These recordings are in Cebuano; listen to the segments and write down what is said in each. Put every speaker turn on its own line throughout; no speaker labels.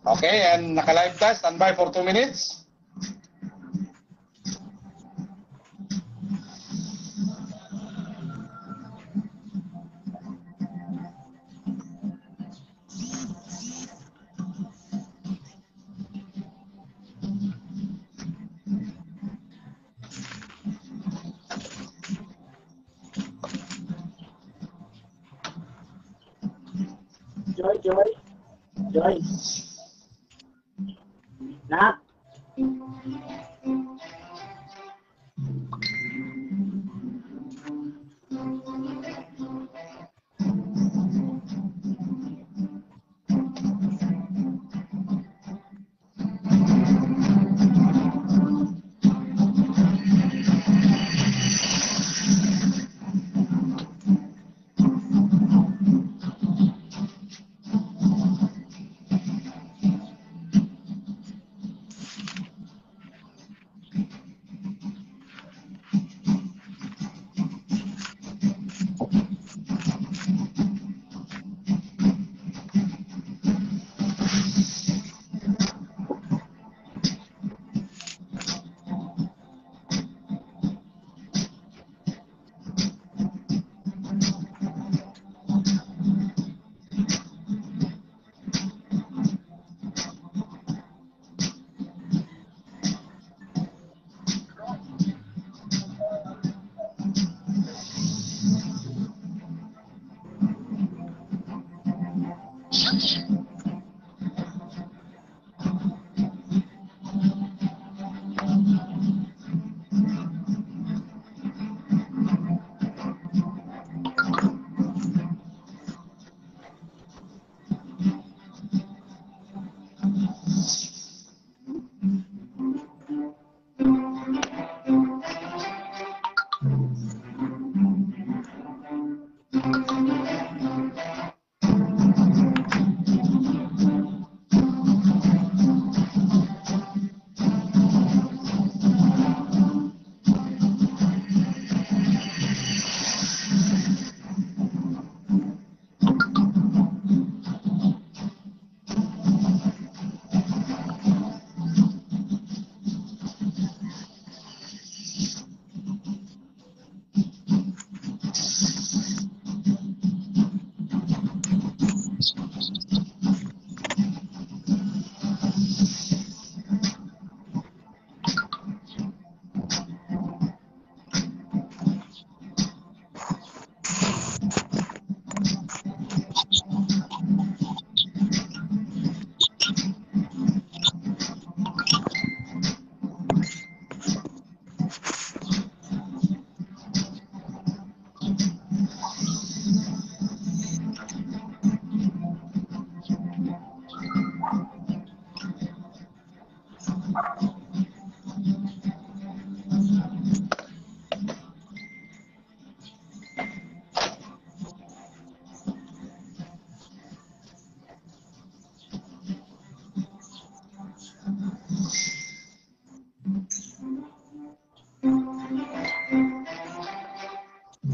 Okay, and naka-live ta. Stand by for 2 minutes.
Joy, Joy. Joy. Na?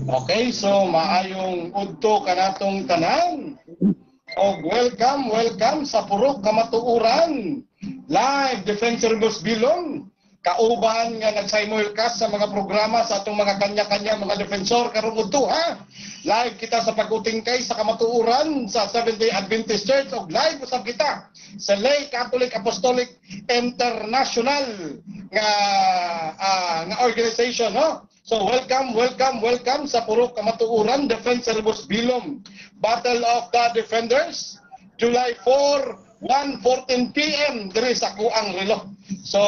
Okay, so maayong udto kanatong tanan. Og welcome, welcome sa Purok Kamatuoran. Live Defensor Bilong. Kauban nga nag-simulcast sa mga programa sa atong mga kanya-kanya mga defensor karong udto, ha. Live kita sa pag-utingkay sa kamatuoran sa Seventh-day Adventist Church og live usab kita sa Lay Catholic Apostolic International nga nga organization, no? So welcome, welcome, welcome sa Purok Kamatuoran Defensorbus Bilum. Battle of the Defenders, July 4, 1:14 p.m. diri sa Kuang Relo. So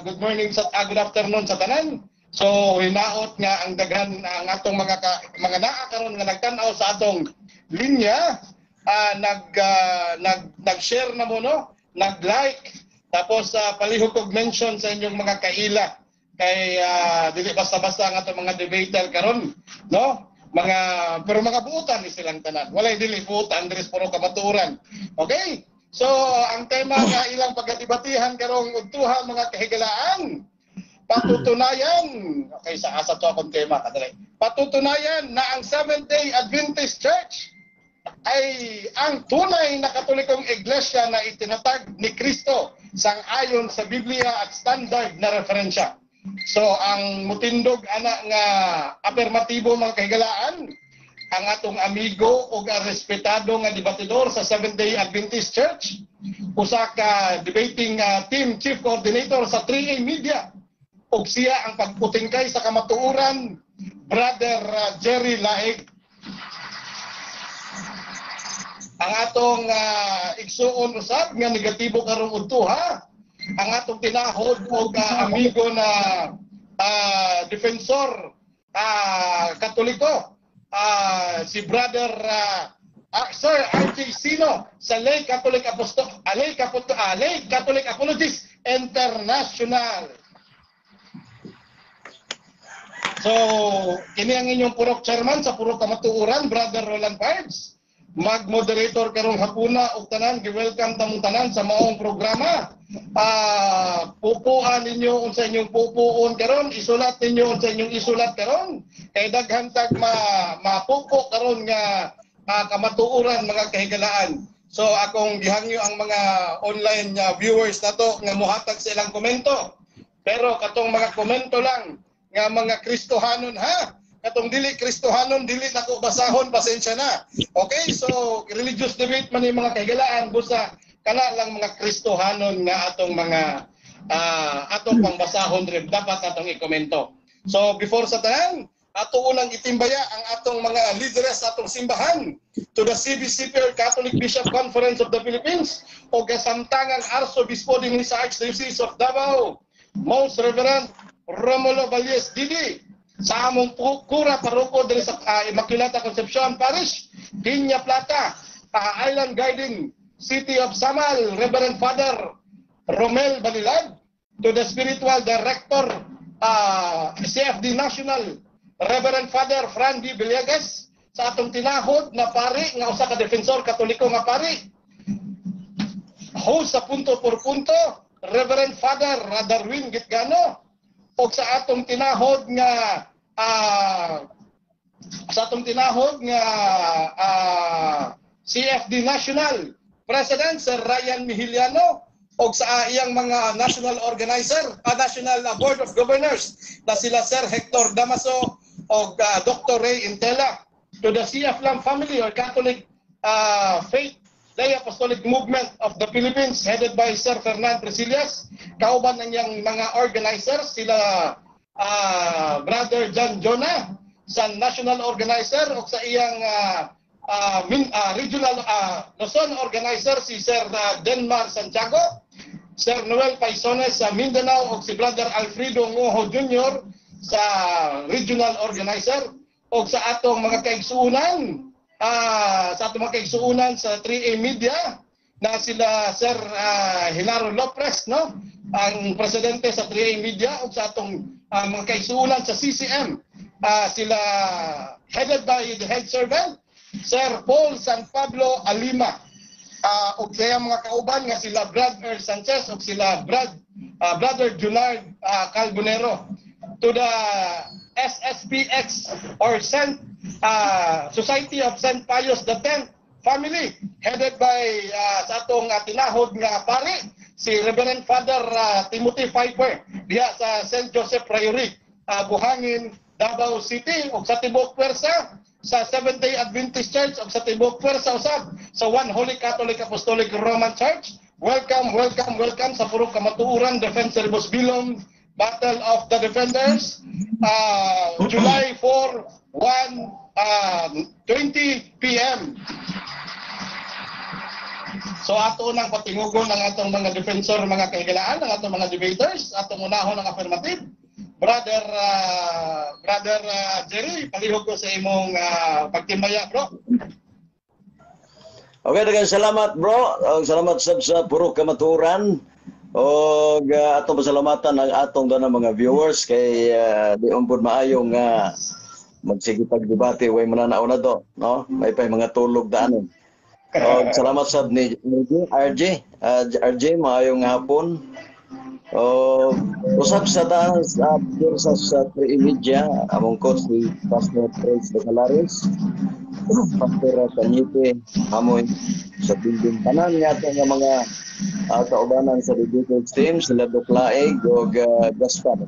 good morning sa good afternoon sa tanan. So hinaot nga ang daghan ang atong mga mga naa karon nga nagtan-aw sa atong linya, nag-share na mo, no, nag-like, tapos palihog og mention sa inyong mga kaila kay dili basta-basta ang atong mga debater karon, no? Mga pero mga buutan ni silang tanan. Walay dili buutan diri sa Purok Kamatuoran. Okay? So ang tema nga ilang pagdebatihan karong udtuha mga kahigalaan, patutunayan. Okay, sa asa to akong tema kadali. Patutunayan na ang Seventh-day Adventist Church ay ang tunay na Katolikong Iglesia na itinatag ni Kristo sang-ayon sa Biblia at standard na referensya. So ang mutindog ana nga apermatibo, mga kahigalaan, ang atong amigo ug ang respetado nga debatidor sa Seventh-day Adventist Church, usa ka debating team chief coordinator sa 3A Media, ug siya ang pagputingkay sa kamatuoran, Brother Jerry Laig. Ang atong igsuon usab nga negatibo karong udto ha, ang atong tinahod og amigo na defensor Katoliko, si Brother Sir RJ Sino sa Lay Catholic Apologist International. So, kini ang inyong purok chairman sa Purok Kamatuoran, Brother Roland Pards. Mag-moderator karong hapuna og tanan, gi-welcome tamong tanan sa maong programa. Pupuan ninyo unsa inyong pupuon karon, isulat ninyo unsa inyong isulat karon. Kay daghan tag ma mapupo karon nga kamatuoran, mga kahigalaan. So akong gihangyo ang mga online viewers nato nga mohatag sa ilang komento. Pero katong mga komento lang nga mga Kristohanon ha. Katong dili Kristohanon, dili nako basahon, pasensya na. Okay, so religious debate man yung mga kahigalaan, busa kana lang mga Kristohanon nga atong mga atong pangbasahon rin dapat atong ikomento. So before sa tanan, ato unang itimbaya ang atong mga leaders sa atong simbahan, to the CBCP or Catholic Bishop Conference of the Philippines o kasamtangang Arsobispo din sa Archdiocese of Davao, Most Reverend Romulo Valles Didi, sa among kura paroko diri sa Immaculata Concepcion Parish, Piña Plata, Island Guiding City of Samal, Reverend Father Romel Balilag, to the Spiritual Director CFD National, Reverend Father Fran D. Villegas, sa atong tinahod na pari nga usa ka defensor Katoliko nga pari, host sa Punto por Punto, Reverend Father Darwin Gitgano, og sa atong tinahod nga CFD National President Sir Ryan Mihiliano, og sa iyang mga national organizer, National Board of Governors na sila Sir Hector Damaso og Dr. Ray Intela, to the CF Lam family or Catholic Faith Lay Apostolic Movement of the Philippines headed by Sir Fernan Presillas, kauban ng iyang mga organizers sila Brother John Jonah sa national organizer o sa iyang regional Luzon organizer si Sir Denmar Santiago, Sir Noel Paisones sa Mindanao o si Brother Alfredo Ngoho Jr. sa regional organizer, o sa atong mga kaigsuunan sa 3A Media na sila Sir Hilaro Lopez, no, ang presidente sa 3A Media, ug sa atong mga kaigsuunan sa CCM, sila headed by the head servant Sir Paul San Pablo Alima, ug sa mga kauban nga sila Brad Earl Sanchez ug sila Brother Junard Calbonero, to the SSPX or Saint Society of Saint Pius X family headed by sa atong tinahod nga pari si Reverend Father Timothy Piper diha sa Saint Joseph Priory, Buhangin, Davao City, ug sa tibuok pwersa sa Seventh-day Adventist Church ug sa tibuok pwersa usab sa One Holy Catholic Apostolic Roman Church. Welcome, welcome, welcome sa Purok Kamatuoran Defensoribus Billum Battle of the Defenders, July 4, 1:20 p.m. So ato nang patingugon ang atong mga defensor, mga kahigalaan, ang atong mga debaters, atong unahon ang affirmative. Brother Jerry, palihog ko sa imong pagtimbaya, bro.
Okay, daghang salamat, bro. Salamat sab sa Purok Kamatuoran. Og atong pasalamatan ang atong danang mga viewers kay di umpod maayo nga magsige pagdebate way mananaw na do, no? May pay mga tulog daanon. Og salamat sad ni RJ, RJ, maayong hapon. Og usab sa daan sa sa 3 Media among coach si Pastor Prince Bacalares. Pastor Kanyite Hamoy sa Binding, tanan nga ato nga mga kaubanan sa Debaters team, sila Duklaig ug Gaspar,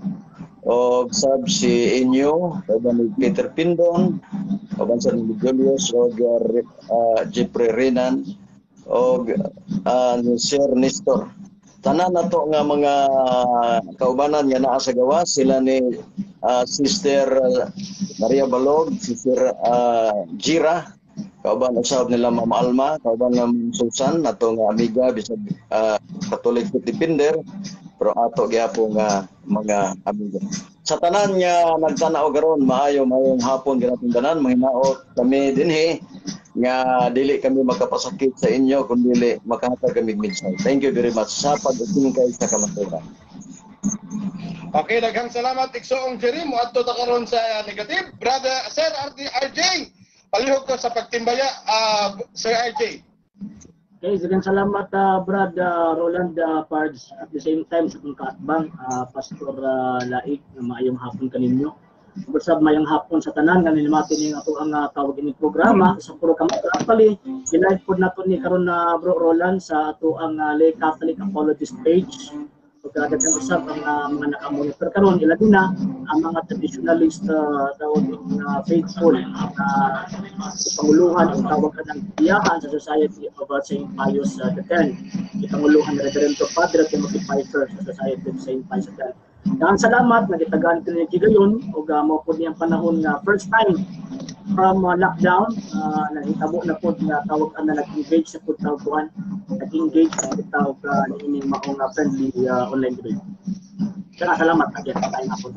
og sab si Inyo, kauban ni Peter Pindon, kauban sa ni Julius og Jeffrey Renan og ni Sir Nestor. Tanan nato nga mga kaubanan nga naa sa gawas, sila ni Sister Maria Balog, Sister Jira, kauban usab nila Ma'am Alma, kauban nga Ma'am Susan, ato nga amiga, bisag Catholic Defender, pero ato gyapon nga mga amiga. Sa tanan nga nagtanaw karon, maayo maayong hapon kanatong tanan. Mahinaot kami dinhi nga dili kami makapasakit sa inyo kun dili makahatag kami mensahe. Thank you very much sa pag-usingkay sa kamatuoran.
Okay, daghang salamat, Igsoong Jerry. Moadto ta karon sa negative. Brother Sir RD RJ, palihog ko sa pagtimbaya, Sir RJ.
Okay, daghang salamat, Brad Roland Pards, at the same time sa akong kaatbang, Pastor Laik, nga maayong hapon kaninyo. Ug sab maayong hapon sa tanan nga ninamati ning ato ang tawag ini programa sa Puro Kamatuoran. Actually, gi-live pod nato ni karon na, Bro Roland, sa ato ang Lay Catholic Apologist page. Ug daghan usab ang mga naka-monitor karon, ilabi na ang mga traditionalist, tawag faithful na panguluhan ang tawag ka ng biyahan sa Society of St. Pius X. Ipanguluhan ni Reverendo Padre Timothy Pfeiffer sa Society of St. Pius X. Daghang salamat nga gitagaan ko ninyo gayon ug mao pod niyang panahon nga first time from lockdown nahitabo na pod nga tawag ana nag-engage sa pod tawag kuan, nag-engage sa tawag niining maong friendly online debate. Daghang salamat again. Maayong hapon.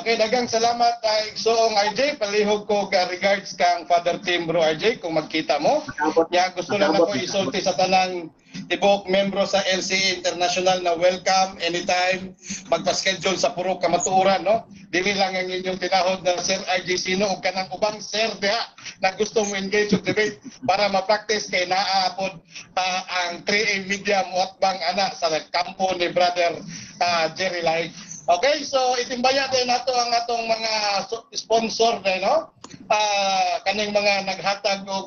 Okay, daghang salamat ay Igsoong RJ. Palihog ko ka regards kang Father Tim, Bro RJ, kung magkita mo.
Nakabot.
Ya, gusto lang
Nakabot.
Ako isulti sa tanang tibok membro sa LCA International na welcome anytime magpa-schedule sa Puro Kamatuoran, no? Dili lang ang inyong tinahod na Sir RJ Sino ug kanang ubang sir diha na gusto mo engage og debate para ma-practice kay naa pod ang 3A Media moatbang ana sa kampo ni Brother Jerry Lai. Okay, so itimbaya din nato ang atong mga sponsor din, no? Kaning mga naghatag og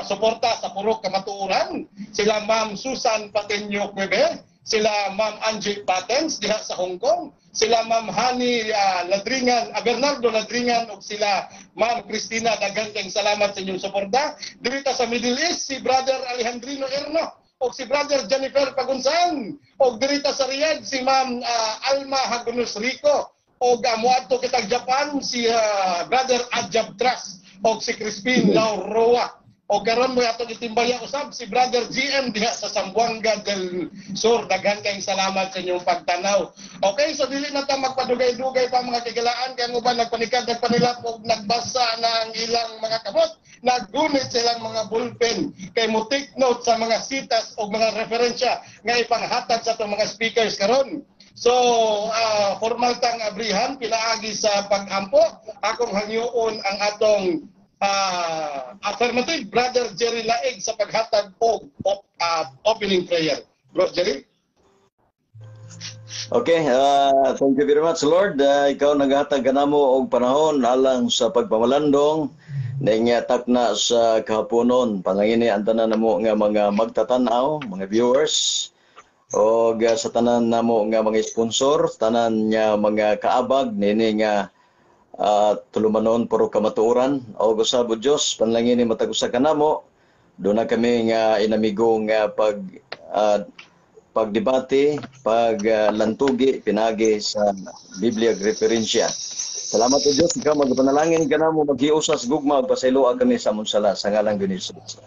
suporta sa Puro Kamatuoran. Sila Ma'am Susan Patinio Cueve, sila Ma'am Angie Patens diha sa Hong Kong, sila Ma'am Hani Ladringan, Bernardo Ladringan ug sila Ma'am Christina, daghan kayong salamat sa inyong suporta. Diri ta sa Middle East si Brother Alejandrino Erno og si Brother Jennifer Pagunsan, og diri ta sa Riyadh si Ma'am Alma Hagunus Rico, og moadto kitag Japan si Brother Adjab Tras og si Crispin Lauroa. O karon mo atong itimbaya usab si Brother GM diha sa Zamboanga del Sur. Daghan kayong salamat sa inyong pagtanaw. Okay, so dili na ta magpadugay-dugay pa, mga kigalaan, kay ang uban nagpanikad, nagpanilap og nagbasa na ang ilang mga kamot, naggunit silang mga bullpen kay mo take note sa mga sitas o mga referensya nga ipanghatag sa atong mga speakers karon. So, formal tang abrihan pinaagi sa pag-ampo. Akong hangyoon ang atong affirmative Brother Jerry Laig sa paghatag og opening prayer. Bro Jerry?
Okay, thank you very much, Lord. Ikaw naghatag kanamo og panahon alang sa pagpamalandong ning takna sa kahaponon. Panangini ang tanan namo nga mga magtatanaw, mga viewers, og sa tanan namo nga mga sponsor, tanan nga mga kaabag nini nga tulumanon Puro Kamatuoran, og usab o Dios, panalangini matag usa kanamo. Duna kami nga inamigo nga pagdebate, pag lantugi pinagi sa Biblia ug referensya. Salamat o Dios, ikaw magpanalangin kanamo, maghiusa sa gugma ug pasayloa kami sa among sala sa ngalan ni Jesus.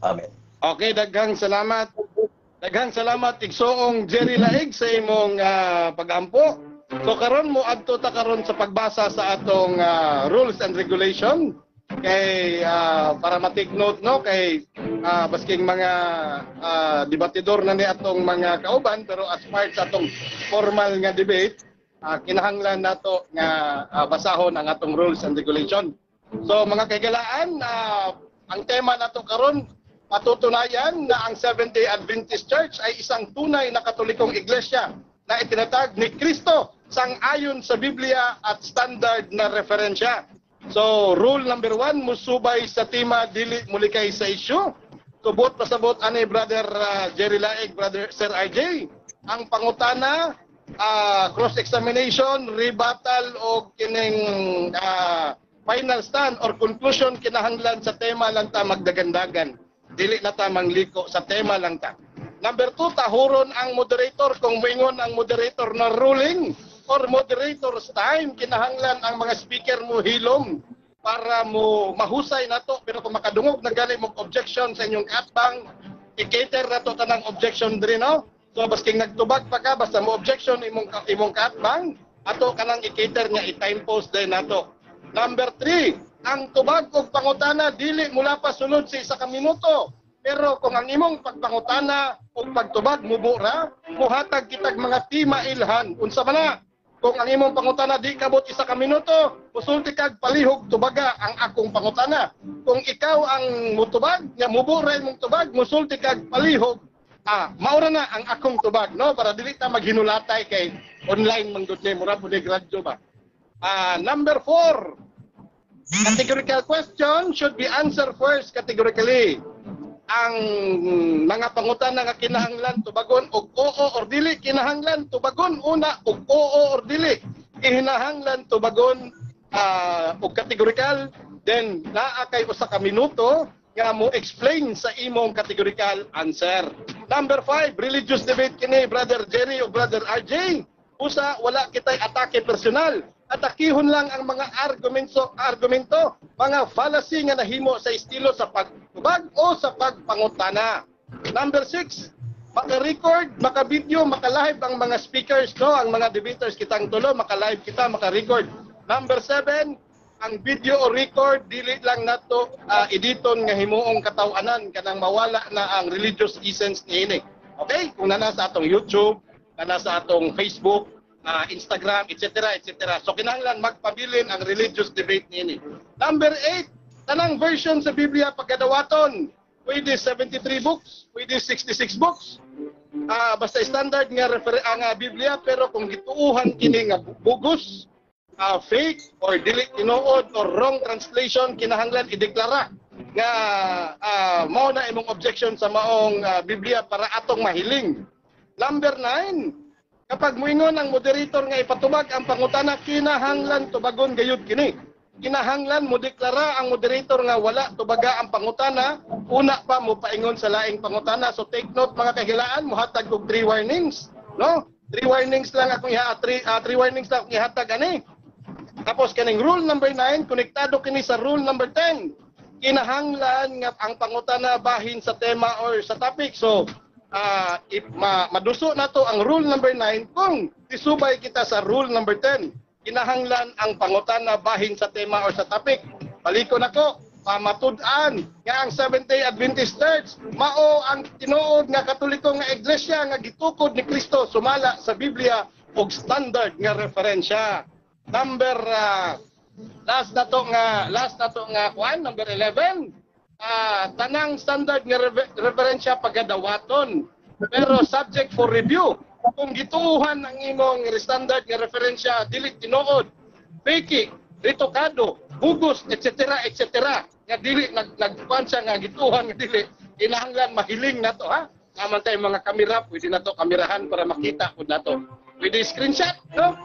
Amen.
Okay, daghang salamat. Daghang salamat, Igsoong Jerry Laig, sa imong pag-ampo. So karon mo adto ta karon sa pagbasa sa atong rules and regulation kay para ma-take note, no, kay basking mga debatidor na ni atong mga kauban, pero as part sa atong formal nga debate, kinahanglan nato nga basahon ang atong rules and regulation. So mga kaigalaan, ang tema nato karon, patutunayan na ang Seventh-day Adventist Church ay isang tunay na Katolikong iglesia na itinatag ni Kristo sang-ayon sa Biblia at standard na referensya. So, rule number 1, musubay sa tema, dili mulikay sa issue. Tubot pasabot ani, Brother Jerry Laig, Brother Sir RJ. Ang pangutana, cross-examination, rebuttal o kining final stand or conclusion, kinahanglan sa tema lang ta magdagandagan. Dili na ta mangliko, sa tema lang ta. Number 2, tahuron ang moderator kung moingon ang moderator na ruling or moderator's time, kinahanglan ang mga speaker mo hilom para mo mahusay nato. Pero kung makadungog na gani mo objection sa inyong kaatbang, i-cater nato tanang objection diri, no? So basking nagtubag pa ka, basta mo objection imong kaatbang, ato kanang i-cater nga i-time post din nato. Number 3, ang tubag og pangutana dili mula pa sulod sa 1 ka minuto. Pero kung ang imong pagpangutana o pagtubag mubo ra, muhatag kitag mga timailhan. Unsa man na? Kung ang imong pangutana di kabot 1 ka minuto, musulti kag "Palihog tubaga ang akong pangutana." Kung ikaw ang mutubag, nga mubo ra imong tubag, musulti kag "Palihog maura na ang akong tubag," no? Para dili ta maghinulatay kay online man gud ni, mura pud ni radyo ba. Number 4, categorical question should be answered first categorically. Ang mga pangutana nga kinahanglan tubagon og oo or dili, kinahanglan tubagon una og oo or dili. Kinahanglan tubagon og categorical, then naa kay 1 ka minuto nga mo explain sa imong categorical answer. Number 5, religious debate kini, Brother Jerry o Brother RJ. Usa, wala kitay atake personal. Atakihon lang ang mga argumento, mga fallacy nga nahimo sa estilo sa pagtubag o sa pagpangutana. Number 6, maka-record, maka-video, maka-live ang mga speakers, no? Ang mga debaters kitang tulo, maka-live kita, maka-record. Number 7, ang video o record dili lang nato editon nga himuong kataw-anan, kanang mawala na ang religious essence niini. Okay? Kung nana sa atong YouTube, nana sa atong Facebook, Instagram, etc. etc. So kinahanglan magpabilin ang religious debate niini. Number 8, tanang version sa Biblia pagkadawaton. Pwede 73 books, pwede 66 books. Basta standard nga refer ang Biblia, pero kung gituuhan kini nga bugos, fake or dili tinuod or wrong translation, kinahanglan ideklara nga mao na imong objection sa maong Biblia para atong mahiling. Number 9, kapag muingon ang moderator nga ipatubag ang pangutana, kinahanglan tubagon gayud kini. Kinahanglan mo deklara ang moderator nga wala tubaga ang pangutana, una pa mo paingon sa laing pangutana. So take note, mga kahigalaan, muhatag og three warnings, no? Three warnings lang akong iha, three warnings lang akong ihatag ani. Tapos kaning rule number 9, konektado kini sa rule number 10. Kinahanglan nga ang pangutana bahin sa tema or sa topic. So, if maduso nato ang rule number 9 kung isubay kita sa rule number 10. Kinahanglan ang pangutana bahin sa tema or sa topic. Balikon ako, pamatud-an nga ang Seventh-day Adventist Church mao ang tinuod nga Katoliko nga iglesia nga gitukod ni Kristo sumala sa Biblia og standard nga referensya. Number last na to nga kuan, number 11, tanang standard nga referensya pagadawaton pero subject for review. Kung gituuhan ang imong standard nga referensya dili tinuod, fake, retokado, bugos, etc. etc. nga dili nagkuan siya nga gituuhan nga dili, kinahanglan mahiling nato, ha. Naman tayo mga kamera, pwede na to kamerahan para makita pud nato. Pwede screenshot, no?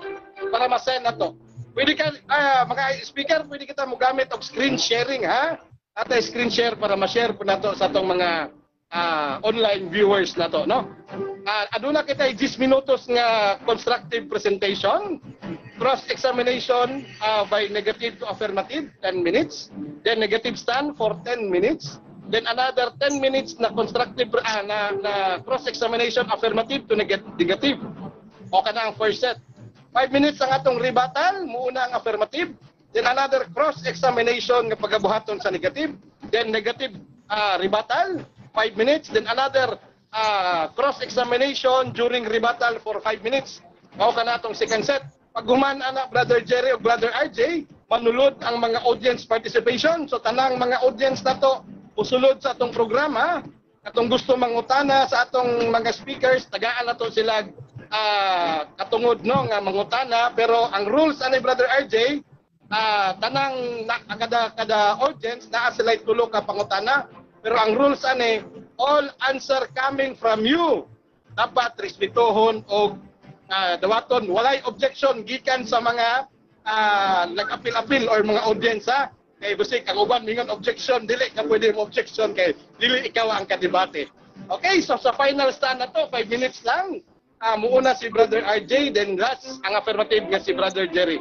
Para ma-send nato. Pwede ka, mga speaker, pwede kita mo gamit og screen sharing, ha? At screen share para ma-share po nato sa atong mga online viewers nato, no? Aduna kita 10 minutos nga constructive presentation, cross-examination by negative to affirmative, 10 minutes, then negative stand for 10 minutes, then another 10 minutes na constructive na cross-examination affirmative to negative. O kana ang first set. 5 minutes ang atong rebuttal, muuna ang affirmative, then another cross-examination nga pagabuhaton sa negative, then negative rebuttal, 5 minutes, then another cross-examination during rebuttal for 5 minutes. Mao kana atong second set. Pag human ana, Brother Jerry o Brother RJ, manulod ang mga audience participation. So tanang mga audience nato usulod sa atong programa, atong gusto mangutana sa atong mga speakers, tagaan nato sila katungod, no, nga mangutana. Pero ang rules ani, Brother RJ, Tanang na, kada kada audience naa sila tulo ka pangutana, pero ang rules ani, all answer coming from you dapat respetuhon og dawaton, walay objection gikan sa mga nag-apil-apil or mga audience ha, kay bisag ang uban mingon objection, dili ka pwede mo objection kay dili ikaw ang kadebate. Okay, so sa final stand na to, 5 minutes lang. Muuna si Brother RJ, then last ang affirmative nga si Brother Jerry.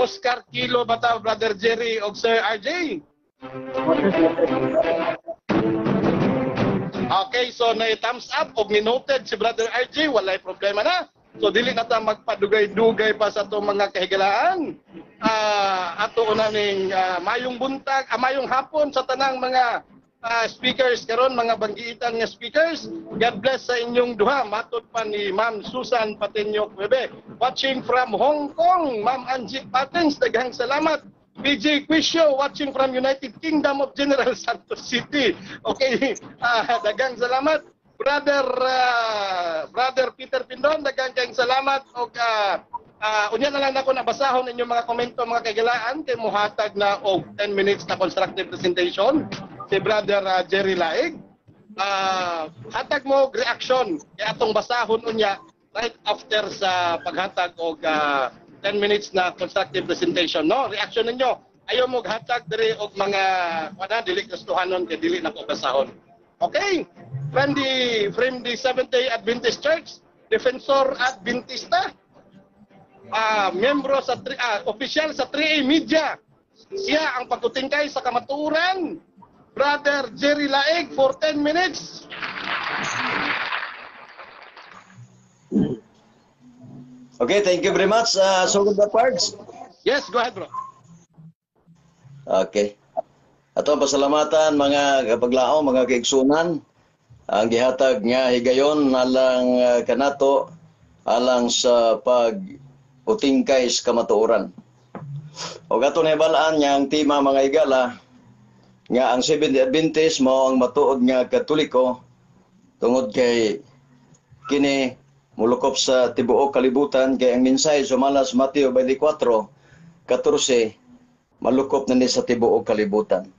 Oscar Kilo ba ta, Brother Jerry og Sir RJ?
Okay.
Okay, so na thumbs up og ni-noted si Brother RJ, walay problema na. So dili na ta magpadugay-dugay pa sa atong mga kahigalaan. Ato una ning mayong buntag, mayong hapon sa tanang mga speakers karon, mga banggiitan nga speakers. God bless sa inyong duha. Matod pa ni Ma'am Susan Patenyo Cueve. Watching from Hong Kong, Ma'am Angie Patens, daghang salamat. PJ Quisio watching from United Kingdom of General Santos City. Okay, daghang salamat. Brother Peter Pindon, daghang kayong salamat og unya na lang nako nabasahon inyong mga komento, mga kahigalaan, kay muhatag na og 10 minutes na constructive presentation si Brother Jerry Laig. Hatag mo og reaction kay atong basahon unya right after sa paghatag og 10 minutes na constructive presentation, no? Reaction ninyo. Ayaw mo hatag diri og mga wala, dili gustuhanon kay dili na ko basahon. Okay, from the Seventh Day Adventist Church, Defensor Adventista, miyembro sa official sa 3A Media. Siya ang pagkutingkay sa kamatuoran. Brother Jerry Laig for 10 minutes.
Okay, thank you very much. So the parts.
Yes, go ahead, bro.
Okay. Ato ang pasalamatan, mga kapaglao, mga kaigsunan, ang gihatag nga higayon alang kanato alang sa pag utingkay sa kamatuoran. O ato nahibalaan nga ang tema, mga higala, nga ang Seventh Adventist mao ang matuod nga Katoliko tungod kay kini mulukop sa tibuok kalibutan, kay ang mensahe sumalas Mateo 24:14 malukop na ni sa tibuok kalibutan.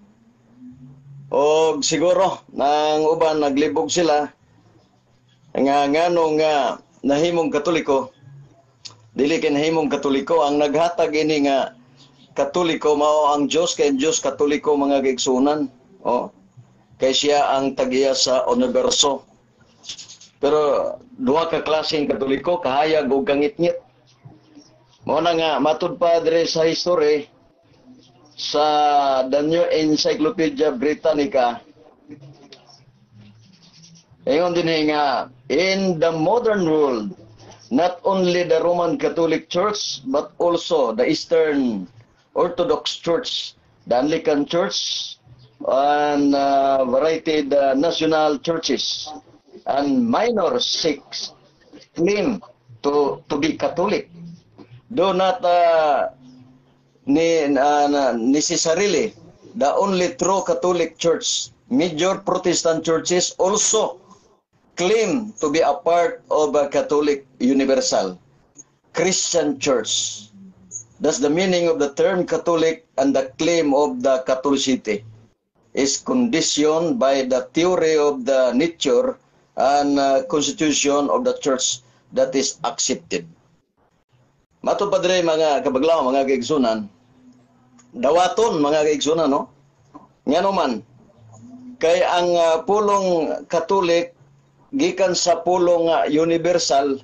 Og siguro nang uban naglibog sila nga ngano nga nahimong Katoliko. Dili kay nahimong Katoliko, ang naghatag ini nga Katoliko mao ang Dios, kay ang Dios Katoliko, mga kaigsunan. Oh. Kay siya ang tag-iya sa universo. Pero duha ka klaseng Katoliko, kahayag ug kangitngit. Mao na nga matud pa diri sa history sa The New Encyclopedia Britannica. Ingon din nga, in the modern world, not only the Roman Catholic Church but also the Eastern Orthodox Church, the Anglican Church, and variety the national churches and minor sects claim to be Catholic. Do not ni necessarily the only true Catholic Church. Major Protestant churches also claim to be a part of a Catholic Universal Christian Church. That's the meaning of the term Catholic, and the claim of the Catholicity is conditioned by the theory of the nature and constitution of the church that is accepted. Mato pa dire, mga kabaglaw, mga kaigsunan, dawaton, mga kaigsunan, no? Ngano man, kay ang pulong Katolik gikan sa pulong universal,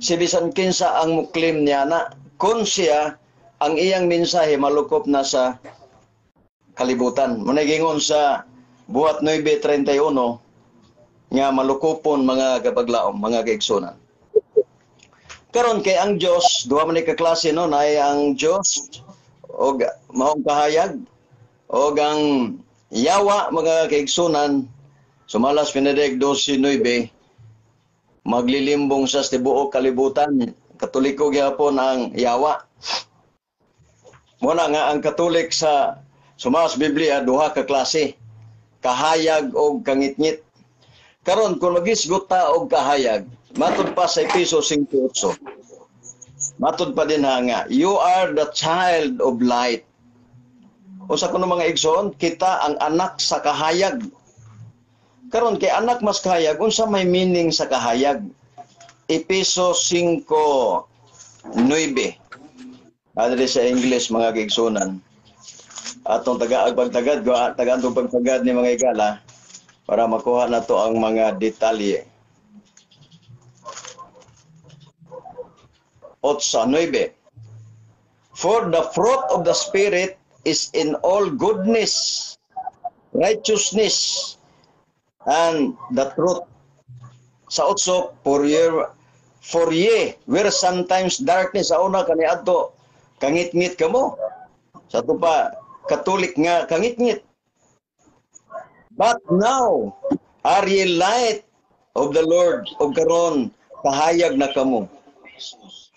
si bisan kinsa ang muklim niya na kung siya ang iyang mensahe malukop na sa kalibutan. Munay gingon sa Buhat 9:31 nga malukopon, mga kapaglaom, mga kaigsunan. Karon kay ang Dios, duha man ni ka klase, no, naay ang Dios og maong kahayag og ang yawa, mga kaigsunan. Sumalas Benedict 12:9, maglilimbong sa tibuok kalibutan. Katoliko gyapon ang yawa. Muna nga ang Katolik sa sumalas Biblia duha ka klase, kahayag og kangitngit. Karon kung magisgot ta og kahayag, matud pa sa Efeso 5:8. Matud pa din ha nga, you are the child of light. Usa kuno, mga igsoon, kita ang anak sa kahayag. Karon kay anak mas kahayag, unsa may meaning sa kahayag? Epeso 5:9. Adre sa English, mga kaigsunan. Atong tagaag pagtagad, tagaan tong pagtagad ni mga igala para makuha na to ang mga detalye. 8:9. For the fruit of the Spirit is in all goodness, righteousness, and the truth. Sa 8, for ye were sometimes darkness. Sa una kaniadto, kangit-ngit kamo. Sa ato pa, Katolik nga kangit-ngit. But now, are ye light of the Lord, og karon kahayag na kamo.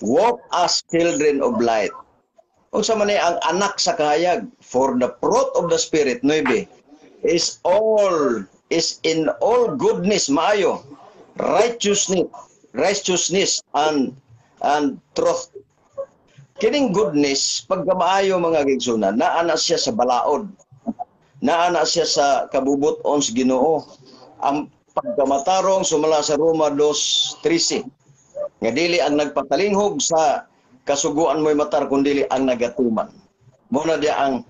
Walk as children of light. Unsa man ni ang anak sa kahayag? For the fruit of the Spirit, 9, is in all goodness, maayo, righteousness and truth. Kining goodness, pagkamaayo, mga kaigsunan, naa na siya sa balaod. Naa na siya sa kabubuton sa Ginoo. Ang pagkamatarong sumala sa Roma 2:13. Nga dili ang nagpatalinghog sa kasuguan mo'y matar kundi ang nagatuman. Mao na diya ang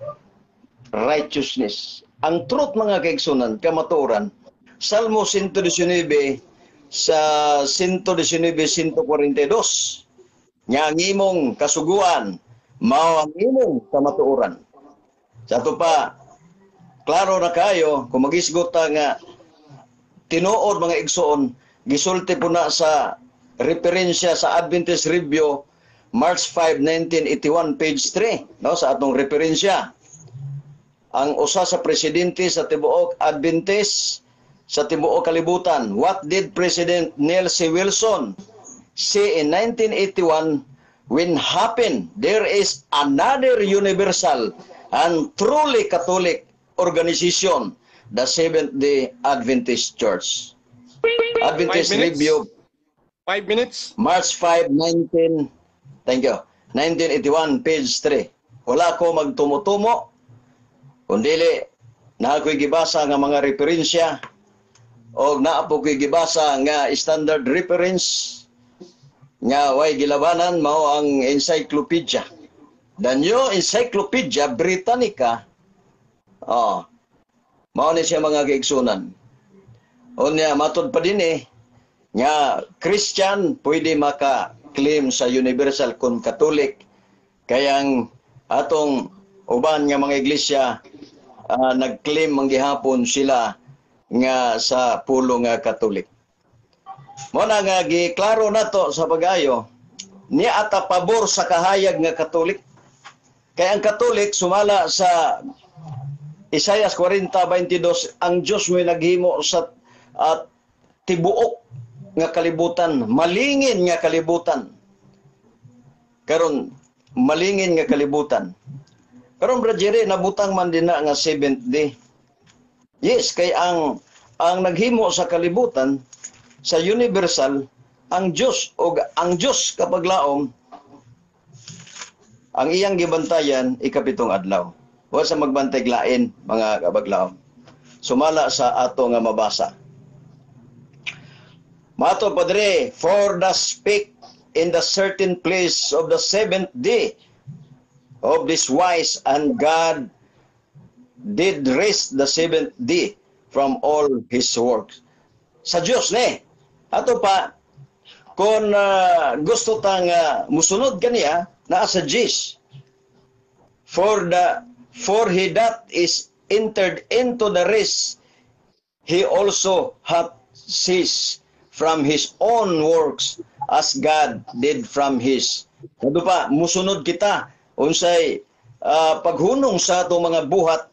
righteousness. Ang truth, mga kaigsunan, kamatuoran, Salmo 119 sa 119, 142. Nga ang imong kasuguan, mao ang imong kamatuoran. Sa ato pa, klaro na kayo, kung magisgot ta nga tinuod, mga igsoon, gisulti po na sa referensya sa Adventist Review, March 5, 1981, page 3, no, sa atong referensya. Ang usa sa presidente sa tibuok Adventist sa tibuok kalibutan. What did President Neil C. Wilson say in 1981 when happened there is another universal and truly Catholic organization, the Seventh-day Adventist Church? Adventist
5 minutes.
Review,
5 minutes.
March 5, 19, thank you, 1981, page 3. Wala ko magtumo-tumo, kundili, naa ko'y gibasa nga mga referensya, o naa po ko'y gibasa nga standard reference, nga way gilabanan, mao ang encyclopedia. The New Encyclopedia Britannica, oh, mao ni siya, mga kaigsunan. Unya, matod pa din eh, nga Christian pwede maka-claim sa universal kung Catholic. Kayang atong uban nga mga iglesia, nag-claim manggihapon sila nga sa pulo nga Katolik. Mo na nga giklaro nato sa pag-ayo niya ata pabor sa kahayag nga Katolik. Kay ang Katolik sumala sa Isaias 40:22, ang Dios mo'y naghimo sa at tibuok nga kalibutan, malingin nga kalibutan. Karon malingin nga kalibutan. Karon, Brad Jerry, nabutang man din na nga seventh day. Yes, kay ang naghimo sa kalibutan sa universal ang Dios, og ang Dios kapag laom ang iyang gibantayan ikapitong adlaw. Wa sa magbantay lain, mga kabaglaom. Sumala sa ato nga mabasa. Mato padre, for the speak in the certain place of the seventh day of this wise, and God did rest the seventh day from all his works. Sa Dios ni. Ato pa, kung gusto tang musunod kaniya, naa sa Diyos. For he that is entered into the rest, he also hath ceased from his own works as God did from his. Ato pa, musunod kita unsay paghunong sa atong mga buhat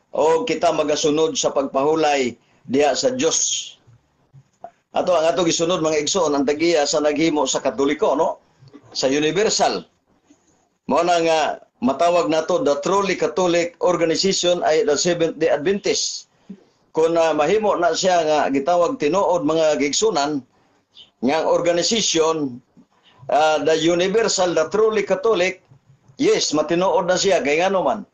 o kita magasunod sa pagpahulay diha sa Dios. Ato ang ato gisunod, mga igsoon, ang tagiya sa naghimo sa Katoliko, no, sa universal. Mao na nga matawag nato the truly Catholic organization ay the Seventh Day Adventist. Kung mahimo na siya nga gitawag tinuod, mga gigsunan, nga ang organization, the universal, the truly Catholic, yes, matinuod na siya kay ngano man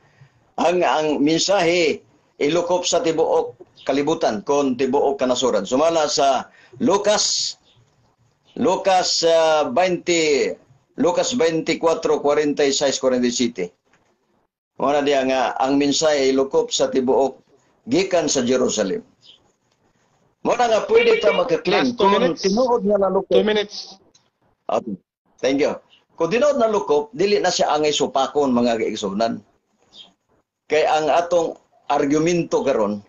Ang mensahe ilukop sa tibuok kalibutan kon tibuok kanasuran. Sumala sa Lucas Lucas 20, Lucas 24, 46, 47. Mao na diya nga ang mensahe ilukop sa tibuok gikan sa Jerusalem. Mao na nga pwede ta maka-claim
Last 2
kung
minutes.
Tinuod nga nalukop.
2 minutes.
Okay. Thank you. Kung tinuod na lukop, dili na siya angay supakon, mga kaigsunan. Kay ang atong argumento karon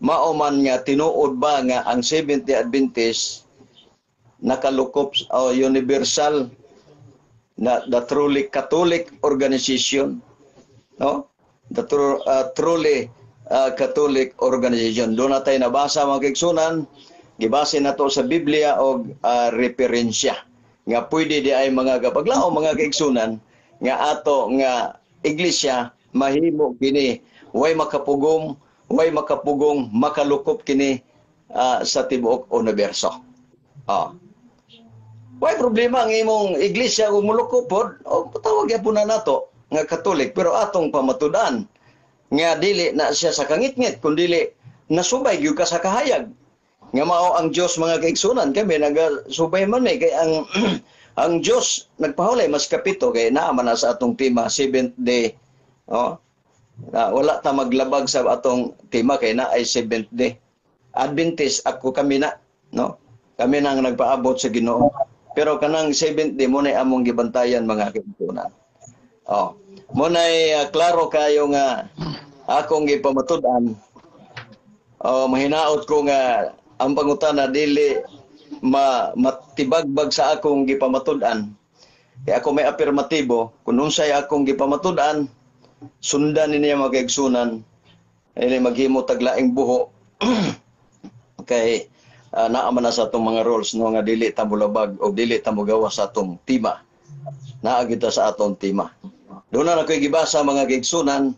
mao man nga tinuod ba nga ang Seventh-day Adventist nakalukop o universal na the truly Catholic organization, no? The truly Catholic organization. Doon na tayo nabasa, mga kaigsunan, gibase na to sa Biblia og referensya nga pwede di ay mga kapaglao, mga kaigsunan, nga ato nga iglesia mahimo kini way makapugong, way makapugong makalukop kini sa tibuok universo. Ah. Way problema ang imong iglesia kung mulukop pod, o tawag gyapon na nato nga Katolik, pero atong pamatudan nga dili na siya sa kangitngit kun dili nasubay gyud ka sa kahayag nga mao ang Dios, mga kaigsunan. Kami nagasubay man eh, kay ang Dios nagpahulay mas kapito kay naa man na sa atong tema seventh day, oh, na wala ta maglabag sa atong tema kay na ay Seventh Day Adventist ako. Kami na, no, kami na ang nagpaabot sa Ginoo, pero kanang seventh day mo na among gibantayan, mga kaigsunan. Oh, mo na klaro kayo nga akong gipamatud-an. Oh, mahinaot ko nga ang pangutana dili ma matibagbag sa akong gipamatud-an. Kaya ako may apirmatibo, kung unsay akong gipamatud-an, sundan ni niya, mga kaigsunan, ini maghimo taglaing buho kay naa man na sa atong mga rules, no, nga dili ta molabag o dili ta mogawas sa atong tema. Naa kita sa atong tema. Doon na ako'y gibasa, mga kaigsunan,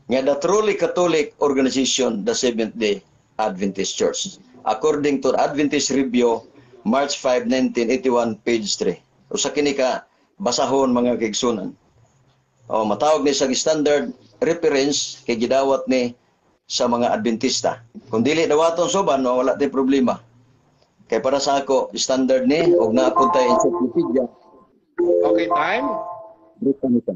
nga the truly Catholic organization, the Seventh-day Adventist Church. According to Adventist Review, March 5, 1981, page 3. Usa kini ka basahon, mga kaigsunan. O, matawag ni sa standard reference kay gidawat ni sa mga Adventista. Kung dili dawaton soban, no, wala tay problema. Kay para sa ako, standard ni, og naa pud tay encyclopedia.
Okay, time.
Britannica.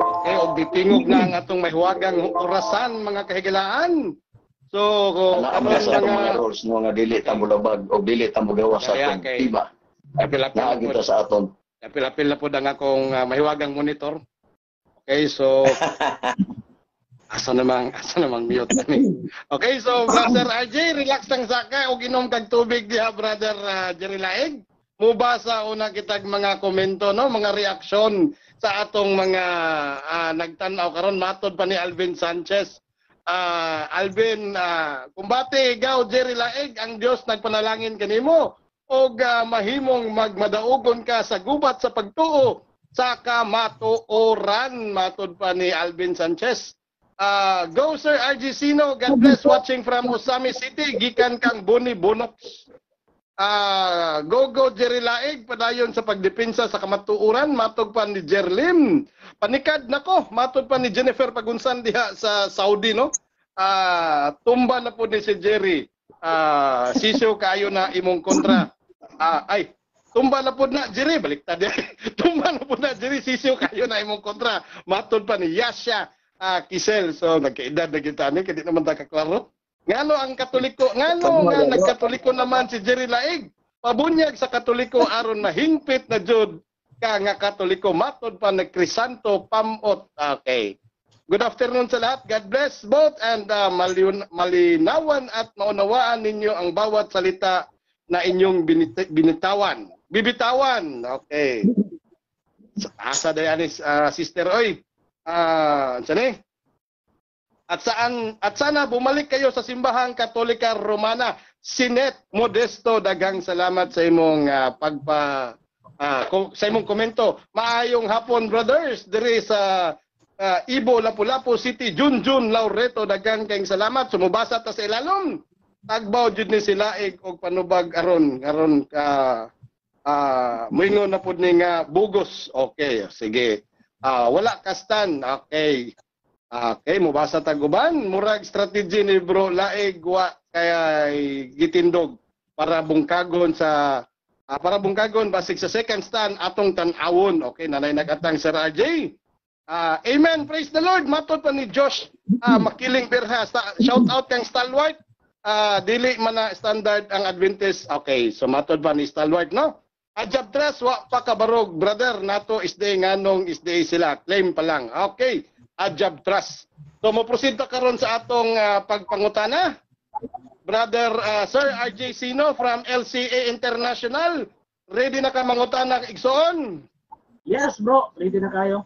Okay, og gitingog na ang atong mahiwagang orasan, mga kahigalaan. So,
Ana
karon
sa atong mga
mga
rules, no, nga dili ta molabag o dili ta mogawas sa
Kaya,
atong
kay-
tema.
Apil-apil
Naa
na
kita
pod.
sa atong
Apil-apil na pod ang akong mahiwagang monitor. Okay, so asa namang mute ni? Okay, so Brother RJ, relax lang sa ka og inom kag tubig diha, Brother Jerry Laig. Mubasa una kitag mga komento, no, mga reaksyon sa atong mga nagtan-aw karon, matod pa ni Alvin Sanchez. Alvin, kumbate ikaw, Jerry Laig, ang Dios nagpanalangin kanimo og mahimong magmadaugon ka sa gubat sa pagtuo sa kamatuoran, matod pa ni Alvin Sanchez. Go Sir RG Sino, God bless, watching from Ozamiz City, gikan kang Boni Bonox. Go go Jerry Laig, padayon sa pagdepensa sa kamatuoran, matod pa ni Jerlim. Panikad nako, matod pa ni Jennifer Pagunsan diha sa Saudi, no. Tumba na po ni si Jerry. Sisyo kayo na imong kontra. Ay, tumba na po na Jerry, baliktad. Tumba na po na Jerry, sisyo kayo na imong kontra. Matod pa ni Yasha Kisel. So nagkaedad na kita ni, kaya di naman ta kaklaro. Ngano ang Katoliko, ngano nga nagkatoliko naman si Jerry Laig? Pabunyag sa Katoliko aron mahingpit na jud ka nga Katoliko, matod pa ni Crisanto Pamot. Okay. Good afternoon sa lahat. God bless both and malinawan at maunawaan ninyo ang bawat salita na inyong binitawan. Bibitawan. Okay. Asa day ani sister oy? Ah, uh, ni? At sana bumalik kayo sa Simbahang Katolika Romana. Sinet Modesto, daghang salamat sa imong pagpa sa imong komento. Maayong hapon, brothers, diri sa Ibo, Lapu-Lapu City, Junjun Laureto, daghang kayong salamat. Sumubasa ta sa ilalom. Tagbaw jud ni sila og panubag aron aron ka muingon na pud ni nga bugos. Okay, sige. Wala kastan. Okay. Okay, mubasa tag uban, murag strategy ni Bro Laig wa kay gitindog para bungkagon sa para bungkagon basig sa second stand atong tan-awon. Okay, nanay nagatang Sir RJ. Amen, praise the Lord. Matod pa ni Josh Makiling Berha. Shout out kang Stalwart. Dili man na standard ang Adventist. Okay, so matod pa ni Stalwart, no? Ajab Trust, wa pa kabarog, brother. Nato isday nganong isday sila. Claim pa lang. Okay, Ajab Trust. So mo proceed ta karon sa atong pagpangutana. Brother Sir RJ Sino from LCA International. Ready na ka mangutana, igsoon?
Yes, bro. Ready na kayo.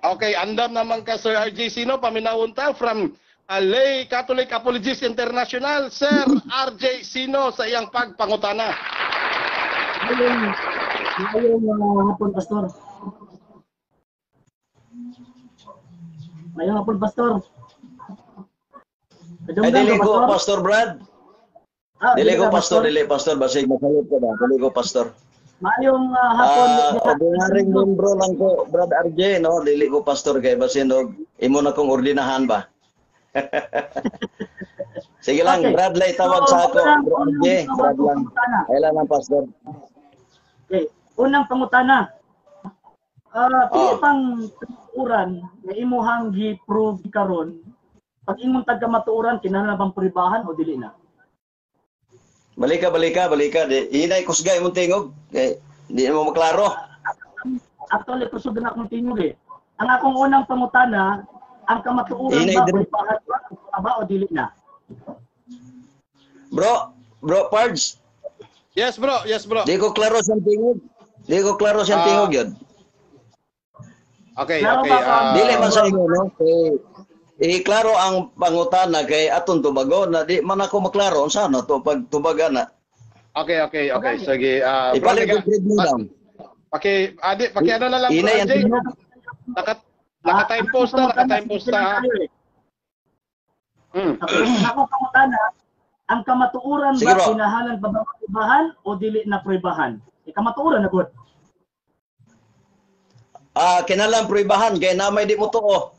Okay, andam naman ka, Sir RJ Sino, paminawon ta from Lay Catholic Apologist International, Sir RJ Sino sa iyang pagpangutana.
Maayong hapon, Pastor. Maayong hapon, Pastor.
Ay, dili ko, Pastor Brad. Dili ko, Pastor, dili, Pastor. Basig masayop ko ba? Dili ko, Pastor.
Maayong hapon.
Ordinaryong membro lang ko, Brad RJ, no? Dili ko, Pastor, kay basin og imo na kong ordinahan ba? Sige lang, okay. Brad lay tawag sa ako. Bro RJ, Brad lang. Kailan lang, Pastor.
Okay, unang pangutana. Pili pang tuuran nga imuhang gi-prove karon, pag imong tagkamatuoran, kinahanglan bang pribahan o dili na?
Balika. Di, hinay kusga imong tingog. Kay, di mo maklaro.
Actually, kusog na akong tingog eh. Ang akong unang pangutana, ang kamatuoran ba, pribahan ba o dili na?
Bro Pards.
Yes, bro.
Di ko klaro siyang tingog. Di ko klaro siyang tingog yun.
Okay,
klaro
okay.
Dili man sa inyo, no? Eh, klaro ang pangutana kay atong tubagon na di man ako maklaro unsa na to pag tubagan na.
Okay. Sige.
Ipalit ko grade mo lang.
Paki ano na lang, bro, RJ. Naka-time post na,
Okay, ako pangutana, ang kamatuoran ba kinahalan pa ba pruebahan o dili na pruebahan? E kamatuoran na gud.
Kinalang pruebahan kay namay di mo tuo.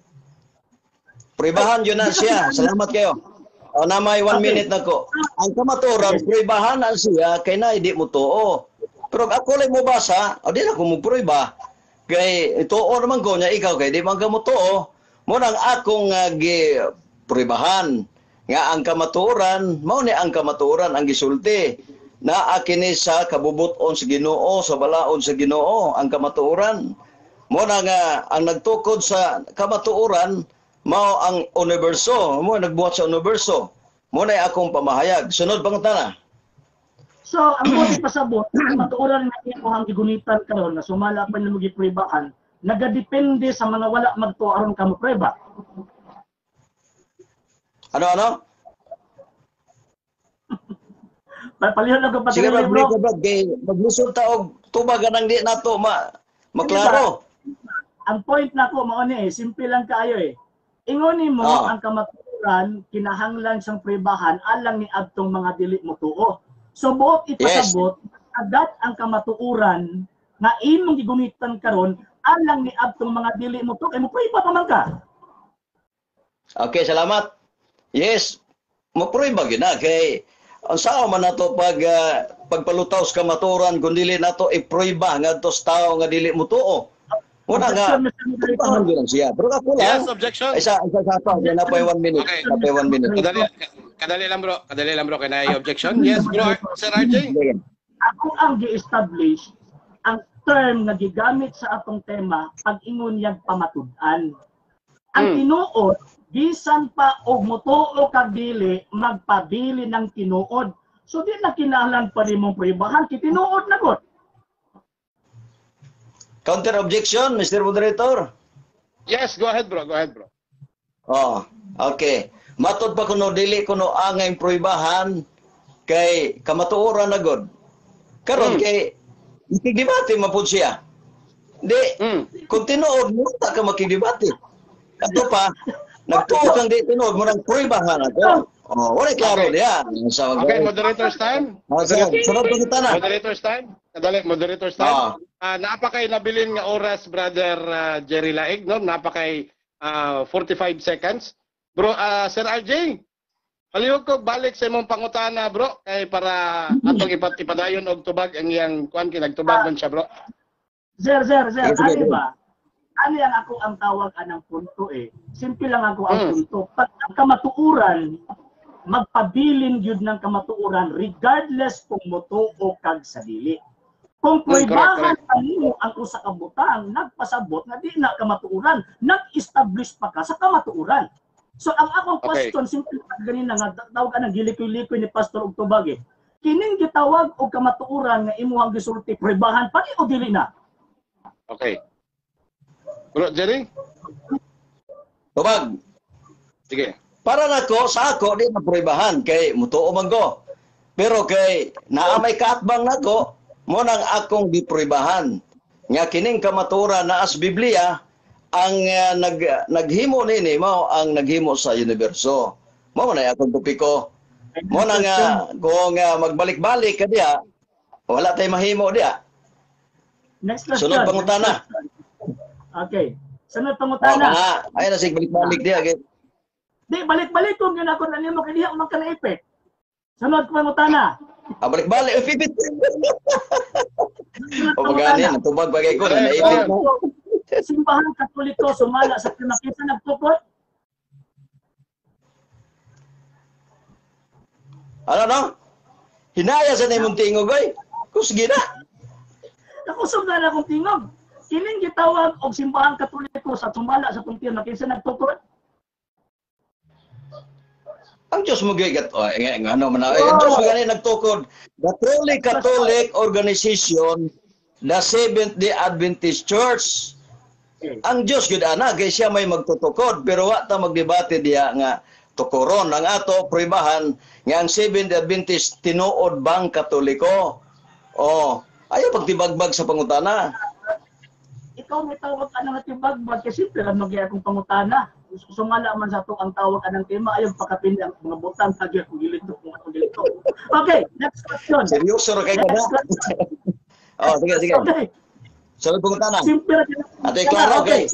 Pruebahan yun na siya. Salamat kayo. O, namay 1 minute na ko. Ang kamatuoran, pruebahan na siya kay na di mo tuo. Pero ako lang mo basa, o di na ko mo prueba. Kay tuo naman ko niya ikaw kay di man ka mo tuo. Munang akong pruebahan nga ang kamatuoran, mao ni ang kamatuoran ang gisulti. Naa kini sa kabubuton sa Ginoo, sa balaod sa Ginoo ang kamatuoran. Mo na nga ang nagtukod sa kamatuoran mao ang universo, mo nagbuhat sa universo. Mo na akong pamahayag. Sunod pangutana.
So, ang buti pasabot, kamatuoran nga imong gigunitan karon na sumala pa nimo gipruebahan, nagadepende sa mga wala magtuo aron ka mo prueba.
Ano?
Palihog lang ko pa.
Sige, bro. Maglusod ta og tubag anang di nato maklaro.
Ang point na ko mao ni eh, simple lang kaayo eh. Ingon nimo ang kamatuoran kinahanglan siyang pruebahan alang ni adtong mga dili motuo. So buot ipasabot, agad ang kamatuoran nga imong gigunitan karon alang ni adtong mga dili motuo kay mo prueba pa man ka.
Okay, salamat. Yes, moprueba gyud na kay ang sao man nato pag pagpalutaw sa kamatuoran kun dili nato iprueba ngadto sa tawo nga dili motuo. Muna nga pruebahan gyud siya. Pero ako lang.
Yes, objection.
Isa sa pa, na pa 1 minute.
Okay.
Na pa 1 minute.
Kadali lang bro. Kadali lang bro kay na objection. Yes, bro. Sir RJ.
Ako ang gi-establish ang term nga gigamit sa atong tema pag-ingon yang pamatud-an. Ang tinuod bisan pa og motuo kag dili magpabili ng tinuod. So di na kinahanglan pa nimong pruebahan kay tinuod na gud.
Counter objection, Mr. Moderator.
Yes, go ahead bro,
Oh, okay. Matod pa kuno dili kuno angay pruebahan kay kamatuoran na gud. Karon kay makigdebate man pud siya. Di, kung tinuod mo ta ka makigdebate. Kato pa nagtuo kang di tinuod mo nang pruebahan ako. Oh, wala klaro diya.
Okay, moderator's time.
Sunod pangutana.
Moderator's time. Kadali, moderator's time. Napakay nabilin nga oras, Brother Jerry Laig, no? Napakay 45 seconds. Bro, Sir RJ, palihog ko balik sa imong pangutana, bro, kay para atong ipadayon og tubag ang iyang kuan kay nagtubag man siya, bro.
Sir, sir, sir,
Sige, sige,
ano
sige.
ba? Ano ang ako ang tawag anang punto eh. Simple lang ako ang punto. Pag ang kamatuoran, magpabilin gyud ng kamatuoran regardless kung motuo kag sa dili. Kung pruibahan kanimo ang usa ka butang, nagpasabot nga di na kamatuoran, nag-establish pa ka sa kamatuoran. So ang akong question, simple lang ganina nga tawag anang gilikoy-likoy ni Pastor og tubag eh. Kining gitawag og kamatuoran nga imuhang gisulti, pruibahan pa ni o dili na?
Okay. Bro, Jerry?
Tubag.
Sige.
Para nako sa ako di na pruibahan kay mutuo man ko. Pero kay naa may kaatbang nako, mo nang akong gipruibahan nga kining kamatuoran naa sa Biblia, ang naghimo nini mao ang naghimo sa universo. Mao man ay akong topiko. Mo na nga kung magbalik-balik ka diha, wala tay mahimo diha.
Next question.
Sunod pangutana.
Okay. Sunod
Oh,
pangutana.
mga ay na sig balik-balik diha kay
Di balik-balik kung yun ako na nimo kay diha man ka naipit. Sunod pangutana.
Ah, balik-balik ipit.
Sunod
O magani
pangutana.
natubag bagay ko na naipit mo.
Simbahan Katoliko sumala sa tema, kinsa nagtukod?
Ano no? Hinaya sa nimong tingog oy. Kusgi na.
Nakusog na akong tingog. Kining gitawag og Simbahan Katoliko sa sumala sa tema, kinsa nagtukod?
Ang Diyos mo gigat oh, nga, nga, ano man eh, ang Diyos mo gani nagtukod. The truly Catholic organization, the Seventh Day Adventist Church.
Okay.
Ang Diyos gyud ana kay siya may magtutukod pero wa ta magdebate diha nga tukoron ang ato pruibahan nga ang Seventh Day Adventist tinuod bang Katoliko. Oh, ayaw pagtibagbag sa pangutana.
Ikaw may tawag ka nga tibagbag kasi simple lang magyay akong pangutana. Sumala man sa ato ang tawag anang tema, ayaw pakapin ang mga butang kagi akong gilito kung akong gilito. Okay, next question.
Seryoso ra kay ka
Next
na.
question.
Oh, sige sige.
Okay.
Sunod pangutana.
Simple ra gyud.
Ate, klaro, okay.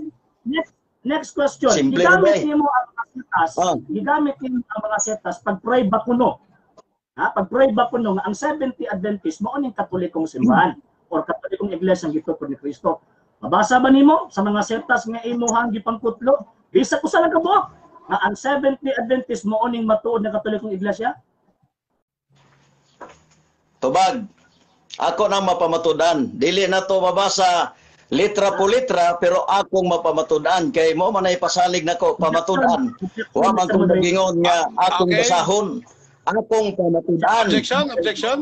Next next question.
Simple ra
Gigamit
ba eh?
nimo ang mga setas. Gigamit nimo ang mga setas pag prueba kuno. Ha, pag prueba kuno nga ang Seventh-day Adventist mao ning Katolikong simbahan or Katolikong iglesia ang gitukod ni Kristo. Mabasa ba nimo sa mga setas nga imuhang gipangkutlo? Bisa ko sa lang kabuok nga ang Seventh-day Adventist mao ning matuod na Katolikong iglesia?
Tubag. Ako nang mapamatudan. Dili na to mabasa litra po litra pero akong mapamatudan kay mo man ay pasalig nako pamatudan. Wa man kong nagingon nga akong basahon. Akong pamatudan.
Objection, objection.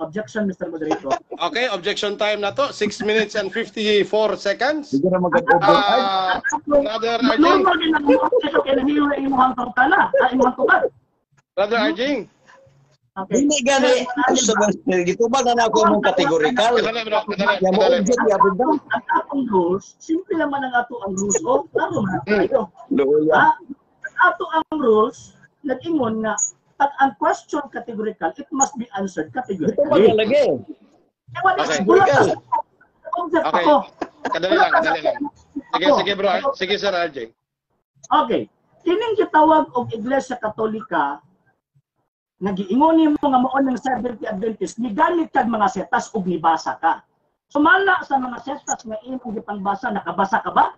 Objection, Mr. Moderator.
Okay, objection time na to. 6 minutes and 54 seconds.
Sige na mag-object.
Brother RJ.
Normal din ang objection kay nahiwa imuhang pangutana, imuhang tubag.
Brother RJ.
Okay.
Dili gani gusto ba gitubag na nako mong kategorikal.
Kadali bro, kadali,
Ya mo
kadali.
object ya pud ba?
Ang atong rules, simple naman ang ato ang rules. Oh, klaro man tayo.
Luya.
Ha? Ang ato ang rules, nag-ingon nga, pag ang question categorical, it must be answered
Gitubag
categorically.
na lagi.
Eh, wala, wala ka sa object ako.
Kadali lang, kadali lang. Sige, sige bro. Sige, Sir RJ.
Okay. Kining gitawag og Iglesia Katolika, nagiingon nimo nga mao ng Seventh-day Adventist, migamit kag mga setas ug nibasa ka. Sumala sa mga setas nga imong gipangbasa, nakabasa ka ba?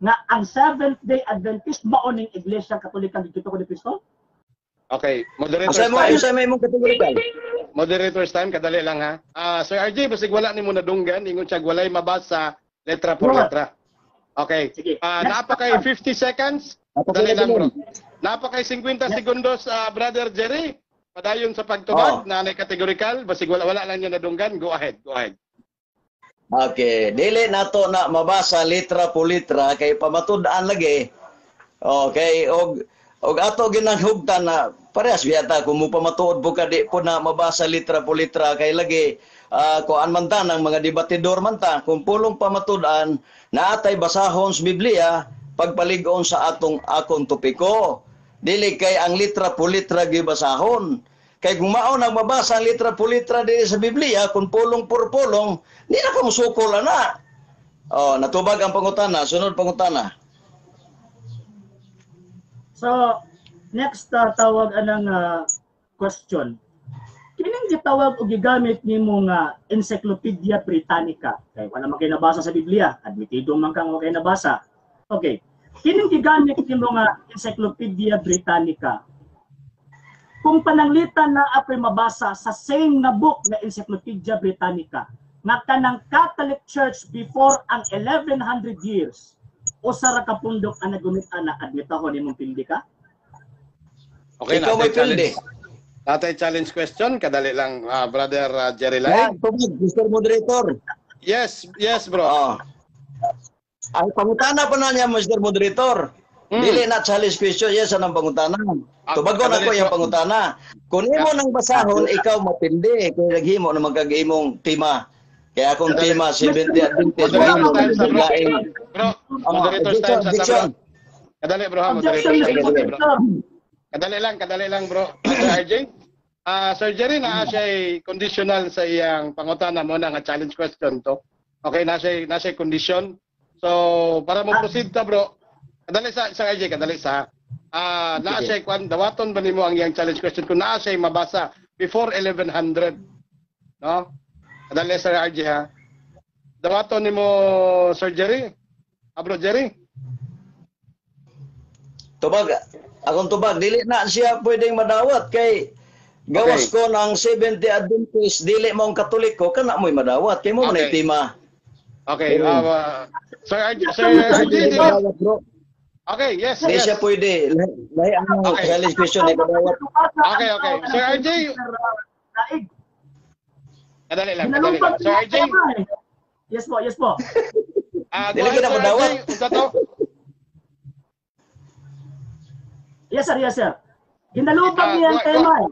Nga ang Seventh-day Adventist mao ning Iglesia Katolika gitukod ni Kristo?
Okay, moderator's
Usay mo
time.
usay mo imong kategorikal.
Moderator's time, kadali lang ha. Sir RJ, basig wala nimo nadunggan, ingon siya walay mabasa letra por letra. Okay.
Sige.
Naa pa kay 50 seconds. Dali lang bro. Naa pa kay 50 segundos, Brother Jerry. Padayon sa pagtubag, na kategorikal, basig wala, wala lang niya nadunggan. Go ahead, go ahead.
Okay, dili nato na mabasa litra po litra kay pamatud-an lagi. Okay, og og ato ginahugtan na parehas biyata kung mo pamatuod po ka di po na mabasa litra po litra kay lagi kuan man ta ng mga debatidor man ta kung pulong pamatud-an naatay basahon sa Biblia pagpalig-on sa atong akong topiko. Dili kay ang litra po litra gibasahon. Kay kung mao nang mabasa ang litra po litra dili sa Biblia kung pulong por pulong di na ka mosukol ana. Oh, natubag ang pangutana, sunod pangutana.
So, next tawag anang question. Kining gitawag o gigamit nimo nga Encyclopedia Britannica. Kay wala man kay nabasa sa Biblia, admitido man kang wa kay nabasa. Okay. Kining gigamit nimo nga Encyclopedia Britannica. Kung pananglitan na ako'y mabasa sa same na book na Encyclopedia Britannica nga kanang Catholic Church before ang 1100 years, usa ra ka pundok ang nagumit ana, admitahon nimong pildi ka?
Okay,
Ikaw
natay
may pildi.
challenge. Natay challenge question, kadali lang, Brother Jerry Lai.
Yan, tubig, Mr. Moderator.
Yes, bro.
Oh. Ay, pangutana pa na niya, Mr. Moderator. Dili na challenge question, yes, anang pangutana. Tubagon
kadali,
ako yung
bro.
pangutana. Kung imo nang basahon, ikaw mapindi. Kaya naghimo naman kag imong tema. Kaya akong
Kadali.
tema, 70 Adventist,
Moderator
mahimo
time sa bro.
lain.
Bro,
Oh,
moderator's
objection,
time sa bro.
objection.
Kadali, bro, ha,
Objection,
moderator's
Mr.
time sa bro.
Moderator.
Kadali lang, bro. Sir RJ, Sir Jerry, naa siya conditional sa iyang pangutana mo na nga challenge question to. Okay, na siya condition. So, para mo proceed ta, bro. Kadali sa Sir RJ, kadali sa. Naa siya kwan, dawaton ba nimo ang iyang challenge question kung naa siya mabasa before 1100? No? Kadali, Sir RJ, ha. Dawaton nimo, Sir Jerry? Ah, bro Jerry?
Tubag, akong tubag, dili na siya pwedeng madawat kay gawas ko ng 70 Adventist, dili mo ang Katoliko, kana mo'y madawat. Kay mo man ay tema.
Okay, Sir RJ, Sir RJ,
Dili
dili.
madawat, bro.
Okay, yes,
Di
yes.
siya pwede. Lahi ang challenge question, di madawat.
Okay. Sir RJ,
Daig.
Kadali lang, kadali lang. Sir RJ,
Yes po, yes po.
Go
Dili
ahead,
kita
Sir
madawat.
RJ. Unsa to?
Yes sir, yes sir. Ginalubag niya ang tema eh.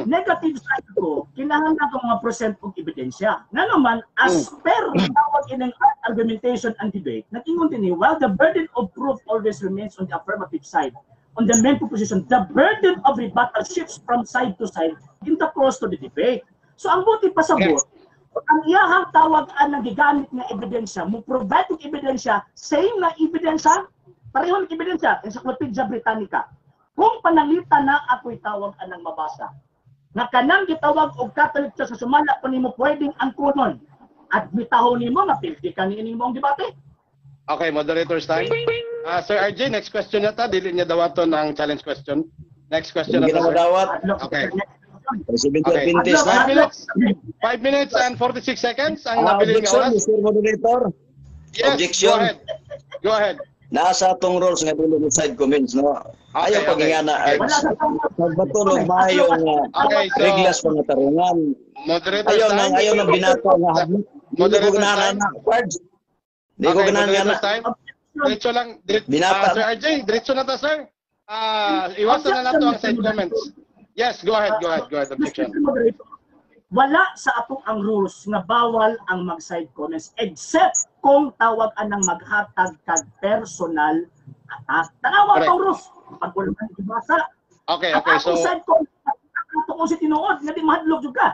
Negative side ko, kinahanglan ko mga present og ebidensya. Nga naman, as per tawag ining argumentation and debate, nagingon din ni, while the burden of proof always remains on the affirmative side, on the main proposition, the burden of rebuttal shifts from side to side in the course of the debate. So ang buti pasabot, ang iyahang tawag ang gigamit nga ebidensya, mo provide og ebidensya, same na ebidensya, parehong ebidensya, Encyclopedia Britannica. Kung pananglitan na ako'y tawag anang mabasa, nga kanang gitawag og Catholic Church sa sumala pa nimo pwedeng angkonon, admitahon nimo nga pildi ka niining moong debate.
Okay, moderator's time. Sir RJ, next question na ta. Dili niya dawaton ang challenge question. Next question na
Hindi
ta,
na
sir.
madawat.
Adlok.
Okay.
Next question.
70
Okay.
Adventist na.
5 minutes. 5 minutes and 46 seconds ang nabilin nga
Objection,
oras.
Mr. Moderator.
Yes,
Objection.
go ahead. Go ahead.
Nasa atong rules nga dili mo side comments, no. Ayaw pagingana.
Wala sa tawag.
Pagbatulog maayong
Okay, so
reglas pa nga tarungan.
Moderator's
Ayaw
time.
nang ayaw nang binato nga hadlok. Dili ko
Moderator's
ganahan
time.
na. Pards. Di ko
Okay,
ganahan nga na.
moderator's time. Diretso lang.
Binata.
Sir RJ, diretso na ta, sir. Iwasan na nato ang side comments. Yes, go ahead, go ahead, go ahead. Objection.
Mr. Moderator, wala sa atong ang rules nga bawal ang mag-side comments except kung tawag anang maghatag kag personal attack. Tanawa
Correct.
ang rules. Pag wala man gibasa.
Okay,
Ang
okay.
atong
So,
side comments, ato kung si tinuod nga di mahadlok jud ka.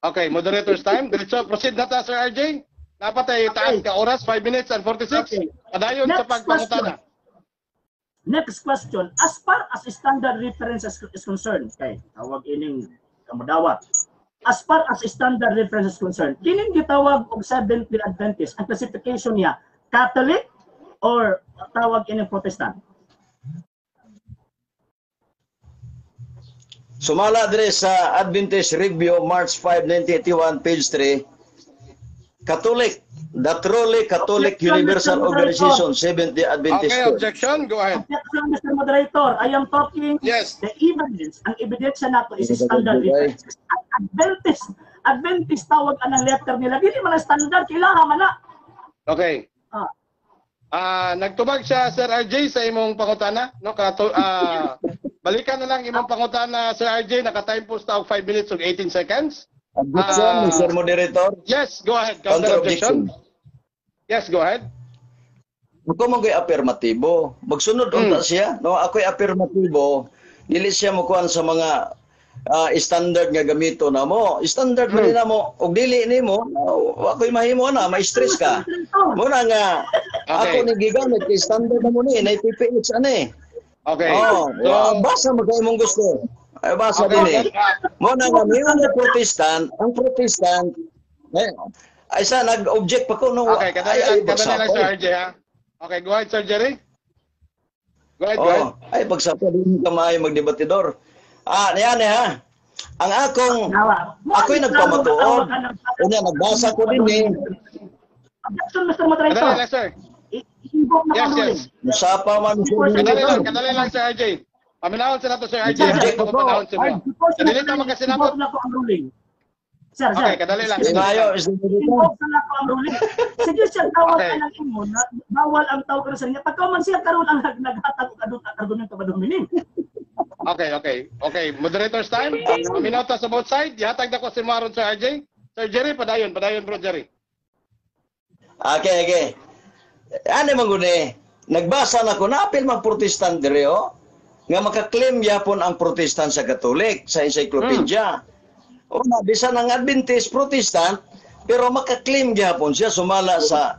Okay, moderator's time. Diretso, proceed na ta, Sir RJ. Dapat ay taas ka oras, 5 minutes and 46.
Okay.
Padayon sa
Next
pagpangutana.
Next question. As far as standard reference is concerned, kay tawag ining kamudawat. As far as standard reference is concerned, kining gitawag og Seventh-day Adventist, ang classification niya, Catholic or tawag ining Protestant?
Sumala dire sa Adventist Review, March 5, 1981, page 3. Catholic, the truly Catholic
Objection,
Universal
Mr. Moderator.
Organization, Seventh-day Adventist
Okay,
Church.
objection. Go ahead.
Objection, Mr. Moderator. I am talking the evidence. Ang ebidensya nato is standard references. Ang Adventist tawag anang letter nila. Dili man ang standard, kailangan man na.
Okay. Nagtubag siya, Sir RJ, sa imong pangutana, no? Kato, balikan na lang imong pangutana, Sir RJ, naka-time post ta og 5 minutes ug 18 seconds.
Objection, Mr. Moderator.
Yes, go ahead. Counter
Counter
objection.
objection.
Yes, go ahead.
Ako man ko'y apirmatibo. Magsunod unta siya. No, ako'y apirmatibo. Dili siya mokuan sa mga standard nga gamito na mo. Standard man na mo. Og dili nimo, no, ako'y mahimo na, ma-stress ka. Muna nga, ako ni gigamit kay standard na mo ni, na PPH ani.
Okay.
Oh,
So,
basa mo kay imong gusto. Ay, basa
okay.
din eh. Mo na nga miingon nga Protestant, ang Protestant eh, ay sa nag-object pa ko no.
Okay, kadali
ay,
lang,
ay,
kadali lang, Sir
pagsapol.
RJ, ha? Okay, go ahead, Sir Jerry. Go ahead, go ahead.
Oh, ay pagsapol di ka maayo magdebatidor. Ah, niyan eh, ha. Ang akong
Nawa.
ako'y nagpamatuod. Unya nagbasa ko din eh.
Objection, Mr. Moderator.
Kadali lang, sir.
I-invoke na
Yes,
ang ruling.
yes.
Musapa man
Kadali lang, Sir RJ. Paminahon sa nato, Sir RJ.
Object
Ako
ko.
panahon sa
Ay,
mo.
before sa
Dili ta magkasinabot.
invoke na ko ang ruling. Sir, sir.
Okay, kadali lang.
Di maayo, Mr. Moderator.
Invoke na lang ko ang ruling. Sige, sir, tawag
Okay.
ka ng imo na bawal ang tawag ka sa niya. Pagka man siya karon ang naghatag og argumento ba dominim.
Okay. Okay, moderator's time. Paminaw ta sa both side. Ihatag na ko si Maron, Sir RJ. Sir Jerry, padayon, padayon, bro Jerry.
Okay. Ano man gud eh? Nagbasa na ko naapil man Protestant dire oh. Nga maka-claim yapon ang Protestant sa Katolik sa encyclopedia. Una, bisan ang Adventist Protestant pero maka-claim gyapon siya sumala sa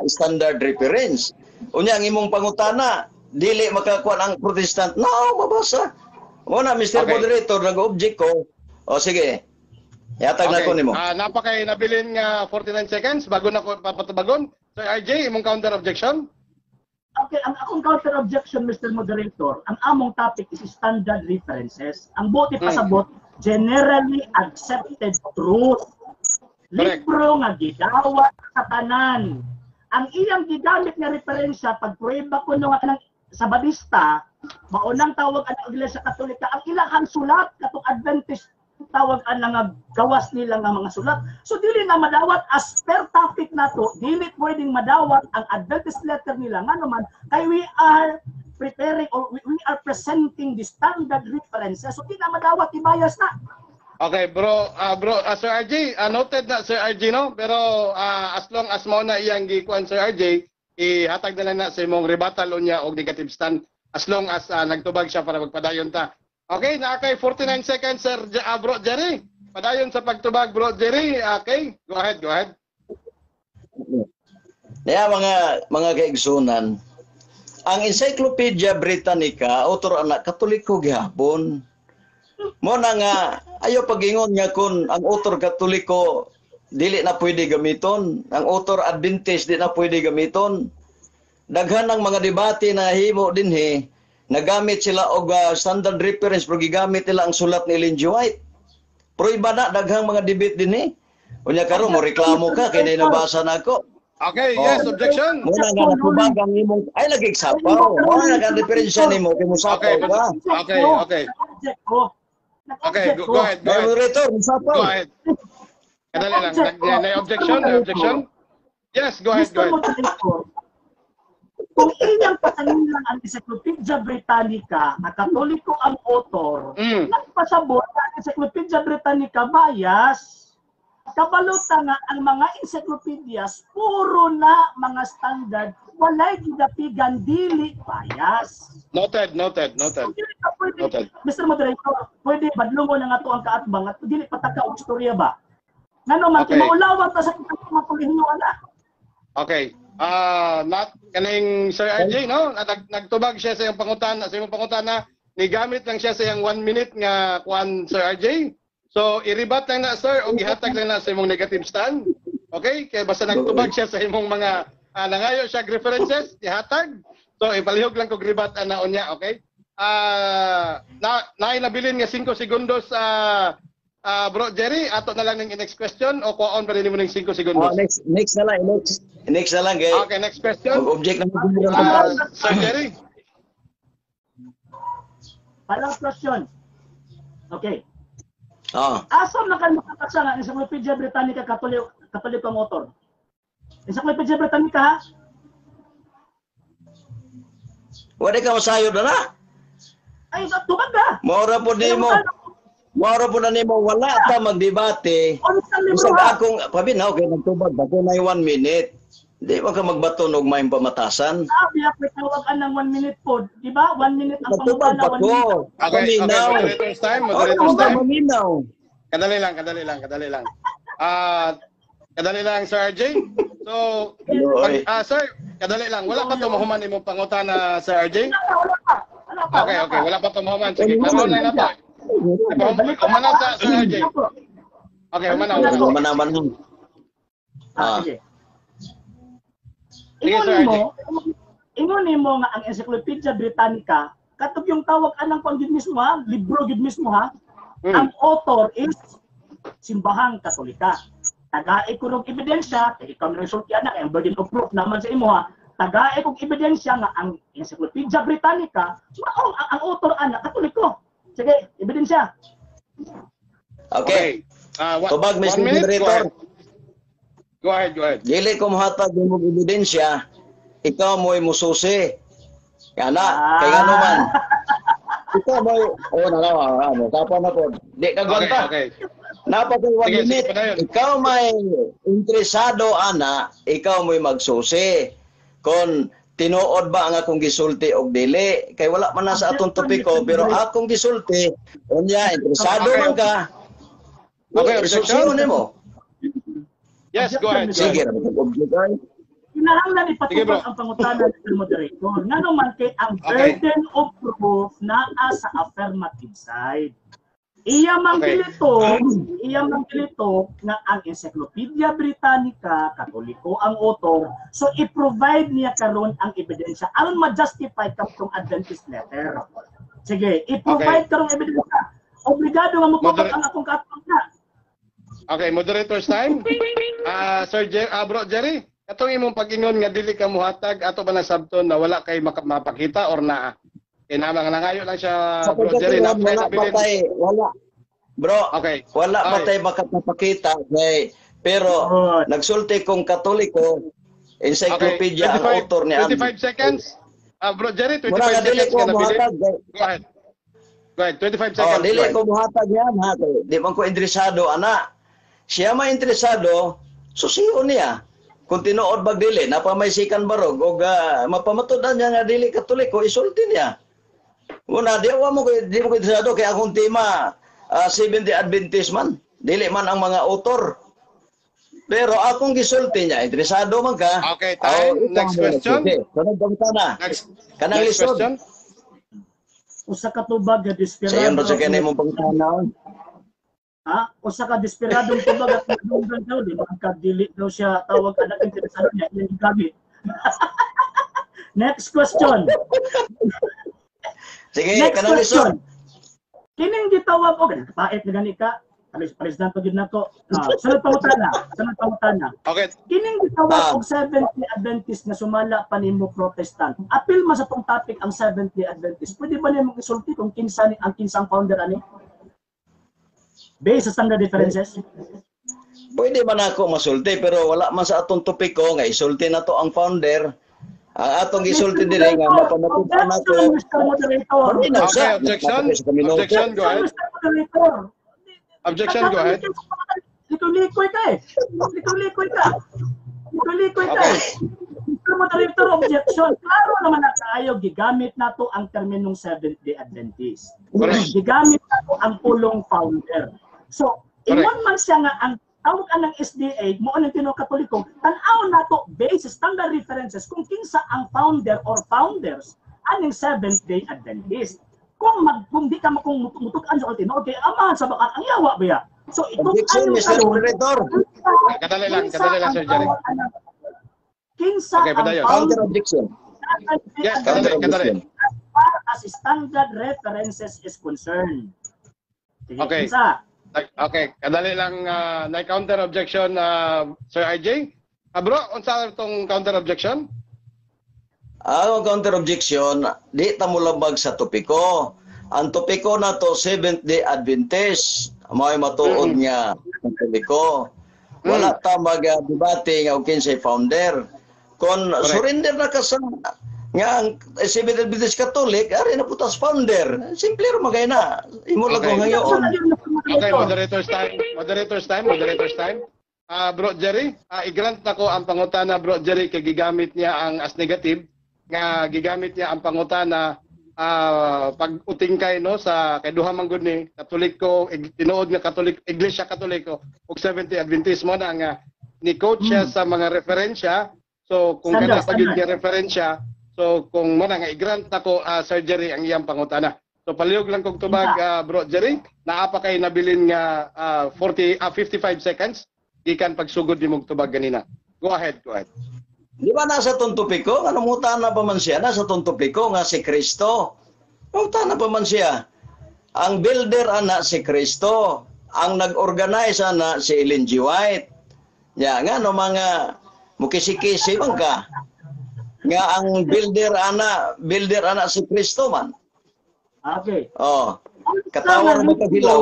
standard reference. Unya ang imong pangutana, dili makakuan ang Protestant. No, mabasa. Muna Mr. Moderator, nag-object ko. O sige. Yatag na ko nimo.
Ah, napakay nabilin nga 49 seconds bago na ko papatubagon. Sir RJ, imong counter objection?
Okay, ang akong counter objection, Mr. Moderator, ang among topic is standard references. Ang buot pasabot, generally accepted truth.
Correct.
Libro nga gidawat sa tanan. Ang iyang gigamit nga referensya pag prueba ko nga kanang Sabadista, maunang tawag ang Iglesia Katolika, ang ilahang sulat katong Adventist tawag ang nga gawas nila nga mga sulat. So dili na madawat as per topic nato, dili pwedeng madawat ang Adventist letter nila ngano man kay we are preparing or we are presenting the standard references. So di na madawat, i-bias na.
Okay, bro, Sir RJ, noted na Sir RJ, no? Pero as long as mao na iyang gikuan, Sir RJ, ihatag na lang na sa imong rebuttal unya og negative stand as long as nagtubag siya para magpadayon ta. Okay, naa kay 49 seconds, Sir Bro Jerry. Padayon sa pagtubag, Bro Jerry. Okay, go ahead, go ahead.
Kaya mga kaigsunan, ang Encyclopedia Britannica author ana Katoliko gihapon. Mo na nga ayo pagingon nga kun ang author Katoliko dili na pwede gamiton, ang author Adventist di na pwede gamiton. Daghan ng mga debate na himo dinhi, nagamit sila og standard reference pero gigamit nila ang sulat ni Ellen G. White. Pero iba na daghang mga debate dinhi. Unya karon mo reklamo ka kay nabasa nako.
Okay,
Oh.
yes, objection.
Muna nga natubag ang imong ay lagi sapaw. Muna nga referensya nimo kay mosapaw ka.
Okay.
Object ko.
Okay, go ahead, go
May
ahead.
moderator, mosapaw.
Go ahead. Kadali lang. Na objection, na objection. Yes, go ahead, go
Mr.
ahead.
Moderator, kung iyang patangilan ang Encyclopedia Britannica na Katoliko ang author, nagpasabot ang Encyclopedia Britannica bias. Kabalota nga ang mga encyclopedias puro na mga standard, walay gidapigan, dili bias.
Noted, noted, noted.
So, dili ka pwede,
Noted.
Mr. Moderator, pwede badlongon na nga to ang kaatbang at dili pataka og istorya ba? Ngano man
Okay.
okay. Maulawan ta sa kitang mga kolehiyo ana.
Okay. Ah, not kaning Sir RJ, no? Nagtubag siya sa iyong pangutana, sa iyong pangutana, nigamit lang siya sa iyang 1 minute nga kuan, Sir RJ. So, i-rebut lang na, sir, o gihatag lang na sa imong negative stand. Okay? Kaya basta nagtubag siya sa imong mga nangayo siya og references, ihatag. So, ipalihog lang kog rebut ana unya, okay? Na naay nabilin nga 5 segundos Bro Jerry, ato na lang ning next question o kuhaon pa rin mo ning 5
Oh,
segundos.
next next na lang, next next na lang kay
Okay, next question.
object na mo.
Sir Jerry.
Parang question. Okay.
Oh.
Asa man ka makakasa nga Encyclopedia Britannica Katoliko Katoliko ang author? Encyclopedia Britannica ha?
Wala ka masayod na na.
Ay, tubag ka.
Maura po nimo. Maura po na nimo wala ta magdebate.
Unsa libro
Bisag
ha?
akong pabinaw kay nagtubag ba ko may 1 minute. Di ba ka magbaton og may pamatasan?
Sabi ako tawag ang 1 minute po, di ba? 1 minute ang
Nagtubag
pangutana,
pa
1
ko.
minute.
Okay,
Paminaw.
moderator's time,
Oh,
moderator's time.
paminaw.
Kadali lang, kadali lang, kadali lang. Ah, kadali lang, Sir RJ. So,
Hello,
pag,
oy.
sir, Kadali lang. Wala pa to mahuman imong pangutana, Sir RJ?
Wala pa, wala pa. Wala pa.
Okay,
wala
okay.
pa.
Wala pa to mahuman. Sige, klaro na na to.
Balik ko
Humana sa Sir RJ.
Ako.
Okay, humana, humana.
Human naman.
Ah,
Ah.
sige.
Sige,
Ingon
Sir
nimo, ingon nimo nga ang Encyclopedia Britannica, katong yung tawag anang kwan gid mismo ha, libro gid mismo ha, ang author is Simbahang Katolika. Tagae ko rong ebidensya, kay ikaw na resulti anak, ang burden of proof naman sa imo ha. Tagae kong ebidensya nga ang Encyclopedia Britannica, mao ang author anak Katoliko. Sige, ebidensya.
Okay.
Tubag,
Mr.
one minute. Go
Moderator.
ahead. Go ahead, go ahead.
Dili ko mohatag nimo ebidensya, ikaw mo'y mususi. Kana, kay ngano man. Ikaw mo'y, oh na na, ano, tapa na po. Di ka
Okay,
gwanta.
okay.
Napa kay one
Sige, sige,
minute.
padayon.
Ikaw may interesado ana, ikaw mo'y magsusi. Kon tinuod ba ang akong gisulti og dili, kay wala man na sa atong topiko, pero akong gisulti unya interesado man ka.
Okay, objection?
Isusiyon nimo.
Yes, go ahead. Go
Sige,
ahead.
object ay.
Kinahanglan
Sige,
ipatubag
bro.
ang pangutana ng moderator. Ngano man kay ang burden of proof naa sa affirmative side. Iya mang gilito, iya mang gilito nga ang Encyclopedia Britannica, Katoliko ang author, so i-provide niya karon ang ebidensya aron ma-justify katong Adventist letter. Sige, i-provide karong ebidensya. Obligado nga motubag ang akong kaatbang na.
Okay, moderator's time. Ah, Sir Bro Jerry, katong imong pag-ingon nga dili ka muhatag, ato ba nasabton na wala kay mapakita or naa? Kay namang nangayo lang siya,
Sa
Bro Jerry,
pagkatuon,
na
wala pa tay, wala. Bro, wala pa tay makapapakita kay pero nagsulti kong Katoliko, encyclopedia ang
25,
author ni
25 seconds. Ah, Bro Jerry, 25
Mura nga dili
seconds
ko
ka na bilin.
muhatag.
Go ahead. Go ahead, 25
Oh,
seconds.
dili
Go ahead.
ko muhatag yan ha. Kay di man ko interesado ana. Siya may interesado, susiyon niya. Kung tinuod bag dili, napamay sikan barog og mapamatud-an niya nga dili Katoliko, isulti niya. Una, di mo ko interesado kay akong tema Seventh-day Adventist man. Dili man ang mga author. Pero akong gisulti niya, interesado man ka.
Okay, time.
Oh, ikaw
Next
ang
question.
Okay, sunod pangutana.
Next,
Kanang
next
lisod.
question.
Usa ka tubag nga
Sa iyon
desperado.
ba sa kanay mong pangutana?
Ha? Usa ka desperadong tubag at madunggan daw, di ba? Kadili daw siya tawag anak interesado niya, iyang gamit. Next question.
Sige,
Next
kanang
question.
lisod.
Kining gitawag og pait na gani ka. Palis palis na to gid nako. Ah, sunod pangutana, sunod pangutana.
Okay.
Kining gitawag
Ah.
og Seventh-day Adventist nga sumala pa nimo Protestant. Apil man sa tong topic ang Seventh-day Adventist. Pwede ba nimo isulti kung kinsa ni ang kinsang founder ani? Based sa standard references?
Pwede man ako masulti pero wala man sa atong topiko nga isulti na to ang founder. Ang atong gisulti dire nga mapamatud-an nato.
Objection, Mr. Moderator.
Paminaw
Okay,
sa.
objection.
Nagpapakita sa minuto.
Objection, go ahead.
Mr. Moderator.
Objection, go ahead.
Likoy-likoy ka eh. Likoy-likoy ka. Likoy-likoy ka eh. Mr. Moderator, objection. Klaro naman na kaayo, gigamit nato ang terminong Seventh-day Adventist.
Correct.
Gigamit nato ang pulong founder. So,
Correct.
ingon man siya nga ang tawag anang SDA, mo anang tinuod Katoliko, tan-aw nato based sa standard references kung kinsa ang founder or founders aning Seventh-day Adventist. Kung di ka kung mutuk-an sa tinuod kay amahan sa baka ang yawa ba ya? So ito
Objection, Mr. Moderator.
Kadali lang, Sir Jerry.
Kinsa
Okay,
ang
padayon.
founder
Counter objection.
Yes, kadali,
Counter
kadali.
objection.
As far as standard references is concerned. Sige, kinsa?
Okay, kadali lang, na counter objection, Sir RJ. Ah, bro, unsa tong counter objection?
Ang counter objection, di ta molabag sa topiko. Ang topiko na to Seventh Day Adventist, mao'y matuod nga Katoliko. Wala ta mag-debate nga og kinsay founder. Kon surrender na ka sa nga ang Seventh Day Adventist Catholic, ari na putas founder. Simple ra magay na. Imo lang kung hayoon.
Okay, moderator's time. Moderator's time, moderator's time. Ah, Bro Jerry, i-grant nako ang pangutana, Bro Jerry, kay gigamit niya ang as negative nga gigamit niya ang pangutana pag-utingkay no sa kay duha man gud ni Katoliko, tinuod nga Katolik, Iglesia Katoliko ug Seventh-day Adventist mo na nga ni coach siya sa mga referensya. So kung
Standard,
kana pa gyud
standard.
Nga referensya, so kung mo na nga i-grant ako, Sir Jerry, ang iyang pangutana. So palihog lang kog tubag, bro Jerry, naa pa kay nabilin nga 40 55 seconds gikan pagsugod nimong tubag ganina. Go ahead, go ahead.
Di ba nasa tong topiko? Ano mutana pa man siya? Nasa tong topiko nga si Kristo. Mutana pa man siya. Ang builder ana si Kristo. Ang nag-organize ana si Ellen G. White. Ya, nga no mga mukisi-kisi man ka. Nga ang builder ana si Kristo man.
Okay.
Oh,
Unsa
katawar
nga
mo kahilaw.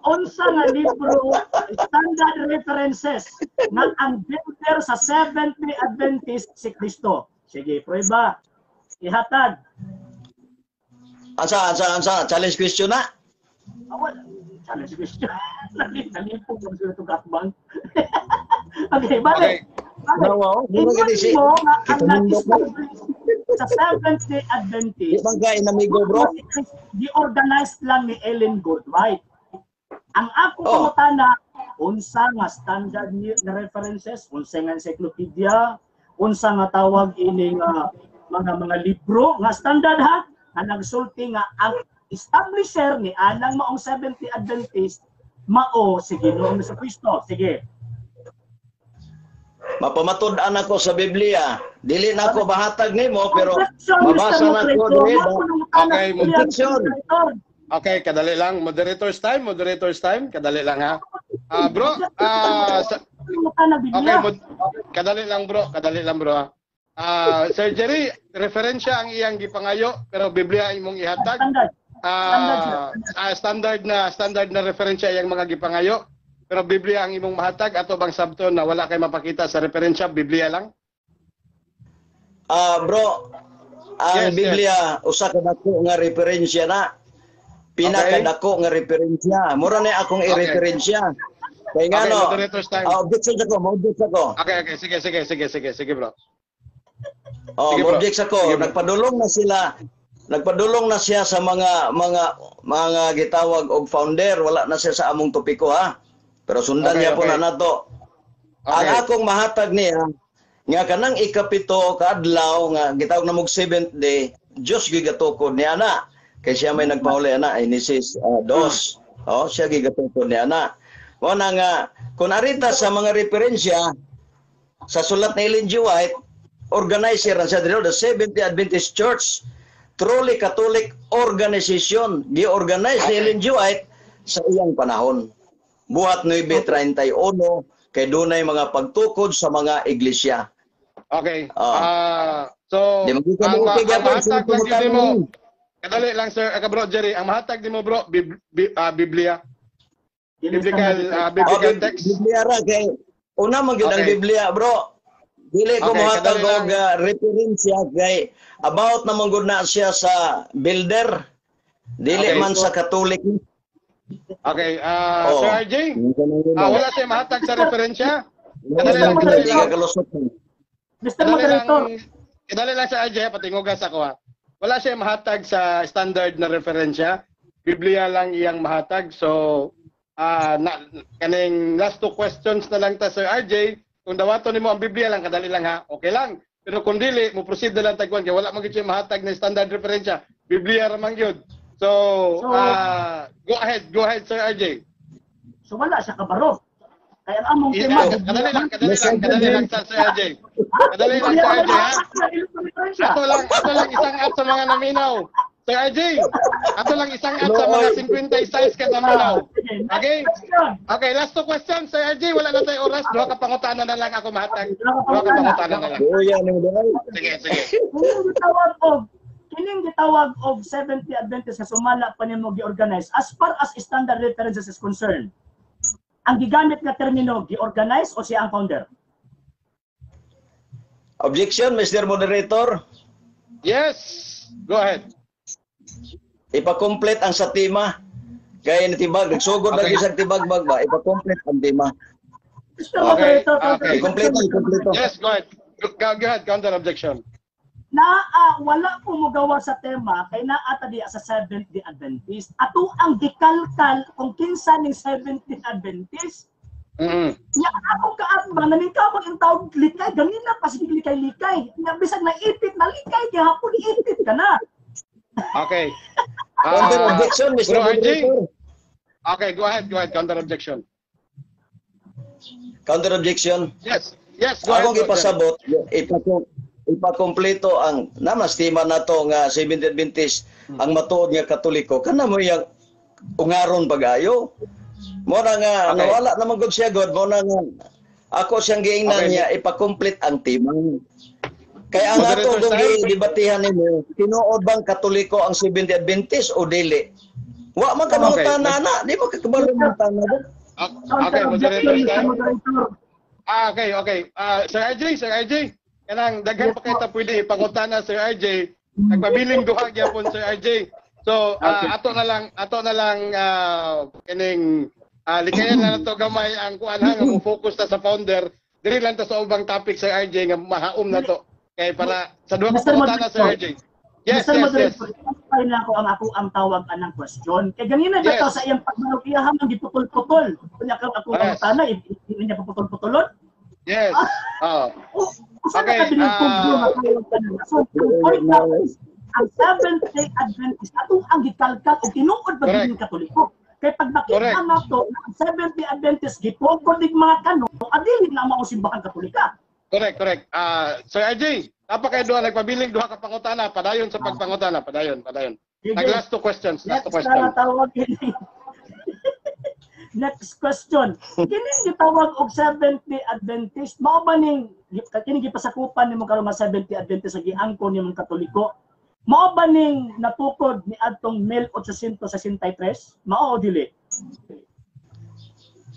Unsa nga libro, standard references nga ang builder sa Seventh-day Adventist si Kristo? Sige, prueba. Ihatag.
Asa, asa, asa, challenge question na.
Ah, wala. Challenge question. Nalipog lang sila itong katbang. Okay, balik. Balik.
No, wow. Di ba gani si
Ingon mo nga ang
Kita mundo ko.
nag-establish sa Seventh-day
Di
Adventist
ba ka inamigo, bro?
gi-organize lang ni Ellen G. White. Ang ako pangutana, unsa nga standard ni na references, unsa nga encyclopedia, unsa nga tawag ining mga libro nga standard ha, nga nagsulti nga ang establisher ni anang maong Seventh-day Adventist mao si Ginoong Kristo. Sige.
Mapamatud-an ako sa Biblia. Dili na ako bahatag nimo pero
Objection,
mabasa
Mr.
na ko
Moderator.
diri.
Ako nangutana
Okay,
sa iyang
objection.
moderator.
Okay, kadali lang. Moderator's time, moderator's time. Kadali lang ha. Bro,
Nangutana Biblia.
Okay, kadali lang, bro, kadali lang, bro ha. Sir Jerry, referensya ang iyang gipangayo pero Biblia ang imong ihatag.
Standard.
Standard na referensya iyang mga gipangayo pero Biblia ang imong mahatag. Ato bang sabton na wala kay mapakita sa referensya, Biblia lang?
Ah, bro, ang Biblia usa ka dako nga referensya na. Pinakadako nga referensya. Mura na akong i-referensya. Kay
Okay,
ngano?
moderator's time.
Ah, objection ako, mo-object ako.
Okay, sige, sige, sige, sige, sige, bro.
Oh,
Sige, bro.
mo-object ako.
Sige, bro.
Nagpadulong na sila. Nagpadulong na siya sa mga gitawag og founder, wala na siya sa among topiko ha. Pero sundan niya po na nato. Ang akong mahatag niya nga kanang ikapito ka adlaw nga gitawag na mog seventh day, Diyos gigatukod niya na. Kay siya may nagpahuli ana, Genesis 2. Oh, siya gigatukod niya na. Mao na nga kung arita sa mga referensya sa sulat ni Ellen G. White, organizer na siya dito, the Seventh-day Adventist Church, truly Catholic organization, gi-organize ni Ellen G. White sa iyang panahon. Buhat 931 kay dunay mga pagtukod sa mga iglesia.
Okay.
Ah.
So
Di magkita
ang,
mo okay
ang
gyapon,
mahatag lang
sunod
gyud nimo.
mo.
Kadali lang, sir, bro Jerry, ang mahatag nimo, bro, Biblia. Biblical
Oh,
biblical text.
Biblia ra kay una man gyud ang Biblia, bro. Dili ko
Okay,
mohatag
kadali lang.
og referensya kay about naman gud na siya sa builder. Dili man sa Catholic.
Okay,
Oh.
Sir RJ, wala siya mahatag sa referensya. Kadali lang, kadali
Di
lang.
ka kalusot.
Mr.
Kadali lang,
Moderator,
kadali lang sa RJ, patingugas ako ha. Wala siya mahatag sa standard na referensya. Biblia lang iyang mahatag. So, na, kaning last two questions na lang ta, Sir RJ. Kung dawaton nimo ang Biblia lang, kadali lang ha. Okay lang. Pero kung dili, mo proceed na lang tagwan kay wala man gyud siya mahatag na standard referensya. Biblia ra man gyud. So, go ahead, Sir RJ.
So wala siya kabaro. Kaya ang among tema,
Kadali lang, kadali lang, kadali lang sa Sir RJ. Kadali lang, Sir RJ ha. Ato lang isang at sa mga naminaw. Sir RJ, ato lang isang at sa mga 56 ka naminaw. Okay? Okay, last two questions, Sir RJ. Wala na tayo oras. Duha ka pangutana na lang ako mahatag. Duha ka pangutana na lang.
Kuya ni mo.
Sige, sige.
Kining gitawag og Seventh-day Adventist nga sumala pa nimo gi-organize, as far as standard references is concerned, ang gigamit nga termino, gi-organize o siya ang founder?
Objection, Mr. Moderator.
Yes. Go ahead.
Ipa-complete ang sa tema. Kaya ni tibag, nagsugod lagi sa tibag ba? Ipa-complete ang tema.
Mr. Moderator,
I-complete, i-complete.
Yes, go ahead. Go ahead, counter objection.
Naa wala ko mogawa sa tema kay naa ta diya sa Seventh Day Adventist. Ato ang gikalkal kung kinsa ning Seventh Day Adventist. Nya akong kaatbang naningkamot ang tawag likay ganina pa sige likay-likay. Nya bisag naipit na likay gihapon ipit ka na.
Okay.
Counter objection, Mr.
Bro RJ.
Moderator.
Okay, go ahead, go ahead. Counter objection.
Counter objection.
Yes, go ahead.
Akong
Bro Jerry.
ipasabot, ipakompleto ang namastima nato nga Seventh Adventist ang matuod nga Katoliko kana mo yang ungaron pag-ayo. Mo na nga nawala naman gud siya god mo na nga ako siyang giingnan niya ipa-complete ang tema. Kaya ang ato
Moderator
kung
style.
gidebatihan nimo, tinuod bang Katoliko ang Seventh Adventist o dili? Wa man ka mangutana na, di mo ka kabalo mangutana ba?
Okay, moderator
Objection, Mr.
style.
Moderator.
Ah, okay. Ah, Sir RJ, Sir RJ. Kanang daghan pa kita pwede ipangutana, Sir RJ. Nagpabiling duha gyapon, Sir RJ. So, ato na lang kining likayan na nato gamay ang kuan ha nga mo focus ta sa founder. Diri lang ta sa ubang topic, Sir RJ, nga mahaom na to. Kay para sa duha ka
Mr.
pangutana, Sir
Moderator.
RJ. Yes,
Mr.
yes.
Moderator, i na ako ang ako ang tawag anang question. Kay ganina ba sa iyang pagmalok iya ang giputol-putol. Kunya ka ako pangutana, hindi niya paputol-putolon.
Yes. Oh.
Oh, usa
Okay,
na kabiling pugdo nga tawag kanina. So, ang point na is, ang Seventh Day Adventist atong ang gikalkal o tinuod ba
Correct.
gid Katoliko. Kay pag makita nato na ang Seventh Day Adventist gitukod dig mga kano, adili na mao simbahan Katolika.
Correct. Ah, Sir RJ, napa kay duha nagpabiling duha ka pangutana, padayon sa pagpangutana, padayon, padayon.
Sige.
Nag last two questions, last two
Next
question.
na tawag kini. Next question. Kini gitawag og Seventh Day Adventist, mao ba ning kini gipasakupan nimo karon nga Seventh Day Adventist sa giangkon nimong Katoliko? Mao ba ning natukod ni adtong 1863? Mao o dili?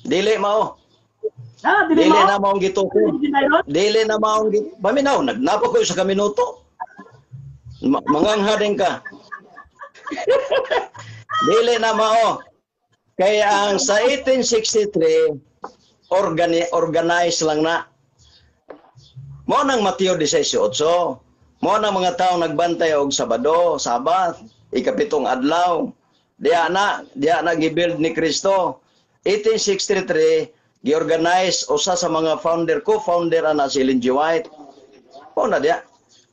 Dili mao.
Ah, dili
Dili
mao.
na maong gitukod.
Dili na ron?
Dili na maong Paminaw, nagnapa ko sa kaminuto. Mangangha din ka. Dili na mao. Kaya ang sa 1863 organize lang na. Mao nang Mateo 18. Mao nang mga tao nagbantay og Sabado, Sabat, ikapitong adlaw. Diha na gibuild ni Kristo. 1863 giorganize usa sa mga founder, co-founder ana si Ellen G. White. Mao na diha.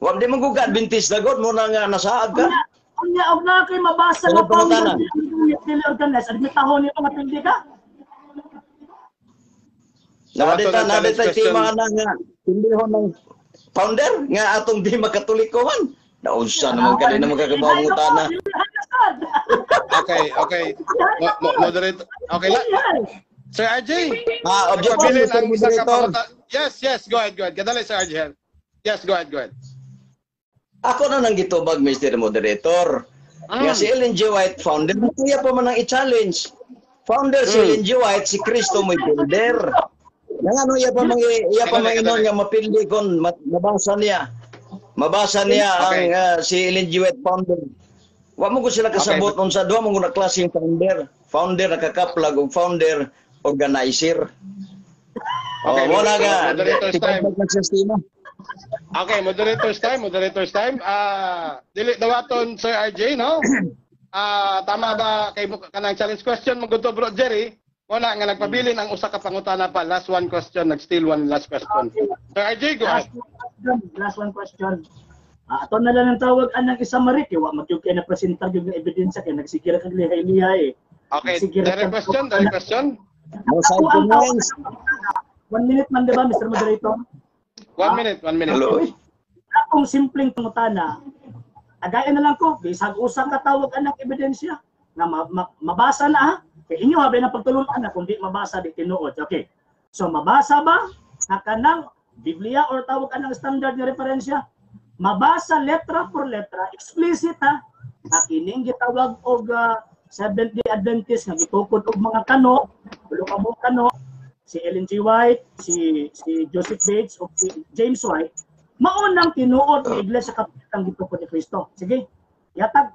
Wa di man gud ka Adventist dagod mo na nga nasaag ka.
Unya, unya og na kay mabasa
Ano
nga founder
pangutana?
dili organize, admit tahon nimo nga pindi ka.
Nabadita
Ato ng
nabita
challenge question.
tema na nga tindihon ng founder nga atong di makatoliko man. Naunsa naman ka din naman kakabaw mong utana.
Okay. Moderator. Okay la. Sir RJ.
Ah, objection,
Nagpabilin
Mr.
ang isa ka
Moderator.
Yes, go ahead, go ahead. Kadali, Sir RJ. Yes, go ahead, go ahead.
Ako na nang gitubag, Mr. Moderator. Nga si Ellen G. White founder, kuya pa man ang i-challenge. Founder si Ellen G. White, si Kristo mo'y builder. Nga ano, iya pa
Kadali,
manginon
kadali.
nga mapili kon mabasa niya. Mabasa niya ang si Ellen G. White founder. Wa mo ko sila kasabot unsa duha mo na klaseng founder. Founder nakakaplag og founder organizer.
Okay,
Oh, wala ka.
moderator's time.
Tipag ng sistema.
Okay, moderator's time, moderator's time. Ah, dili dawaton, Sir RJ, no? Ah, tama ba kay kanang challenge question mo gud to, Bro Jerry? Wala nga nagpabilin ang usa ka pangutana pa. Last one question, nag-still one last question. Sir RJ, go ahead.
Last one question. Last one question. Ah, ato na lang ang tawag anang isa marik kay wa magyud kay na presentar gyud ng ebidensya kay nagsigir kag lihay-lihay eh.
Okay,
Sige,
direct question, direct question.
No side
Ako ang tawag
comments.
One minute man, di ba, Mr. Moderator?
One minute, one minute.
Hello.
Akong simpleng pangutana, agayan na lang ko, bisag usang katawag anang ebidensya nga mabasa na ha. Kay inyo habi na pagtulunan na kung di mabasa di tinuod. Okay. So mabasa ba na kanang Biblia or tawag anang standard nga referensya? Mabasa letra por letra, explicit ha, na kining gitawag og Seventh Day Adventist nga gitukod og mga kano, tulo ka buok kano, si Ellen G. White, si si Joseph Bates o si James White, mao nang tinuod ng Iglesia Katolika ang gitukod ni Kristo. Sige. Yatag.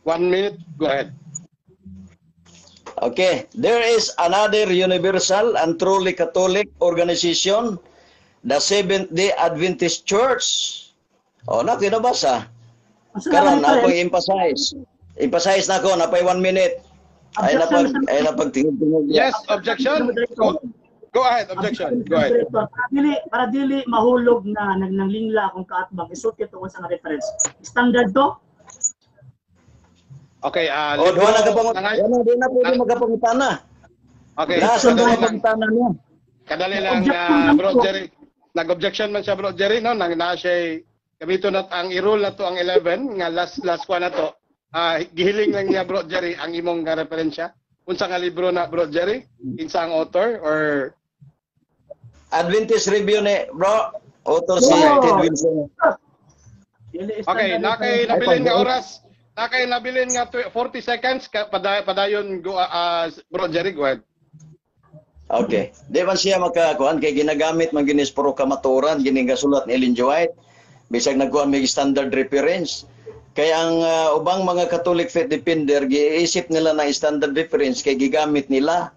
One minute, go ahead.
Okay, there is another universal and truly Catholic organization, the Seventh-day Adventist Church. O, na, kinabasa.
Unsa
Karon
naman
ako
ito, eh?
emphasize. Emphasize na ako, napay 1 minute. Ay
Objection,
napag
Mr.
ay napagtingog-tingog.
Yes, objection.
Mr. Moderator.
Go ahead, objection. Go ahead.
Para dili mahulog na nagnanglingla akong kaatbang, isulti tungkol sa nga reference. Standard to?
Okay,
Oh, duha na ka pang wala di na pwede magapangutana.
Okay,
Last na
kadali lang.
pangutana niya.
Kadali lang,
Objection lang
bro
po.
Jerry. Nag-objection man siya, bro Jerry, no? Nang na siya gamito na ang i-rule na to ang 11 nga last last one na to. Gihiling lang niya, bro Jerry, ang imong nga referensya. Unsa nga libro na, bro Jerry? Kinsa ang author or
Adventist Review ni bro. Author si
Oh.
Ted Wilson.
Dili
Okay,
standard
na kay
reference.
nabilin nga oras. Na kay nabilin nga 40 seconds ka, padayon go, bro Jerry, go ahead.
Okay. Di man siya makakuan kay ginagamit man ginis puro kamaturan gini gasulat ni Ellen G. White. Bisag nagkuan may standard reference. Kaya ang ubang mga Catholic faith defender giisip nila na standard reference kay gigamit nila.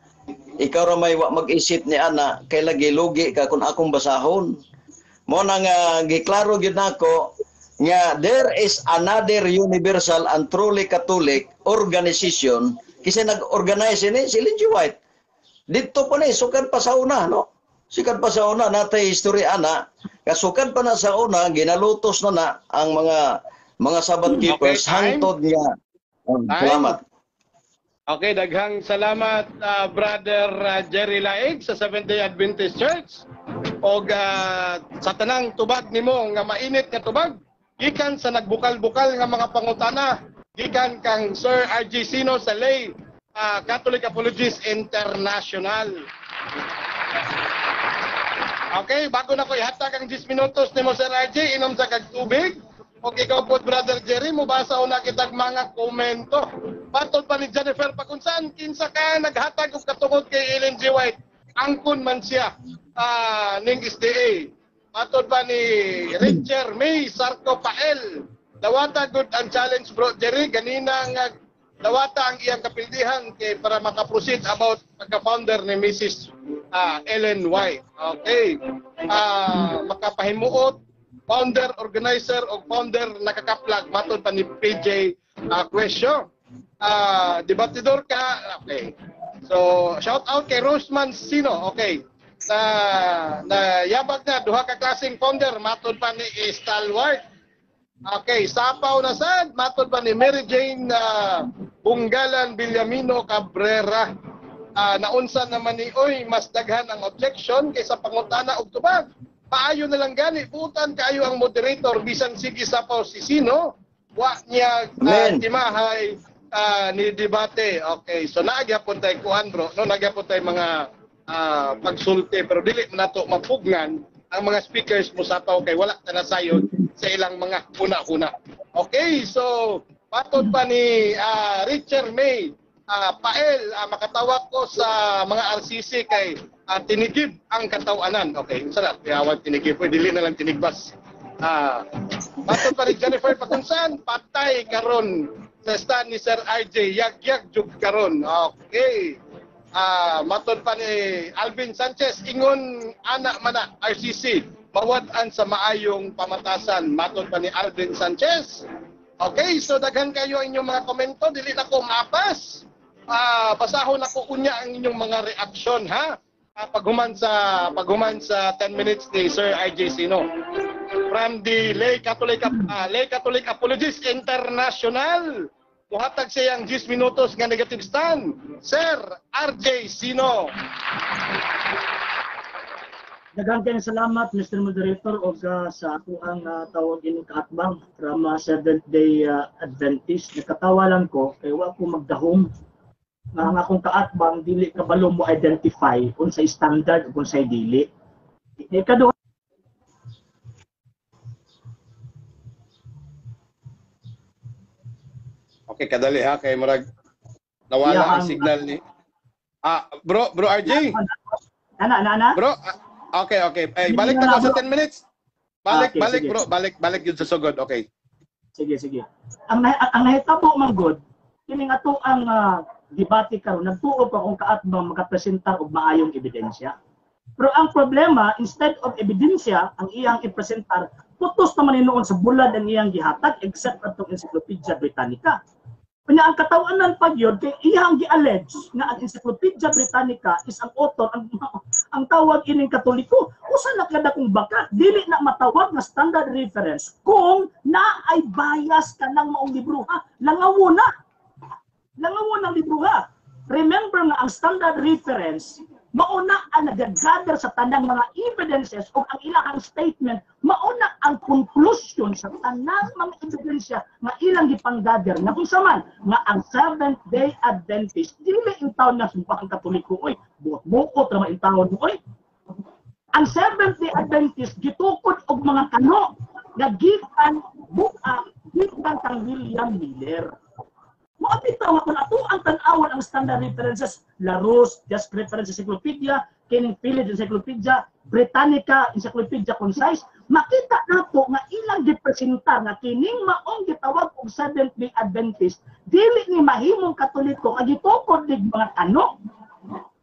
Ikaw ra may wa mag-isip ni ana kay lagi lugi ka kung akong basahon. Mo na nga giklaro gyud nako nga there is another universal and truly Catholic organization kasi nag-organize ini si Ellen G. White. Dito pa ni sukad pa sa una, no? Sukad pa sa una natay history ana, kasukad pa na sa una ginalutos na na ang mga Sabbath keepers
Okay, time.
hangtod nga.
Time.
Salamat.
Okay, daghang salamat, Brother Jerry Laig sa Seventh-day Adventist Church. Og sa tanang tubag nimo nga mainit nga tubag gikan sa nagbukal-bukal nga mga pangutana gikan kang Sir RJ Sino sa Lay Catholic Apologists International. Okay, bago na ko ihatag ang 10 minutos nimo, Sir RJ, inom sa kag tubig. Og ikaw po, Brother Jerry, mubasa una kitag mga komento. Patol pa ni Jennifer Pakunsan, kinsa ka naghatag og katungod kay Ellen G. White? Angkon man siya ning SDA. Patol pa ni Richard May Sarko Pael. Dawata good ang challenge, bro Jerry, ganina nga dawata ang iyang kapildihan kay para makaproceed about pagka-founder ni Mrs. Ellen White. Okay. Makapahimuot founder, organizer o founder nakakaplag matod pa ni PJ Question. Debatidor ka. Okay. So, shout out kay Roseman Sino. Okay. Na na yabag na duha ka klaseng founder matod pa ni Stalwart. Okay, sapaw na sad matod pa ni Mary Jane Bunggalan Villamino Cabrera. Naunsa naman ni oy mas daghan ang objection kaysa pangutana og tubag. Maayo na lang gani buutan kaayo ang moderator bisan sige sapaw si sino wa niya
Amen.
timahay ni debate. Okay, so naa gyapon tay kuan, bro. No, naa gyapon tay mga pagsulti pero dili man nato mapugnan ang mga speakers mo sapaw kay wala ta nasayon sa ilang mga huna-huna. Okay, so patod pa ni Richard May Pael, makatawag ko sa mga RCC kay tinigib ang katawanan. Okay, sarap. Yawan tinigib. Pwede dili na lang tinigbas. Patod pa ni Jennifer Pakunsan, patay karon sa stand ni Sir RJ, yag-yag jug karon. Okay. Matod pa ni Alvin Sanchez, ingon ana mana RCC, mawad-an sa maayong pamatasan. Matod pa ni Alvin Sanchez. Okay, so daghan kayo inyong mga komento, dili na ko maapas. Basahon ako unya ang inyong mga reaksyon, ha. Paghuman sa 10 minutes ni Sir RJ Sino. From the Lay Catholic Apologists International. Muhatag siyang 10 minutos nga negative stand. Sir RJ Sino.
Daghang kayong salamat, Mr. Moderator, og sa ako ang tawag ining kaatbang from Seventh Day Adventist. Nakatawa lang ko kay wa ko magdahom nga ang akong kaatbang dili kabalo mo identify unsay standard ug unsay dili. Ikaduha,
Okay, kadali ha kay murag nawala ang signal ni bro RJ.
Ana, ana, ana.
Bro, okay. Ay, balik na ko sa 10 minutes. Balik,
Okay,
balik
sige.
Bro, balik, balik yun sa sugod. Okay.
Sige, sige. Ang nahitabo man gud kining ato ang debate karon, nagtuo pa kung kaatbang makapresentar og maayong ebidensya. Pero ang problema, instead of ebidensya ang iyang ipresentar, putos naman noon sa bulad ang iyang gihatag except atong Encyclopedia Britannica. Unya ang katawanan pa gyud kay iyang gi-allege nga ang Encyclopedia Britannica is ang author ang tawag ining Katoliko. Usa na kada kung baka dili na matawag nga standard reference kung naay bias kanang maong libro ha. Langawo na. Langawo ng libro ha. Remember nga ang standard reference mao na ang nagagather sa tanang mga evidences o ang ilang statement, mao na ang conclusion sa tanang mga ebidensya nga ilang gipang-gather nga kung man nga ang Seventh Day Adventist dili in taon nga simbahang Katoliko, oy, buot-buot ra man in taon, oy. Ang Seventh Day Adventist gitukod og mga kano nga gikan buka gikan kang William Miller. Mao bitaw nga kung ato ang tan-awon ang standard references, Larousse, Just Reference Encyclopedia, kining Phillips Encyclopedia, Britannica Encyclopedia Concise, makita nato nga ilang gipresentar nga kining maong gitawag og Seventh Day Adventist dili ni mahimong Katoliko nga gitukod nig mga kano.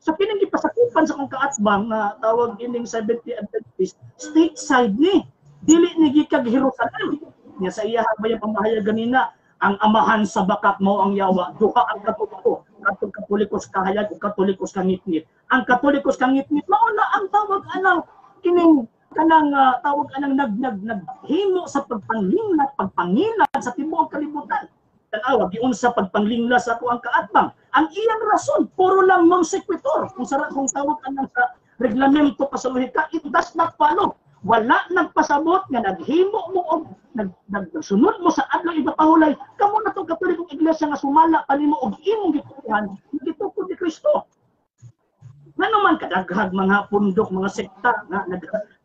So kining gipasakipan sa kong kaatbang nga tawag ining Seventh Day Adventist, state side ni, dili ni gikag Jerusalem. Nya sa iya ba yung pamahayag ganina, ang amahan sa bakak mo ang yawa, duha ang Katoliko, katong Katoliko sa kahayag ug Katoliko sa kangitngit. Ang Katoliko sa kangitngit mao na ang tawag anang kining kanang tawag anang nag nag naghimo sa pagpanglingla, pagpangilan sa tibuok kalibutan. Tan-awa giunsa pagpanglingla sa ako ang kaatbang. Ang iyang rason puro lang non sequitur. Kung sa kung tawag anang sa reglamento pasaluhika, it does not follow. Wala nagpasabot nga naghimo mo og nagsunod mo sa adlaw ipapahulay, kamo na tong Katolikong Iglesia nga sumala pa nimo og imong gituohan, gitukod ni Kristo. Ngano man kadaghag mga pundok, mga sekta nga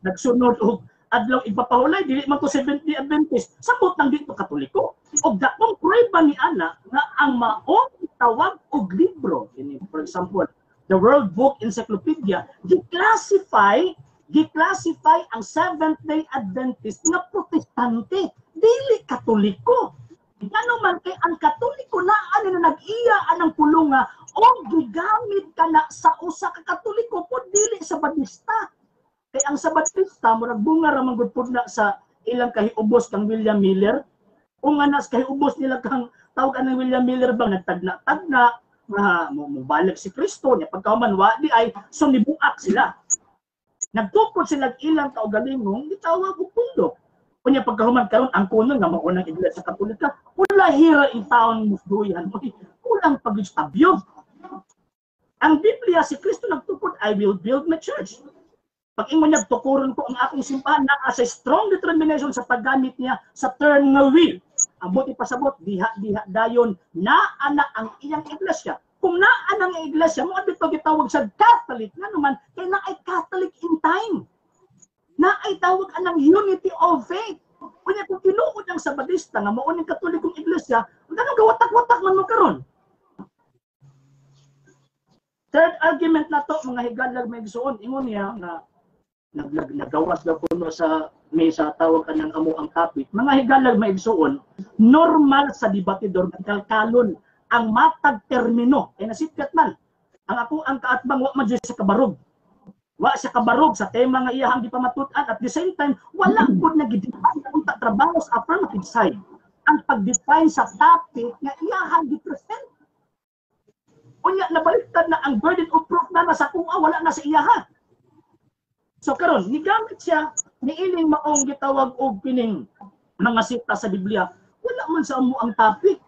nagsunod og adlaw ipapahulay, dili man to Seventh Day Adventist, sabot nang dito Katoliko. Og dakong prueba ni ana nga ang maong tawag og libro, ini for example, the World Book Encyclopedia, gi-classify ang Seventh Day Adventist nga Protestante, dili Katoliko. Ngano man kay ang Katoliko na ani na nag-iya anang pulong nga o gigamit kana sa usa ka Katoliko po dili sa Batista. Kay ang sa Batista murag bunga ra man gud pud na sa ilang kahiubos kang William Miller. O nga nas kahiubos nila kang tawag anang William Miller bang nagtagna-tagna nga mobalik si Kristo nya pagkahuman wa di ay so nibuak sila. Nagtukod sila ilang kaugalingong gitawag og pundok. Unya pagkahuman karon ang kuno nga mao nang Iglesia Katolika, wala hira in taon musduyan, kulang pag-istabyo. Ang Biblia, si Kristo nagtukod, "I will build my church." Pag ingon niya, "Tukuron ko ang akong simbahan," naa sa strong determination sa paggamit niya sa term nga will. Ang buti pasabot, diha-diha dayon, naa na ang iyang iglesia. Kung naa na ang iglesia, mo dito gitawag sa Catholic, nga naman, kay naay Catholic in time. Naay tawag anang unity of faith. Unya kung tinuod ang Sabadista nga mao ning Katolikong Iglesia, nganong gawatak-watak man mo karon? Third argument na to, mga higalag may igsuon, ingon niya nga nagawas daw kuno sa may sa tawag kanang amo ang topic. Mga higalag may igsuon, normal sa debatidor kalkalon ang matag termino. Eh nasipyat man. Ang ako ang kaatbang wa man sa kabarog. Wa siya kabarog sa tema nga iyahang gipamatud-an. At the same time, wala pud nagidefine unta trabaho sa affirmative side. Ang pag-define sa topic nga iyahang gi-present. Unya nabaliktad na ang burden of proof na nasa kuha, wala na sa iyaha. So karon nigamit siya niining maong gitawag og kining mga sita sa Biblia. Wala man sa amo ang topic.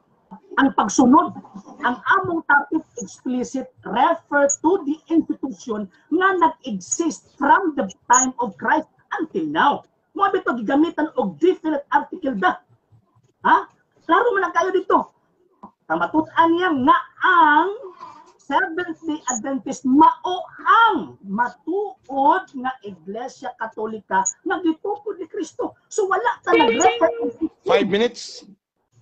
Ang pagsunod, ang among topic explicit refer to the institution nga nag-exist from the time of Christ until now. Mo bitaw gigamitan og definite article da. Ha? Klaro man ang kayo dito. Pamatut-an niya nga ang Seventh-day Adventist mao ang matuod nga Iglesia Katolika nga gitukod ni Kristo. So wala ta nag-refer og teaching.
5 minutes.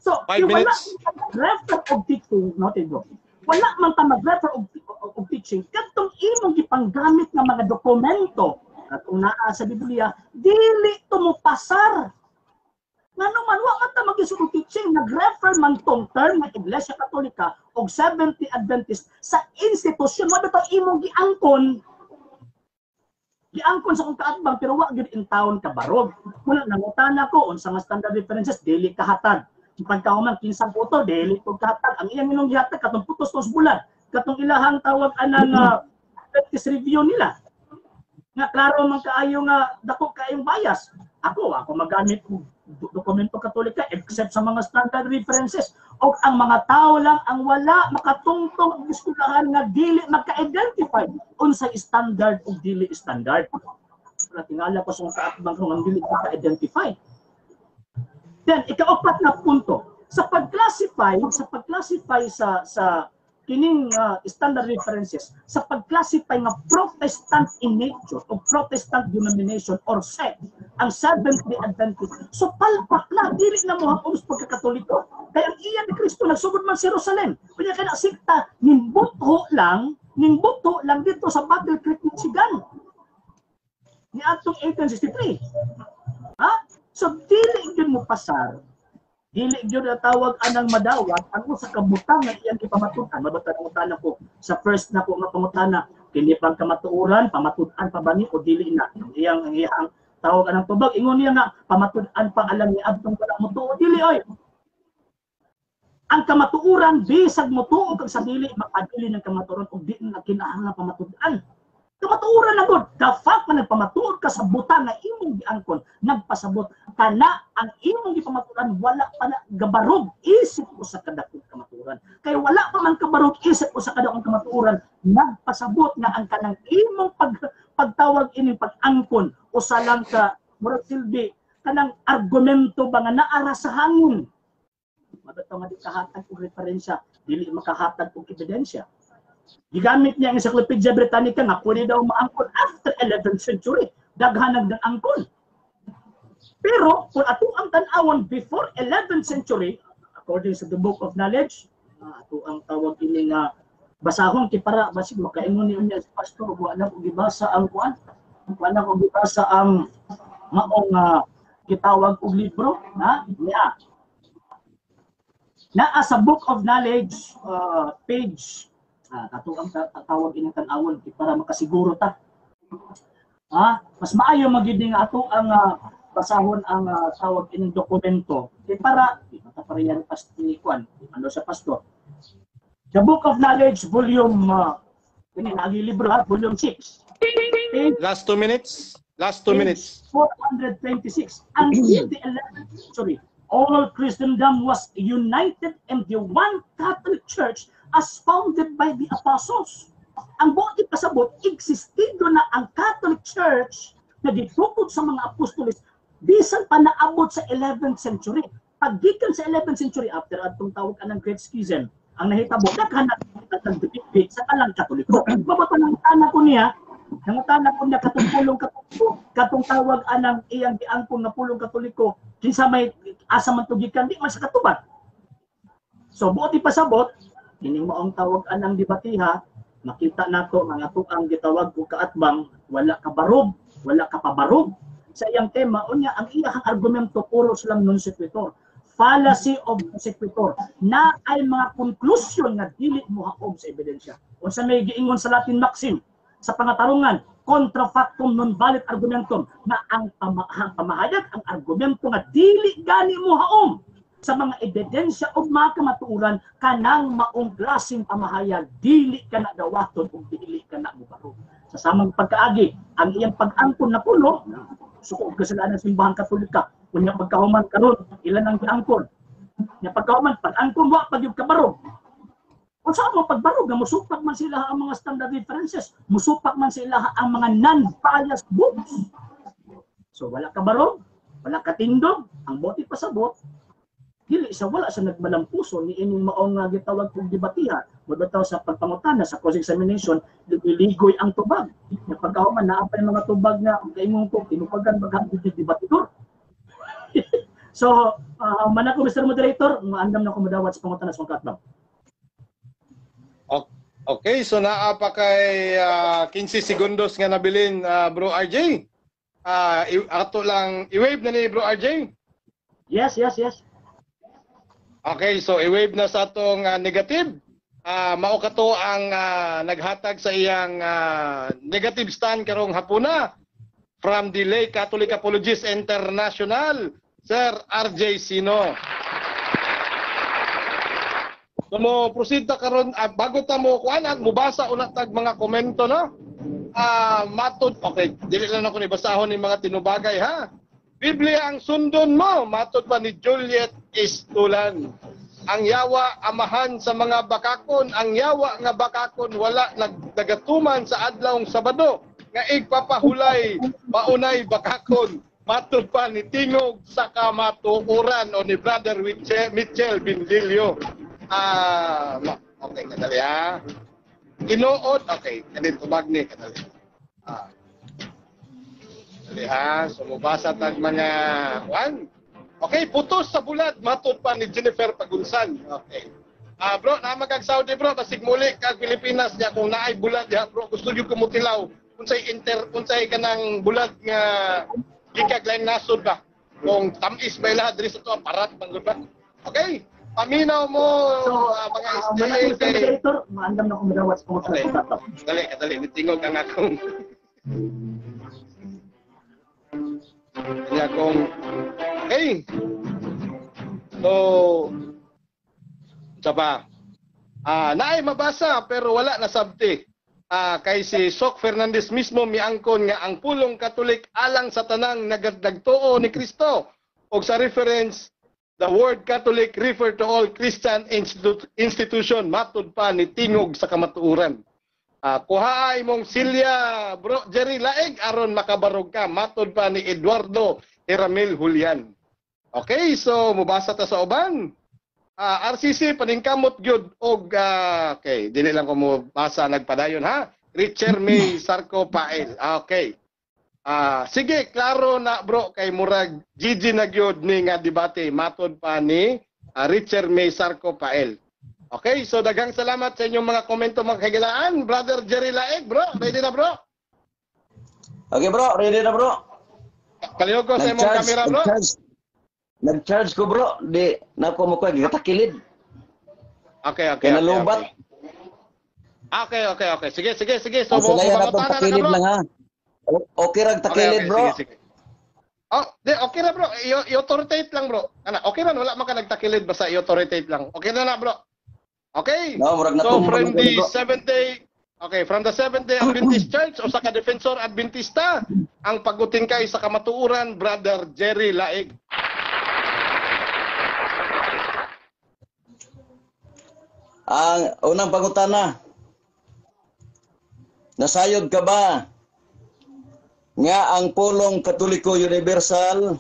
So,
5
wala
minutes.
ta nag-refer og teaching, no, Tigo? Wala man ta mag-refer og teaching. Kadtong imong gipanggamit nga mga dokumento katong naa sa Biblia, dili tumupasar. Ngano man wa man ta mag-isod og teaching, nag-refer man tong term ng Iglesia Katolika og Seventh-day Adventist sa institusyon. Wa bitaw imong giangkon. Giangkon sa kong kaatbang pero wa gyud in town kabarog. Muna nangutana ko unsa nga standard references, dili kahatag. Pagkahuman kinsang putol, dili ko kahatag. Ang iyang inong gihatag katong putos bulan, katong ilahang tawag anang Adventist Review nila. Nga klaro man kaayo nga dako kaayong bias. Ako magamit og dokumento Katolika except sa mga standard references. O ang mga tao lang ang wala makatungtong og eskwelahan nga dili maka-identify unsay standard ug dili standard. Wala, tingala ko sa kaatbang kung ang dili maka-identify. Then ikaapat na punto, sa pag-classify sa kining standard references, sa pag-classify nga Protestant in nature o Protestant denomination or sect ang Seventh-day Adventist. So palpak na, dili na mo sa pagkakatoliko. Kaya ang iya ni Kristo nagsugod man sa Jerusalem. Kunya kay na sikta nimbutho lang dito sa Battle Creek, Michigan, ni atong 1863. Ha? So dili gyud mo pasar, dili gyud na tawag anang madawat ang usa ka butang nga iyang gipamatud-an. Mabata nangutana ko sa first na ko nga pangutana, kini pang kamatuoran, pamatud-an pa ba ni o dili na? Ang iyang tawag anang tubag, ingon niya nga pamatud-an pa alang ni adtong wala motuo. Dili oy. Ang kamatuoran, bisag motuo kag sa dili, makadili ng kamatuoran ug di na kinahanglan pamatud-an. Kamatuoran na gud. The fact na nagpamatuod ka sa butang nga imong giangkon, nagpasabot kana ang imong gipamatuoran wala pa na gabarog isip usa ka dakong kamatuoran. Kay wala pa man kabarog isip usa ka dakong kamatuoran, nagpasabot nga ang kanang imong pagtawag ining pag-angkon usa lang ka murag silbi kanang argumento ba nga naara sa hangin. Mabitaw nga di kahatag og referensya, dili makahatag og ebidensya. Gigamit niya ang Encyclopedia Britannica nga pwede daw maangkon after 11th century. Daghan nag angkon. Pero kung ato ang tan-awon before 11th century, according sa the Book of Knowledge, ato ang tawag ini nga basahon kay para basig makaingon niya si pastor, wa na ko gibasa ang kuan. Wa na ko gibasa ang maong gitawag og libro na niya. Naa sa Book of Knowledge, page kato ang tawag ining tan-awon kay para makasiguro ta. Mas maayo magyud nga ato ang basahon ang tawag ining dokumento kay para di ba ta parehan pas ni kuan ano sa pastor. The Book of Knowledge, volume kini nagi libro ha, volume 6. Page
Last 2 minutes. Last 2 minutes.
426. Until the 11th century, all Christendom was united in the one Catholic Church as founded by the apostles. Ang buot ipasabot, existido na ang Catholic Church na gitukod sa mga apostoles bisan pa naabot sa 11th century. Paggikan sa 11th century, after atong tawag anang Great Schism, ang nahitabo, daghan na nagdebate sa kalang Katoliko. Mabato nang tanan ko niya, nangutana ko niya katong pulong Katoliko, katong tawag anang iyang giangkon nga pulong Katoliko, kinsa may asa man to gikan, di man sa katuban. So buot ipasabot, kining maong tawag anang debatiha, makita nato mga tuang gitawag og kaatbang wala ka barog, wala ka pabarog sa iyang tema. Unya ang iyang argumento puro silang non sequitur. Fallacy of non sequitur na ay mga konklusyon nga dili mohaob sa ebidensya. Unsa may giingon sa Latin maxim sa pangatarungan, "Contra factum non valet argumentum," na ang pamahayag, ang argumento nga dili gani mohaom sa mga ebidensya o mga kamatuoran, kanang maong klaseng pamahayag dili ka na dawaton ug dili ka na mobarog. Sa samang pagkaagi, ang iyang pag-angkon na pulo, suko og kasalanan Simbahan Katolika, unya pagkahuman karon ilan ang giangkon. Nya pagkahuman pag-angkon, wa pa gyud kabarog. Unsa mo pagbarog nga musupak man sila ang mga standard references, musupak man sila ang mga non-biased books? So wala ka barog, wala ka tindog. Ang buot ipasabot, dili sa wala sa nagmalampuso ni ining maong nga gitawag og debatiha. Mabitaw sa pagpangutana sa cross examination, ligoy ang tubag. Nya pagkahuman naa pa mga tubag nga kaingon ko tinupagan maghagod debatidor. So, man ako, Mr. Moderator, maandam na ko madawat sa pangutana sa mga kaatbang.
Okay, so naa pa kay 15 segundos nga nabilin, Bro RJ. Ato lang i-wave na ni Bro RJ.
Yes.
Okay, so i-wave na sa atong negative. Mao kato ang naghatag sa iyang negative stand karong hapuna from the Lay Catholic Apologists International, Sir RJ Sino. So mo proceed ta karon, bago ta mo kuan at mubasa una tag mga komento, no. Matud, okay, dili lang ako ni basahon ni mga tinubagay, ha. Biblia ang sundon mo, matud pa ni Juliet Istulan. Ang yawa amahan sa mga bakakon, ang yawa nga bakakon wala nagatuman sa adlawng Sabado nga igpapahulay maunay bakakon. Matud pa ni Tingog sa Kamatuoran o ni Brother Mitchell Bindilio. Okay, kadali ha. Tinuod, okay, kanin tubag ni kadali. Dali ha, so mubasa tag mga one. Okay, putos sa bulad, matud pa ni Jennifer Pagunsan. Okay. Bro, naa kag Saudi, bro, basig muli kag Pilipinas niya kung naay bulad diha, bro, gusto gyud ko mutilaw. Unsay inter unsay kanang bulad nga gikag lain nasod ba? Kung tamis ba ila diri sa to parat man gud ba? Okay. Paminaw mo
So,
mga SDA kay
moderator, maandam na akong magawat sa
Okay. Dali, dali, nitingog ang akong Kanya kung okay. So, sa pa. Naay mabasa pero wala na sabti. Kay si Sok Fernandez mismo miangkon nga ang pulong Katolik alang sa tanang nagtuo ni Kristo. Og sa reference, the word Catholic refer to all Christian institution, matud pa ni Tingog sa Kamatuoran. Kuha imong silya, bro Jerry Laeg, aron makabarog ka, matud pa ni Eduardo Eramil Julian. Okay, so mubasa ta sa uban. RCC paningkamot gyud og okay, dili lang ko mobasa nagpadayon ha. Richard May Sarko Pael. Okay. Sige, klaro na bro kay murag GG na gyud ni nga debate, matod pa ni Richard May Sarko Pael. Okay, so daghang salamat sa inyong mga komento, mga kagilaan. Brother Jerry Laeg, bro, ready na, bro?
Okay bro, ready na, bro.
Kalihog ko sa imong camera, bro.
Nag-charge ko, bro, di na ko mo ko gitakilid.
Okay.
Kay nalubat.
Okay. Sige, sige, sige. So,
So,
mo
na tong
mangutana na ka,
takilid
bro.
lang ha. Okay rag takilid,
Okay,
bro.
sige, sige. Oh, di, okay na, bro. I-authoritate lang, bro. Ana, okay na, wala man ka nagtakilid basta i-authoritate lang. Okay na na, bro. Okay.
No, murag
So
natumba
from
na
the
bro.
Seventh Day, okay, from the Seventh Day Adventist Church o sa ka-Defensor Adventista, ang pagutingkay sa kamatuoran, Brother Jerry Laeg.
Ang unang pangutana. Nasayod ka ba nga ang pulong Katoliko Universal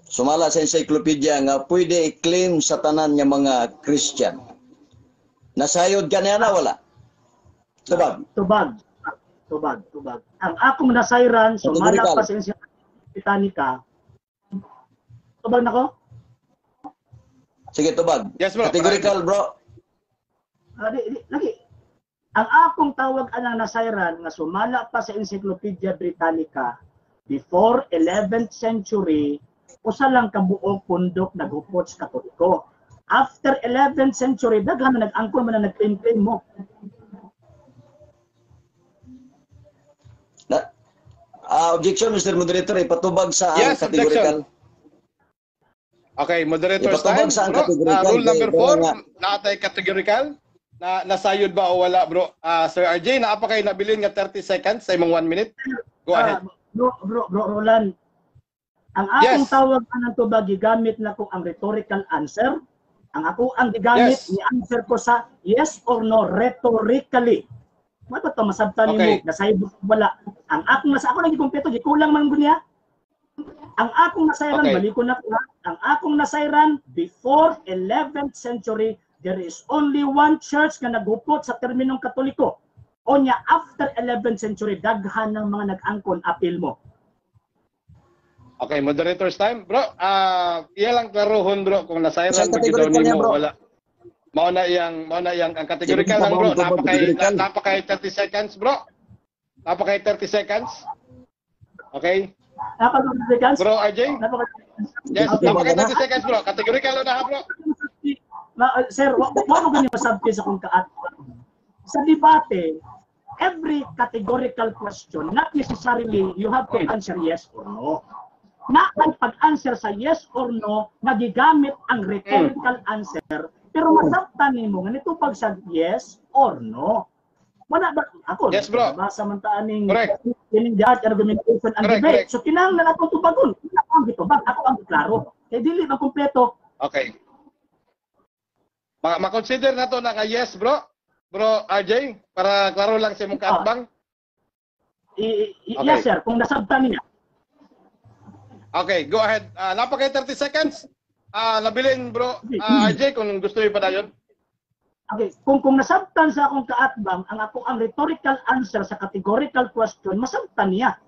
sumala sa encyclopedia nga pwede i-claim sa tanan nga mga Christian? Nasayod ka niya na wala? Tubag.
Tubag. Tubag, tubag. Ang akong nasayran, sumala
Categorical.
pa sa Encyclopedia Britannica. Tubag na ko?
Sige, tubag.
Yes, bro.
Categorical, bro.
Di, lagi. Ang akong tawag anang nasayran nga sumala pa sa Encyclopedia Britannica before 11th century, usa lang kabuok pundok naghupot sa Katoliko. After 11th century, daghan na nag-angkon man na nag-claim-claim mo.
Na, objection, Mr. Moderator, ipatubag sa ang
Yes,
categorical.
Okay, moderator's
Ipatubag
time.
sa ang
Bro,
categorical,
rule number
kay-
4,
nga.
Naatay categorical. Na nasayod ba o wala, bro? Sir RJ, naa pa kay nabilin nga 30 seconds sa imong 1 minute. Go ahead.
Bro, Roland, ang akong
Yes.
tawag anang tubag, gigamit na ko ang rhetorical answer. Ang ako ang gigamit,
Yes.
ni-answer ko sa yes or no rhetorically. Mo ba to masabtan nimo nasayod wala. Ang akong nasa ako lagi kumpleto, gikulang man gud niya. Ang akong nasayran, balikon na ko ha. Ang akong nasayran before 11th century, there is only one church nga naghupot sa terminong Katoliko. Onya after 11th century daghan ng mga nag-angkon, apil mo.
Okay, moderator's time. Bro, iya lang klarohon, bro, kung nasayran
Sa
ba gyud daw
categorical niya,
nimo
bro.
wala. Mao na iyang ang categorical
Sige,
lang, bro.
tubag, categorical.
Napakay 30 seconds, bro. Napakay 30 seconds. Okay?
Napaka 30 seconds?
Bro RJ?
Napaka
Yes,
Okay,
napakay
maganda.
30 seconds, bro. Categorical na ha, bro.
Sir, wa mo gani masabti sa kung kaat. Sa debate, every categorical question, not necessarily you have to answer yes or no. Na ang pag-answer sa yes or no, nagigamit ang rhetorical answer, Pero masabtan nimo nga nitubag sa yes or no. Wala ba ako?
Yes, bro.
Basa man ta aning
Correct.
Kining the art argumentation and
Correct,
debate.
correct.
So kinahanglan atong tubagon. Ako ang gitubag, ako ang klaro. Kay dili man kumpleto.
Okay. Ma-consider na to na nga yes, bro. Bro RJ, para klaro lang sa imong kaatbang.
I, Yes sir, kung nasabtan niya.
Okay, go ahead. Naa pa kay 30 seconds. Nabilin, bro RJ, kung gusto niyo pa dayon.
Okay, kung nasabtan sa akong kaatbang ang ako ang rhetorical answer sa categorical question, masabtan niya.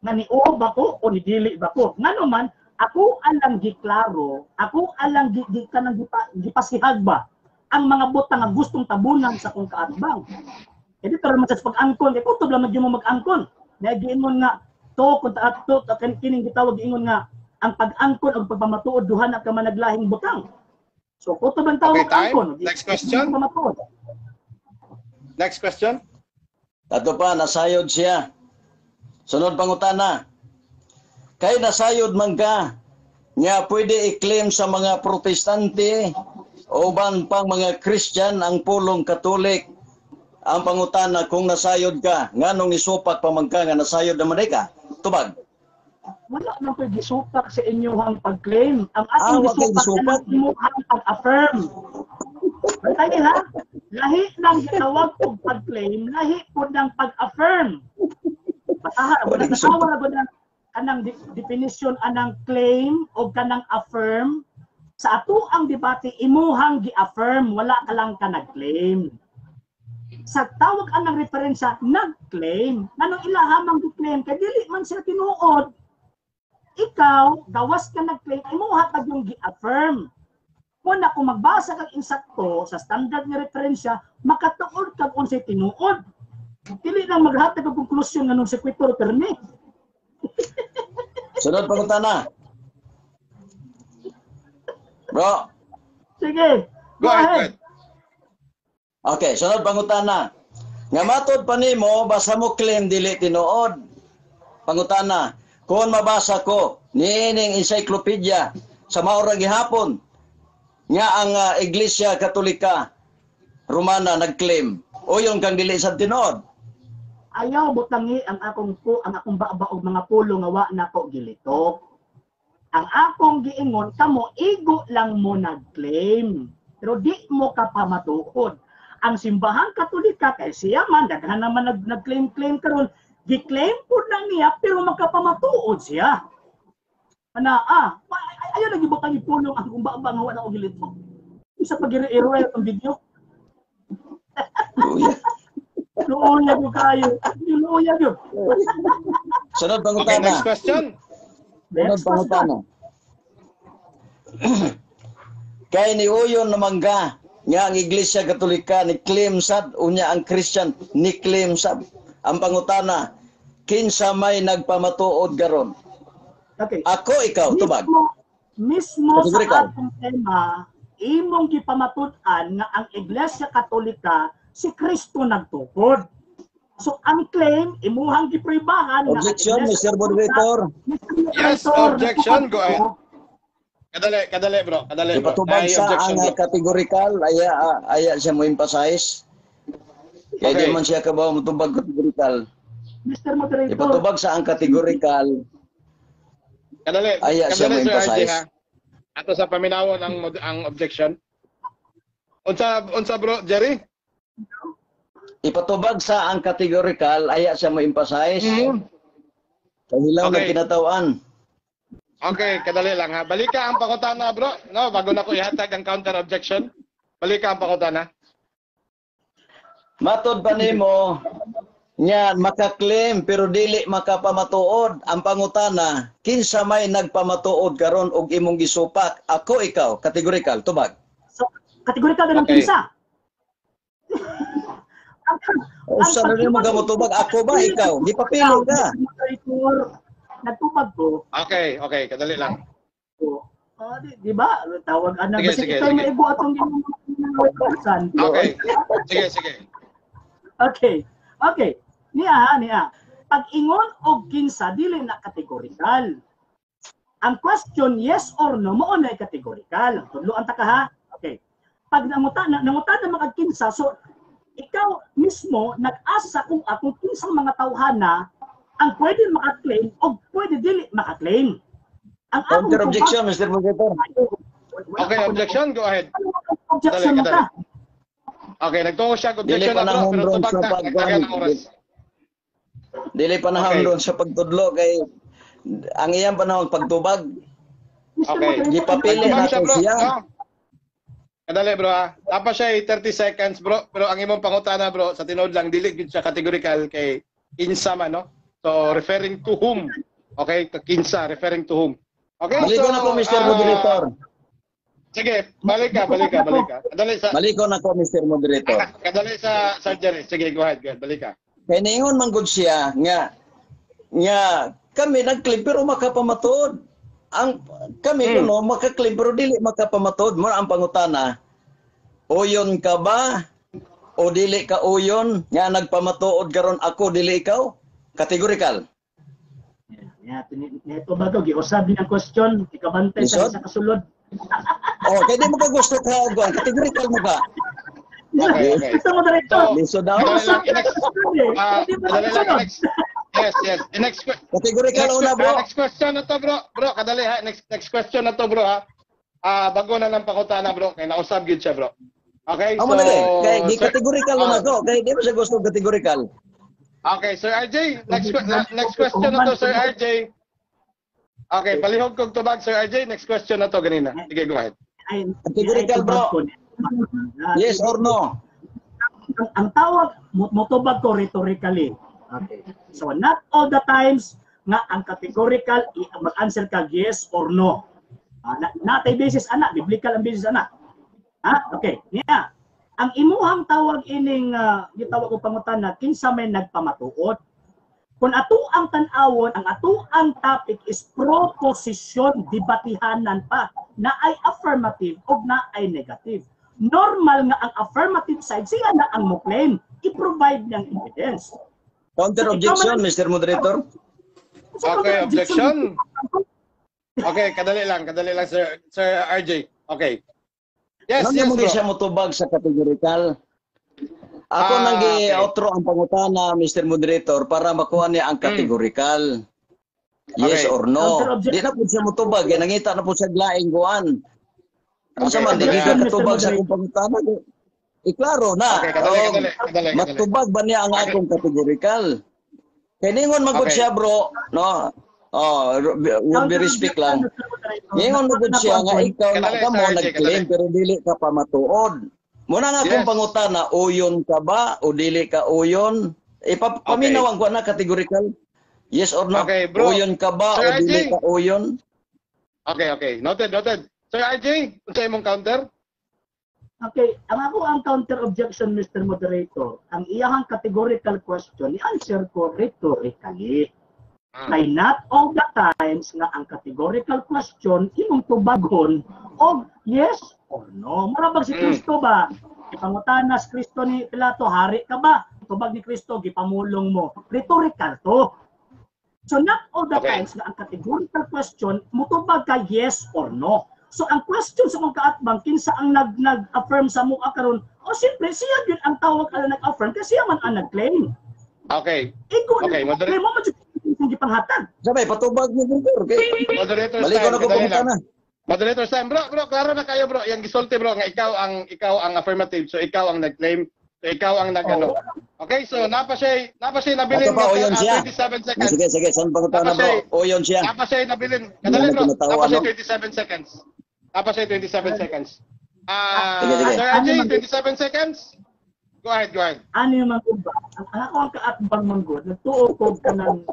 Nga ni oo ba ko o ni dili ba ko? Ngano man, ako alang giklaro, ako alang gi, gi kanang gipasihag ba ang mga butang nga gustong tabunan sa akong kaatbang. Kaya dito man sa pag-angkon, kay kutob lang magyud mo mag-angkon. Nagiingon nga to kung ta ato kining gitawag giingon nga ang pag-angkon ug pagpamatuod duha na ka managlahing butang. So kutob ang tawag
Okay, time.
angkon.
Next question.
Pamatuod.
Next question.
Ato pa, nasayod siya. Sunod pangutana. Kay nasayod man ka, nga pwede i-claim sa mga Protestante o uban pang mga Christian ang pulong Katolik. Ang pangutana, kung nasayod ka, nganong isupak pa man ka nga nasayod naman ka? Tubag.
Wala nang ko'y gisupak sa inyong pag-claim. Ang
Ah,
atong
wa kay
gisupak
gisupak?
ang imuhang pag-affirm. Kaya ha, lahi ng gitawag og pag-claim, lahi po ng pag-affirm. Basaha,
Wala
wala
gisupak.
natawa na ba ng kanang definition anang claim o kanang affirm? Sa ato ang debate, imuhang gi-affirm, wala ka lang ka nag-claim. Sa tawag anang referensya, nag-claim. Nganong ilaha mang gi-claim? Kay dili man sila tinuod. Ikaw, gawas ka nag-claim, imuha pag yung gi-affirm. Muna kung magbasa kag insakto sa standard nga referensya, makatuod kag unsay tinuod. Dili lang maghatag og konklusyon nga non sequitur permi.
Sunod pangutana. Bro,
Sige.
Go ahead. Go ahead.
Okay, sunod pangutana. Nga matod pa nimo basta mo claim dili tinuod. Pangutana, kung mabasa ko niining encyclopedia sa maura gihapon nga ang Iglesia Katolika Romana nag-claim, uyon kang dili sa tinuod?
Ayaw butangi ang akong baba og mga pulo nga wa nako gilitok. Ang akong giingon kamo igo lang mo nag-claim. Pero di mo ka pamatuod. Ang Simbahang Katolika kay siya man daghan naman nag-claim-claim karon, gi-claim pud na niya pero makapamatuod siya. Ana ayaw lagi butang ipulong ang akong baba nga wa nako gilitok. Isa pag iro ang video.
Luya.
Luya gyud kayo. Luya gyud.
Sunod
Okay,
pangutana.
next question.
Sunod
Next question.
pangutana. Kay ni uyon naman ka nga ang Iglesia Katolika ni claim sad, unya ang Christian ni claim sad. Ang pangutana, kinsa may nagpamatuod karon?
Okay.
Ako, ikaw, tubag.
Mismo sa
Categorical.
atong tema, imong gipamatud-an nga ang Iglesia Katolika si Kristo nagtukod. So ang claim imuhang gipruibahan nga ang
Objection,
Iglesia
Mr. Moderator.
Mr.
Yes,
Moderator,
objection. Go ahead.
nagtukod.
Kadali, kadali, bro. Kadali, bro.
Ipatubag
Ay,
sa
objection,
ang
bro.
categorical, aya siya mo emphasize. Kaya di
Okay.
man siya kabaw motubag categorical.
Mr. Moderator.
Ipatubag sa ang categorical,
Kadali,
aya siya
kadali,
mo
Sir RJ,
emphasize.
ha. Ato sa paminawon ang objection. Unsa, bro, Jerry?
Ipatubag sa ang categorical, aya siya mo emphasize. Kahilaw ng kinatawan.
Okay, kadali lang ha. Balika ang pangutana, bro. No, bago na ko ihatag ang counter objection. Balika ang pangutana.
Matod pa nimo nya maka-claim pero dili makapamatuod. Ang pangutana, kinsa may nagpamatuod karon og imong gisupak? Ako, ikaw, categorical, tubag.
So, categorical ganun kinsa.
Usa na nimo gamotubag, ako ba, ikaw? Gipapilo ka.
Moderator, nagtubag ko.
Okay, kadali lang.
Oh, di ba? Tawag ana
Sige,
basta
sige,
ikaw
sige.
maigo atong ginagawa.
Okay. Sige, sige.
Okay. Okay. Niya ha, niya. Pag-ingon og kinsa dili na categorical. Ang question yes or no mao na categorical. Tudloan ta ka ha. Okay. Pag nanguta na mga kinsa, so ikaw mismo nag-asa kung akong kinsang mga tawhana ang pwede maka-claim o pwede dili maka-claim. Ang akong
Counter objection, Mr. Moderator.
Okay, objection, go ahead.
Objection
Dali,
mo ka.
Okay, nagtuo siya
Dili
objection na, bro,
panahon
pero
ron
tubag
sa
na, nagtagan ang oras.
Dili panahon ron sa pagtudlo kay ang iyang panahon pagtubag.
Mr.
Okay.
Moderator,
Gipapili
Nagtubag
na
siya,
ko
bro.
siya.
No? Kadali, bro, ha. Tapos siya 30 seconds, bro. Pero ang imong pangutana, bro, sa tinuod lang dili gyud siya categorical kay kinsa man, no? So referring to whom? Okay, to kinsa, referring to whom? Okay,
Balik
so
ko na ko, Mr. Moderator.
Sige, balik ka, balik ka, balik ka. Kadali sa
Balik ko na ko, Mr. Moderator.
Kadali sa surgery. Sige, go ahead, go ahead, balik ka.
Kay niingon man gud siya nga nga kami nag-claim pero makapamatuod. Ang kami kuno maka-claim pero dili makapamatuod. Mo ang pangutana. Uyon ka ba o dili ka uyon nga nagpamatuod karon ako, dili ikaw? Categorical.
Yeah, nito bago giusab niya ang question, ikabantay sa
Lisod?
sa kasulod.
Oh, kay di mo ka gusto ka kuan, categorical mo ka.
Okay.
Mr. Moderator,
So,
Lisod daw.
Kadali lang, next,
Hindi mo
kadali lang,
kasunod.
next, yes.
Categorical
Next,
una, bro.
next question na to, bro. Bro, kadali ha. Next next question na to, bro, ha. Bago na lang pangutana, bro. Kay nausab gyud siya, bro. Okay,
Amo
so
na kay kay di
sir,
categorical na ko kay di mo siya gusto categorical.
Okay, Sir RJ, next question na to, Sir RJ. Okay, palihog kog tubag, Sir RJ. Next question na to ganina. Sige, go ahead.
Ay,
Categorical,
ay,
bro.
tubag ko niya.
Yes or no?
Ang tawag, motubag ko rhetorically. Okay. So not all the times nga ang categorical mag-answer ka yes or no. Na, natay basis ana, biblical ang basis ana. Ha? Okay. Niya. Ang imuhang tawag ining gitawag ko pangutana, kinsa may nagpamatuod. Kung ato ang tan-awon, ang ato ang topic is proposition, debatihanan pa, na ay affirmative o na ay negative. Normal nga ang affirmative side, sila na ang mo claim, i-provide ng evidence.
Counter objection, Mr. Moderator.
So,
Okay, objection. Okay, kadali lang, Sir RJ. Okay. Yes,
Ano
yes,
mo
bro.
siya motubag sa categorical? Ako nang gi-outro ang pangutana, Mr. Moderator, para makuha niya ang categorical. Yes or no.
Counter-objection.
Di na po siya motubag, kay nangita na po siya laing kuan. Ano sa man, di
kadali
ka
lang.
katubag sa
Mr.
akong pangutana. Iklaro na.
Okay, kadali,
Og
kadali, kadali, kadali.
matubag ba niya ang akong categorical? Kay ningon man gud siya, bro, no? Oh, would be respect lang. Ningon man gud siya nga ikaw na
Kadali,
ka mo
Sir RJ,
nag-claim
kadali.
pero dili ka pa matuod. Muna nga akong pangutana, uyon ka ba o dili ka uyon? Ipapaminaw ang kuan na categorical. Yes or no?
Okay, bro.
Uyon ka ba
Sir
o dili
RJ.
ka uyon?
Okay. Noted, noted. Sir RJ, unsa imong counter?
Okay, ang ako ang counter objection, Mr. Moderator, ang iyahang categorical question, i-answer ko rhetorically. Kay not all the times nga ang categorical question imong tubagon og yes or no. Mura bag si Kristo ba? Ipangutana si Kristo ni Pilato, "Hari ka ba?" Tubag ni Kristo, "Gipamulong mo." Rhetorical to. So not all the times nga ang categorical question mutubag ka yes or no. So ang question sa kong kaatbang, kinsa ang nag-affirm sa mua karon? O siyempre siya gyud ang tawag ang nag-affirm kasi siya man ang nag-claim. Ikaw claim mo man jud yung gipanghatag.
Sabay, patubag ni Gunter. Okay.
Moderator
Balik ko
time,
na ko
kadali lang.
pangutana.
Moderator time, bro, bro, klaro na kayo, bro. Yang gisulti, bro, nga ikaw ang affirmative. So ikaw ang nag-claim. So ikaw ang nag-ano. Okay, so napa siya nabilin
Ato pa,
nga,
uyon siya.
27 seconds.
Sige, sige, saan pangutana,
Tapos
bro? Uyon siya.
Napa siya nabilin. Kadali,
Hindi
bro.
na tinatawa,
Napa siya
no?
27 seconds. Napa siya 27 seconds.
Sige, sige.
Sir RJ, 27 seconds. Go ahead, go ahead.
Ano yung mga ba? Ang ako ang kaatbang manggod, nagtuo ko ka ng,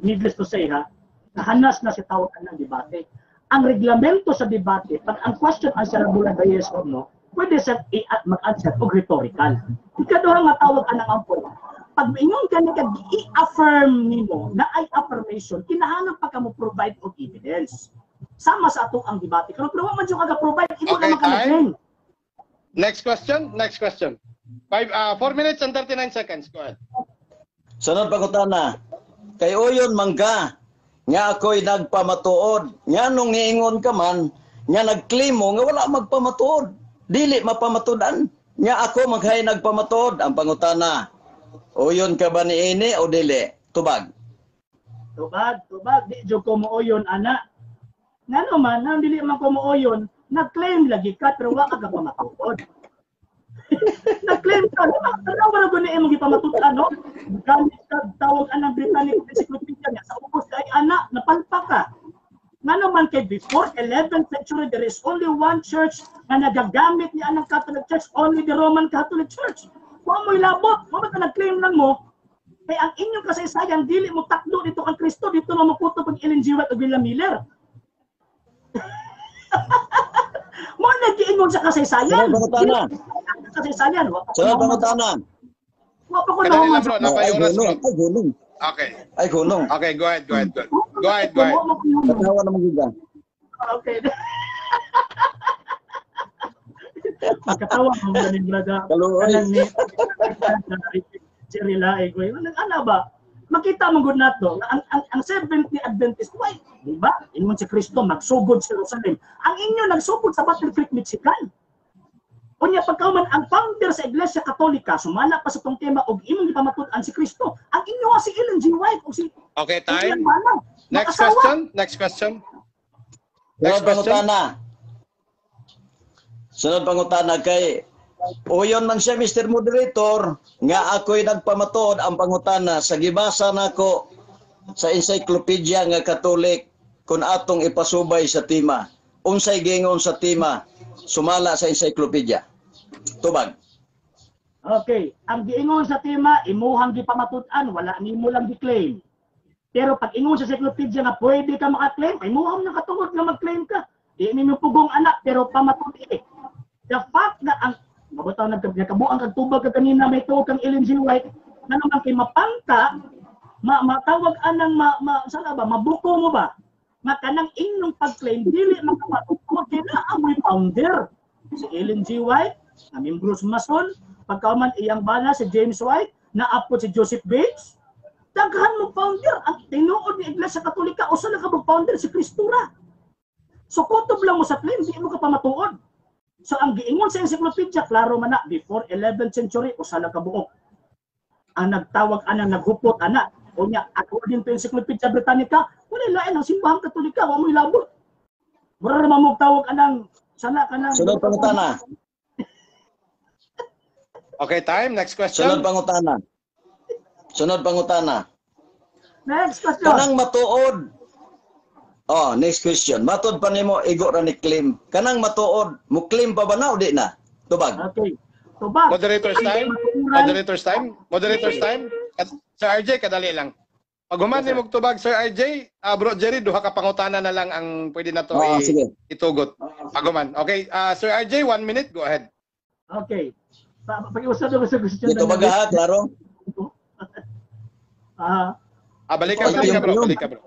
needless to say ha, nahanas na si tawag ng debate. Ang reglamento sa debate, pag ang question answerable by yes or no, pwede sa mag-answer og rhetorical. Ikaduha nga tawag anang ampon. Pag maingon ka na kag i-affirm nimo na ay affirmation, kinahanglan pa ka mo provide og evidence. Sama sa ato ang debate. Pero wa man jud ka provide, imo
Okay,
naman ka
time.
nag-claim.
Next question, next question. 4 minutes and 39 seconds. Go ahead.
Sunod pangutana. Kay uyon man ka, nga ako'y nagpamatuod. Nga nung niingon ka man, nga nag-claim mo nga wala magpamatuod. Dili mapamatud-an. Nya ako maghay nagpamatuod ang pangutana. Uyon ka ba niini o dili? Tubag.
Tubag, tubag, di jud ko mooyon ana. Ngano man, nang dili man ko mooyon, nag-claim lagi ka pero wa ka kapamatuod. Nag-claim ka, tanawa ra gud ni imong gipamatud-an, no? Gamit ka tawag anang Britannic Encyclopedia niya sa ubos kay ana napalpa ka. Ngano man kay before 11th century there is only one church nga nagagamit ni anang Catholic Church, only the Roman Catholic Church. Wa mo'y labot, wa man ka nag-claim lang mo kay ang inyong kasaysayan dili mo takdo dito kang Kristo, dito na makutob ang Ellen G. White ug William Miller. Mo nag-iingon sa kasaysayan.
Sunod pangutana.
Dili sa kasaysayan. Wa pa ko
Sunod
nahuman.
pangutana.
Wa pa ko
Kadali
nahuman
lang,
sa
bro. Napay
Ay
oras, bro.
gunong, ay gunong.
Okay.
Ay gunong.
Okay, go ahead, go ahead, go ahead. Go ahead, go ahead.
Katawa naman gyud ka.
Okay. Pagkatawa mo ganing brother.
Kaluoy.
Kanang ni Jerry Laig, oy. Ana ba? Makita mo gud nato nga ang Seventh-day Adventist, why, di ba? Ingon si Kristo magsugod sa Jerusalem. Ang inyo nagsugod sa Battle Creek, Michigan. Unya pagkauman ang founder sa Iglesia Katolika sumala pa sa tong tema og imong gipamatud-an si Kristo. Ang inyo si Ellen G. White o si
Okay, time.
Iyang bana.
Next
Makasawa.
question. Next question. Next
Sunod
question.
pangutana. Sunod pangutana kay uyon man siya, Mr. Moderator, nga ako'y nagpamatuod ang pangutana sa gibasa nako sa encyclopedia nga Katolik kung atong ipasubay sa tema. Unsay gingon sa tema sumala sa encyclopedia? Tubag.
Okay, ang giingon sa tema imuhang gipamatud-an, wala nimo lang gi-claim. Pero pag ingon sa encyclopedia nga pwede ka maka-claim, ay imuhang nang katungod nga mag-claim ka. Di nimo pugong anak pero pamatud-i. The fact na ang mabutaw nagkabuang kag tubag ka kanina may tuog kang Ellen G. White na naman kay mapangka matawag anang ma, ma sana ba mabuko mo ba nga kanang inyong pag-claim dili makapatuod kay naa mo'y founder si Ellen G. White na membro sa Mason, pagkauman iyang bana si James White, naapod si Joseph Bates. Daghan mo founder ang tinuod ni Iglesia Katolika usa lang ka mo founder si Kristo ra. So kutob lang mo sa claim, di mo ka pamatuod. So ang giingon sa encyclopedia klaro man na before 11th century usa lang ka buok ang nagtawag anang naghupot ana. Unya according to Encyclopedia Britannica, wala lain ang simbahang Katolika, wa mo'y labot. Mura ra man mo tawag anang sana kanang
Sunod pangutana.
Okay, time. Next question.
Sunod pangutana. Sunod pangutana.
Next question.
Kanang matuod. Oh, next question. Matuod pa nimo igo ra ni claim. Kanang matuod, mo claim pa ba na o di na? Tubag.
Okay. Tubag.
Moderator's time. Moderator's time. Moderator's time. Sir RJ, kadali lang. Pag human ni tubag, Sir RJ, Bro Jerry, duha ka pangutana na lang ang pwede na to
Sige.
itugot. Pag human. Okay, Sir RJ, 1 minute. Go ahead.
Okay. Pag-iusap na sa question.
Dito ba ha, klaro?
Balik ka, balik ka, bro. Balik ka, bro.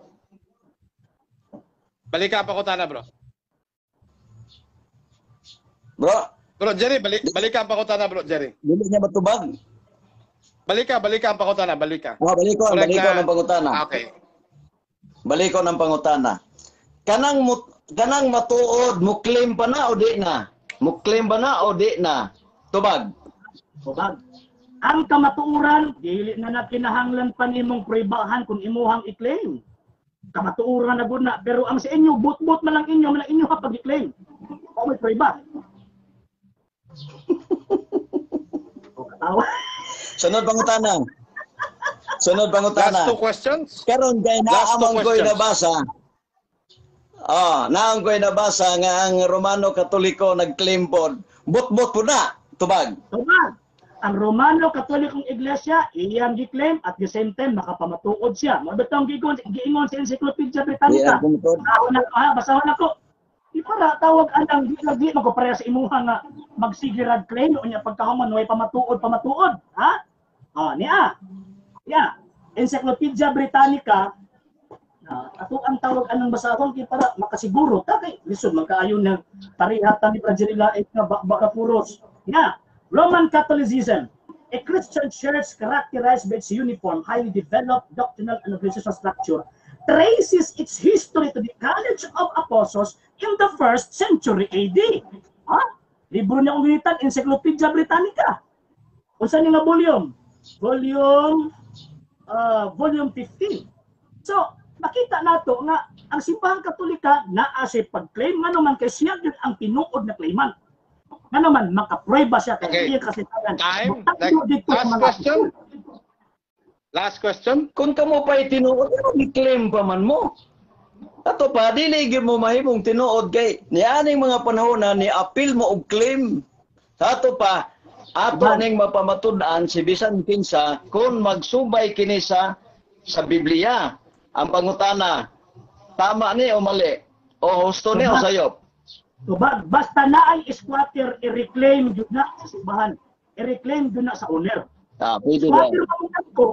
Balik ka pangutana, bro.
Bro.
Bro Jerry, balik ka ang pangutana, Bro Jerry.
Dili niya matubag.
Balik ka ang pangutana, balik ka.
Oh, balik ko ang pangutana.
Okay.
Balik ko ng pangutana. Kanang matuod, mo claim pa na o di na? Mo claim ba na o di na? Tubag.
Tubag. Ang kamatuoran, dili na nakinahanglan pa nimong pruebahan kung imuhang i-claim. Kamatuoran na gud na, pero ang sa inyo, but-but man lang inyo, man lang inyo ha pag-i-claim. O may prueba. O, katawa.
Sunod pangutana. Sunod pangutana.
Last two questions.
Karon kay naamang ko'y nabasa. Oh, naamang ko'y nabasa nga ang Romano Katoliko nag-claim pod. But-but po na. Tubag.
Tubag. Ang Romano Katolikong Iglesia iyang gi-claim at the same time makapamatuod siya. Mao bitong giingon sa Encyclopedia Britannica. Basahon ako ha, basahon ako. Di para tawag anang di lagi magpareha sa imuha nga magsigirad claim unya pagkahuman way pamatuod pamatuod, ha? Ah, niya. Ya, Encyclopedia Britannica ato ang tawag anang basahon kay para makasiguro ta kay lisod man kaayo nang parehatan ni Brad Jerry Laig nga baka puros. Ya. Roman Catholicism, a Christian church characterized by its uniform, highly developed doctrinal and organizational structure, traces its history to the College of Apostles in the 1st century AD. Ha? Libro niya akong gihitag, Encyclopedia Britannica. Unsa ni nga volume? Volume 15. So, makita nato nga ang Simbahang Katolika naa siya pag-claim, ngano man kay siya gyud ang tinuod na claimant. Ngano man makaprueba siya kay iya kasaysayan.
Time.
Mutagdo dito ang
Last
mga
question. Last question.
Kung kamo pa tinuod, ano ni-claim pa man mo? Ato pa, dili gyud mo mahimong tinuod kay nianing mga panahon na ni appeal mo og claim. Ato pa, ato
Diba?
Ning mapamatud-an si bisan kinsa kung magsubay kini sa Biblia. Ang pangutana, tama ni o mali? O husto ni o
Diba?
sayop?
So, basta na ay squatter, i-reclaim jud na sa simbahan. I-reclaim jud na sa owner.
Ah, pwede ba?
Squatter man mo ko,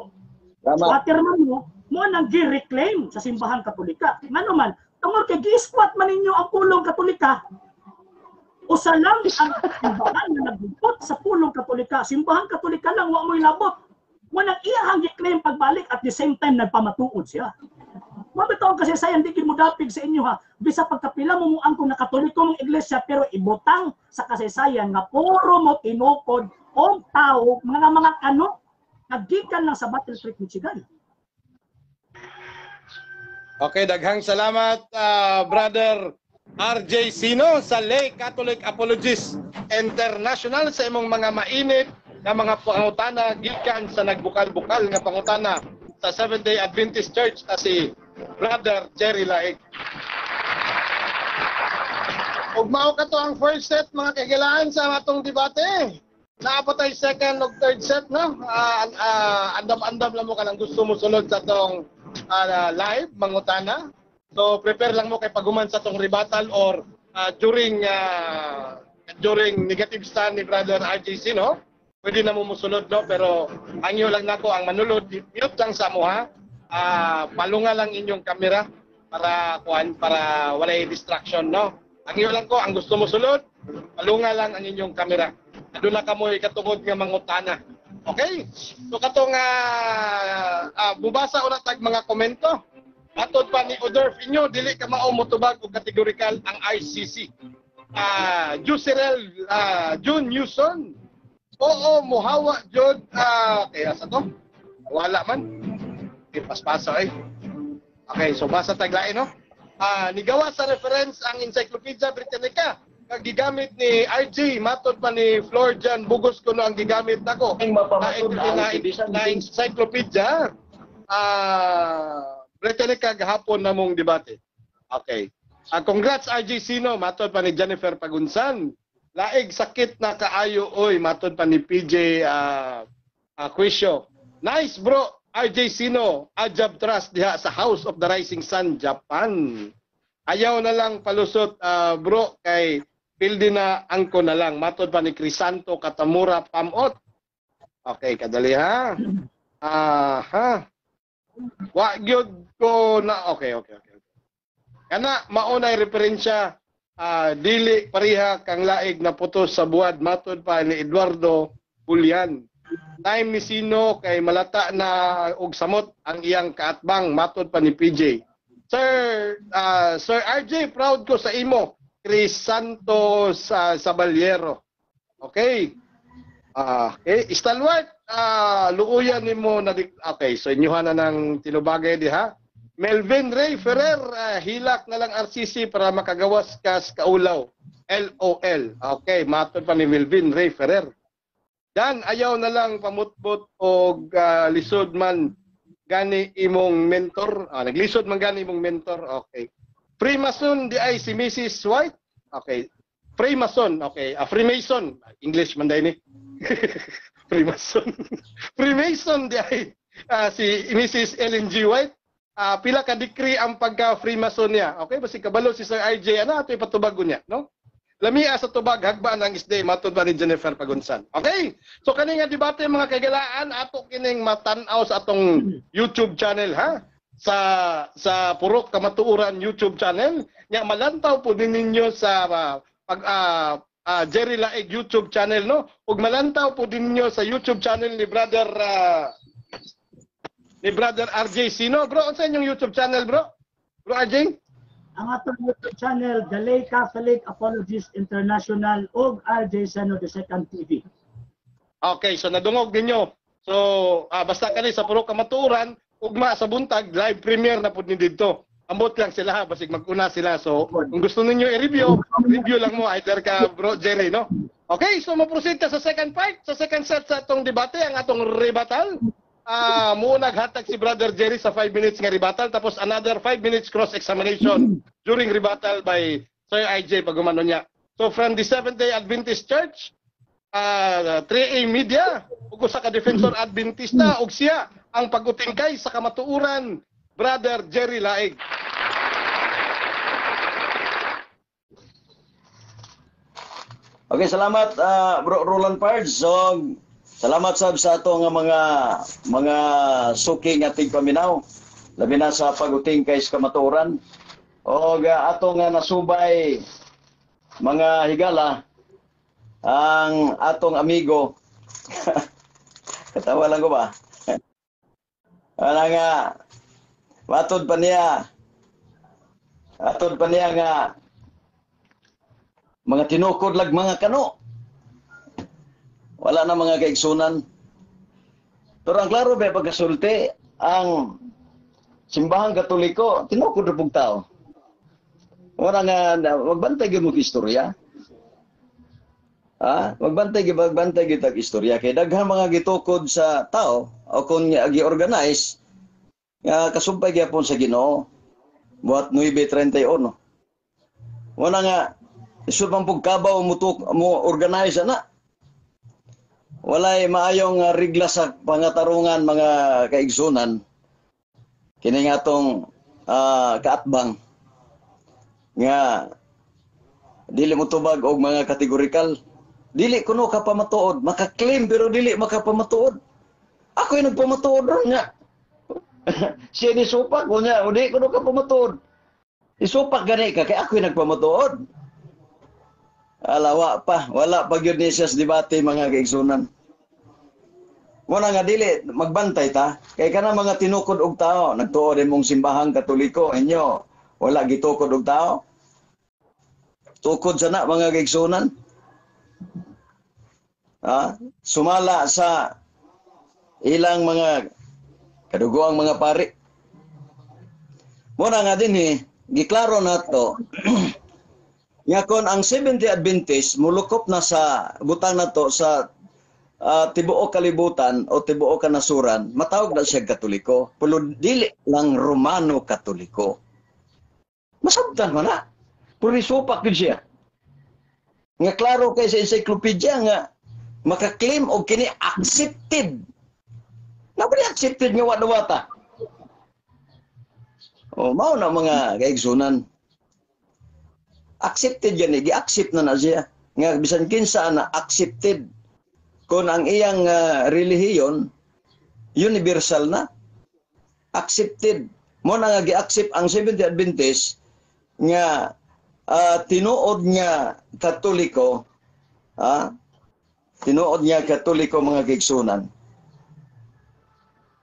Tama.
Squatter man mo, mo nang gi-reclaim sa Simbahan Katolika. Ngano man, tungod kay gi-squat man ninyo ang Pulong Katolika, usa lang ang simbahan na naglupot sa Pulong Katolika. Simbahan Katolika lang, wa mo'y labot. Mo nang iyahang gi-claim pagbalik, at the same time nagpamatuod siya. Mao bitaw kasi sayan di gid mo dapig sa inyo ha. Bisa pagkapila mo mo angkon na Katoliko mong iglesia, pero ibutang sa kasaysayan nga puro mo tinukod og tao mga kano naggikan lang sa Battle Creek, Michigan.
Okay, daghang salamat, Brother RJ Sino sa Lay Catholic Apologists International, sa imong mga mainit nga mga pangutana gikan sa nagbukal-bukal nga pangutana sa Seventh-day Adventist Church na si Brother Jerry Laig. Ug mao kato ang first set, mga kahigalaan, sa atong debate. Naa pa tay second ug third set, no? Andam-andam lang mo kanang gusto mo sulod sa atong live mangutana. So prepare lang mo kay paguman sa atong rebuttal or during negative stand ni Brother RJC, no? Pwede na mo musulod, no? Pero ang iyo lang nako, ang manulod, mute lang sa mo ha. Palunga lang inyong kamera para kuan, para walay distraction, no? Ang iyo lang ko, ang gusto mo sulod, palunga lang ang inyong kamera. Aduna ka mo katungod nga mangutana. Okay? So katong bubasa una tag mga komento. Matod pa ni Odorf inyo, dili ka mao motubag og categorical ang RCC. Jusirel June Newson. Oo, muhawa jud, kaya sa to. Wala man. Okay, paspaso eh. Okay, so basa taglain, no? Nigawa sa reference ang Encyclopedia Britannica kag gigamit ni RJ, matod pa ni Florjan Bugos kuno ang gigamit nako.
Ang mapamatud-an
Na,
si bisan
na Encyclopedia Britannica gahapon namong debate. Okay. Congrats RJ Sino, matod pa ni Jennifer Pagunsan. Laig, sakit na kaayo oy, matod pa ni PJ Quisio. Nice bro, RJ Sino, Ajab Trust diha sa House of the Rising Sun, Japan. Ayaw na lang palusot, bro, kay pildi na angko na lang. Matod pa ni Crisanto Katamura Pamot. Okay, kadali ha. Aha. Wa gyud ko na, okay. Kana mao na referensya, dili pareha kang Laig na putos sa buwad, matod pa ni Eduardo Julian. Time ni Sino kay malata na og samot ang iyang kaatbang, matod pa ni PJ. Sir RJ, proud ko sa imo. Crisanto sa Saballero. Okay. Okay, stalwart, luuyan nimo na okay, so inyuhan na ng tinubagay diha. Melvin Ray Ferrer, hilak na lang RCC para makagawas kas kaulaw. LOL. Okay, matod pa ni Melvin Ray Ferrer. Dan, ayaw na lang pamutbot og lisod man gani imong mentor. Naglisod man gani imong mentor. Okay. Freemason di ay si Mrs. White. Okay. Freemason. Okay. Freemason. English man ni. Freemason. Freemason di ay si Mrs. Ellen G. White. Pila ka decree ang pagka Freemason niya. Okay, basi kabalo si Sir RJ ana ato ipatubag niya, no? Lamia sa tubag hagbaan ang isday, matod pa ni Jennifer Pagunsan. Okay? So kani nga debate, mga kaigalaan, ato kining matan-aw sa atong YouTube channel ha. Sa Purok Kamatuoran YouTube channel nya, malantaw po din ninyo sa pag Jerry Laig YouTube channel, no, ug malantaw po din ninyo sa YouTube channel ni Brother RJ Sino. Bro, unsa inyong YouTube channel, bro? Bro RJ?
Ang atong YouTube channel, The Lay Catholic Apologist International ug RJ Seno the Second TV.
Okay, so nadungog ninyo. So, basta kani sa Purok Kamatuoran, ugma sa buntag, live premiere na pud ni didto. Ambot lang sila ha, basig mag-una sila. So, kung gusto ninyo i-review, review lang mo either ka Bro Jerry, no? Okay, so ma-proceed ta sa second part, sa second set sa atong debate, ang atong rebuttal. Mo naghatag si Brother Jerry sa 5 minutes nga rebuttal, tapos another 5 minutes cross-examination during rebuttal by Sir IJ pag gumano niya. So from the Seventh-day Adventist Church, 3A Media, ug usa ka defensor Adventista, ug siya ang pag-utingkay sa kamatuoran, Brother Jerry Laig.
Okay, salamat Bro Roland Pards. So, salamat sab sa ato nga mga suki nga tigpaminaw. Labi na sa pag-utingkay sa kamatuoran. Og ato nga nasubay mga higala ang atong amigo. Katawa lang ko ba? Wala nga matod pa niya. Atod pa niya nga mga tinukod lag mga kano. Wala na mga kaigsunan. Pero ang klaro ba pagkasulti, ang simbahang Katoliko, tinukod na pong tao. Wala nga, magbantay gyud mo istorya. Ha? Magbantay gyud tag istorya. Kay daghang mga gitukod sa tao, o kung gi-organize, nga kasumpay gyapon sa Ginoo. Buhat 9:31. Wala nga, isod man pug kabaw mo organize na. Walay maayong regla sa pangatarungan mga kaigsunan. Kini nga atong kaatbang nga dili mo tubag og mga kategorikal. Dili kuno kapamatuod, maka-claim pero dili makapamatuod. Ako yung nagpamatuod ron nga. Siya ni supak ko niya, di kuno kapamatuod. Isupak gani ka kay ako yung nagpamatuod. Ala, wala pa gyud ni siya sa debate mga kaigsunan. Muna nga dili magbantay ta kay kana mga tinukod og tao, nagtuo din mong simbahang Katoliko inyo, wala gitukod og tao. Tukod sana mga kaigsunan. Ha? Sumala sa ilang mga kadugoang mga pari. Muna nga din giklaro nato nga kon ang Seventh-day Adventist mulukop na sa butang nato sa tibuok kalibutan o tibuok kanasuran, matawag na siya Katoliko, pero dili lang Romano Katoliko. Masabtan man na. Pero isupak yun siya. Nga klaro kay sa encyclopedia nga maka-claim og kini accepted. Nabali accepted nga wa-wata. O mao na mga kaigsunan. Accepted yan eh, gi-accept na na siya. Nga bisan kinsa na accepted. Kung ang iyang relihiyon, universal na. Accepted. Mo na nga gi-accept ang Seventh-day Adventist nga tinuod nga Katoliko, tinuod nga Katoliko mga kaigsunan.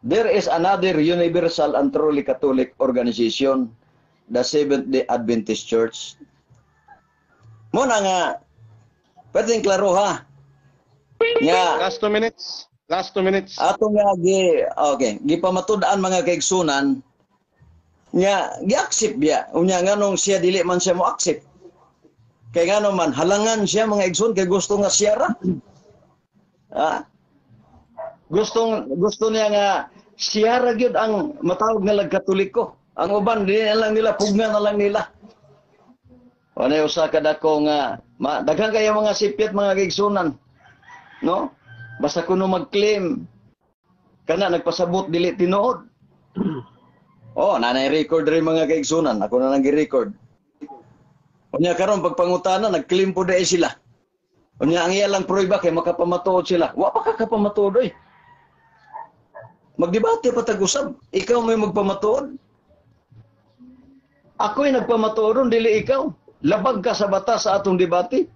There is another universal and truly Catholic organization, the Seventh-day Adventist Church. Muna nga, pwedeng klaro ha. Nga,
Last 2 minutes. Last 2 minutes.
Ato nga, gipamatud-an mga kaigsunan, nga, gi-accept biya. Unya nga nung siya, dili man siya mo accept. Kay nga man, halangan siya mga igsoon, kay gusto nga siya ra. Ha? Gusto niya nga, siya ra gyud ang matawag nga lag Katoliko. Ang uban, di na lang nila, pugna na lang nila. Wala usa ka dako nga daghan kayo mga sipyat mga kaigsunan, no? Basta kuno mag-claim kana nagpasabot dili tinuod. Oh, nanay record rin mga kaigsunan, ako na lang gi-record. Unya karon pagpangutana nag-claim po dai sila. Unya ang iya lang prueba kay makapamatuod sila. Wa pa ka kapamatuod oy. Magdebate pa tag usab, ikaw may magpamatuod. Ako'y nagpamatuod ron, dili ikaw. Labag ka sa batas sa atong debate.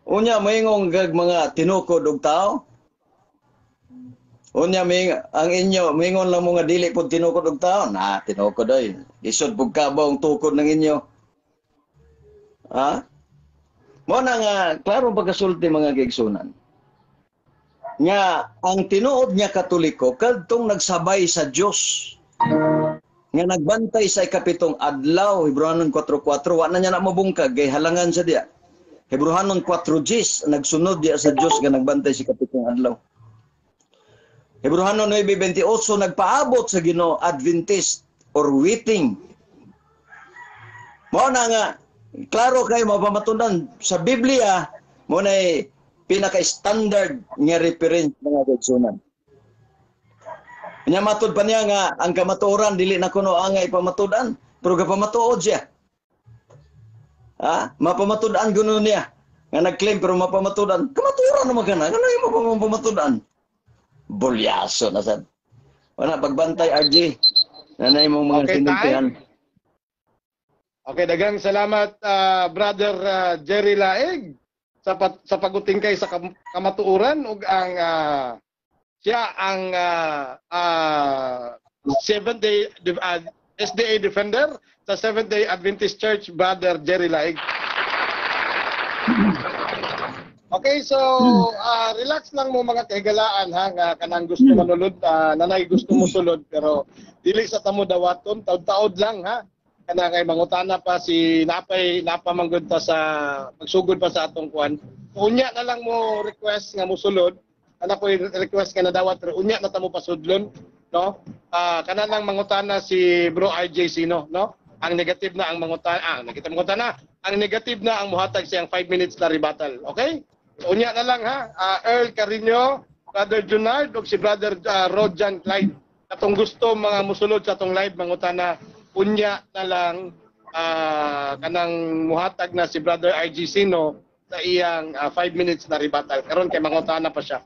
Unya, maingong gag mga tinukod og tao. Unya ming ang inyo mingon lang mo nga dili pud tinukod og tao. Na tinukod oy. Isod pud kabaw ang tukod ng inyo. Ha? Mo na nga klaro pagkasulti, mga kaigsunan. Nga ang tinuod nga Katoliko kadtong nagsabay sa Dios nga nagbantay sa ikapitong adlaw, Hebreohanon 4:4, wa na niya na mabungkag kay halangan sa diya. Hebreohanon 4:10, nagsunod diya sa Dios nga nagbantay sa ikapitong adlaw. Hebreohanon 9:28, nagpaabot sa Ginoo, Adventist or waiting. Mao na nga klaro kay mapamatunan sa Biblia, mo na pinaka-standard nga reference, mga kaigsunan. Nya matud pa niya nga ang kamatuoran dili na kuno ang ipamatud-an, pero gapamatuod siya. Ha? Mapamatud-an kuno niya nga nag-claim pero mapamatud-an. Kamatuoran naman kana. Ngano yung mapamatud-an? Bulyaso na sad. Wala pagbantay, RJ. Nanay mong mga
Okay,
sinultihan.
Okay, daghang salamat, Brother Jerry Laeg sa pagutingkay sa kamatuoran ug ang siya ang Seventh Day SDA Defender sa Seventh Day Adventist Church, Brother Jerry Laeg. Okay, so relax lang mo, mga kahigalaan, ha, nga kanang gusto manulod, nanay gusto mo sulod pero dili sa tamo dawaton, taud-taod lang ha. Kana kay mangutana pa si napay napamanggod ta sa pagsugod pa sa atong kuan. Unya na lang mo request nga mosulod. Ana ko request nga nadawat pero unya na ta mo pasudlon, no? Kana lang mangutana si Bro RJ Sino, no? Ang negative na ang mangutana, negative mangutana. Ang negative na ang muhatag siyang 5 minutes na rebuttal. Okay? Unya na lang ha. Earl Carino, Brother Junard ug si Brother Rojan Clyde. Atong gusto mga musulod sa atong live mangutana, unya na lang, kanang muhatag na si Brother RG Sino sa iyang 5 minutes na rebuttal. Karon kay mangutana pa siya.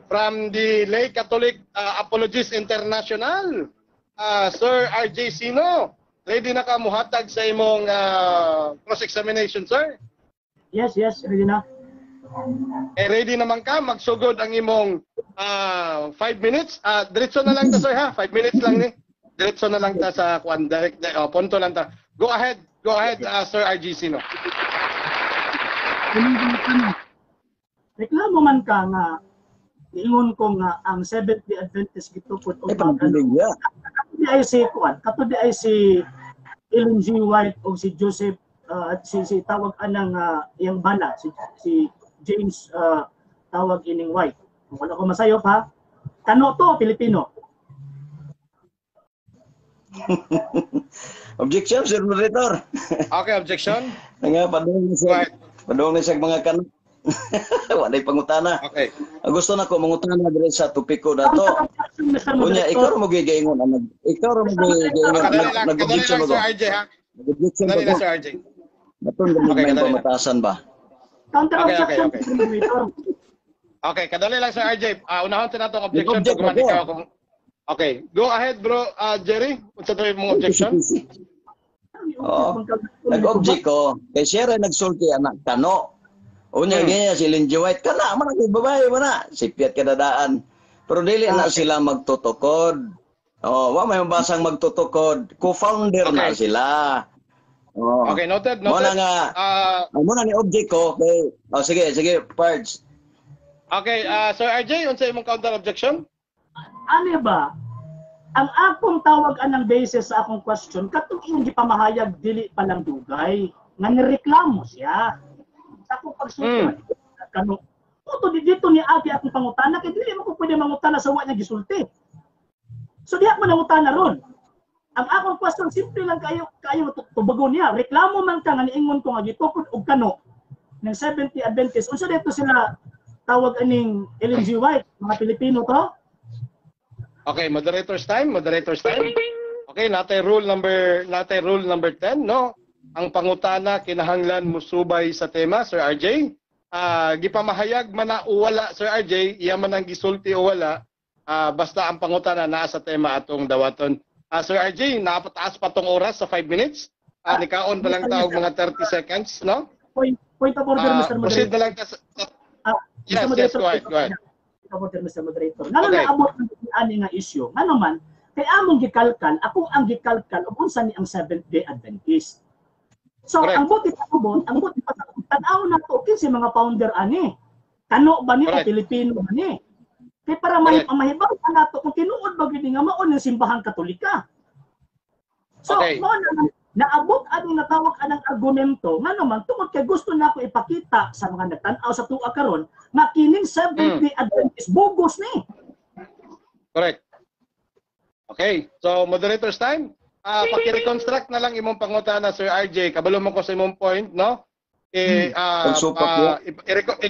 From the Lay Catholic Apologists International, Sir RJ Sino, ready na ka muhatag sa imong cross-examination, sir?
Yes, ready na.
Eh, ready naman ka, magsugod ang imong 5 minutes. Diretso na lang ta, sir, ha? 5 minutes lang ni. Diretso na lang ta sa kuan, direct, oh, punto lang ta. Go ahead, Sir RG Sino.
Ano, reklamo man ka nga niingon ko nga ang Seventh Day Adventist gitukod og
Ay, panagulig ya.
Kato di ay si kuan, kato di ay si Ellen G. White o si Joseph si tawag anang iyang bana si James tawag ining White. Kung wala ko masayop ha. Kano to Pilipino?
Objection, Sir Moderator.
Okay, objection.
Nga padung
Go
sa
ahead.
Padung ni sa mga kan. Walay pangutana.
Okay.
Ang gusto na ko mangutana diri sa topiko dato.
Mr.
Unya
Moderator,
ikaw ra mo giingon ang ikaw ra mo giingon
Kadali lang, kadali
nag-objection
lang,
ko.
Sir RJ, ha.
Nag-objection
Kadali
ko.
lang, Sir RJ.
Baton gamit
Okay,
may
kadali lang.
pamatasan ba?
Counter objection,
Okay.
Mr. Moderator.
Okay, kadali lang, Sir RJ. Unahon sa natong objection
Nag-object
pag human
ako.
ikaw kung. Okay, go ahead, bro, Jerry. Unsa to imong objection?
Oo. Nag-object ko. Kay siya rin nagsulti anak kano. Unya ganyan si Ellen G. White kana man ang babae man na sipiat kadadaan. Pero dili na sila magtutukod. Oh, wa may mabasang magtutukod. Co-founder na sila. Oh.
Okay, noted,
Mo na
noted.
nga, mo na ni object ko kay oh, sige, sige, parts.
Okay, Sir RJ, unsa imong counter objection?
Ano ba? Ang akong tawag anang basis sa akong question, katong iyong gipamahayag dili pa lang dugay, nga nireklamo siya. Sa akong pagsulti, kano, Oto di dito ni Abi akong pangutana, kay dili mo ko pwede mangutana sa wa niya gisulti. So diha mo nangutana ron. Ang akong question simple lang kayo kayo tubagon niya. Reklamo man ka nga niingon ko nga gitukod og kano ng Seventh Day Adventist. Unsa dito sila tawag aning Ellen G. White, mga Pilipino to?
Okay, moderator's time, moderator's time. Okay, natay rule number 10, no? Ang pangutana kinahanglan musubay sa tema, Sir RJ. Gipamahayag man na o wala, Sir RJ, iya man ang gisulti o wala, basta ang pangutana naa sa tema atong dawaton. Sir RJ, napataas pa tong oras sa 5 minutes. Nikaon pa lang ta og mga 30 seconds, no?
Point of order, Mr.
Proceed
Moderator.
na lang ta
Mr.
Yes,
Moderator,
go ahead, go ahead.
Point of order, Mr. Moderator. Ngano naabot ang ani nga issue? Ngano man kay among gikalkal, ako ang gikalkal ug unsa ni ang Seventh Day Adventist. So
Correct.
Ang buti pasabot, ang buti pasabot, tan-aw na to kinsa mga founder ani. Kano ba ni o
Correct.
Pilipino ba ni? Kay para
Correct.
mahibaw ka nato kung tinuod ba gyud nga mao ning simbahang Katolika. So mao na naabot anong natawag anang argumento ngano man tungod kay gusto nako ipakita sa mga nagtan-aw sa tuwa karon nga kining Seventh Day Adventist bugos ni.
Correct. Okay. So moderator's time. Paki-reconstruct na lang imong pangutana, Sir RJ. Kabalo mo ko sa imong point, no?
Pagsupak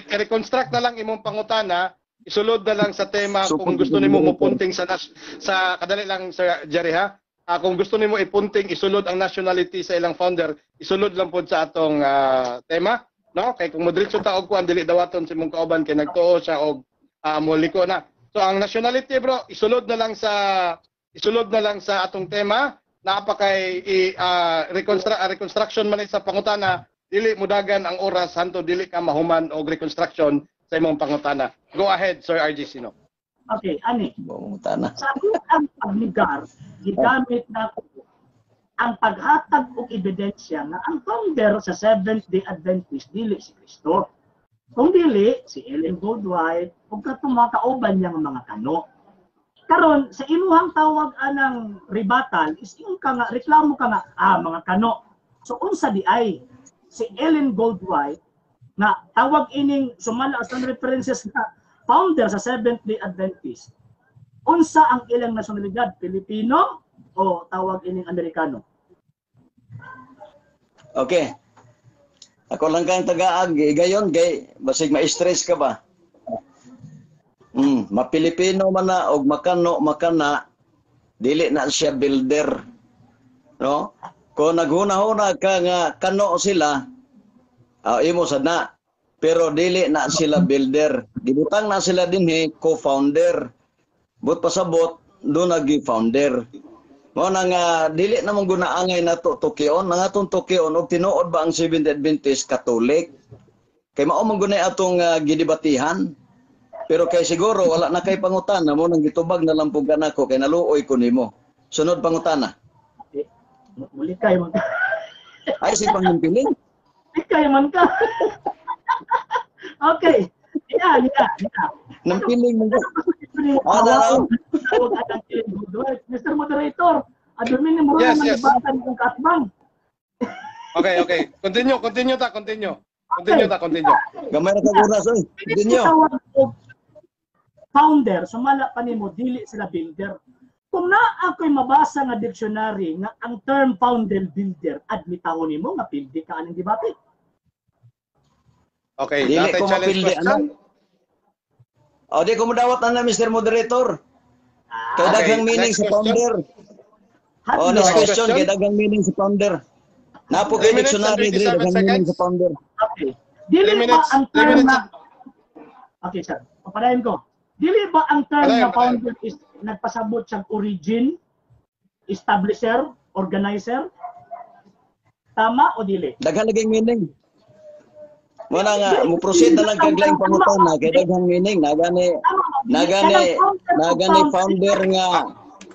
I-reconstruct na lang imong pangutana, isulod na lang sa tema
Supak
kung gusto nimo
moderator.
mupunting sa sa kadali lang, Sir Jerry, ha. Kung gusto nimo ipunting isulod ang nationality sa ilang founder, isulod lang pod sa atong tema, no? Kay kung modritso ta og kuan dili dawaton sa imong kauban kay nagtuo siya og moliko na. So ang nationality, bro, isulod na lang sa atong tema. Naa pa kay reconstruction man sa pangutana, dili mudagan ang oras hanto dili ka mahuman og reconstruction sa imong pangutana. Go ahead, Sir RJ Sino.
Okay, ani.
Pangutana.
Sa ang pagnigar, gigamit nako ang paghatag og ebidensya nga ang founder sa Seventh Day Adventist dili si Kristo. Kung dili si Ellen Goldwhite ug katong mga kauban niyang mga kano. Karon sa imuhang tawag anang rebuttal is ingon ka nga reklamo ka nga mga kano. So unsa di ay si Ellen Goldwhite nga tawag ining sumala sa references na founder sa Seventh Day Adventist. Unsa ang ilang nasyonalidad, Pilipino o tawag ining Amerikano?
Okay. Ako lang kang tagaag, gayon kay basig ma-stress ka ba? Mapilipino man na og makano makana dili na siya builder. No? Kung naghuna-huna ka nga kano sila, imo sad na. Pero dili na sila builder. Gibutang na sila dinhi co-founder. But pasabot do nagi founder. Mao na nga dili na mong gunaangay nato Tokyon, nga atong Tokyon og tinuod ba ang Seventh Day Adventist Catholic? Kay mao man gunay atong gidebatihan. Pero kay siguro wala na kay pangutana mo nang gitubag na lang pug kanako kay naluoy ko nimo. Sunod pangutana.
Muli kay man ka.
Ay si pangimpiling.
Likay man ka. Okay. Yeah.
Nampiling man ka.
Mr. Moderator, adumin ni mo
Yes,
naman
yes.
ibatan kung katbang.
Okay. Continue. Continue.
Gamay ra kag oras oy. Continue.
Founder, sumala pa nimo dili sila builder. Kung naa ako'y mabasa nga dictionary nga ang term founder builder, admitahon nimo nga pildi ka aning debate.
Okay,
dili
natay
ko
challenge
mapildi
question.
ano. O di ko modawat na Mr. Moderator. Kay
Okay,
daghang meaning
next
sa
question.
founder. Oh, next question, kay daghang meaning sa founder. Napo kay
3 minutes and
dictionary diri
27
daghang meaning
seconds.
sa founder.
Okay. Dili
3
ba
minutes.
ang
3
term
minutes.
na Okay, sir. Papadayon ko. Dili ba ang term
Padayon,
na founder is nagpasabot siyang origin, establisher, organizer? Tama o dili?
Daghan lagi meaning. Mo na nga mo proceed na lang kag laing pangutana kay daghang meaning nagani founder nga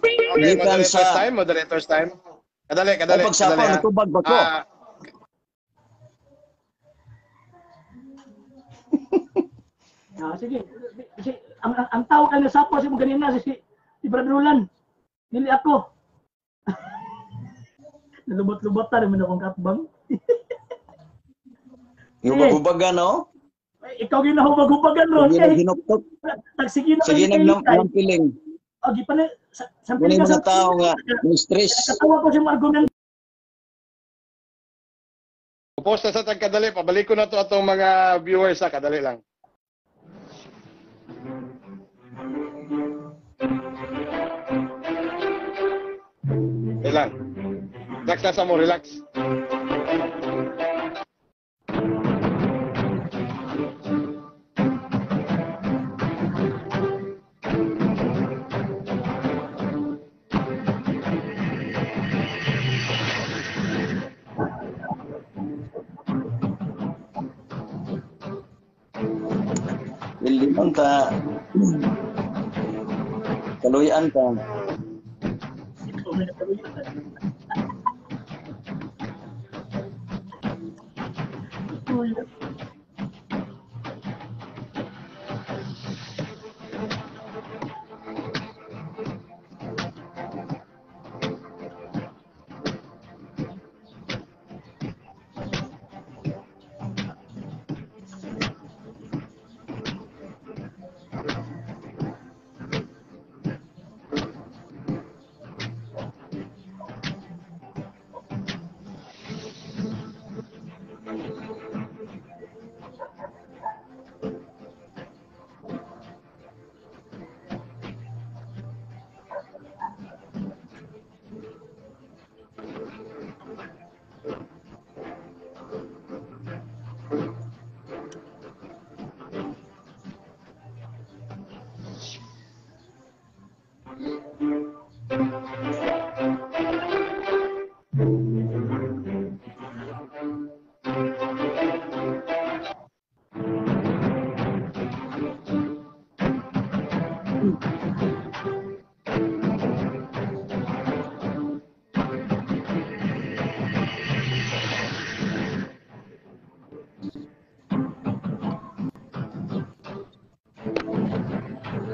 Okay,
gikan
moderator's
sa
time, moderator's time. Kadali.
O pagsapa
kadali, ha.
natubag ba ko?
Sige. Ang tao kay nasapo si mo ganina si Brad Roland. Dili ako. Nalubot-lubot ta naman akong katbang.
Hubag-hubagan no?
Ikaw ginahubag-hubagan ron
Sige
kay
hinuktok.
tagsige na
Sige naglampiling.
O gi pa na sa
Muna yung mga tao nga may stress.
Katawa ko sa mga argumento.
Post na sa tagkadali, pabalik ko na to atong mga viewers ha, kadali lang. Relax. Relax na sa mo, relax.
Dili man ta Kaluyan ka.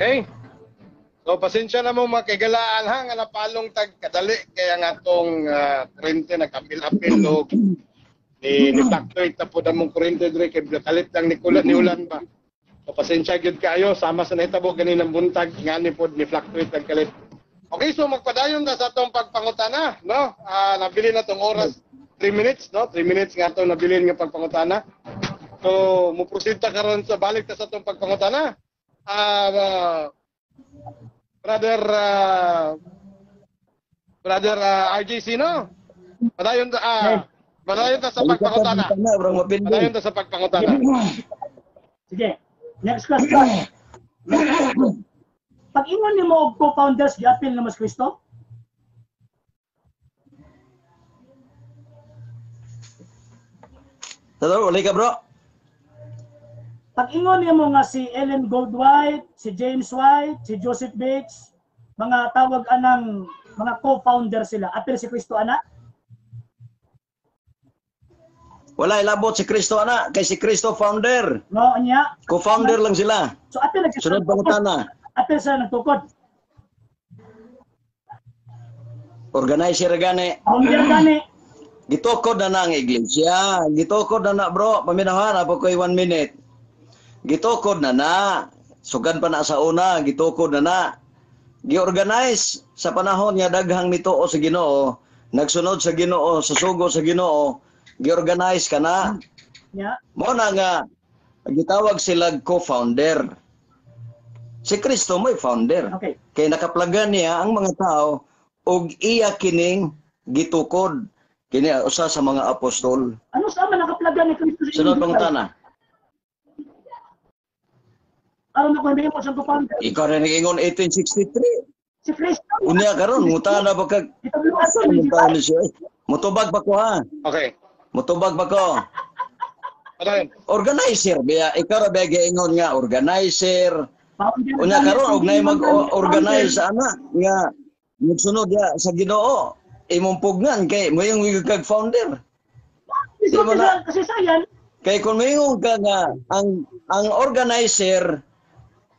Okay. So pasensya na mo mga kaigalaan ha nga napalong tag kadali kaya nga tong kurente nagapil-apil og ni fluctuate na pud among kurente diri kay kalit lang ni kulan ni ulan ba. So pasensya gyud kaayo sama sa nahitabo ganinang buntag ngani pod ni fluctuate ang kalit. Okay, so magpadayon ta sa atong pagpangutana, no? Nabili na tong oras 3 minutes, no? 3 minutes nga atong nabilin nga pagpangutana. So mo proceed ta karon sa balik ta sa atong pagpangutana. Brother RJC, no? Padayon ta sa pagpangutana. Padayon ta sa pagpangutana.
Sige. Next question. Pag-ingon nimo og co-founders giapil na mas Kristo?
Hello, uli ka bro.
Pag-ingon nimo nga si Ellen Gold White, si James White, si Joseph Bates, mga tawag anang mga co-founder sila. Apil si Kristo ana?
Wala ilabot si Kristo ana kay si Kristo founder.
No, anya.
Co-founder lang sila.
So apil na
sunod pangutana.
Apil sila nagtukod.
Organizer gani.
Founder gani.
Gitukod na na ang iglesia. Gitukod na na bro. Paminahan apo koy 1 minute. Gitukod na na. Sugan pa na sa una, gitukod na na. Giorganize sa panahon nga daghang nituo sa Ginoo, nagsunod sa Ginoo, sa sugo sa Ginoo, giorganize ka na.
Yeah.
Mo na nga gitawag sila co-founder. Si Kristo mo'y founder.
Okay.
Kay nakaplagan niya ang mga tao og iya kining gitukod kini usa sa mga apostol.
Ano sa man nakaplagan ni Kristo sa
sunod pangutana?
Aron ako hindi mo siyang co-founder.
Ikaw rin nag-ingon 1863.
Si Kristo.
Unya karon ngutana ba kag mutubag ba ko ha?
Okay.
Mutubag ba ko? Organizer biya ikaw ra biya giingon nga organizer. Unya karon og nay mag-organize ana nga magsunod ya sa Ginoo imong pugnan kay moyong kag founder.
Kasi sayan
kay kung moingon ka nga ang organizer.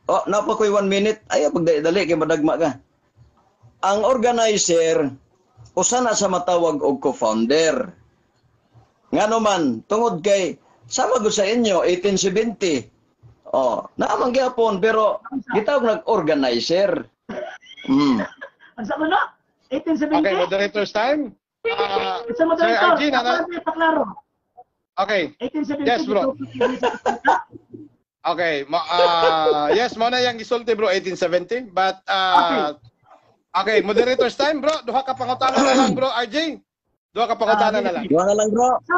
Oh, napa ko'y 1 minute. Ay, pagdali kay madagma ka. Ang organizer usa na sa matawag og co-founder. Ngano man tungod kay sama gud sa inyo 1870. Oh, naman gyapon pero gitawag nag-organizer.
Ang sa na 1870.
Okay, moderator's time.
Sa moderator, Sir RG, na
Okay.
1870.
Yes, bro. Okay, yes, mo na yang gisulti bro 1870 but okay, moderator's time bro, duha ka pangutana na lang bro RJ. Duha ka pangutana na lang.
Duha na lang bro.
So,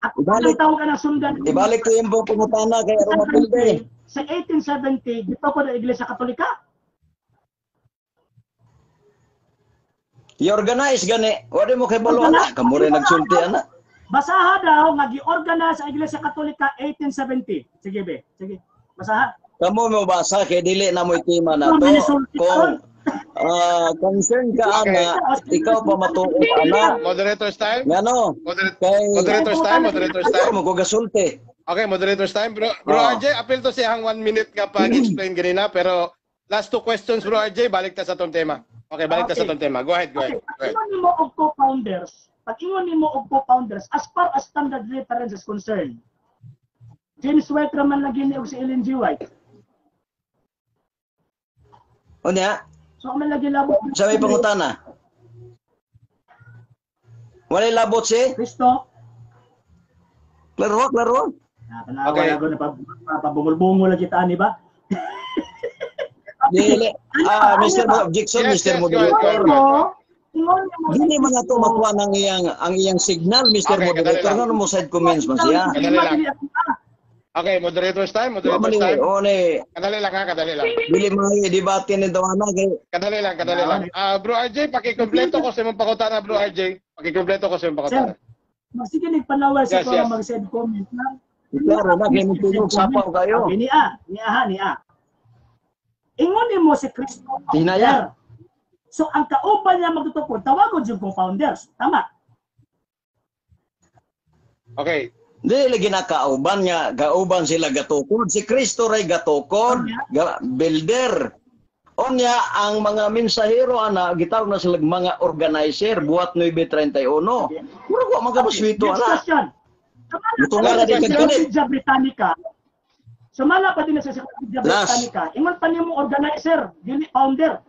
ako ibalik, tawag ka na sundan.
Ibalik ko yung pangutana kay aron mapildi.
Sa 1870 dito ko na Iglesia Katolika.
I-organize gani. Wala mo kay balo ana, kamo rin nagsulti ana.
Basaha daw nga gi-organize sa Iglesia Katolika 1870. Sige be, sige. Basaha.
Kamo mo basa kay dili na mo tema na to. Kung concern ka ana, ikaw pa matuod ana.
Moderator's time.
Ngano?
Kay Moderator's time, moderator's time.
Mo ko gasulti.
Okay, moderator's time. Bro RJ, apil to siyang 1 minute nga pag-explain ganina, pero last two questions, Bro RJ, balik ta sa atong tema. Okay, balik ta sa atong tema. Go ahead, go ahead.
Okay, pag ingon nimo og co-founders, pag ingon nimo og co-founders, as far as standard reference is concerned, James White raman lagi ni og si Ellen G. White.
Unya?
So man lagi labot.
Sa may pangutana. Walay labot si
Kristo.
Klaro, klaro.
Okay. Wala ko na pabungol-bungol lagi ta ni ba?
Dili. Mr. Objection, yes, Mr. Moderator. Dili man ato makuha ng iyang ang iyang signal, Mr. Okay, Moderator. Ngano mo side comments man siya?
Okay, moderator's time, moderator's time.
O ni.
Kadali lang ha, kadali lang.
Dili man debate ni dawana kay.
Kadali lang, kadali lang. Bro RJ, pakikumpleto ko sa imong pangutana, Bro RJ. Pakikumpleto ko sa imong pangutana.
Magsige nig panaway sa ko mag-send comment na.
Klaro na kay mong sapaw kayo.
Okay, niya, niya ha, niya. Ingon nimo si Kristo.
Tinaya.
So ang kauban niya magtutukod, tawagon yung co-founders. Tama.
Okay.
Dili lagi na kauban nga, kauban sila gatukod. Si Kristo ray gatukod, builder. Onya ang mga mensahero ana gitawag na sila mga organizer buhat 9:31. Mura ko magkabaswito ana.
Sumala sa Encyclopedia Britannica. Sumala pa din sa Encyclopedia Britannica. Ingon pa nimo organizer, dili founder.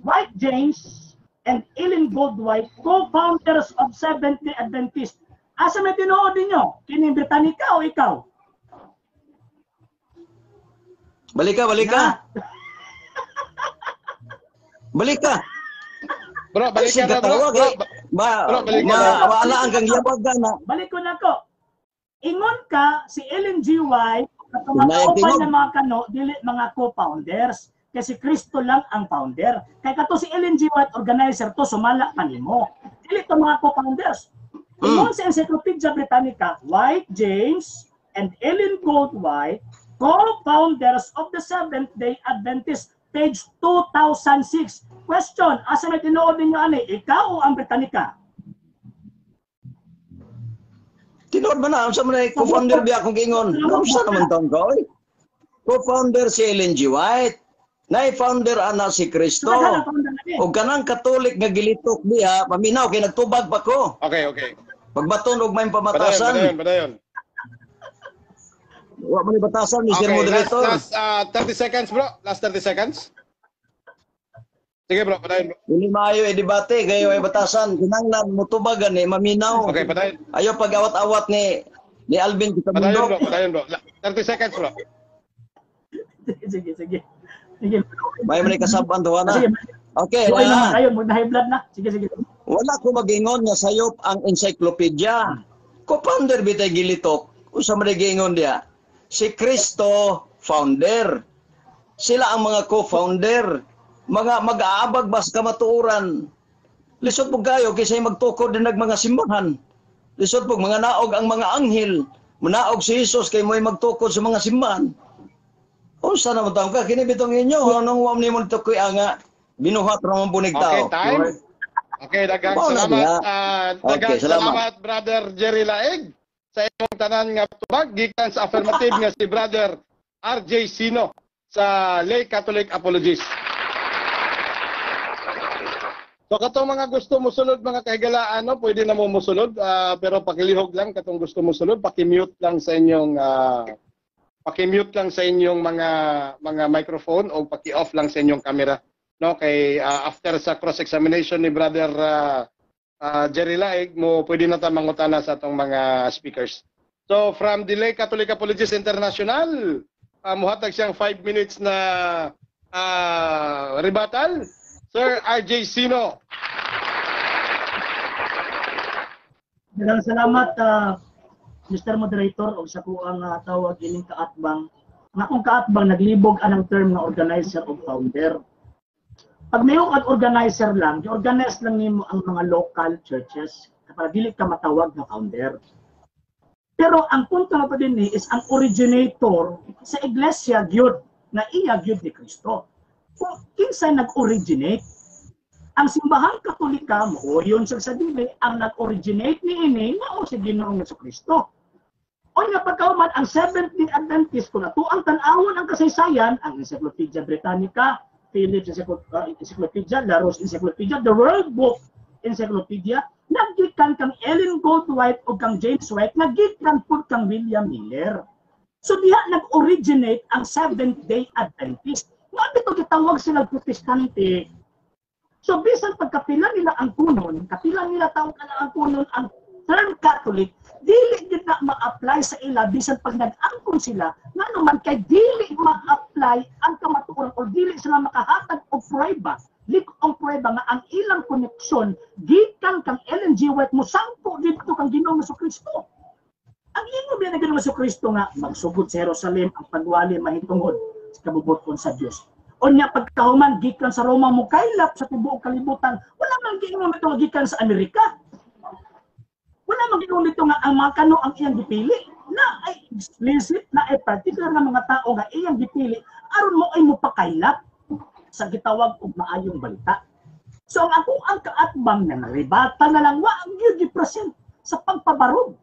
White James and Ellen Goldwhite, co-founders of Seventh-day Adventist. Asa may tinuod ninyo? Kining Britannica o ikaw?
Balika, balika. Balika.
Bro, balika na, bro.
Bro, balika na. Wala ang kang yabag na.
Balik ko na ko. Ingon ka, si Ellen G. White, at mga kauban ng mga kano, dili mga co-founders. Kasi Kristo lang ang founder. Kaya kato si Ellen G. White, organizer to, sumala pa nimo. Dili to mga co-founders. Ingon sa Encyclopedia Britannica, White James and Ellen Goldwhite, co-founders of the Seventh-day Adventist, page 2006. Question, asa may tinuod ninyo ani? Ikaw o ang Britannica?
Tinuod ba na? Sa mga co-founder biya akong giingon? Unsa naman taon ka, oy? Co-founder si Ellen G. White. Nay-founder ana si Kristo. O kanang Katolik nga gilitok diha, paminaw kay nagtubag pa ko.
Okay, okay.
Pagbaton og may pamatasan.
Padayon, padayon.
Wa man batasan, Mr.
Okay,
Moderator.
Last 30 seconds, bro. Last 30 seconds. Sige, bro, padayon, bro.
Dili maayo e debate kayo ay batasan. Kinahanglan motubag gani maminaw.
Okay, padayon.
Ayo pag-awat-awat ni Alvin kita
mundo. Padayon, bro, padayon, bro. 30 seconds, bro.
Sige, sige. Sige.
May man kasaban duha na. Okay,
na. Ayon, mag high blood na. Sige, sige.
Wala ko magingon nga sayop ang encyclopedia. Co-founder bitay gilitok. Usa man giingon diha? Si Kristo founder. Sila ang mga co-founder. Mga mag-aabag bas kamatuoran. Lisod pug kayo kaysa magtukod din nag mga simbahan. Lisod pug mga naog ang mga anghel. Manaog si Jesus kay mo'y magtukod sa mga simbahan. Unsa naman taon ka kini bitong inyo anong wa nimo tukoy nga binuhat ra man bunig tao.
Okay, time. Okay, daghang salamat. Daghang salamat Brother Jerry Laeg sa imong tanan nga tubag gikan sa affirmative nga si Brother RJ Sino sa Lay Catholic Apologist. So katong mga gusto mosulod mga kahigalaan, no, pwede na mo mosulod, pero pakilihog lang katong gusto mosulod, paki-mute lang sa inyong mga microphone o paki-off lang sa inyong camera, no, kay after sa cross-examination ni Brother Jerry Laeg mo pwede na ta mangutana sa atong mga speakers. So from the Lay Catholic Apologist International, muhatag siyang 5 minutes na rebuttal, Sir RJ Sino.
Daghang salamat Mr. Moderator og sa kuang tawag ining kaatbang. Ang akong kaatbang naglibog anang term nga organizer o founder. Pag mayo kag organizer lang, gi-organize lang nimo ang mga local churches para dili ka matawag na founder. Pero ang punto na pa din ni is ang originator sa iglesia gyud na iya gyud ni Kristo. Kung kinsay nag-originate, ang Simbahang Katolika, mauyon sa dili, ang nag-originate ni ini mao si Ginoong Kristo. O nga pagkauman, ang Seventh-day Adventist, kung ato ang tan-awon ang kasaysayan, ang Encyclopedia Britannica, Phillips Encyclopedia, Larousse Encyclopedia, the World Book Encyclopedia, naggikan kang Ellen Gould White o kang James White, naggikan pud kang William Miller. So diha nag-originate ang Seventh-day Adventist. Nga dito gitawag sila Protestante. So bisan pagkapila nila ang kunon, kapila nila tawag na ang kunon ang term Catholic, dili gid na ma-apply sa ila bisan pag nag-angkon sila, ngano man kay dili ma-apply ang kamatuoran or dili sila makahatag og prueba, lig-ong prueba nga ang ilang koneksyon gikan kang Ellen G. White mosangko didto kang Ginoong Kristo. Ang ingon biya na Ginoong Kristo nga magsugod sa Jerusalem ang pagwali mahitungod sa kabubut-on sa Dios. Unya pagkahuman gikan sa Roma mokaylap sa tibuok kalibutan, wala man giingon dito nga gikan sa Amerika. Wala man giingon dito nga ang mga kano ang iyang gipili. Na ay explicit na ay particular nga mga tao nga iyang gipili aron mo ay mopakaylap sa gitawag og maayong balita. So ang ako ang kaatbang na naribata na lang wa ang gyud gi-present sa pagpabarog.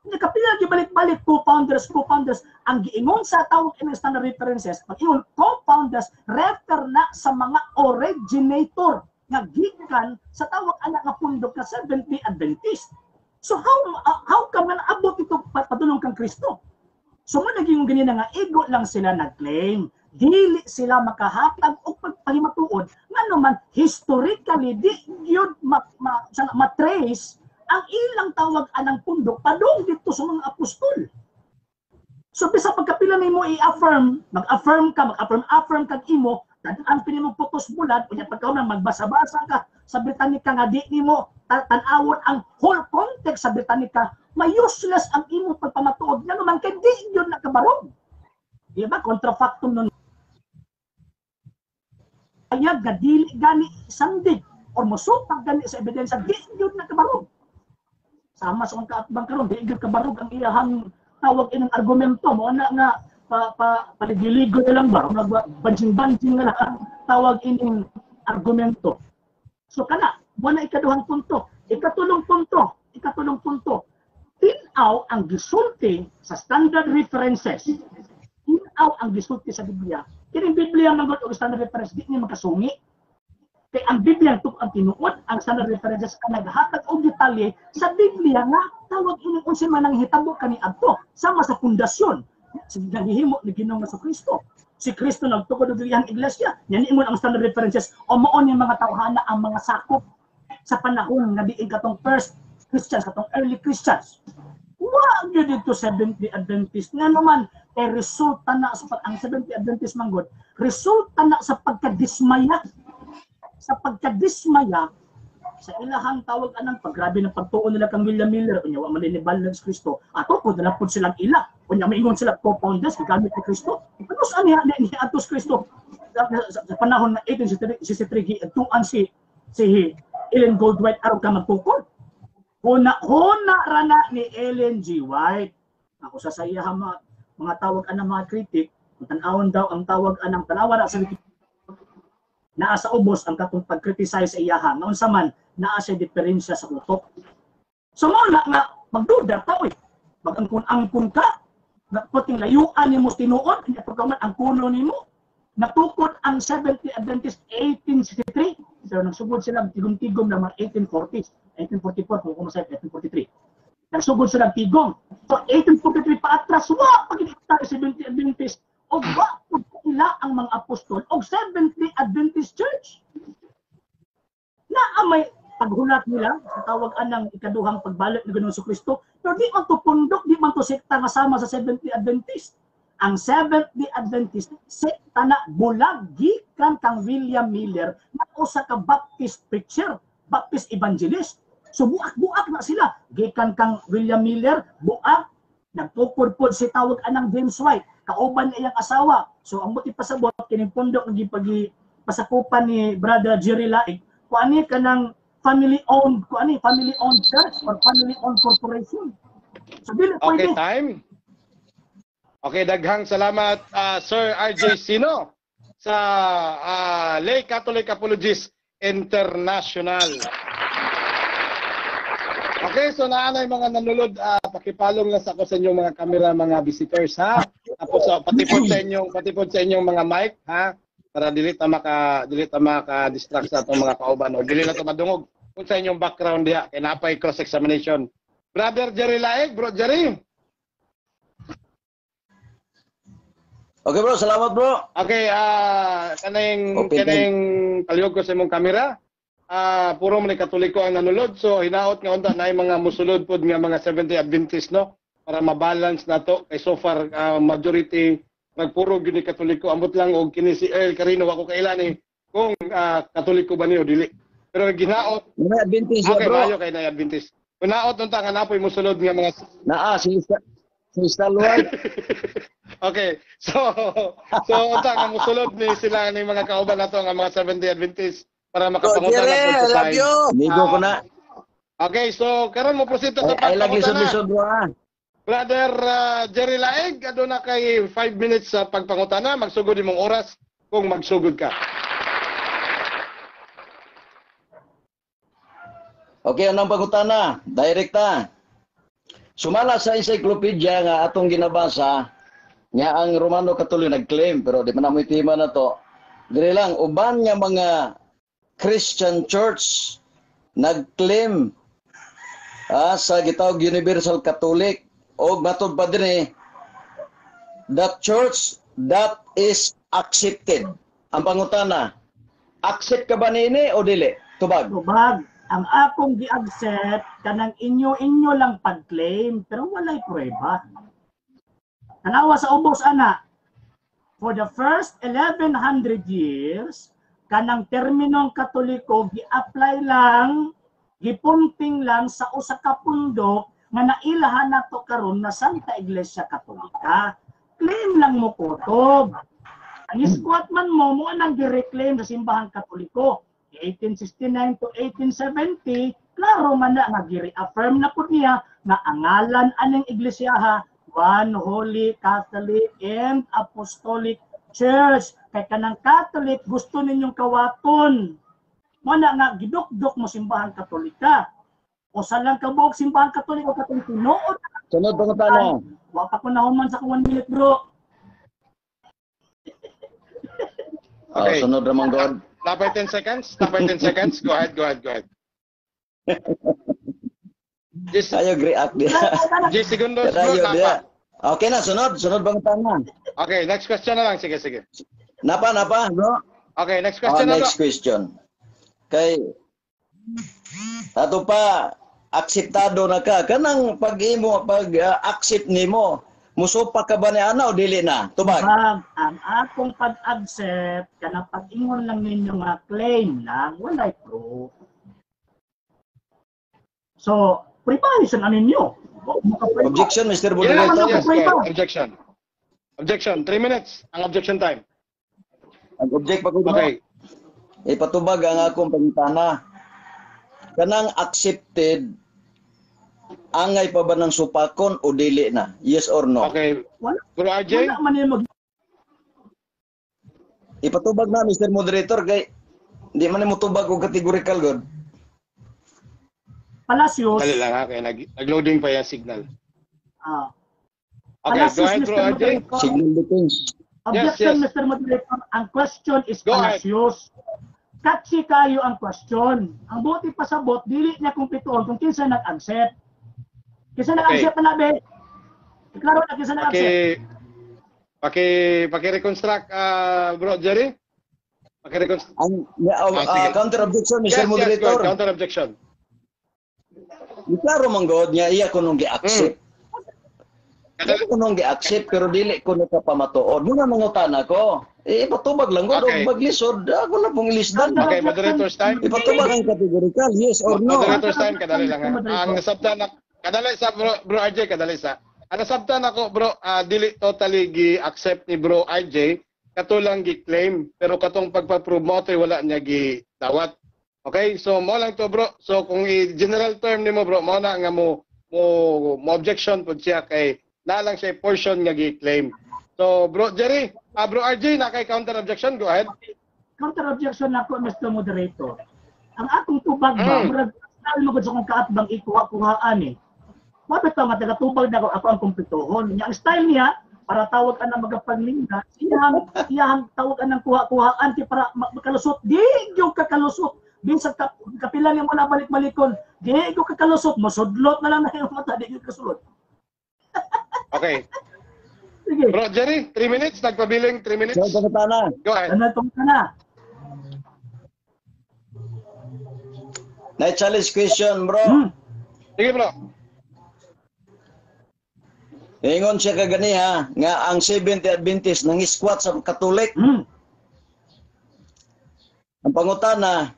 Nya kapila gibalik-balik co-founders, co-founders ang giingon sa tawag in standard references, pag ingon co-founders refer na sa mga originator nga gikan sa tawag ana nga pundok na Seventh-day Adventist. So how come nga naabot ito padulong kang Kristo? So mo naging ganina nga igo lang sila nag-claim. Dili sila makahatag og pagpahimatuod ngano man historically di gyud ma-trace ang ilang tawag anang pundok padung dito sa mga apostol. So bisa pagkapila nimo i-affirm, mag-affirm ka, mag-affirm kag imo, tan-an pini mo putos bulad, unya pagkahuman magbasa-basa ka sa Britannica nga di nimo tan-awon ang whole context sa Britannica, ma-useless ang imo pagpamatuod ngano man kay di gyud nakabarog. Di ba? Kontrafactum nun. Ayag nga dili gani sandig or mosupag gani sa ebidensya, di gyud nakabarog. Sama sa akong kaatbang karon, di gyud kabarog ang iyahang tawag inang argumento mo na nga pa, pa paligiligo na lang ba, banjing-banjing na lang ang tawag ining argumento. So kana, mo na ikaduhang punto. Ikatulong punto. Tin-aw ang gisulti sa standard references. Tin-aw ang gisulti sa Biblia. Kining Biblia man gud og standard reference di ni makasungi. Kay ang Biblia tuk ang tinuod, ang standard references ang naghatag og detalye sa Biblia nga tawag ining unsa man ang hitabo kaniadto sama sa pundasyon sa naghihimo ni Ginoong Kristo. Si Kristo nagtukod og iyang iglesia. Nya niingon ang standard references o mao ni mga tawhana ang mga sakop sa panahon nga diin katong first Christians, katong early Christians. Wa gyud dito Seventh-day Adventist. Nga naman kay resulta na sa ang Seventh-day Adventist manggod, resulta na sa pagkadismaya sa ilahang tawag anang paggrabe ng pagtuo nila kang William Miller, unya wa man ni balance Kristo, ato po na pud silang ila, unya maingon sila co-founders gigamit ni Kristo. Ano sa niya ni atos Kristo sa panahon na 1863 giadtuan si si Ellen Gould White aron ka magtukod. Huna huna rana ni Ellen G. White. Ako sa iya mga tawag anang mga critic, tan-awon daw ang tawag anang tanawa na sa naa sa ubos ang katong pag-criticize sa iyaha nga unsa man naa siya diferensya sa utok. So mao na nga magduda ta oy. Mag-angkon-angkon ka, puting layuan nimo tinuod, nya pagkaman ang kuno nimo. Natukod ang Seventh-day Adventist 1863, pero nagsugod sila tigom-tigom na mga 1840s, 1844 kung kumasay 1843. Nagsugod sila tigom. So 1843 pa atras wa pag tayo Seventh-day Adventist o wa pud ila ang mga apostol og Seventh-day Adventist Church. Na may paghulat nila sa tawag anang ikaduhang pagbalik ni Ginoong Kristo, pero di man to pundok, di man to sekta nga sama sa Seventh-day Adventist. Ang Seventh-day Adventist sekta na bulag gikan kang William Miller na usa ka Baptist preacher, Baptist evangelist. So buak-buak na sila gikan kang William Miller, buak nagtukod pod si tawag anang James White, kauban niya iyang asawa. So ang buti pasabot kining pundok nga gipagi pasakupan ni Brother Jerry Laig, kuani kanang family owned, kuani family owned church or family owned corporation. So dili
Okay,
pwede.
Time. Okay, daghang salamat, Sir RJ Sino sa Lay Catholic Apologist International. Okay, so naanay mga nanulod, pakipalong lang sa ako sa inyong mga camera, mga visitors, ha. Tapos pati po sa inyong mga mic, ha, para dili ta maka distract sa atong mga kauban o dili na to madungog kung sa inyong background diha kay napay cross examination. Brother Jerry Laeg, Bro Jerry.
Okay, bro, salamat, bro.
Okay, kaning
Open.
Kaning palihog ko sa imong kamera. Puro man ni Katoliko ang nanulod. So hinaot nga unta na mga musulod pod nga mga Seventh-day Adventist, no, para ma-balance na to kay so far majority nagpuro gyud ni Katoliko. Ambot lang og kini si Earl Carino, ako kailan ni kung Katoliko ba niyo dili. Pero ginaot
May Adventist,
Okay,
bro.
maayo kay na Adventist. Hinaot unta nga napoy musulod nga mga
Naa si Stalwart.
Okay. So unta nga musulod ni sila ni mga kauban nato nga mga Seventh-day Adventist para makapangutana
Jerry,
po
I
sa
love
side.
you.
Migo ko na.
Okay, so karon mo proceed ta sa
Ay, lagi sa
pagpangutana.
lisod, bro, ah.
Brother Jerry Laeg, aduna kay 5 minutes sa pagpangutana, magsugod imong oras kung magsugod ka.
Okay, anong pangutana? Direkta. Sumala sa encyclopedia nga atong ginabasa, nga ang Romano Katoliko nag-claim, pero di man namoy tema na to. Dili lang, uban nga mga Christian Church nag-claim sa gitawag Universal Catholic og matod pa dinhi, the church that is accepted. Ang pangutana, accept ka ba niini o dili? Tubag.
Tubag. Ang akong gi-accept kanang inyo-inyo lang pag-claim pero walay pruweba. Tanawa sa ubos ana. For the first 1100 years, kanang terminong Katoliko gi-apply lang, gipunting lang sa usa ka pundok nga nailahan nato karon na Santa Iglesia Katolika. Claim lang mo kutob. Ang squat man mo, mo anang gi-reclaim sa simbahang Katoliko. 1869 to 1870, klaro man na nga gi-reaffirm na pud niya nga ang ngalan aning iglesia, One Holy Catholic and Apostolic Church. Kay kanang Catholic gusto ninyong kawaton. Mo na nga gidukdok mo simbahang Katolika. Usa lang ka buok simbahang Katoliko katong tinuod.
Sunod pangutana.
Wa pa ko nahuman sa 1 minute, bro.
Okay.
Oh, sunod ramang God.
Napay 10 seconds? Napay 10 seconds? Go ahead, go ahead, go ahead. Just,
Ayo react dia.
10 segundos, bro.
Ayo dia.
Napa.
Okay na, sunod, sunod pangutana.
Okay, next question na lang. Sige, sige.
Napa, napa, bro.
Okay, next
Oh,
question na, bro.
next question. Kay ato pa akseptado na ka kanang pag imo pag accept nimo, musupa ka ba ni ana o dili na? Tubag.
Bag, ang akong pag-accept kanang pag-ingon lang ninyo nga claim lang, walay proof. So, preparation ano ninyo?
Objection, Mr.
Yes,
Moderator.
yes, go ahead. Objection. Objection. 3 minutes. Ang objection time.
Ang object pa ko.
Okay.
Ipatubag ang akong pangutana. Kanang accepted, angay pa ba ng supakon o dili na? Yes or no?
Okay.
Wala,
Bro RJ?
wala man yung mag
Ipatubag na, Mr. Moderator, kay di man mo tubag og categorical god.
Palacios.
Dali lang ha, kaya nag-loading pa yung signal. Okay,
Palacios,
go ahead, bro
Mr.
RJ.
Moderator.
Signal defense.
Objection,
Yes.
Mr. Moderator. Ang question is
Go ahead.
Palacios. Katsi kayo ang question. Ang buti pasabot, dili niya kumpletuon kung kinsa nag-accept. Kinsa nag-accept na be? Klaro na kinsa nag-accept.
Paki reconstruct, bro Jerry. Paki reconstruct.
Ang yeah,
Sige.
Counter objection, Mr.
Yes, go
Moderator.
ahead. Counter objection.
Klaro man god niya iya kunong gi-accept. Iya kunong gi-accept pero dili kuno ka pamatuod. Muna mangutana ko. Eh, ipatubag lang god
Okay.
og maglisod. Ako na pong ilisdan.
Okay, moderator's time.
Ipatubag ang categorical, yes or no.
Moderator's time, kadali lang ha. Ang nasabtan na kadali sa bro RJ, kadali sa. Ang nasabtan ako, bro, dili totally gi-accept ni bro RJ, kato lang gi-claim, pero katong pagpa-prove mo to'y wala niya gi-dawat. Okay? So mo lang to, bro. So kung i-general term nimo, bro, mo na nga mo mo objection pud siya kay na lang siya portion nga gi-claim. So Bro Jerry, Bro RJ, na kay counter objection, go ahead.
Counter objection nako, Mr. Moderator. Ang akong tubag ba, murag style mo gud sa akong kaatbang ikuha-kuhaan eh. Wa bitaw nga tagatubag na ako, ako ang kumpletuhon. Nya ang style niya para tawag ka na magapaglinga, iyang tawag ka ng kuha-kuhaan kay para makalusot. Di gyud ka kalusot. Binsag ka, kapila niya mo na balik-balikon, di gyud ka kalusot, mosudlot na lang na yung mata, di gyud kasulot.
Okay.
Sige.
Bro Jerry, 3 minutes, nagpabiling 3 minutes.
So, pangutana.
Go ahead.
Ano itong ka na?
Na challenge question, bro.
Sige, bro.
Ingon siya kaganiha nga ang Seventh-day Adventist nang squat sa Katolik. Ang pangutana,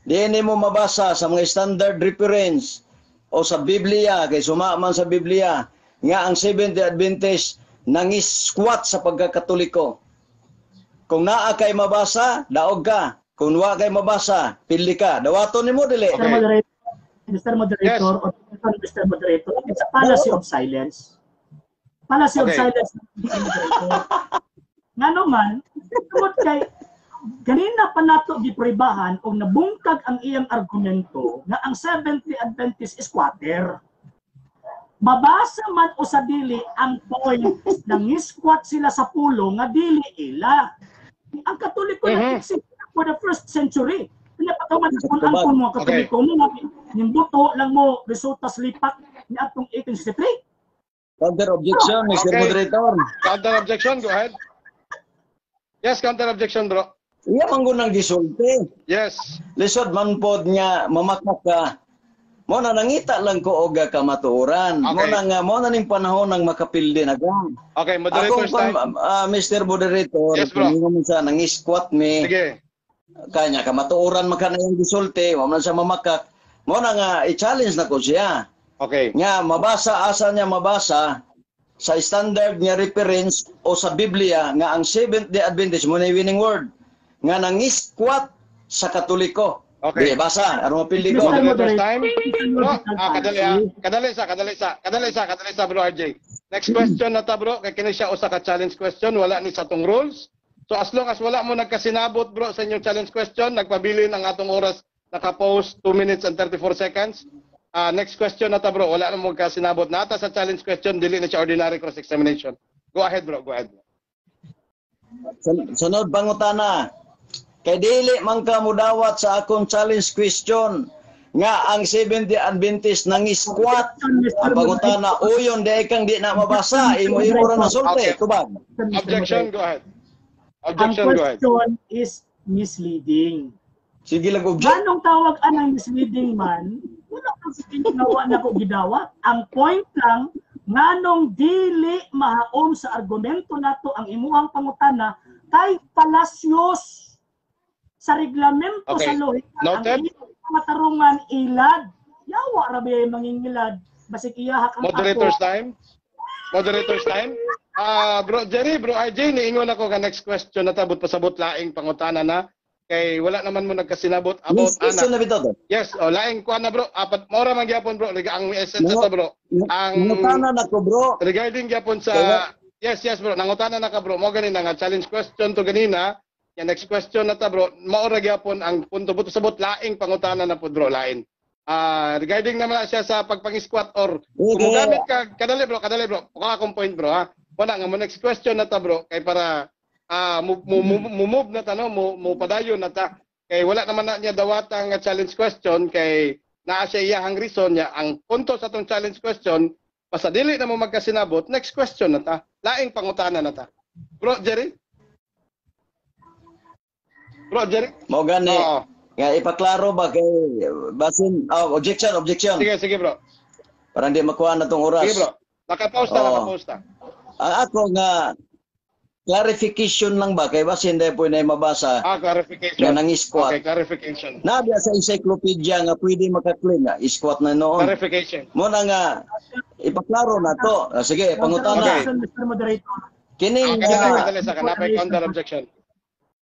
di mo mabasa sa mga standard reference o sa Biblia, kay suma man sa Biblia, nga ang Seventh-day Adventist nang squat sa pagkakatoliko. Kung naa kay mabasa, daog ka. Kung wa kay mabasa, pili ka. Dawaton nimo dili.
Okay.
Mr. Moderator, Mr. Moderator,
Yes.
or Mr. Moderator, it's a fallacy of silence. Fallacy of silence, Mr. Moderator. Ngano man, tungod kay ganina pa nato gipribahan og nabungkag ang iyang argumento nga ang Seventh-day Adventist is squatter. Mabasa man o sa dili ang point nang squat sila sa pulo nga dili ila. Ang Katoliko nag-exist for the first century. Pinapataman kung ang kung mga Katoliko mo, nimbuto lang mo resulta sa lipak ni atong 1863.
Counter objection, Mr. Moderator.
Counter objection, go ahead. Yes, counter objection, bro.
Iya man gunang gisulti.
Yes.
Lisod man pod nga mamakak ka. Mo na nangita lang ko og kamatuoran. Mo na nga mo na ning panahon nang makapildi na ka.
Okay, moderator's
Akong
time.
Mr. Moderator,
Yes, bro.
kung sa nang squat mi.
Sige.
Kanya kamatuoran man ka na yung gisulti, wa man siya mamakak. Mo na nga i-challenge na ko siya.
Okay.
Nga mabasa asa niya mabasa sa standard nga reference o sa Biblia nga ang Seventh-day Adventist mo na winning word nga nang-squat sa Katoliko.
Okay.
Di, basa, aron mapili ko.
Mr.
Moderator's time. Bro,
Moderator,
kadali ha. Kadali sa, bro RJ. Next question na ta, bro, kay kini siya usa ka challenge question, wala ni sa tong rules. So as long as wala mo nagkasinabot, bro, sa inyong challenge question, nagpabilin ang atong oras, naka-post 2 minutes and 34 seconds. Next question na ta, bro, wala na mo nagkasinabot. Nata sa challenge question, dili na siya ordinary cross-examination. Go ahead, bro, go ahead.
Sunod pangutana. Kay dili man ka mudawat sa akong challenge question nga ang Seventh-day Adventist nang squat. Ang pangutana, uyon di kang di na mabasa, imo-imo ra nasulti.
Okay.
Tubag.
Objection, go ahead.
Ang
Objection, go ahead.
question is misleading.
Sige lang object.
Anong tawag anang misleading man, wala kang ginawa na ko gidawat. Ang point lang, nganong dili mahaom sa argumento nato ang imuhang pangutana kay palasyos sa reglamento sa lohika.
Noted.
Ang iyang matarungan ilad. Yawa ra ba yung mangingilad? Basig iyahak ang
Moderator's
ako.
time. Moderator's time. Bro Jerry, bro RJ, niingon ako ka next question na tabot pasabot laing pangutana na kay wala naman mo nagkasinabot about
Next question
ana.
na bitaw to.
Yes, oh, laing kuan na, bro. Apat mora man gyapon, bro. Ang essence na to, bro. Ang
Nangutana na ko, bro.
regarding gyapon sa
Kaya-
Yes, yes, bro. Nangutana na ka, bro. Mo ganina nga challenge question to ganina. Ya next question na ta, bro. Mao ra gyapon ang punto buto sabot laing pangutana na pud, bro, lain. Regarding naman na siya sa pagpang-squat or kung mogamit ka, kadali bro, kadali bro. Kuha akong point, bro, ha. Wala nga mo next question na ta, bro, kay para mo move na ta, no, mo padayon na ta. Kay wala naman na niya dawata nga challenge question kay naa siya iyahang reason niya. Ang punto sa tong challenge question, basta dili na mo magkasinabot, next question na ta. Laing pangutana na ta. Bro Jerry? Bro Jerry?
Mo gani.
Oo.
Nga ipaklaro ba kay basin objection, objection.
Sige, sige, bro.
Parang di makuha na tong oras.
Sige, bro. Naka-pause na,
Oo.
naka-pause na.
Ang ako nga clarification lang ba kay basin di po na mabasa
Clarification.
nga nang-squat.
Okay, clarification.
Nabiya sa encyclopedia nga pwede makaklaim nga squat na noon.
Clarification.
Mo na nga ipaklaro na to. Sige, pangutana.
Okay.
Mr. Moderator.
Kining
Kadali, kadali sa kanapay counter objection.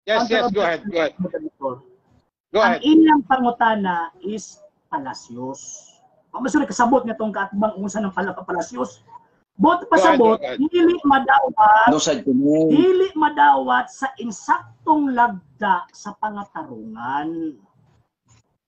Yes, yes, go ahead, go ahead.
Moderator.
Go
Ang
ahead.
inyang pangutana is palasyos. Masuri kasabot nga tong kaatbang unsa ng Palacios. Bot pasabot, dili madawat.
No side comment.
Dili madawat sa insaktong lagda sa pangatarungan.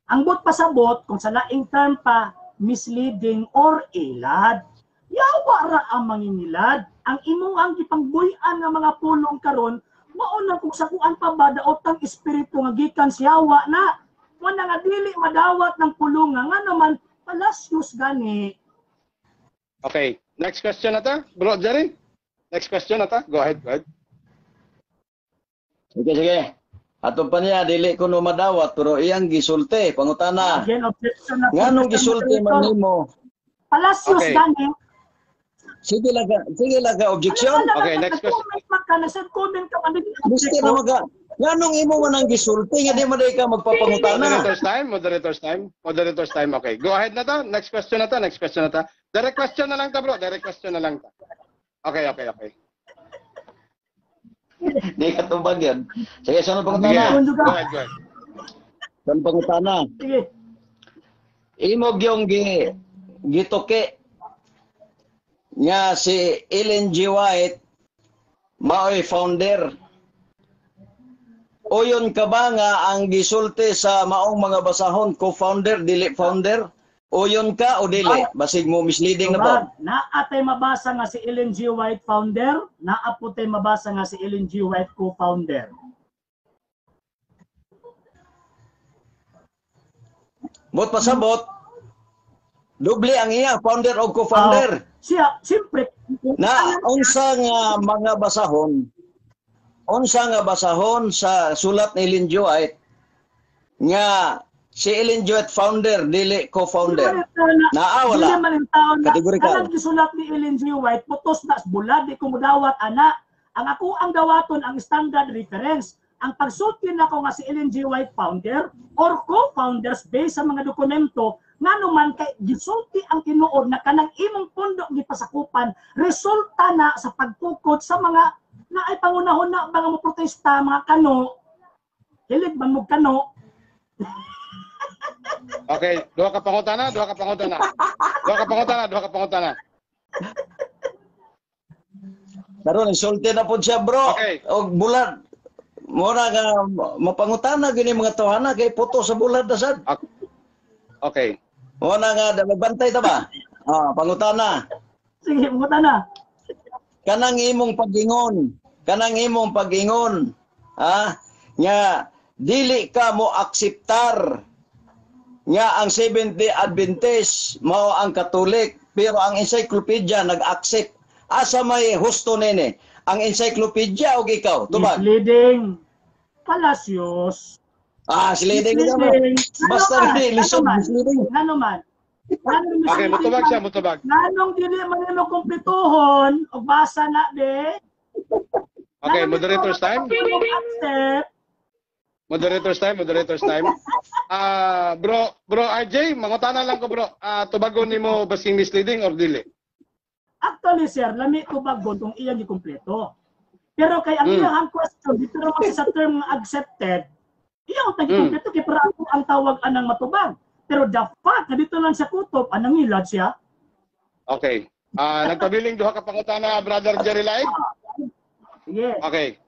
Ang bot pasabot kung sa laing term pa misleading or ilad. Yawa ra ang mangingilad. Ang imong ang gipangbuy-an nga mga pulong karon mao na kung sakuan pa ba daotang espiritu nga gikan siyawa na. Wala nga dili madawat ng pulong nga naman Palacios gani.
Okay, next question na ta, Bro Jerry. Next question na ta. Go ahead, go ahead.
Sige, sige. Atong pa niya dili ko no madawat pero iyang gisulti pangutana.
Again, objection na.
Nganong gisulti man nimo?
Palacios
okay.
Gani.
Sige lang ka objection.
Okay, next question.
Nag-comment ka,
Mister na maga. Nganong imo man ang gisulti nga di man ka magpapangutana?
Moderator's time, moderator's time, moderator's time. Okay, go ahead na ta. Next question na ta, next question na ta. Direct question na lang ta, bro. Direct question na lang ta. Okay, okay, okay.
Di ka tubag yan. Sige, sunod pangutana.
Go ahead, go ahead.
Sunod pangutana.
Sige.
Imog yung gituki nga si Ellen G. White maoy founder. Uyon ka ba nga ang gisulti sa maong mga basahon co-founder dili founder? Uyon ka o dili? Basig mo misleading na ba?
Naa tay mabasa nga si Ellen G. White founder, naa po tay mabasa nga si Ellen G. White co-founder.
Bot pasabot, doble ang iya, founder o co-founder.
Siya, siyempre.
Na unsa nga mga basahon, unsa nga basahon sa sulat ni Ellen G. White nga si Ellen G. White founder dili co-founder. Naa wala. Kategorikal.
Kanang gisulat ni Ellen G. White putos na bulad di ko mudawat ana. Ang ako ang dawaton ang standard reference. Ang pagsulti nako nga si Ellen G. White founder or co-founders based sa mga dokumento ngano man kay gisulti ang tinuod na kanang imong pundo gipasakupan resulta na sa pagtukod sa mga na ay pangunahon na mga mo protesta mga kano hilig man mo kano.
Okay, duha ka pangutana, duha ka pangutana. Duha ka pangutana, duha ka pangutana.
Karon insulti na pud siya, bro.
Okay.
Og bulad. Mura nga mapangutana gini mga tawhana kay puto sa bulad na sad.
Okay.
Muna nga magbantay ta ba? Ah, pangutana.
Sige, pangutana.
Kanang imong pag-ingon, ah, nga dili ka mo akseptar nga ang Seventh-day Adventist mao ang Katolik, pero ang encyclopedia nag-accept. Asa may husto nini? Ang encyclopedia og ikaw? Tubag.
Misleading. Palacios.
Ah, misleading. Basta rin, lisod, misleading.
Ngano man?
Okay, mutubag siya, mutubag.
Nganong dili man nimo kumpletuhon og basa na de?
Okay, moderator's time. Moderator's time, moderator's time. Bro, bro RJ, mangutana lang ko bro. Tubagon nimo basing misleading or dili?
Actually sir, lami tubagon kung iyang gikumpleto. Pero kay ang iyang question dito ra man sa term accepted, iyang tagikumpleto kay para ang tawag anang matubag. Pero the fact na dito lang sa kutob, anang ilad siya.
Okay. Nagpabiling duha ka pangutana, Brother Jerry Laig?
Yes.
Okay.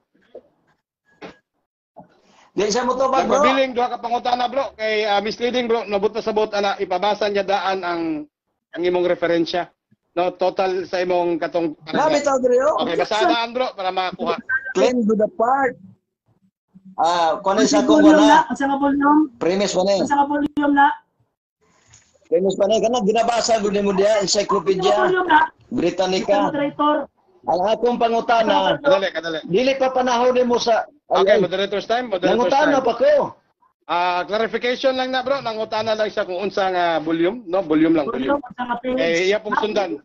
Di siya mo to ba, bro?
Nagpabiling duha ka pangutana, bro. Kay misleading, bro. Nabot na sabot, ana, ipabasa niya daan ang imong referensya. No, total sa imong katong...
Nabitaw diri, oh.
Okay, basa daan, bro, para makakuha.
Claim to the part. Kunin sa akong wala.
Ang sa volume?
Premise pa na.
Ang sa volume na?
Premise pa na. Kanang ginabasa gud nimo diya, Encyclopedia Britannica.
Moderator.
Ang akong pangutana.
Kadali, kadali.
Dili pa panahon nimo sa...
Okay, moderator's time, moderator's time.
Nangutana pa ko.
Clarification lang na, bro. Nangutana lang siya kung unsa nga volume, no? Volume lang, volume. Eh, iya pong sundan.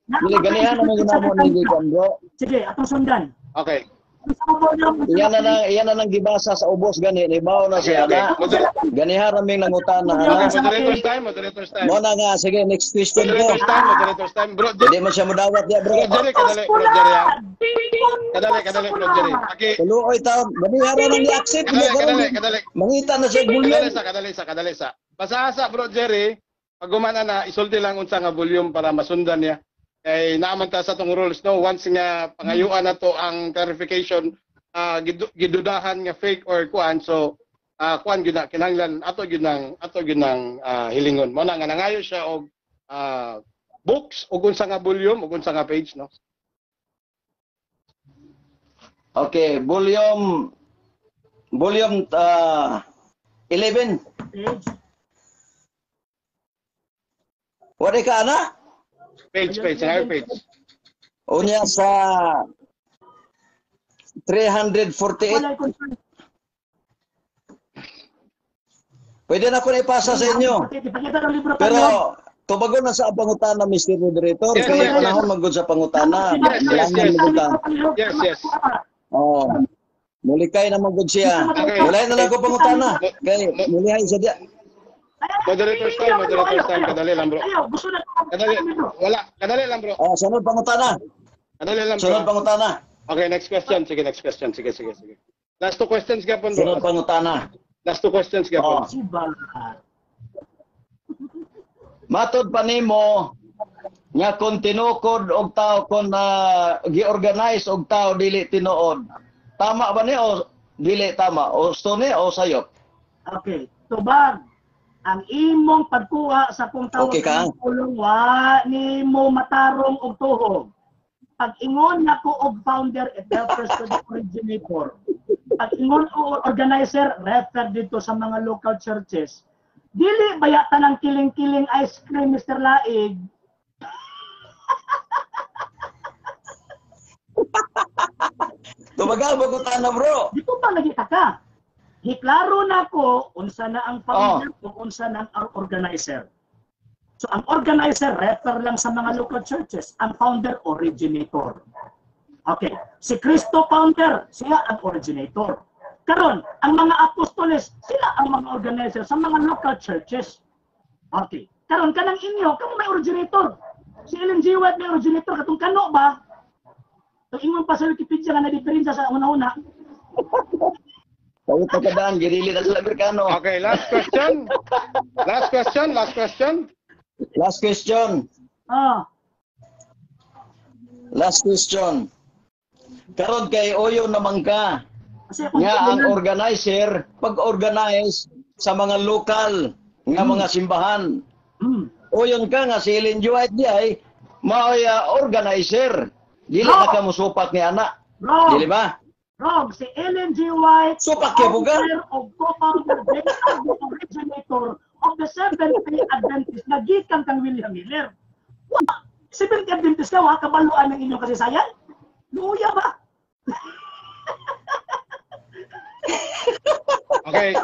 Dili ganihan ang ginamo ni gikan, bro.
Sige, atong sundan.
Okay.
Iyan na nang gibasa sa ubos gani ni mao na siya na. Ganiha raming nangutana.
Okay, moderator's time, moderator's time.
Mo na nga, sige, next question ko.
Moderator's time, moderator's time, bro.
Dili man siya modawat diya, bro.
Bro Jerry, kadali, bro Jerry. Kadali, kadali, bro Jerry. Okay.
Tuloy taon, ganiha ra nang i-accept.
Kadali, kadali, kadali.
Mangita na siya gulong.
Kadali sa, kadali sa, kadali sa. Basa sa, bro Jerry. Pag humana na, isulti lang unsa nga volume para masundan niya. Kay naaman ta sa atong rules, no? Once nga pangayuan na to ang clarification, gidudahan nga fake or kuan, so kuan gyud na kinahanglan ato gyud nang hilingon. Mo na nga nangayo siya og books ug unsa nga volume ug unsa nga page, no?
Okay, volume 11.
Page.
Wala ka ana?
Page, page, ngayon page.
Unya sa 348.
Wala concern.
Pwede na ko na ipasa sa inyo.
Ipakita ng libro.
Pero tubagon na sa pangutana, Mr. Moderator.
Yes,
kaya
yes,
panahon magod sa pangutana.
Yes.
Kailangan magod ta.
Yes.
Oh. Mulikay na magod siya.
Okay.
Mulay na lang ko pangutana. Kay mulihay sa diya.
Moderator's time, kadali lang, bro.
Ayaw, gusto na.
Kadali, wala, kadali lang, bro.
Oh, sunod pangutana.
Kadali lang, bro.
Sunod pangutana.
Okay, next question. Sige, next question. Sige. Last two questions gapon, bro.
Sunod pangutana.
Last two questions gapon.
Oh.
Siba.
Matod pa nimo nga kung tinukod og tao kon gi-organize og tao dili tinuod. Tama ba ni o dili tama? O gusto ni o sayop?
Okay, tubag. Ang imong pagkuha sa kung tawag
Okay ka?
ng pulong wa nimo matarong og tuhog. Pag ingon nako og founder, it refers to the originator. Pag ingon og organizer, refer dito sa mga local churches. Dili baya tanang kiling-kiling ice cream, Mr. Laig.
Tubagal ba na, bro?
Dito pa lagi ta ka. Giklaro na ko unsa na ang founder ug unsa na ang organizer. So ang organizer refer lang sa mga local churches, ang founder originator. Okay, si Kristo founder, siya ang originator. Karon, ang mga apostoles, sila ang mga organizer sa mga local churches. Okay. Karon kanang inyo, kamo may originator. Si Ellen G. White may originator katong kano ba? So ingon pa sa Wikipedia nga na diferensya sa una-una.
Kaya pagkadaan, girili na sila Amerikano.
Okay, last question. Last question, last question.
Last question.
Ah.
Last question. Karon kay Oyo naman ka.
Kasi kung
Nga ang organizer, pag-organize sa mga lokal nga mga simbahan. Oyon ka nga si Ellen G. White di ay maoy organizer. Dili na ka musupak ni ana.
Wrong.
Dili ba?
Wrong. Si Ellen G. White,
Supak kay buga.
founder of co-founder, they are the originator of the Seventh-day Adventist na gikan kang William Miller. Wa, Seventh-day Adventist ka, wa kabaluan ng inyong kasaysayan? Luya ba?
Okay.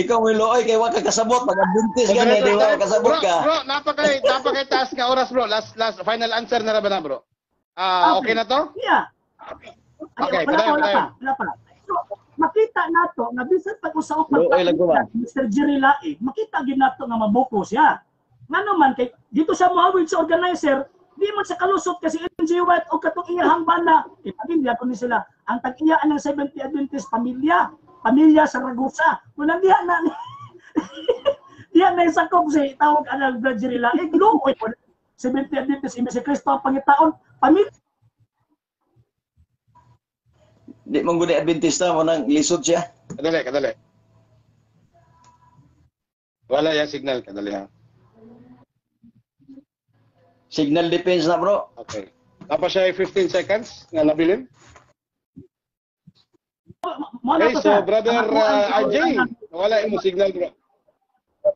Ikaw Wiloy kay wa ka kasabot pag Adventist ka ni di wa ka kasabot ka.
Bro, napakay taas nga oras, bro. Last final answer na ra ba na, bro? Okay na to?
Yeah. Ay,
Okay,
wala pa. So, makita nato nga bisan pag usa og
Luoy lang ko ba?
Mr. Jerry Laig, makita gyud nato nga mabuko siya. Ngano man kay dito sa moawid sa organizer, di man sa kalusot kasi Ellen G. White o katong iyahang bana, kay pamilya kundi sila. Ang tag-iyaan ng Seventh-day Adventist pamilya, pamilya sa Ragusa. Kung diha na diha na isakop si tawag anang Brad Jerry Laig, luoy po. Seventh-day Adventist imbes si Kristo ang pangitaon, pamilya.
Di man gud Adventista mo nang lisod siya.
Kadali. Wala yan signal, kadali ha.
Signal depends na, bro.
Okay. Tapos siya 15 seconds nga nabilin. Okay, so brother RJ, nawala imo signal, bro.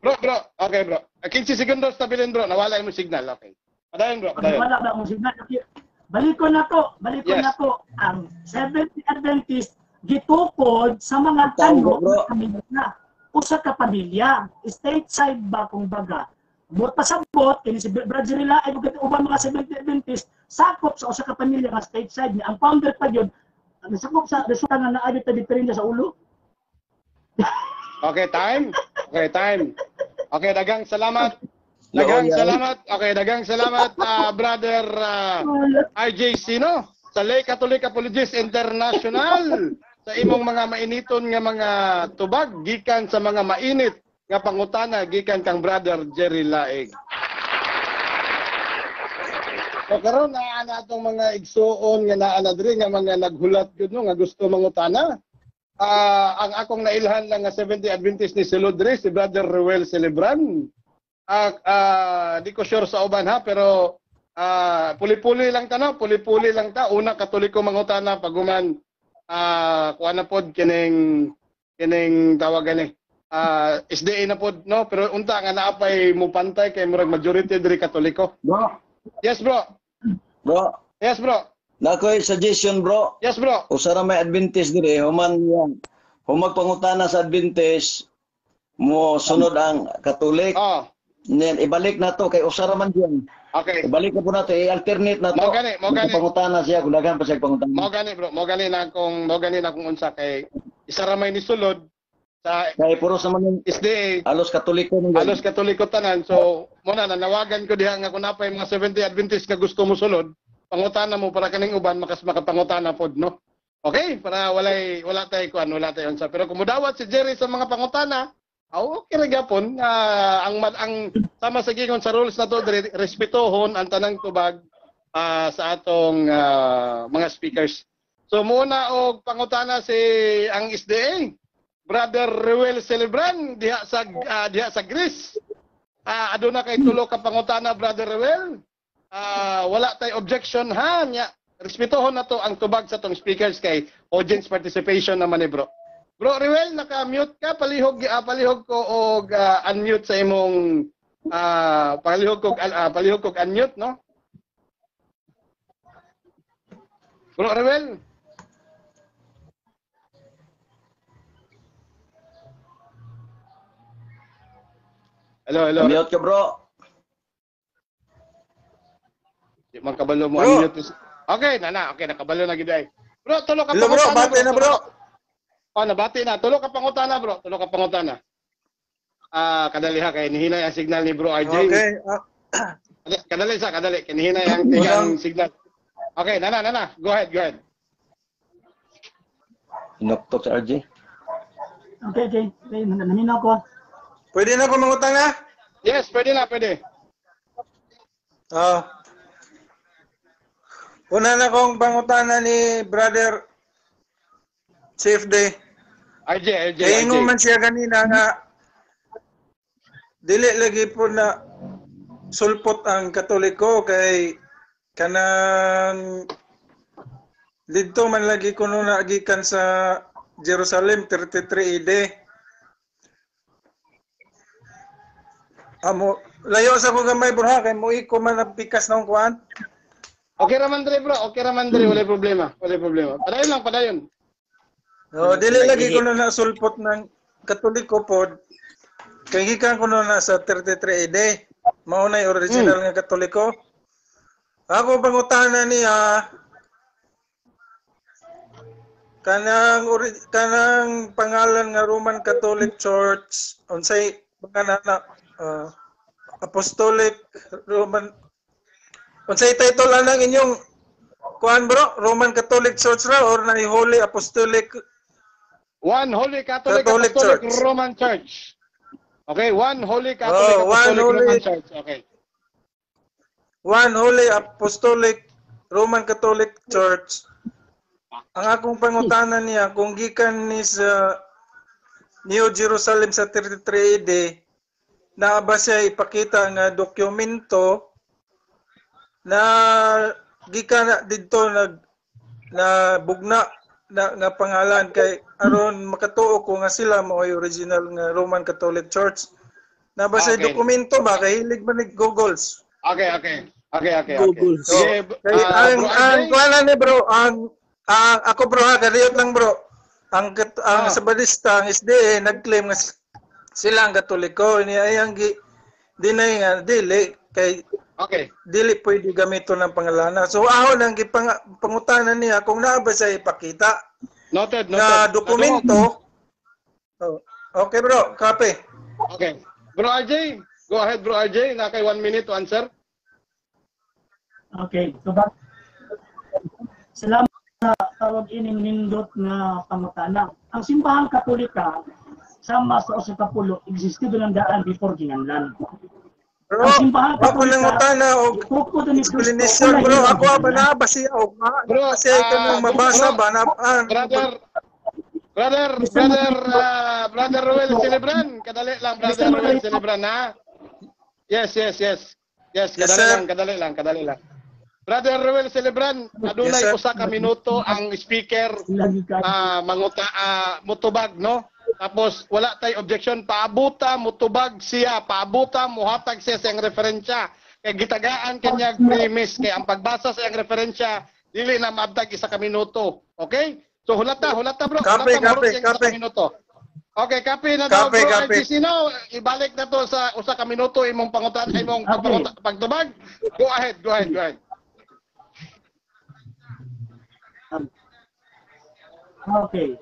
Bro, okay, bro. 15 segundos nabilin, bro, nawala imo signal. Okay. Padayon, bro, padayon.
Wala ba akong signal? Okay. Balikon na to, ang Seventh-day Adventist gitukod sa mga kano na pamilya. Usa ka pamilya, stateside ba kung baga. Buot pasabot, kini si Brad Jerry Laig ug uban mga Seventh-day Adventist sakop sa usa ka pamilya nga stateside niya. Ang founder pa gyud nasakop sa resulta nga naa gyud diferensya sa ulo.
Okay, time. Okay, time. Okay, daghang salamat. Daghang salamat. Okay, daghang salamat brother RJ Sino sa Lay Catholic Apologist International sa imong mga mainiton nga mga tubag gikan sa mga mainit nga pangutana gikan kang Brother Jerry Laig. So karon naa na atong mga igsuon nga naa na diri nga mga naghulat gyud no nga gusto mangutana. Ang akong nailhan lang nga Seventh-day Adventist ni sulod diri si Brother Ruel Celebran. Di ko sure sa uban ha, pero puli-puli lang ta no, puli-puli lang ta. Una Katoliko mangutana, paguman kuha na pod kining tawag gani. SDA na pod no, pero unta nga naapay mo pantay kay murag majority diri Katoliko.
Bro.
Yes bro.
Bro.
Yes bro.
Nakoy suggestion bro.
Yes bro.
Usa ra may Adventist diri human humagpangutana sa Adventist mo sunod ang Katolik.
Oh.
Then ibalik na to kay usa ra man diyan.
Okay.
Ibalik na po nato, i-alternate na to.
Mo gani.
Pangutana siya kung daghan pa siya pangutana.
Mo gani bro, mo gani na akong unsa kay isa ra may nisulod sa
kay puro sa man
SDA.
Alos Katoliko man.
Alos Katoliko tanan. So mo na nanawagan ko diha nga kun napay mga Seventh-day Adventist nga gusto mo sulod, pangutana mo para kaning uban makapangutana pod no. Okay, para wala tay kuan, wala tay unsa. Pero kung mudawat si Jerry sa mga pangutana, okay ra gyapon. Ang sama sa gingon sa rules na to, respetuhon ang tanang tubag sa atong mga speakers. So muna og pangutana si ang SDA, Brother Ruel Celebran diha sa Greece. Aduna kay tulo ka pangutana, Brother Ruel. Wala tay objection ha nya. Respetuhon na to ang tubag sa tong speakers kay audience participation naman ni bro. Bro Ruel, naka-mute ka, palihog ko og unmute sa imong palihog ko unmute no. Bro Ruel. Hello, hello.
Mute ka bro.
Di man kabalo mo unmute. Okay, nana, okay nakabalo na gid ay. Bro, tulo ka
pangutana. Bro, bati na bro.
Oh, nabati na. Tulo ka pangutana bro. Tulo ka pangutana. Kadali ha kay nihinay ang signal ni Bro RJ.
Okay.
Kadali sa, kadali. Kinihinay ang signal. Okay, nana. Go ahead,
Inoktok sa RJ.
Okay. Naminaw ko.
Pwede na ko mangutang na?
Yes, pwede na, pwede.
Una na kong pangutana ni Brother Safe Day.
RJ.
Kaya man siya kanina nga dili lagi po na sulpot ang Katoliko kay kanang didto man lagi kuno naagikan sa Jerusalem 33 AD. Amo layo sa ko gamay bro ha kay moiko man ang pikas ng kuan.
Okay ra man dre bro, okay ra man dre, walay problema, Padayon lang, padayon.
Oh, dili lagi kuno na sulpot ng Katoliko pod. Kay gikan kuno na sa 33 AD. Mao nay original nga Katoliko. Ako pangutana niya kanang pangalan nga Roman Catholic Church unsay pangalan na Apostolic Roman unsay title anang inyong kuan bro? Roman Catholic Church ra or na Holy Apostolic?
One Holy Catholic Apostolic Church. Roman Church. Okay, One Holy Catholic Apostolic Roman Church. Okay.
One Holy Apostolic Roman Catholic Church. Ang akong pangutana niya kung gikan ni sa New Jerusalem sa 33 AD, naa ba siya ipakita nga dokumento na gikan na didto na bugna na nga pangalan kay aron makatuo ko nga sila mao'y original nga Roman Catholic Church. Na ba siya dokumento ba kay hilig man ni Googles?
Okay.
Googles. So, kay ang kuan ni bro, ang ako bro ha, kariyot lang bro. Ang Sabadista, ang SDA nagclaim nga sila ang Katoliko ni ay ang dinay nga dili kay
okay.
Dili pwede gamiton ng pangalana. So ahon ang gipangutana niya kung naa ba siya ipakita.
Noted.
Na dokumento. Oh, okay bro, kape.
Okay. Bro RJ, go ahead bro RJ, na kay 1 minute to answer.
Okay, so salamat sa tawag ining nindot nga pangutana. Ang simbahang Katolika sama sa usa ka pulo existido ng daan before ginganlan.
Bro,
Ang simbahan
ako
Katolika,
nangutana og
itukod ni Kristo
explanation,
wala
bro.
hirang
Ako ba
ginganlan.
na ba siya og ma
Bro,
siya kanang mabasa
bro,
ba na
Brother, brother, brother, brother Ruel Celebran. Kadali lang, brother Ruel Celebran, ha? Yes. Yes,
Yes,
kadali
sir.
lang, kadali lang, kadali lang. Brother Ruel Celebran, adunay
Yes, sir.
usa ka minuto ang speaker
Lagi ka.
Manguta mutubag, no? Tapos wala tay objection, paabuta mutubag siya, paabuta muhatag siya sa iyang referensya. Kay gitagaan kanyang premise kay ang pagbasa sa iyang referensya dili na maabtag isa ka minuto. Okay? So hulata, hulata bro,
Kape,
hulata mahurot
kape,
siyang isa ka
kape.
minuto. Okay, kape na daw
Kape,
bro.
kape.
RGC no, ibalik na to sa usa ka minuto imong pangutan imong
Okay.
pagtubag. Go ahead, go ahead, go ahead.
Okay.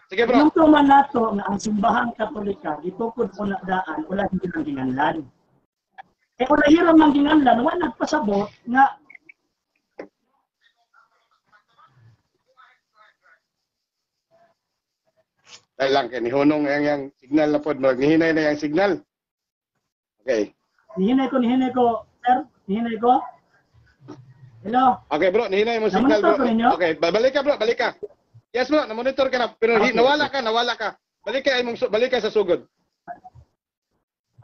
Sige bro.
Yung man nato nga ang simbahang Katolika gitukod una daan wala hindi nang ginganlan. Eh wala hiram man ginganlan, wa nagpasabot nga
Dahil lang kay nihunong ang yang signal na pod, magnihinay na yang signal. Okay.
Nihinay ko, sir, nihinay ko. Hello.
Okay bro, nihinay mo signal
Na-monitor
bro.
ko ninyo?
Okay, balik ka bro, balik ka. Yes bro, na-monitor ka na. Pero
Okay.
nawala ka, nawala ka. Balik ka imong balik ka sa sugod.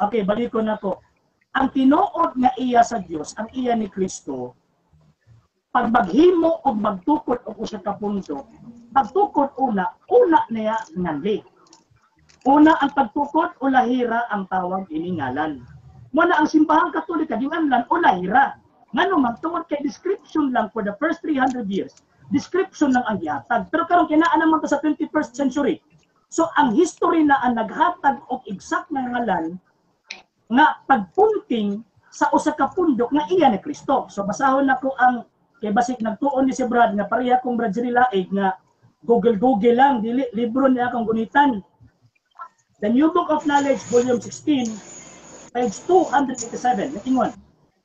Okay, balik ko na po. Ang tinuod nga iya sa Dios, ang iya ni Kristo, pag maghimo o magtukod og usa ka punto, pagtukod una, una niya nganli. Una ang pagtukod, ulahira ang tawag ini ngalan. Muna ang simbahang Katolika ginganlan ulahira. Ngano man tungod kay description lang for the first 300 years, description lang ang gihatag. Pero karon kinaa naman ta sa 21st century. So ang history na ang naghatag og exact nga ngalan nga pagpunting sa usa ka pundok nga iya ni Kristo. So basahon nako ang kay basik nagtuon ni si Brad nga pareha kong Brad Jerry Laig nga Google Google lang dili libro niya akong gunitan. The New Book of Knowledge Volume 16 page 287 natingon.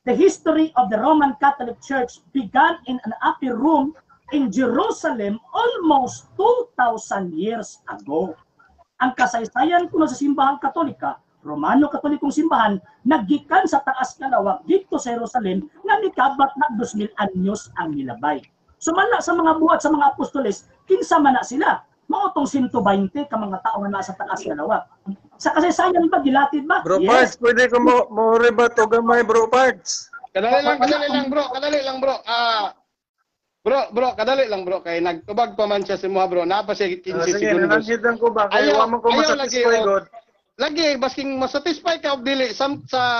The history of the Roman Catholic Church began in an upper room in Jerusalem almost 2,000 years ago. Ang kasaysayan kuno sa simbahang Katolika, Romano Katolikong simbahan, naggikan sa taas nga lawak dito sa Jerusalem nga nikabat na 2,000 anyos ang nilabay. Sumala sa mga buhat sa mga apostoles, kinsa man na sila? Mao tong 120 ka mga tao nga nasa taas nga lawak. Sa kasaysayan ba gilatid ba?
Bro
Yes.
Pards, pwede ko mo rebat og gamay, bro Pards.
Kadali lang bro, kadali lang bro. Bro, kadali lang bro kay nagtubag pa man siya sa imuha bro. Naa pa siya 15
Sige,
segundos.
nananggitan ko ba kay
Ayaw,
wa man ko
ayaw lagi,
masatisfy
oh.
god.
Lagi basking masatisfy ka og dili sam, sa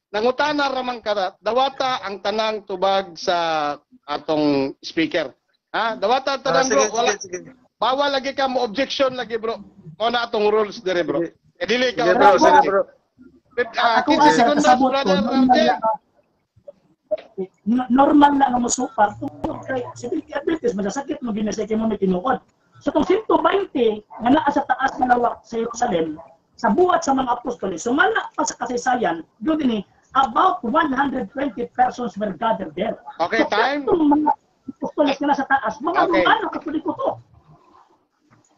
nangutana ra man ka dawata ang tanang tubag sa atong speaker. Ha? Dawata ang tanang
Sige,
bro, wala
sige, sige.
bawal lagi ka mo objection lagi bro. Mao na atong rules dire bro. Eh dili ka
Sige bro, sige bro.
Ako
15
nga sir,
segundos
kasabot ko,
brother
normal
RJ.
na, normal na nga mosupar tungod kay Seventh Adventist masasakit mo ginasay kay mo may tinuod. So tong 120 nga naa sa taas nga lawak sa Jerusalem sa buhat sa mga apostoles, sumala pa sa kasaysayan, doon din about 120 persons were gathered there.
Okay,
So,
time.
Itong mga apostoles nga nasa taas, mga
Okay.
Romano, Katoliko to.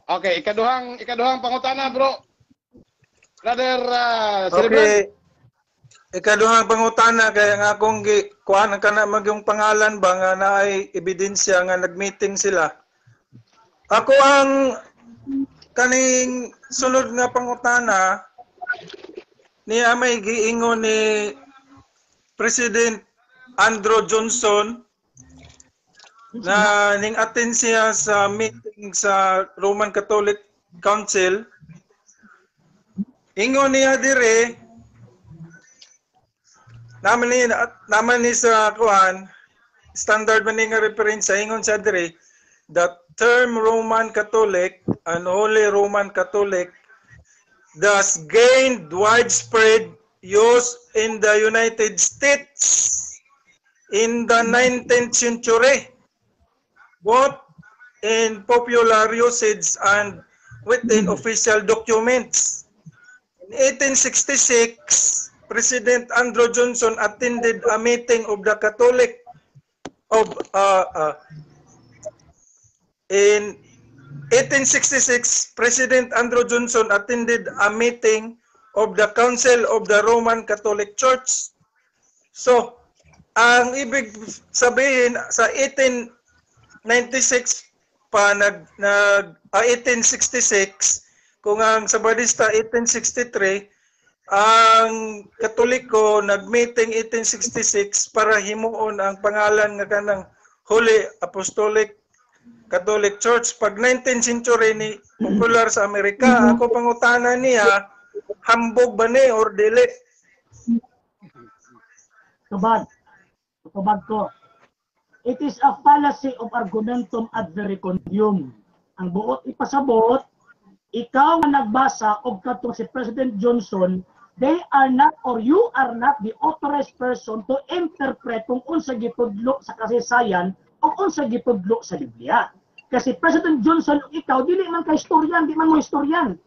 Okay, ikaduhang pangutana bro. Brother Celebran.
Okay. Ikaduhang pangutana kay ang akong gi kuan ang kana magyong pangalan ba nga naay ebidensya nga nagmeeting sila. Ako ang kaning sunod nga pangutana niya may giingon ni President Andrew Johnson na ning attend siya sa meeting sa Roman Catholic Council. Ingon niya dire naman ni sa kuan standard man ni nga reference ingon siya dire the term Roman Catholic and Holy Roman Catholic thus gained widespread use in the United States in the 19th century, both in popular usage and within official documents. In 1866, President Andrew Johnson attended a meeting of the Catholic of in 1866, President Andrew Johnson attended a meeting of the Council of the Roman Catholic Church. So, ang ibig sabihin sa 1896 pa nag nag 1866, kung ang Sabadista 1863, ang Katoliko nag-meeting 1866 para himuon ang pangalan nga kanang Holy Apostolic Catholic Church. Pag 19th century ni popular sa Amerika. Ako pangutana niya, hambog ba ni or dili?
Tubag. Tubag ko. It is a fallacy of argumentum ad verecundiam. Ang buot ipasabot, ikaw nga nagbasa og katong si President Johnson, they are not or you are not the authorized person to interpret kung unsa gitudlo sa kasaysayan o unsa gitudlo sa Biblia. Kasi President Johnson ug ikaw dili man ka historian, di man mo historian.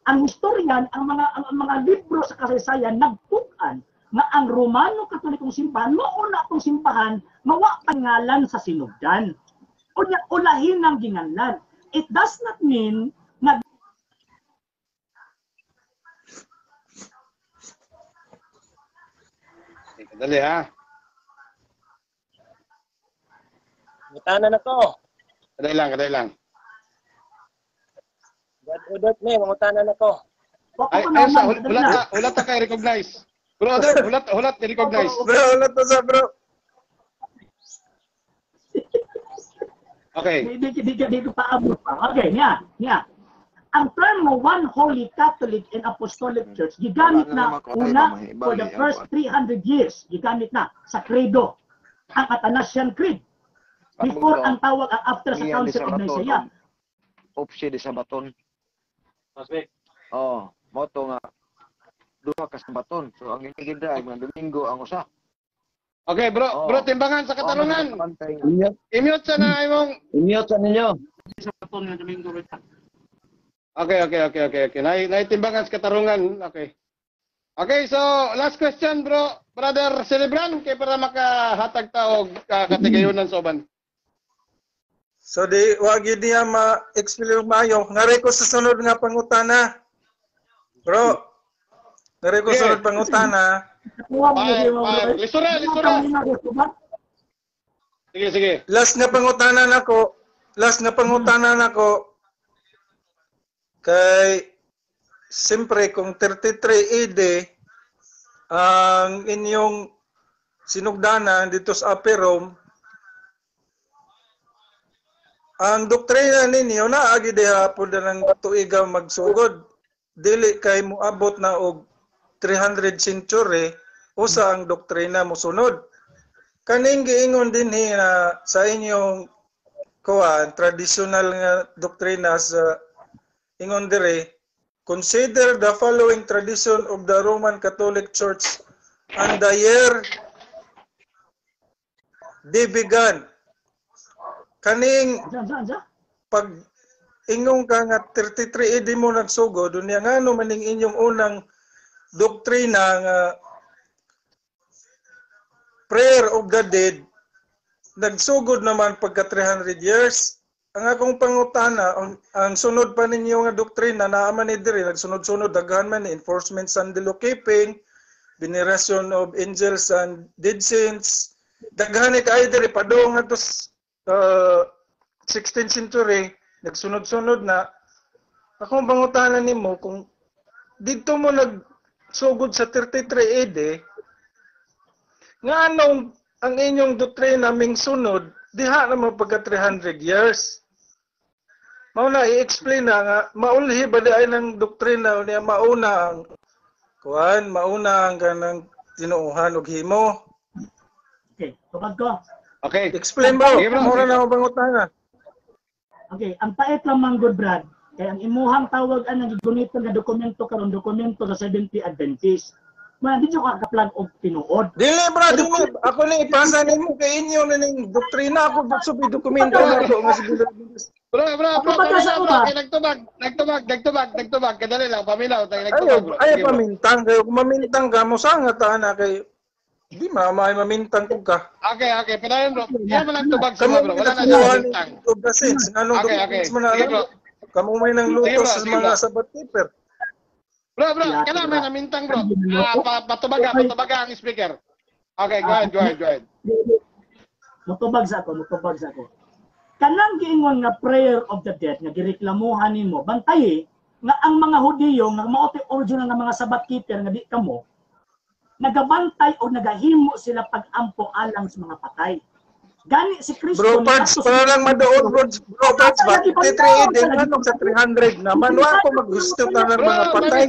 Ang historian, ang mga libro sa kasaysayan nagtuk-an nga ang Romano Katolikong simbahan mao na atong simbahan nga wa pangalan sa sinugdan. Unya ulahin ang ginganlan. It does not mean nga
Dali ha.
Mutana na ko.
Kadali lang, kadali lang.
Brad Udot ni, mangutana na ko.
Ay, ay, sa, hulat ta kay recognize. Bro, hulat, hulat, recognize.
Bro, hulat to sa bro.
Okay.
Di ko paabot pa. Okay, niya, niya. Ang term mo, One Holy Catholic and Apostolic Church, gigamit na una for the first 300 years, gigamit na sa credo, ang Athanasian Creed. Before ang tawag, ang after sa Council of Nicaea.
Opsi di sa baton. Oh, moto nga duha ka sa baton. So ang gigida ay mga Domingo ang usa.
Okay, bro, oh. Bro, timbangan sa katarungan. I-mute sa na imong
i-mute sa ninyo.
Okay. Naitimbangan sa katarungan. Okay. Okay, so last question, bro, Brother Celebran, kay para makahatag ta og katigayonan sa uban.
So di wa gyud niya ma-explain maayo. Ngari ko sa sunod nga pangutana. Bro. Ngari ko sunod pangutana.
Lisura, lisura. Sige, sige.
Last nga pangutana nako. Last nga pangutana nako. Kay siyempre kung 33 AD ang inyong sinugdanan dito sa Upper Rome, ang doktrina ninyo na agi diha pud ng tuiga magsugod, dili kay moabot na og 300 century usa ang doktrina mosunod. Kaning giingon dinhi na sa inyong kuan traditional nga doktrina sa ingon dire, consider the following tradition of the Roman Catholic Church and the year they began. Kaning pag ingong ka nga 33 AD mo nagsugod, unya ngano maning inyong unang doktrina nga prayer of the dead nagsugod naman pagka 300 years. Ang akong pangutana, ang sunod pa ninyo nga doktrina naa man ni diri, nagsunod-sunod daghan man ni enforcement Sunday law keeping, veneration of angels and dead saints, daghan ni kaayo diri padung ngadto 16th century, nagsunod-sunod na. Akong pangutana nimo kung didto mo nagsugod sa 33 AD, nga anong ang inyong doktrina ming sunod diha naman pagka 300 years. Mao na i-explain na nga maulhi ba di ay ng doktrina niya mauna ang kuan, mauna ang kanang tinuohan og himo.
Okay, tubag ko.
Okay.
Explain bro. Mao na akong pangutana.
Okay, ang pait lang man good Brad, kay ang imuhang tawag ang giguniton nga dokumento karon dokumento sa Seventh-day Adventist. Man, di ka ka-plug og tinuod.
Dili bro, dili. Ako ni ipasa nimo kay inyo na ning doktrina ako buksob dokumento na ako nga siguro.
Bro, kay nagtubag. Kadali lang paminaw tayo nagtubag bro.
Ay pamintang kayo, kung mamintang ka mo sanga ta na kay di ma mamintang kog ka.
Okay, padayon bro. Iya man nagtubag sa bro. Wala na siya mamintang.
Okay. Sige bro. Kamo may nang
Sige,
luto
bro,
sa
sige,
mga
bro.
Sabbath keeper.
Bro, bro,
Wala,
kana
wala.
may namintang, bro. Ah, patubaga, patubaga ang speaker. Okay, go ahead, go ahead, go ahead.
Mutubag sa ako, mutubag sa ako. Kanang giingon nga prayer of the dead nga gireklamuhan nimo, bantayi nga ang mga Hudiyo nga mao to'y original nga mga Sabbath keeper nga di kamo nagabantay o nagahimo sila pag-ampo alang sa mga patay. Gani si Kristo
Bro, Pards,
niadto sa-
para lang maduot, bro, bro, Pards ba? 53 AD, anong sa 300 naman? Wa ko maggusto na ng
Bro,
mga patay.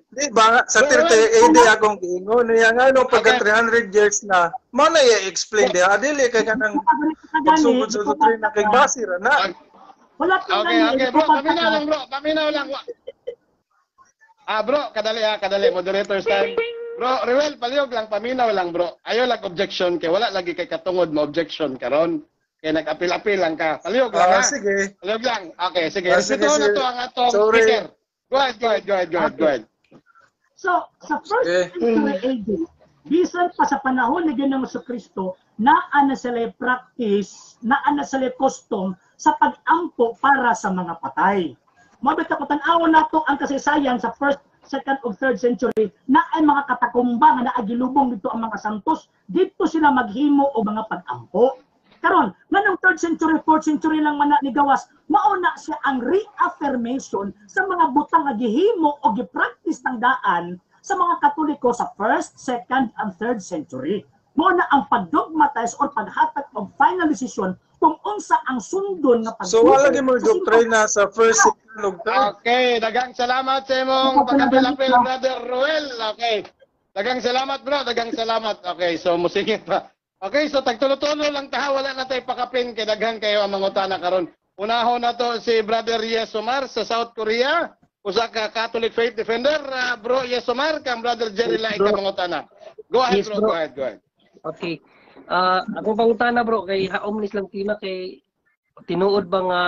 Di ba? Sa 30 AD akong giingon niya nga no pagka 300 years na, mao na i-explain diha. Dili kay kanang pagsugod sa doktrina kay base ra na.
Wala kang
Okay,
gani,
okay, bro,
ipapagtaka.
paminaw lang, bro. Paminaw lang. Ah, bro, kadali ha, kadali. Moderator style. Bro, Ruel, palihog lang, paminaw lang, bro. Ayaw lang objection kay wala lagi kay katungod mo objection karon. Kay nag-apil-apil lang ka. Palihog lang,
Ah,
ha?
sige.
Palihog lang. Okay, sige.
Ah, sige,
Respetuhon na
sige.
to ang atong
Sorry.
speaker. Go ahead, go ahead, go ahead, go ahead, go ahead.
So, sa first
Eh.
century AD, bisan pa sa panahon ni Ginoong Kristo, naa na sila practice, naa na sila custom sa pag-ampo para sa mga patay. Mabit ako tan-awon nato ang kasaysayan sa first, second o third century na ay mga katakumba nga naagilubong dito ang mga santos, dito sila maghimo og mga pag-ampo. Karon, nganong third century, fourth century lang man na ni gawas, mao na siya ang reaffirmation sa mga butang nga gihimo o gipractice ng daan sa mga Katoliko sa first, second, and third century. Mao na ang pagdogmatize or paghatag og final decision kung unsa ang sundon nga
So wala gyud mo
sa
doktrina sa first, second ug third.
Okay, daghang salamat sa imong pagkapil-apil, Brother Ruel. Okay. Daghang salamat, bro. Daghang salamat. Okay, so musingit pa. Okay, so tagtulo-tulo lang ta, wala na tayo pakapin kay daghan kayo ang mangutana karon. Unahon na to si Brother Yesomar sa South Korea. Usa ka Catholic faith defender, bro Yesomar, kang Brother Jerry
Yes,
Lai
bro.
ka mangutana. Go ahead,
Yes,
bro.
bro.
Go ahead, go ahead.
Okay. Ah, akong pangutana, bro, kay haom ni silang tema kay tinuod ba nga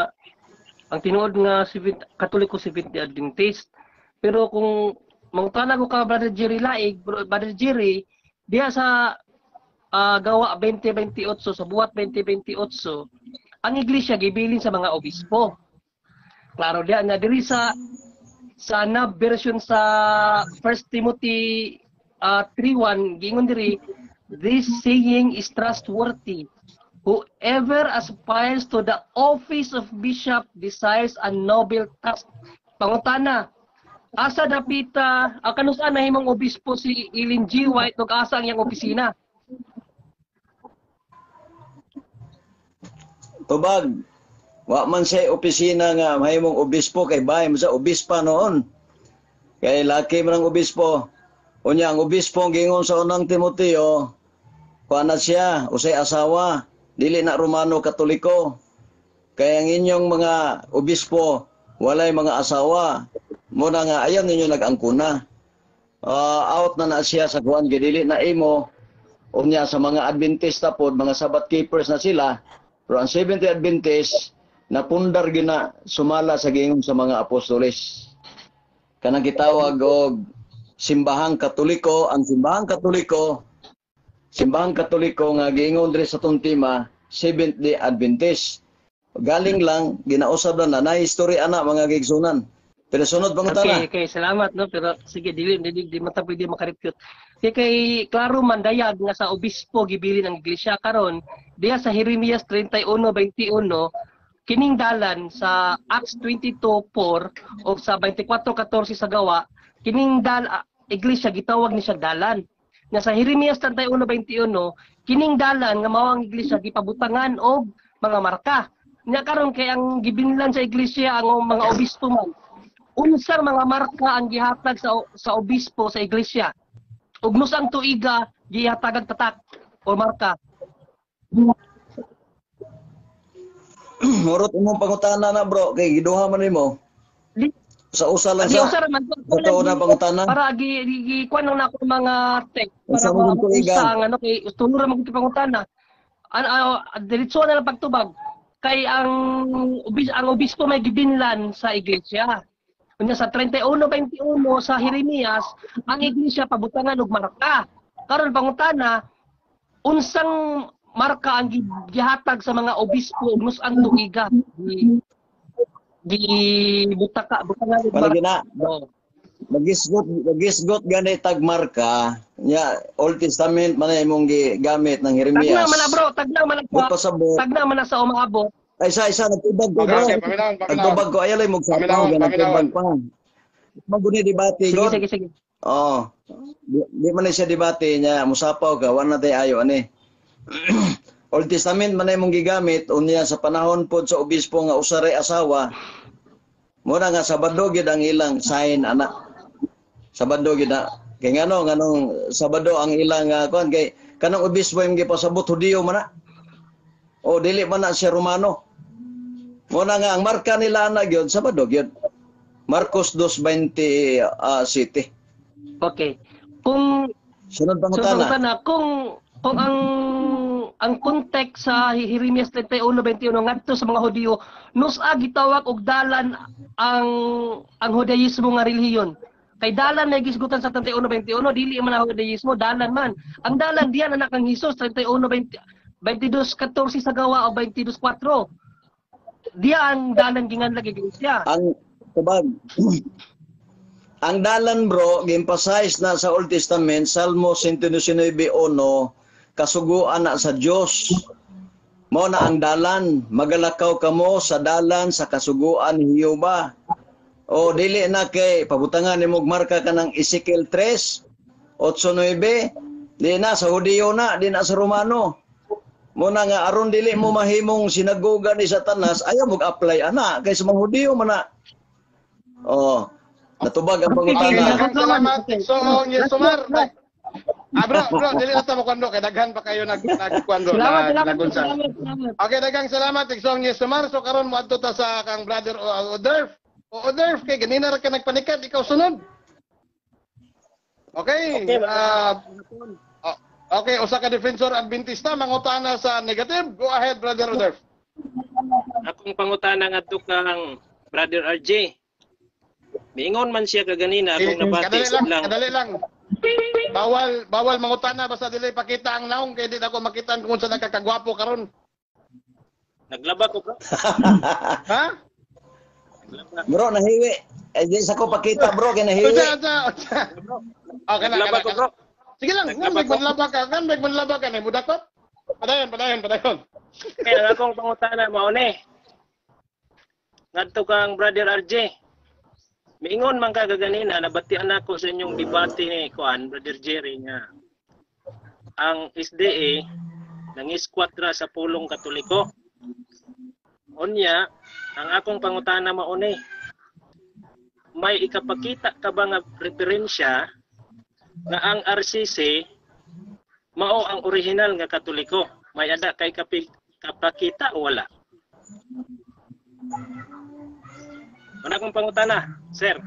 ang tinuod nga Seventh, Katoliko Seventh Day Adventist. Pero kung mangutana ko ka Brother Jerry Laig, bro, Brother Jerry, diha sa Gawa 20:28, sa Buhat 20:28, ang iglesia gibilin sa mga obispo. Klaro diha nga diri sa na version sa 1 Timothy 3:1, giingon diri, "This saying is trustworthy: Whoever aspires to the office of bishop desires a noble task." Pangutana, asa dapita, kanus-a nahimong obispo si Ellen G. White ug asa ang iyang opisina?
Tubag. Wa man siya opisina nga mahimong obispo kay bahay mo sa obispa noon. Kay laki man ang obispo. Unya ang obispo ang giingon sa unang Timoteo, kuha na siya, usay asawa, dili na Romano Katoliko. Kaya ang inyong mga obispo, walay mga asawa. Muna nga ayaw ninyo nag-angkuna. Out na na siya sa kuan, dili na imo. Unya sa mga Adventista pod, mga Sabbath keepers na sila. Pero ang Seventh-day Adventist, napundar gyud na sumala sa giingon sa mga apostoles. Kanang gitawag og simbahang Katoliko, ang simbahang Katoliko nga giingon diri sa tong tema, Seventh-day Adventist. Galing lang ginausab na na history ana mga gigsunan. Pero sunod pangutana.
Okay, salamat no, pero sige, dili dili di man ta pwede makarepute. Kay klaro man dayag nga sa obispo gibilin ang iglesia karon diha sa Jeremias 31:21 kining dalan sa Acts 22:4 o sa 24:14 sa Gawa, kining iglesia gitawag ni siya dalan. Nga sa Jeremias 31:21 kining dalan nga mao ang iglesia gipabutangan og mga marka. Nya karon kay ang gibinlan sa iglesia ang mga obispo man. Unsang mga marka ang gihatag sa obispo sa iglesia? Ug nusang tuiga gihatag ang tatak o marka?
Murot imong pangutana na, bro, kay giduha man nimo. Sa usa lang
Di
sa
usa ra man to.
Totoo na pangutana.
Para gi kuan lang nako mga text para
Usa man
ma-
tuiga.
usa ang ano kay tulo ra man pangutana. Diretso na lang pagtubag kay ang obispo may gibinlan sa iglesia. Unya sa 31:21 sa Jeremias, ang iglesia pabutangan og marka. Karon pangutana, unsang marka ang gihatag sa mga obispo ug nus-ang tuiga? Gi butaka butanga
Wala gina.
Oh.
Magisgot gani tag marka nya Old Testament man ay imong gigamit ng
Tagna
Jeremias.
man na bro, tagna man na
But
sa
pasabot.
tagna man na sa umaabot.
Ay isa isa nagtubag ko
Okay,
bro.
okay, paminawon, paminawon.
Nagtubag ko ayaw lang mo sapaw
Paminawon,
nagtubag pa. Maguni debate
Sige,
god.
sige, sige.
Oh. Di man na siya debate niya musapaw ka wala na tay ayo ani. Old Testament man ay imong gigamit unya sa panahon pod sa obispo nga usaray asawa. Muna nga Sabado gyud ang ilang sign ana. Sabado gyud na. Kay ngano nganong Sabado ang ilang kuan kay kanang obispo imong gipasabot Hudiyo man na. O dili man na siya Romano. Muna nga ang marka nila ana gyud Sabado gyud. Marcos 2:20 City.
Okay. Kung
Sunod
so,
pangutana.
pangutana, kung ang context sa Jeremias 31:21 ngadto sa mga Hudiyo, nusa gitawag og dalan ang Hudaysmo nga relihiyon. Kay dalan may gisgutan sa 31:21, dili man ang Hudaysmo, dalan man. Ang dalan diyan anak ang Hesus 31:20 22:14 sa gawa o 22:4. Diya ang dalan ginganlag iglesia.
Ang tubag. Ang dalan bro, gi-emphasize na sa Old Testament, Salmo 119:1, kasuguan na sa Dios. Mao na ang dalan, magalakaw kamo sa dalan sa kasuguan ni Jehova. O dili na kay pabutangan nimo og marka kanang Ezekiel 3:8-9, di na sa Hudiyo na, di na sa Romano. Muna nga aron dili mo mahimong sinagoga ni Satanas, ayaw mo apply ana kay sa mga Hudiyo man na. Oh, natubag ang
Okay,
pangutana.
daghang salamat. So, yes, Sumar. Ah, bro, bro, dili na ta mo kwando kay daghan pa kayo nag nagkwando
Salamat, salamat,
nagunsa.
salamat, salamat.
Okay, daghang salamat Igsong yes, Sumar. So karon moadto ta sa kang brother Oderf. O Oderf kay ganina ra ka nagpanikat, ikaw sunod. Okay.
Okay,
Okay, usa ka defensor Adventista mangutana sa negative. Go ahead, brother Oderf.
Akong pangutana ngadto kang Brother RJ. Miingon man siya kaganina akong nabati
Kadali lang,
lang.
kadali lang. Bawal bawal mangutana basta dili pakita ang naong kay di na ako makita kung unsa nakakagwapo karon.
Naglaba ko bro.
Ha?
Naglaba.
Bro, nahiwi. Eh, di sa ko pakita bro kay nahiwi.
Unsa unsa unsa. Okay na,
Naglaba
kana,
ko bro.
Sige lang, ngan
Naglaba
may
ko.
manlaba ka, ngan may manlaba ka ni mudakot. Padayon, padayon, padayon.
Kaya ang akong pangutana mao ni. Ngadto kang Brother RJ. Miingon man ka kaganina nabatian ako sa inyong debate ni kuan Brother Jerry nga ang SDA nangiskwatra sa pulong Katoliko. Unya, ang akong pangutana mao ni, may ikapakita ka ba nga referensya nga ang RCC mao ang original nga Katoliko? May ada kay kapakita o wala? Wala akong pangutana, sir.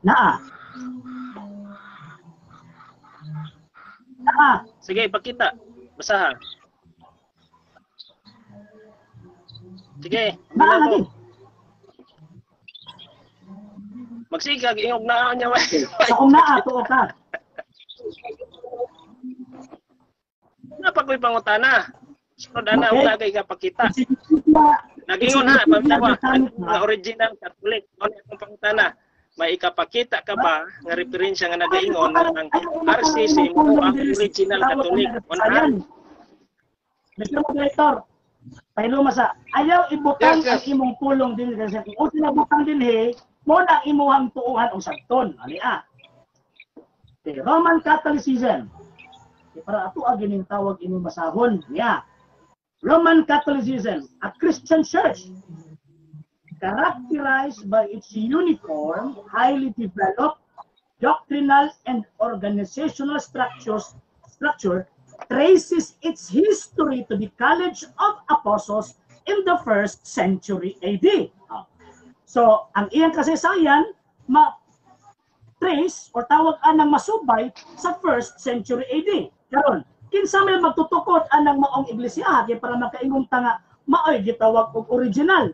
Naa. Naa.
Sige, pakita. Basaha. Sige,
Naa
ano
lagi.
ko. Magsigag, ingog na niya.
So kung naa, tuo ka.
Napakoy pangutana. Sunod ana,
Okay.
wala kay kapakita. Nagingon ha, pamtawa, nga original Catholic. Ano akong pangutana? May ikapakita ka ba nga referensya nga nagaingon nga ang RCC mo ang original Catholic? Ano ha?
Mr. Moderator, pahiloma sa ayaw ibutang
Yes, yes.
ang imong pulong din kasi kung unsa na butang dinhi, mo na ang imuhang tuuhan og sabton. Ani ah. Okay, Roman Catholicism. Okay, para ato gining tawag ining basahon niya. Roman Catholicism, a Christian church characterized by its uniform, highly developed doctrinal and organizational structure traces its history to the College of Apostles in the 1st century AD. So, ang iyang kasaysayan, ma-trace or tawag anang masubay sa 1st century AD. Karon, kinsa may magtutukod anang maong iglesia kay para makaingon ta nga maoy gitawag og original.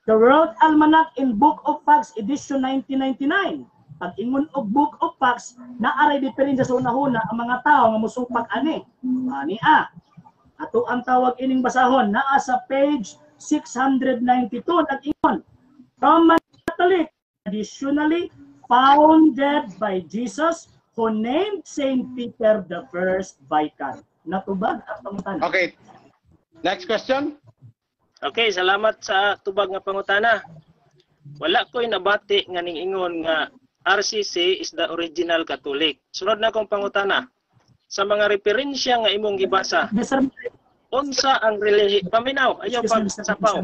The World Almanac in Book of Facts edition 1999. Pag ingon og Book of Facts, naaray diferensya sa unahuna ang mga tao nga mosupak ani. Ani a. Ato ang tawag ining basahon naa sa page 692 nag-ingon. Roman Catholic, traditionally founded by Jesus who named Saint Peter the first vicar. Natubag ang pangutana.
Okay. Next question.
Okay, salamat sa tubag nga pangutana. Wala ko'y nabati nga ning ingon nga RCC is the original Catholic. Sunod na akong pangutana. Sa mga referensya nga imong gibasa,
Mr.
unsa ang relihiyon? Paminaw, ayaw
Excuse
pag
me, Mr.
sapaw.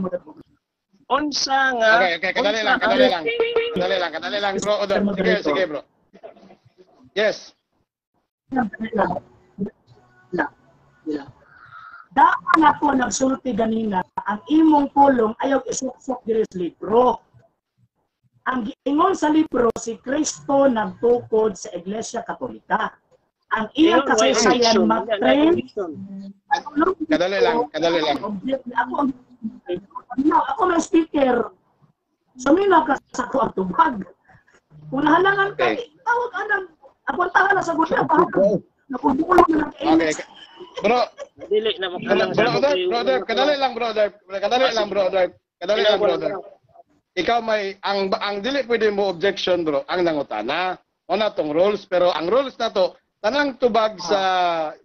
Unsa nga
Okay, kadali
unsa
lang, kadali
ang
lang. Kadali lang, kadali lang, bro. Odor.
Mr.
Sige,
Moderator.
sige, bro. Yes.
Daan ako nagsulti ganina, ang imong pulong ayaw isuksok diri sa libro. Ang giingon sa libro, si Kristo nagtukod sa Iglesia Katolika. Ang iyang
Ingon, way
kasaysayan
objection.
matrain
Wala na objection.
Kadali lang, kadali lang.
Ako ang no, ako ang speaker. Suminaw ka sa ako ang tubag. Kung nahalangan ka,
Okay.
tawag anang agwantahan na sa gudya. Nakudulog na
Okay.
nag
Bro,
Dili na
bro,
makalang
bro, Odor, bro, Odor, kadali lang, bro, Odor. Kadali lang, bro, Odor. Kadali lang, bro, Odor. Ikaw may ang dili pwede mo objection, bro, ang nangutana. O na tong rules, pero ang rules na to, tanang tubag sa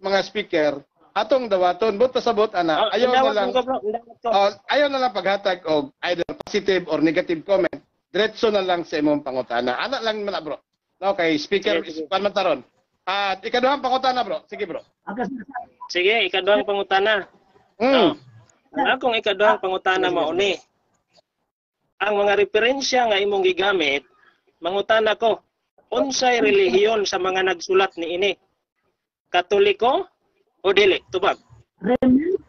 mga speaker, atong dawaton, but pasabot ana. Ayaw na lang.
Bro, indawat ko.
Oh, ayaw na lang paghatag og either positive or negative comment. Diretso na lang sa imong pangutana. Ana lang man na, bro. No, kay speaker
Sige, sige.
pan man taron. At ikaduhang pangutana, bro. Sige, bro.
Sige, ikaduhang pangutana. Ang akong ikaduhang pangutana mao ni. Ang mga referensya nga imong gigamit, mangutana ko, unsay relihiyon sa mga nagsulat niini? Katoliko o dili? Tubag.
Remember,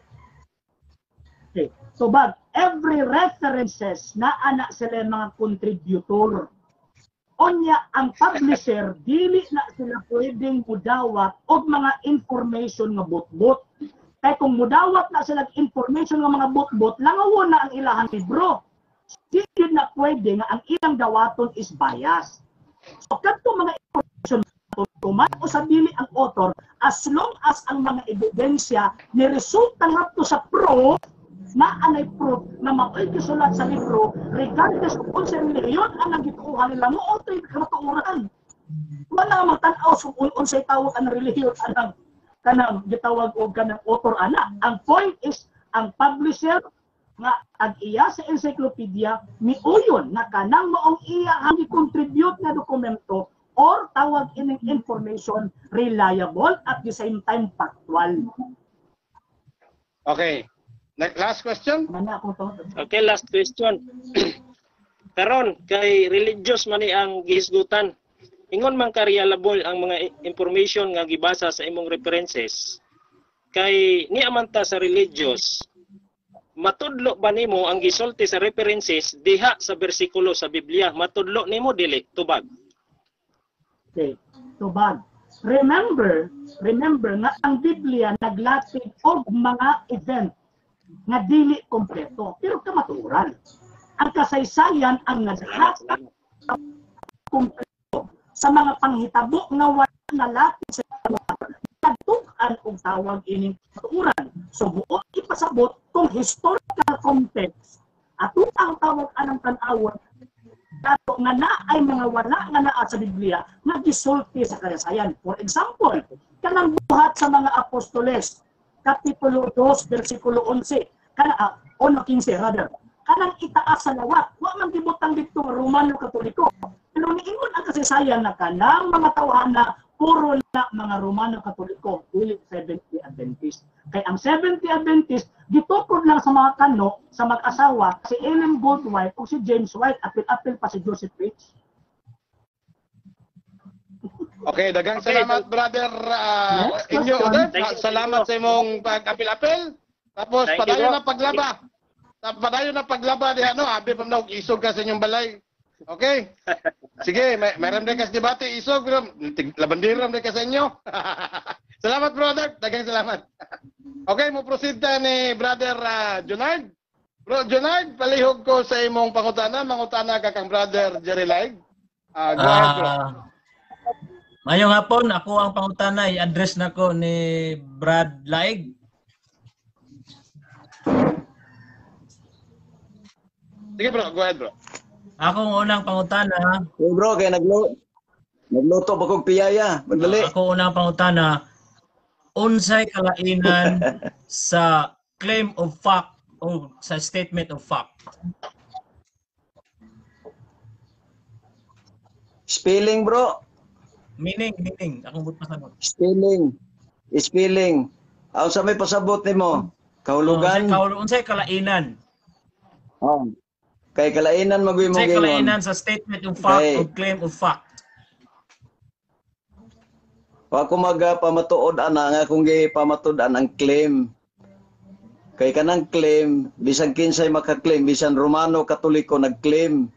okay. So, bag, every references na ana sila yung mga contributor. Onya, ang publisher, dili na sila pwedeng mudawat og mga information nga bot-bot. Kaya kung mudawat na sila og information nga mga bot-bot, langawon na ang ilahang libro. Di yun na pwede nga ang ilang dawaton is bias. So, kadto mga information tuman o sa dili ang author, as long as ang mga ebidensya ni resulta nga to sa proof, na anay proof na mao'y gisulat sa libro, regardless kung unsa relihiyon ang nagituohan nila, mo oto'y kamatuoran. Wala magtan-aw sa kung unsay tawag ang relihiyon anang kanang gitawag og kanang author ana. Ang point is ang publisher nga ang iya sa encyclopedia miuyon na kanang maong iya ang gi-contribute nga dokumento or tawag ining information reliable at the same time factual.
Okay. Last question.
Mana ako to.
Okay, last question. Karon kay religious man ni ang gihisgutan. Ingon man ka reliable ang mga information nga gibasa sa imong references. Kay niya man ta sa religious, matudlo ba nimo ang gisulti sa references diha sa bersikulo sa Biblia? Matudlo nimo dili? Tubag.
Okay, tubag. Remember nga ang Biblia naglatid og mga event nga dili kompleto pero kamatuoran. Ang kasaysayan ang naghatag kompleto sa mga panghitabo nga wala nalatid sa nagtug-an og tawag ining kamatuoran. So buot ipasabot kung historical context ato ang tawag anang tan-awon kato nga na ay mga wala nga naa sa Biblia nga gisulti sa kasaysayan. For example, kanang buhat sa mga apostoles, Kapitulo 2, versikulo 11, kana 1:15 rather. Kanang itaas sa lawak, wa man gibutang didto nga Romano Katoliko. Pero niingon ang kasaysayan na kanang mga tawhana puro na mga Romano Katoliko, dili Seventh-day Adventist. Kay ang Seventh-day Adventist gitukod lang sa mga kano sa mag-asawa si Ellen Goldwhite o si James White, apil-apil pa si Joseph Rich.
Okay, daghang
Okay,
salamat, brother.
Next
Inyo,
question.
Odor.
Thank you,
Salamat
thank
sa imong pag-apil-apil. Tapos
Thank you,
padayon
bro.
na paglaba. Padayon na paglaba diha no, abi pa man isog ka sa inyong balay. Okay? Sige, mayroon din kas debate isog, pero labandera din ka sa inyo. Salamat, brother. Daghang salamat. Okay, mo proceed ta ni brother Junard. Bro Junard, palihog ko sa imong pangutana, mangutana ka kang brother Jerry Laig. Go ahead, bro.
Mayong hapon, ako ang pangutana, i-address na ko ni Brad Laig.
Sige bro, go ahead bro.
Akong unang pangutana.
Hey bro, kay nagluto pa kog piyaya. Magdali.
Ako unang pangutana, unsay kalainan sa claim of fact o sa statement of fact?
Spelling bro.
Meaning. Akong but pasabot.
Spelling. Aw sa may pasabot nimo? Kahulugan.
Unsay kalainan?
Oh. Kay kalainan magwi mo
Unsay
gingon.
kalainan sa statement of fact o claim of fact?
Wa ko magpamatuod ana nga kung gipamatud-an ang claim. Kay kanang claim bisan kinsay maka-claim, bisan Romano Katoliko nag-claim.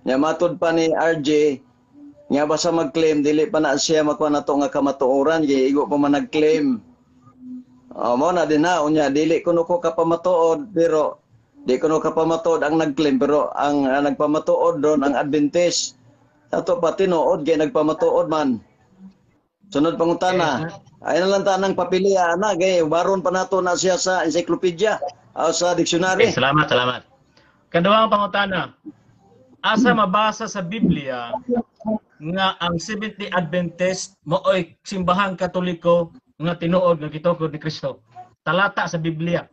Nya matud pa ni RJ nga basta mag-claim dili pa na siya makuha nato nga kamatuoran kay igo pa man nag-claim. Oh, mo na din na unya dili kuno ko kapamatuod pero di kuno kapamatuod ang nag-claim pero ang nagpamatuod doon ang Adventist. Ato pa tinuod kay nagpamatuod man. Sunod pangutana. Ay na lang tanang papilia ana kay baron pa nato na siya sa encyclopedia o sa dictionary.
Okay, salamat. Kaduhang pangutana. Asa mabasa sa Biblia nga ang Seventh-day Adventist maoy simbahang Katoliko nga tinuod nga gitukod ni Kristo? Talata sa Biblia.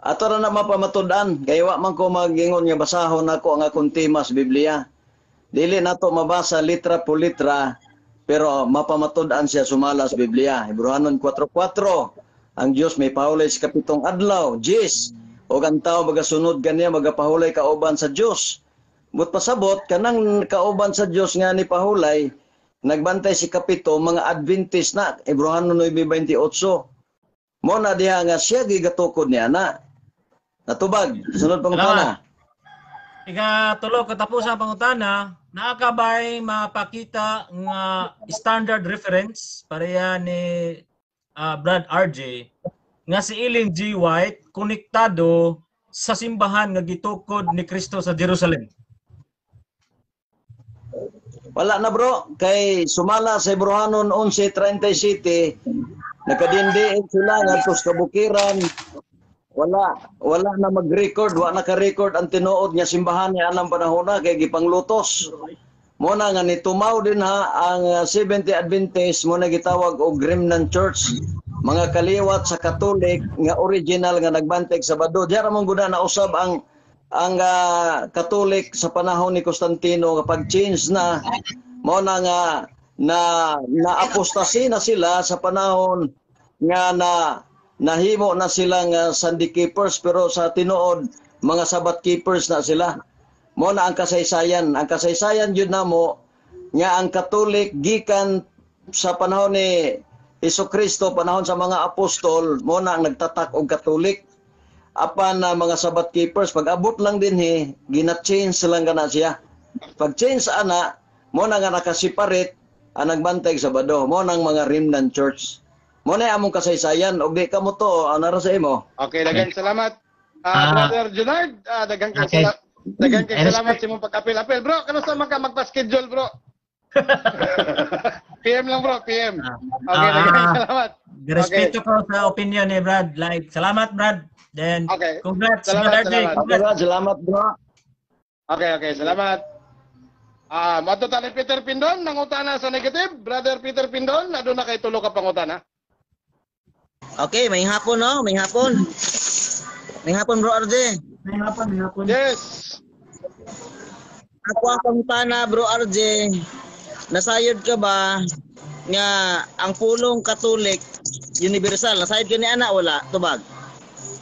Ato ra na mapamatud-an kay wa man ko magingon nga basahon nako ang akong tema sa Biblia. Dili nato mabasa litra po litra pero mapamatud-an siya sumala sa Biblia. Hebreohanon 4:4. Ang Dios may pahulay sa kapitong adlaw, Jis. O ang tao magasunod kaniya magapahulay kauban sa Dios. But pasabot kanang kauban sa Dios nga ni pahulay, nagbantay si kapito mga Adventist na Hebreohanon 9:28. Mo na diha nga siya gigatukod niya na. Natubag, sunod pangutana.
Ikatulo, katapusan pangutana, naa ka bay mapakita nga standard reference pareha ni Brad RJ nga si Ellen G. White konektado sa simbahan nga gitukod ni Kristo sa Jerusalem?
Wala na bro, kay sumala sa Hebreohanon 11:37, nakadindiin sila ngadto sa kabukiran. Wala na mag-record, wala na ka-record ang tinuod nga simbahan niya anang panahona kay gipanglutos. Mo na nga nitumaw din ha ang Seventh-day Adventist mo na gitawag og Remnant Church, mga kaliwat sa Katolik nga original nga nagbantay sa Sabado. Diya ra mong guna na usab ang Katolik sa panahon ni Constantino kapag change na mo na nga na apostasi na sila sa panahon nga na nahimo na silang Sunday keepers pero sa tinuod mga Sabbath keepers na sila. Mo na ang kasaysayan. Ang kasaysayan jud namo nga ang Katolik gikan sa panahon ni Jesucristo, panahon sa mga apostol, mo na ang nagtatak og Katolik. Apan na mga Sabbath keepers pag abot lang dinhi gina-change lang kana siya. Pag change ana mo na nga nakasiparit ang nagbantay sa Sabado. Mo nang mga Remnant Church. Mo na among kasaysayan og di ka mo to ana ra sa imo.
Okay, daghang salamat. Brother Junard, daghang kay salamat. Daghang kay salamat sa imong pag-apil-apil. Bro, kanusta man ka magpa-schedule, bro? PM lang bro, PM. Okay, daghang salamat.
Respeto ko sa opinion ni Brad. Like, salamat Brad. Then, okay. Congrats.
Salamat, salamat.
Okay, Brad, salamat bro.
Okay, salamat. Mato ta ni Peter Pindon, nangutana sa negative. Brother Peter Pindon, aduna kay tulo ka pangutana.
Okay, may hapon no, may hapon. May hapon bro RJ.
May hapon.
Yes.
Ako ang pangutana bro RJ. Nasayod ka ba nga ang pulong Katolik universal? Nasayod ka ni ana wala tubag?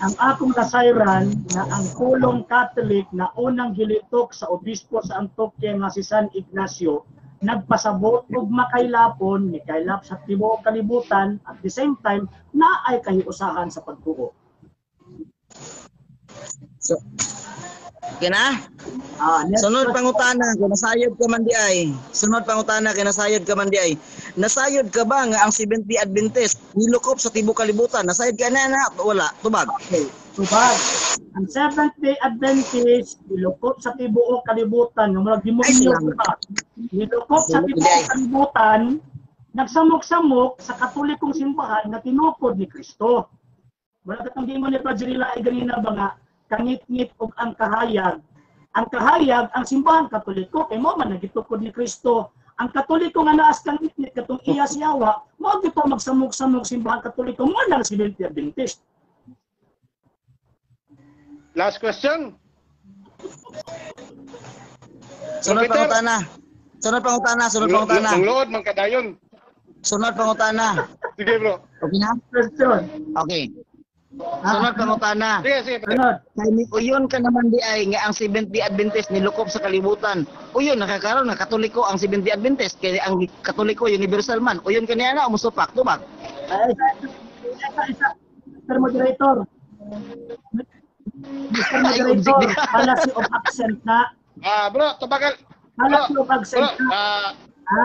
Ang akong nasayran na ang pulong Catholic na unang gilitok sa obispo sa Antioquia nga si San Ignacio nagpasabot og makailapon mikailap sa tibuok kalibutan at the same time na ay kahiusahan sa pagtuo.
So, okay na? Sunod pangutana, kinasayod ka man di ay. Sunod pangutana, kinasayod ka man di ay. Nasayod ka ba nga ang Seventh-day Adventist nilukop sa tibuok kalibutan? Nasayod ka na wala? Tubag.
Okay, tubag. Ang Seventh-day Adventist nilukop sa tibuok kalibutan, ng mga demonyo pa. Nilukop sa tibuok kalibutan, nagsamok-samok sa Katolikong simbahan na tinukod ni Kristo. Wala katong gingon ni Brad Jerila ay ganina ba nga kangitngit ug ang kahayag. Ang kahayag ang simbahan Katoliko kay mao man nagitukod ni Kristo. Ang Katoliko nga naas kangitngit katong iya siyawa, mao gyud magsamok-samok simbahan Katoliko, mao nang Seventh-day Adventist.
Last question.
Sunod pangutana. Sunod pangutana, sunod pangutana.
Mangluod man kadayon.
Sunod pangutana.
Sige, bro.
Okay na?
Question.
Okay. Sunod pangutana.
Sige, sige.
Sunod.
Kay uyon ka naman di ay nga ang Seventh-day Adventist nilukop sa kalibutan. Uyon nakakaroon nga Katoliko ang Seventh-day Adventist kay ang Katoliko universal man. Uyon kaniya na umusupak tubag.
Ay, isa. Mr. Moderator. Mr. Moderator, fallacy of accent na.
Bro, tubagal.
Fallacy of accent
bro,
na. Ha?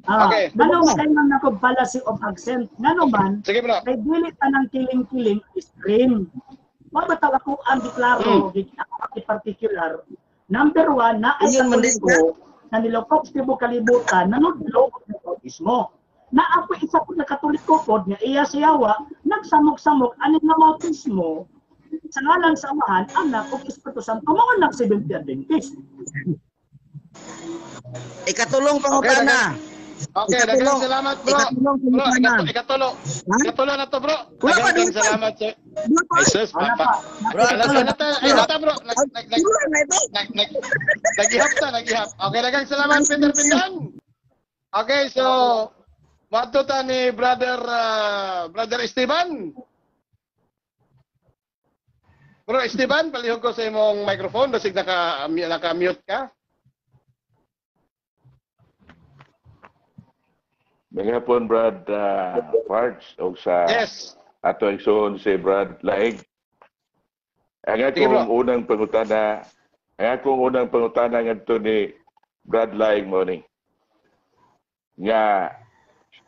Okay.
Ngano kay man nako fallacy of accent? Ngano man?
Sige, bro.
Kay dili tanang kiling-kiling stream. Mao ba taw ako ang deklaro, ako ang particular. Number 1, na ay Katoliko na nilokop sa tibuok kalibutan nanudlo og bautismo. Na ako isa ko na Katoliko pod nga iya siyawa nagsamok-samok ani nga bautismo sa ngalan sa Amahan, Anak ug Espiritu Santo, mao nang Seventh-day Adventist.
Ikatulong pangutana.
Okay, daghang salamat, bro. Bro, ikatulo. Ikatulo na to, bro. Daghang salamat, sir. Ay, sus, papa. Bro, nata, bro. Nag-ihap ta, nag-ihap. Okay, daghang salamat, Peter Pindan. Okay, so mato ta ni Brother Esteban. Bro Esteban, palihog ko sa imong microphone basig naka-mute ka.
Magihapon, Brad Parks, o sa
yes.
Ato igsoon si Brad Laig. Ang akong unang pangutana, ngadto ni Brad Laig mo ni. Nga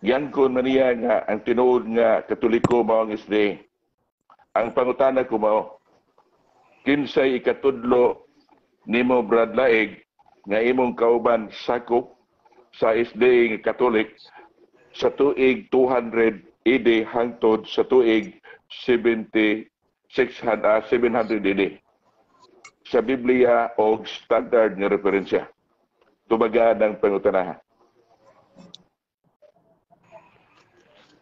giyangkon man niya nga ang tinuod nga Katoliko mao ang SDA. Ang pangutana ko mao, kinsay ikatudlo nimo Brad Laig nga imong kauban sakop sa SDA nga Katolik sa tuig 200 AD hangtod sa tuig 700 AD sa Biblia og standard nga referensya. Tubaga ng pangutanahan.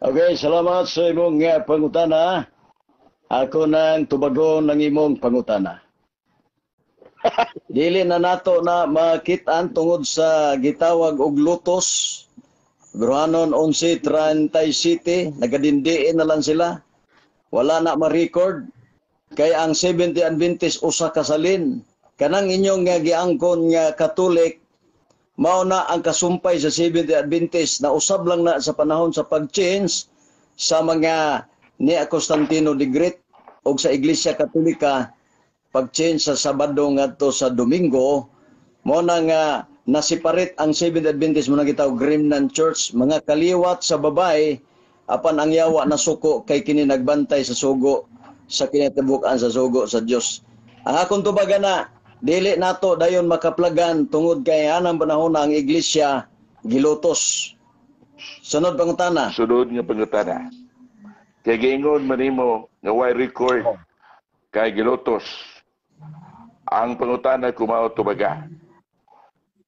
Okay, salamat sa imong pangutana. Ako nang tubagon ng imong pangutana. Dili na nato na makit-an tungod sa gitawag og lutos. Bruhanon 11:37, nagadindiin na lang sila. Wala na ma-record. Kay ang Seventh-day Adventist usa ka salin. Kanang inyong nga giangkon nga Katolik, mao na ang kasumpay sa Seventh-day Adventist na usab lang na sa panahon sa pag-change sa mga ni Constantino the Great og sa Iglesia Katolika, pag-change sa Sabado ngadto sa Domingo, mao na nga nasiparit ang Seventh-day Adventist mo na gitawag Remnant Church, mga kaliwat sa babae apan ang yawa na suko kay kini nagbantay sa sugo sa kinatibuk-an sa sugo sa Dios. Ang akong tubaga na dili nato dayon makaplagan tungod kay anang panahon na ang iglesia gilutos. Sunod pangutana.
Sunod nga pangutana. Kay giingon man nimo nga way record kay gilutos. Ang pangutana kumao tubaga.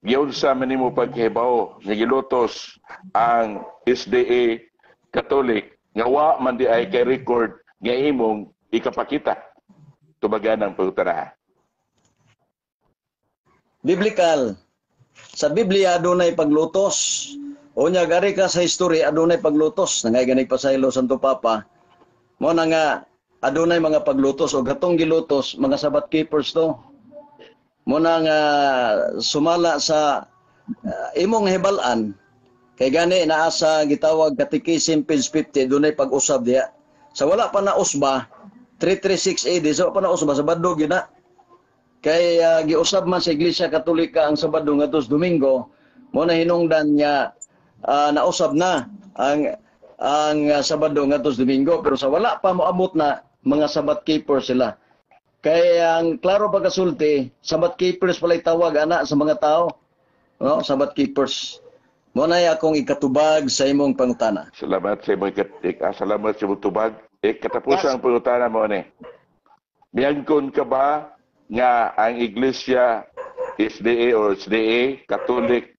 Giunsa man nimo pagkahibaw nga gilutos ang SDA Catholic nga wa man di ay kay record nga imong ikapakita. Tubaga ng pangutana.
Biblical. Sa Biblia adunay paglutos. Unya gari ka sa history adunay paglutos. Nangay ganig pasaylo Santo Papa. Mo na nga adunay mga paglutos o gatong gilutos mga Sabbath keepers to. Mo na nga sumala sa imong hibalan kay gani naa sa gitawag Catechism page 50 dunay pag-usab diha. Sa wala pa na usba 336 AD, sa wala pa na usba Sabado gyud na. Kay giusab man sa Iglesia Katolika ang Sabado ngadto sa Domingo, mo na hinungdan nga nausab na ang Sabado ngadto sa Domingo, pero sa wala pa moabot na mga Sabbath keepers sila. Kay ang klaro pagkasulti, Sabbath keepers pala'y tawag ana sa mga tao. No, Sabbath keepers. Mo na akong ikatubag sa imong pangutana.
Salamat sa imong salamat sa imong tubag. Katapusan ang pangutana mo ni. Miangkon ka ba nga ang Iglesia SDA or SDA Catholic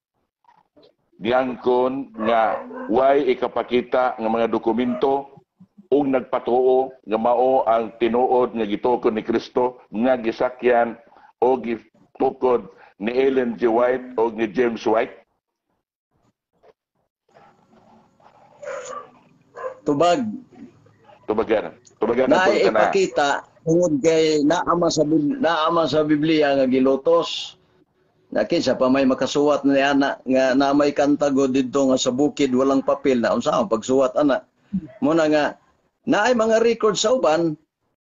miangkon nga way ikapakita nga mga dokumento ug nagpatuo nga mao ang tinuod nga gitukod ni Kristo nga gisakyan o gitukod ni Ellen G. White o ni James White?
Tubag.
Tubagan. Tubagan
na ipakita tungod kay naama sa Biblia nga gilutos. Na kinsa pa may makasuwat ni ana nga na may kantago didto nga sa bukid walang papel na unsa ang pagsuwat ana. Muna nga naay mga record sa uban,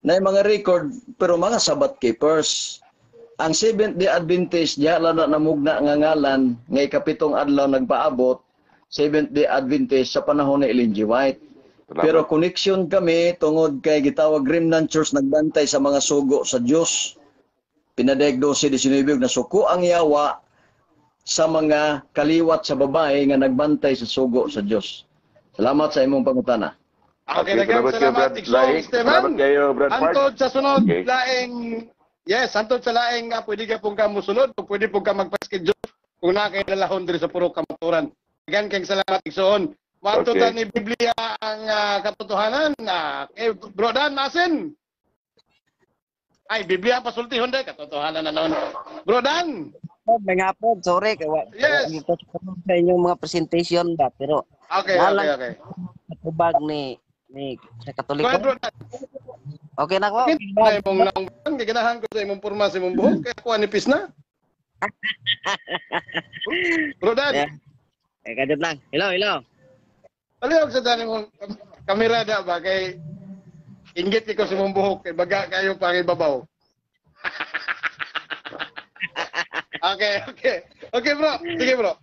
naay mga record pero mga Sabbath keepers. Ang Seventh-day Adventist diha lang na namugna nga ngalan nga ikapitong adlaw nagpaabot Seventh-day Adventist sa panahon ni Ellen G. White.
Salamat.
Pero connection kami tungod kay gitawag Remnant Church nagbantay sa mga sugo sa Dios. Pinadeg 12:19 na suko ang yawa sa mga kaliwat sa babae nga nagbantay sa sugo sa Dios. Salamat sa imong pangutana.
Okay, daghang salamat, Igsoong Esteban.
Salamat kayo, Brad Park.
Antod sa sunod,
Okay.
laing, yes, antod sa laing, pwede ka pong ka musunod, pwede pong ka magpa-schedule kung na kay lalahon diri sa Purok Kamaturan. Daghang kayong salamat, Igsoon. Maantod
Okay.
ni Biblia ang katotohanan. Okay, Bro Dan, masin. Ay, Biblia pasultihon dahil, katotohanan na noon. Bro Dan!
May hapon, sorry.
Yes.
Sa inyong mga presentation ba, pero
Okay,
nalang
okay, okay.
Tubag ni sa Katoliko.
Go ahead, Bro Dan.
Okay na ko.
Okay na imong naong giganahan ko sa imong porma sa imong buhok kaya kuha nipis na. Bro Dan.
Yeah. Eh, kadot lang. Hello, hello.
Palihog sa dani mong kamera da ba kay inggit ko sa imong buhok kay baga kayo pang ibabaw. Okay, okay. Okay, bro. Sige, bro.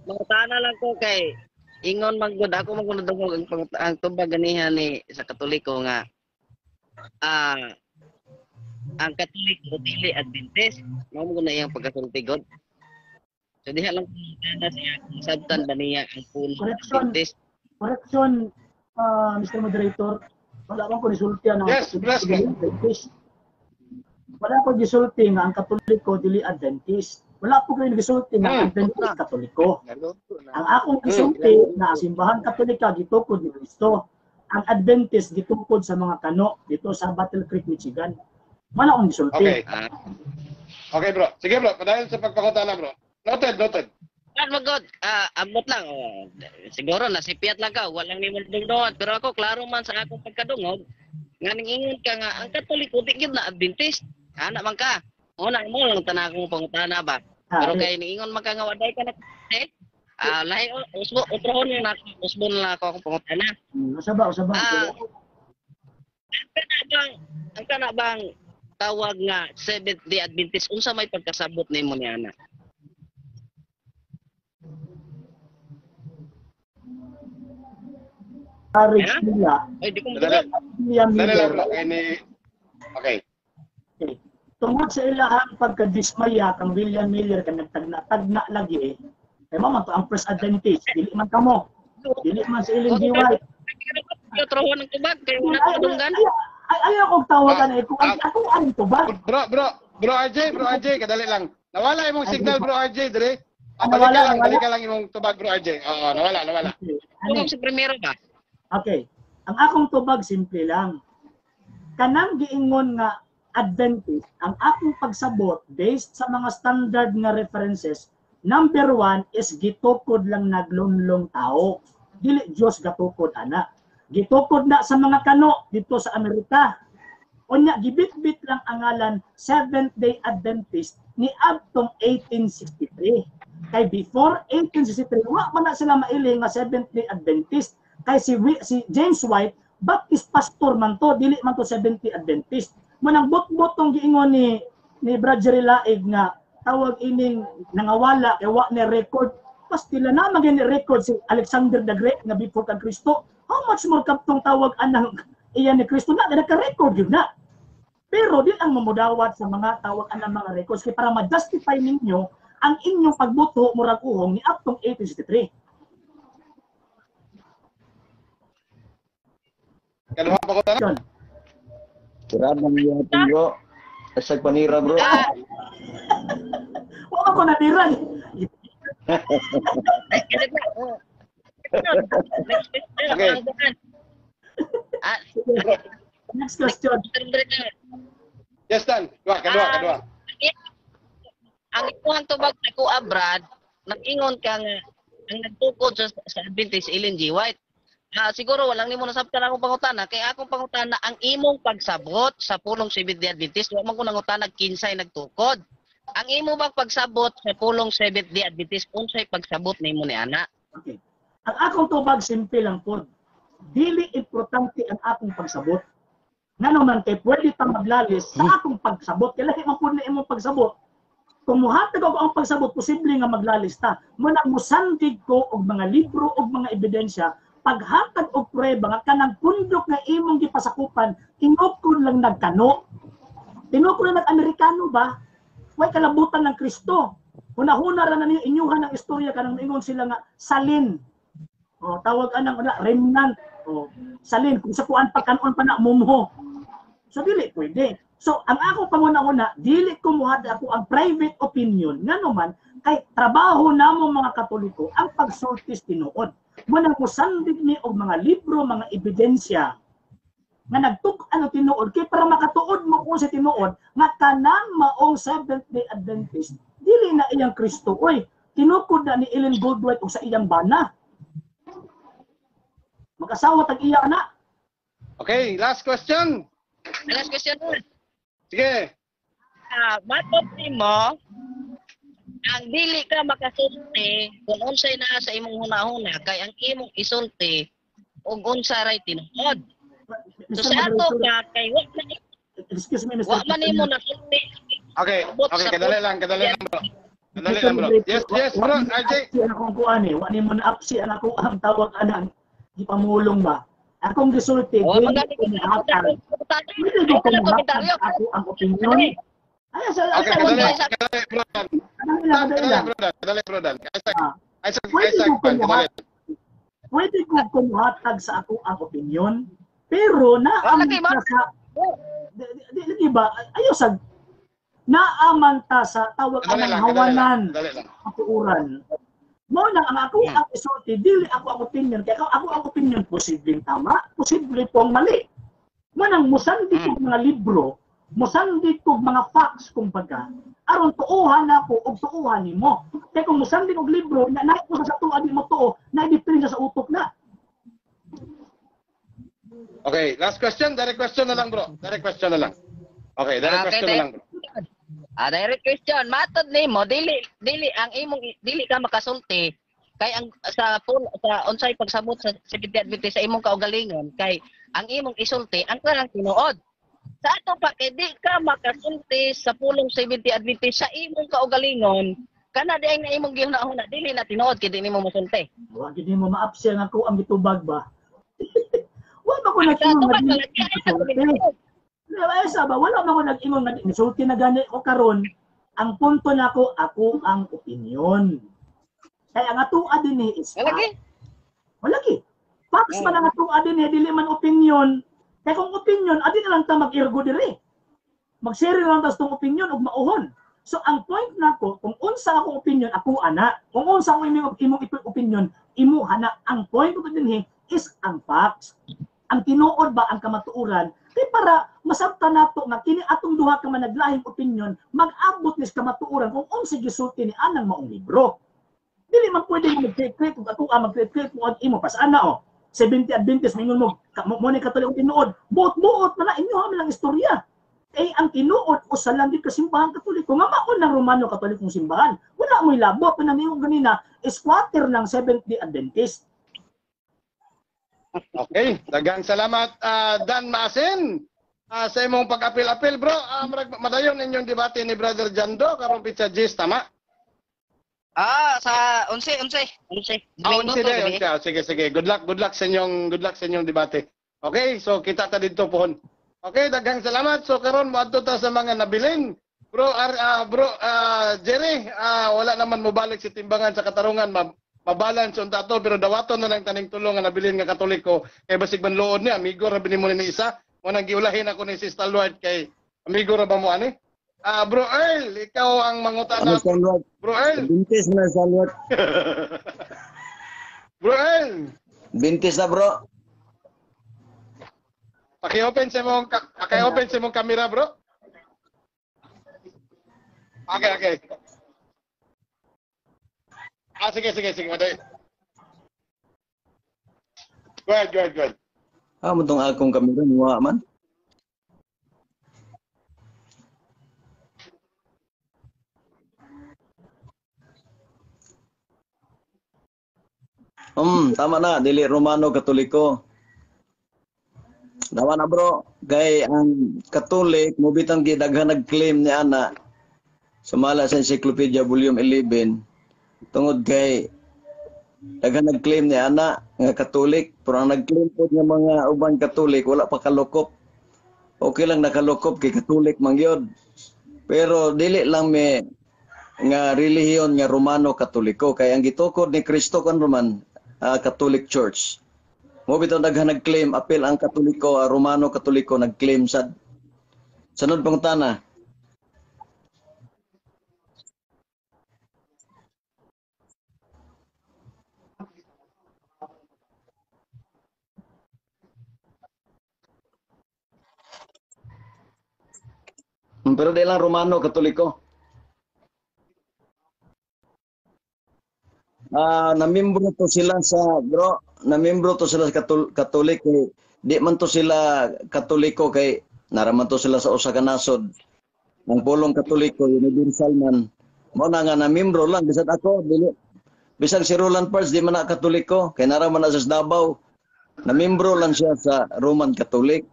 Mangutana lang ko kay ingon man gud ako man gud nadungog ang tubag ganiha ni sa Katoliko nga ang Katoliko dili Adventist. Mao man gud na iyang pagkasulti god. So diha lang pangutana siya kung sabtan ba niya ang puno
Correction.
Adventist.
Correction, Mr. Moderator. Wala akong konsulti ang
Yes, bless me.
Adventist. Wala ko gisulti nga ang Katoliko dili Adventist. Wala po kayo gisulti nga ang Adventist Katoliko. Ang akong gisulti na ang simbahan Katolika gitukod ni Kristo. Ang Adventist gitukod sa mga kano dito sa Battle Creek, Michigan. Wala akong gisulti.
Okay. Okay, bro. Sige, bro. Padayon sa pagpangutana, bro. Noted, noted.
Brad magod, abot lang. Oh, siguro nasipiat lang ka, walang nimo dungdungan. Pero ako klaro man sa akong pagkadungog nga ningingon ka nga ang Katoliko di gyud na Adventist. Ana man ka. Una mo lang tanan akong pangutana ba. Pero kay niingon man ka nga waday ka na lahi usbo utrohon lang ako, usbon lang ako akong pangutana.
Usaba, usaba.
Ang kana bang tawag nga Seventh Day Adventist unsa may pagkasabot nimo ni ana?
Marriage nila.
Ay, di ko
Dali.
William
Dali
Miller.
lang, bro. Okay.
Okay. Tungod sa ilahang pagkadismaya kang William Miller kang nagtagna-tagna lagi eh. Kay mao man to ang First Adventist, dili man kamo. Dili man si Ellen G. White.
Utrohon ang tubag kay wala ko dunggan.
Ay ayaw kong tawagan eh kung ako ang tubag.
Bro, bro RJ, kadali lang. Nawala imong signal, bro RJ, dire.
Nawala,
Balik ka lang,
nawala.
balik ka lang imong tubag, bro RJ. Oo, nawala, nawala.
Tungod sa primero ba?
Okay. Ang akong tubag simple lang. Kanang giingon nga Adventist, ang akong pagsabot based sa mga standard nga references, number 1 is gitukod lang naglumlong tao. Dili Diyos gatukod ana. Gitukod na sa mga kano dito sa Amerika. Unya gibitbit lang ang ngalan Seventh Day Adventist ni adtong 1863. Kay before 1863 wa man na sila mailing nga Seventh Day Adventist. Kay si James White Baptist pastor man to, dili man to Seventh Day Adventist. Manang bot-bot tong giingon ni Brad Jerry Laig nga tawag ining nangawala kay wa ni record. Pastila na man gani record si Alexander the Great nga before kang Kristo. How much more kaptong tawag anang iya ni Kristo na naka-record gyud na. Pero di ang mamudawat sa mga tawag anang mga records kay para ma-justify ninyo ang inyong pagbuto murag uhong ni atong 1863.
Kaduha pangutana.
Sirad man gyapon, bro. Asag panira, bro.
Wa ko nadiran.
Okay.
Next question.
Yes, Dan. Duha, kadua, kadua.
Ang ikuhang tubag sa kuha, Brad, nag-ingon ka nga, ang nagtukod sa Adventist Ellen G. White. Siguro walang nimo nasabtan akong pangutana kay akong pangutana ang imong pagsabot sa pulong Seventh-day Adventist, wa man ko nangutana kinsay nagtukod. Ang imo bang pagsabot sa pulong Seventh-day Adventist, unsay pagsabot nimo ni ana?
Okay. Ang akong tubag simple lang pod. Dili importante ang akong pagsabot. Ngano man kay pwede ta maglalis sa akong pagsabot. Kay lahi man pud na imong pagsabot. Kung muhatag ako ang pagsabot, posible nga maglalis ta. Muna musandig ko og mga libro og mga ebidensya paghatag og prueba nga kanang pundok nga imong gipasakupan tinukod lang nagkano. Tinukod lang nag-Amerikano ba? Way kalabutan ng Kristo. Hunahuna ra na ninyo inyuhan ang istorya kanang moingon sila nga salin. O tawag anang una remnant o salin kung sa kuan pagkanon pa na mumho. So dili pwede. So ang akong panguna-una dili ko muhad ako ang private opinion ngano man kay trabaho namo mga Katoliko ang pagsultis tinuod. Munang musandig ni og mga libro, mga ebidensya nga nagtuk-an og tinuod kay para makatuod mo kung sa tinuod nga kanang maong Seventh-day Adventist dili na iyang Kristo. Oy, tinukod na ni Ellen Goldwhite og sa iyang bana. Mag-asawa tag iya na.
Okay, last question.
Last question.
Sige.
Matod nimo ang dili ka makasulti kung unsay naa sa imong hunahuna kay ang imong isulti og unsa ray tinuod. So sa ato ka kay wa man,
excuse me, Mr.
Wa man nimo nasulti.
Okay, okay, kadali lang bro. Kadali lang bro. Yes, yes bro, RJ.
Ang akong kuan eh, wa nimo na apsi ang ako ang tawag anang gipamulong ba. Akong gisulti dili ko muhatag. Dili ko muhatag ako ang opinion. Ay, sa
okay, kadali bro. Kadali bro.
Pwede ko kumuhatag sa ako ang opinion, pero naaman ta sa di ba? Ayo sa naaman ta sa tawag anang hawanan katuuran. Mao na ang ako ang isulti, dili ako ang opinion kay ako ang opinion posibleng tama, posible pong mali. Mao nang musandig kog mga libro, musandig kog mga facts kumbaga, aron tuohan nako og tuohan nimo. Kay kung musandig og libro na naay ko sa tuo di mo tuo, na diferensya sa utok na.
Okay, last question, direct question na lang bro. Direct question na lang. Okay, direct question na lang bro.
Direct question. Matod nimo dili ang imong dili ka makasulti kay ang sa unsay pagsabot sa Seventh-day Adventist sa imong kaugalingon kay ang imong isulti ang kanang tinuod. Sa ato pa kay di ka makasulti sa pulong Seventh-day Adventist sa imong kaugalingon kana di ay na imong gihuna-huna dili na tinuod kay di nimo mosulti.
Wa gid nimo maapsi ang ako ang gitubag ba. Wa ba ko nag-ingon nga ba wala man ko nag-ingon nga nisulti na gani ko karon. Ang punto nako ako ang opinion. Kay ang atoa dinhi is
wala
gi. Facts man ang atoa dinhi dili man opinion. Kay kung opinion adi na lang ta mag-irgo diri. Mag-share lang ta sa tong opinion ug mauhon. So ang point nako kung unsa akong opinion ako ana, kung unsa ang imong opinion imo hana. Ang point ko dinhi is ang facts. Ang tinuod ba ang kamatuoran kay para masabtan nato nga kini atong duha ka managlahing opinion mag-abot ni sa kamatuoran kung unsa gisulti ni anang maong libro. Dili man pwede nga mag-create kung ato mag-create kung imo pas ana o 70 Adventist mingon mo mo ni Katoliko tinuod, buot-buot man na inyo man lang istorya. Kay ang tinuod usa lang gid ka simbahan Katoliko nga mao ng Romano Katolikong simbahan. Wala mo'y labot na ningon ganina squatter ng Seventh-day Adventist.
Okay, daghang salamat Dan Maasin sa imong pag-apil-apil bro. Madayon inyong debate ni Brother Jando karong pizza Gis, tama?
Sa 11.
11. Sige. Good luck sa inyong debate. Okay, so kita ta didto pohon. Okay, daghang salamat. So karon moadto ta sa mga nabilin. Bro, Jerry, wala naman mobalik si timbangan sa katarungan, mabalance unta to, pero dawaton na lang taning tulong nga nabilin nga Katoliko kay basig banloon niya amigo ra bini mo ni isa mo nang giulahin ako ni si Stalwart kay amigo ra ba mo ani? Bro Earl, ikaw ang mangutana.
Ano, Stalwart?
Bro Earl.
Bintis na, Stalwart.
Bro Earl.
Bintis na, bro.
Paki-open sa mong camera, bro. Okay. Sige. Madali. Go ahead.
Mo tong akong kamera, muha man. Tama na, dili Romano Katoliko. Tama na, bro. Kay ang Katolik, mubitang gidaghan nag-claim ni ana sumala sa Encyclopedia Volume 11 tungod kay daghan nag-claim ni ana nga Katolik, pero ang nag-claim pod nga mga uban Katolik wala pa kalukop. Okay lang nakalukop kay Katolik man gyud. Pero dili lang me nga relihiyon nga Romano Katoliko kay ang gitukod ni Kristo kon Roman Catholic Church. Mo bitaw daghan nag-claim apil ang Katoliko, Romano Katoliko nag-claim sad. Sunod pangutana. Pero di lang Romano Katoliko. Namembro to sila sa bro, namembro to sila sa Katolik kay di man to sila Katoliko kay naraman to sila sa usa ka nasod. Ang pulong Katoliko universal man. Mao na nga namembro lang bisan ako dili bisan si Roland Parks di man na Katoliko kay naraman na sa Davao. Namembro lang siya sa Roman Catholic.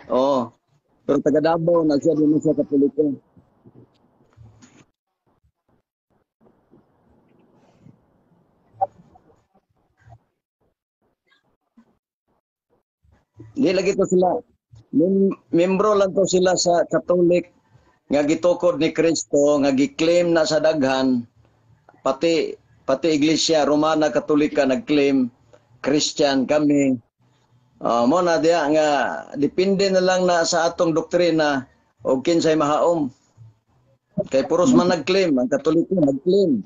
Oo. Pero taga Davao na siya, di man siya Katoliko. Di lagi to sila. Membro lang to sila sa Catholic nga gitukod ni Kristo, nga gi-claim na sa daghan, pati Iglesia Romana Katolika nag-claim Christian kami. Mo na diya nga depende na lang na sa atong doktrina og kinsay mahaom. Kay puros man nag-claim, ang Katoliko nag-claim.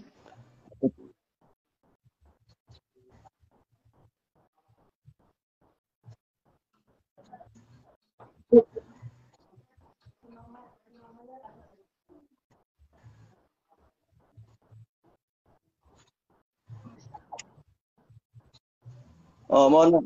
Oh, mo na.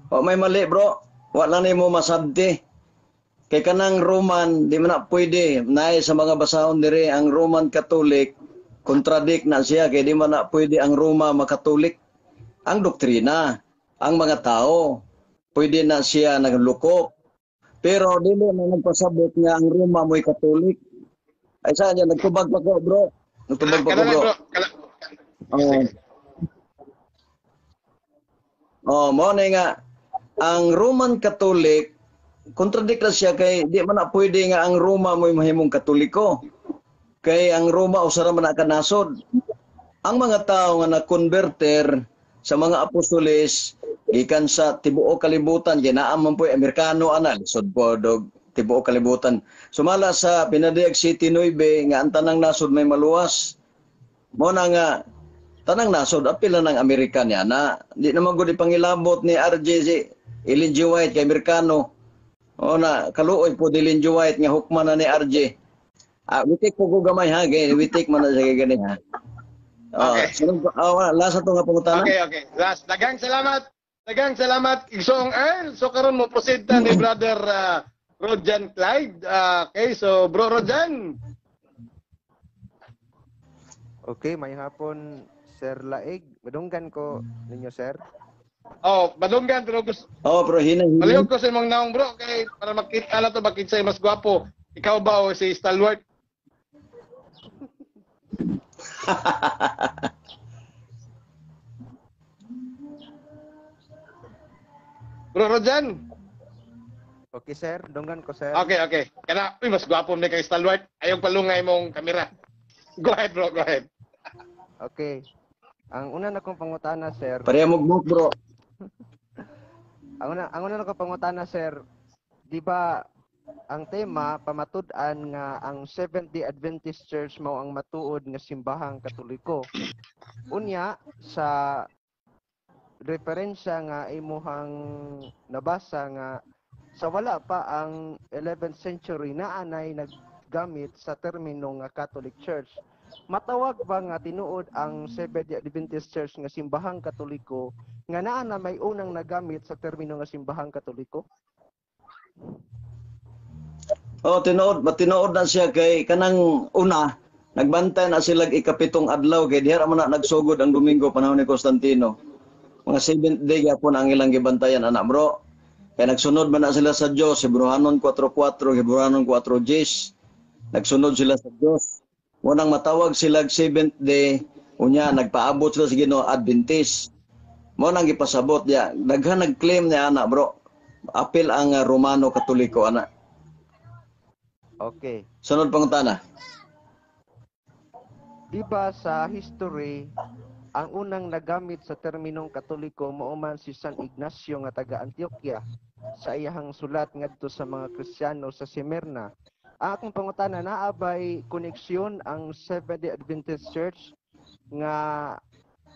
O may mali, bro. Wala na mo masabti. Kay kanang Roman, di man na pwede. Naay sa mga basahon dire ang Roman Catholic, contradict na siya. Kay di man na pwede ang Roma makatolik. Ang doktrina, ang mga tao, pwede na siya naglukop. Pero di mo na nagpasabot nga ang Roma mo'y Katolik. Ay saan yan? Nagtubag pa ko, bro. Nagtubag pa ko, bro. Oh, mo na nga. Ang Roman Catholic, contradict na siya kay di man na pwede nga ang Roma mo'y mahimong Katoliko. Kay ang Roma usa ra man na kanasod. Ang mga tao nga na-converter sa mga apostoles gikan sa tibuok kalibutan, ginaam man po'y Amerikano ana, lisod po dog tibuok kalibutan. Sumala sa Pinadayag City 9 nga ang tanang nasod may maluwas. Mo na nga tanang nasod apil na ng Amerika niya na di naman gud ipangilabot ni RJ si Ellen G. White kay Amerikano. O na kaluoy po di Ellen G. White nga hukman na ni RJ. Witik po ko gamay ha, gay witik man na siya gani ha.
Okay.
So, last to nga pangutana.
Okay. Last. Daghang salamat. Daghang salamat Igsoong Earl. So karon mo proceed ta ni Brother Rojan Clyde. Okay, so Bro Rojan.
Okay, may hapon Sir Laig, madunggan ko ninyo, sir.
Oh, madunggan pero gusto.
Oh, pero hinay.
Palihog ko sa imong naong, bro, kay para makita na to bakit say mas gwapo. Ikaw ba o si Stalwart? Bro Rojan.
Okay, sir. Dunggan ko, sir.
Okay, okay. Kana, uy, mas gwapo ni kay Stalwart. Ayaw palungay mong kamera. Go ahead, bro. Go ahead.
Okay. Ang una na kong pangutana, sir.
Pareha mo bro.
Ang una na kong pangutana, sir. Di ba ang tema pamatud-an nga ang Seventh-day Adventist Church mao ang matuod nga simbahang Katoliko. Unya sa referensya nga imuhang nabasa nga sa wala pa ang 11th century na anay naggamit sa termino nga Catholic Church. Matawag ba nga tinuod ang Seventh-day Adventist Church nga simbahang Katoliko nga naa na may unang nagamit sa termino nga simbahang Katoliko?
Oh, tinuod, matinuod na siya kay kanang una nagbantay na sila ikapitong adlaw kay diha man na nagsugod ang Domingo panahon ni Constantino. Mga 7th day gyapon ang ilang gibantayan anak, bro. Kaya nagsunod man na sila sa Dios, Hebreohanon 4:4, Hebreohanon 4:10. Nagsunod sila sa Dios. Unang matawag sila 7th day, unya nagpaabot sila sa Ginoo Adventist. Mo nang gipasabot diya. Daghan nag-claim niya ana, bro. Apil ang Romano Katoliko ana.
Okay.
Sunod pangutana.
Di ba sa history ang unang nagamit sa terminong Katoliko mao man si San Ignacio nga taga Antioquia sa iyahang sulat ngadto sa mga Kristiyano sa Smyrna. Ang akong pangutana, naa bay koneksyon ang Seventh-day Adventist Church nga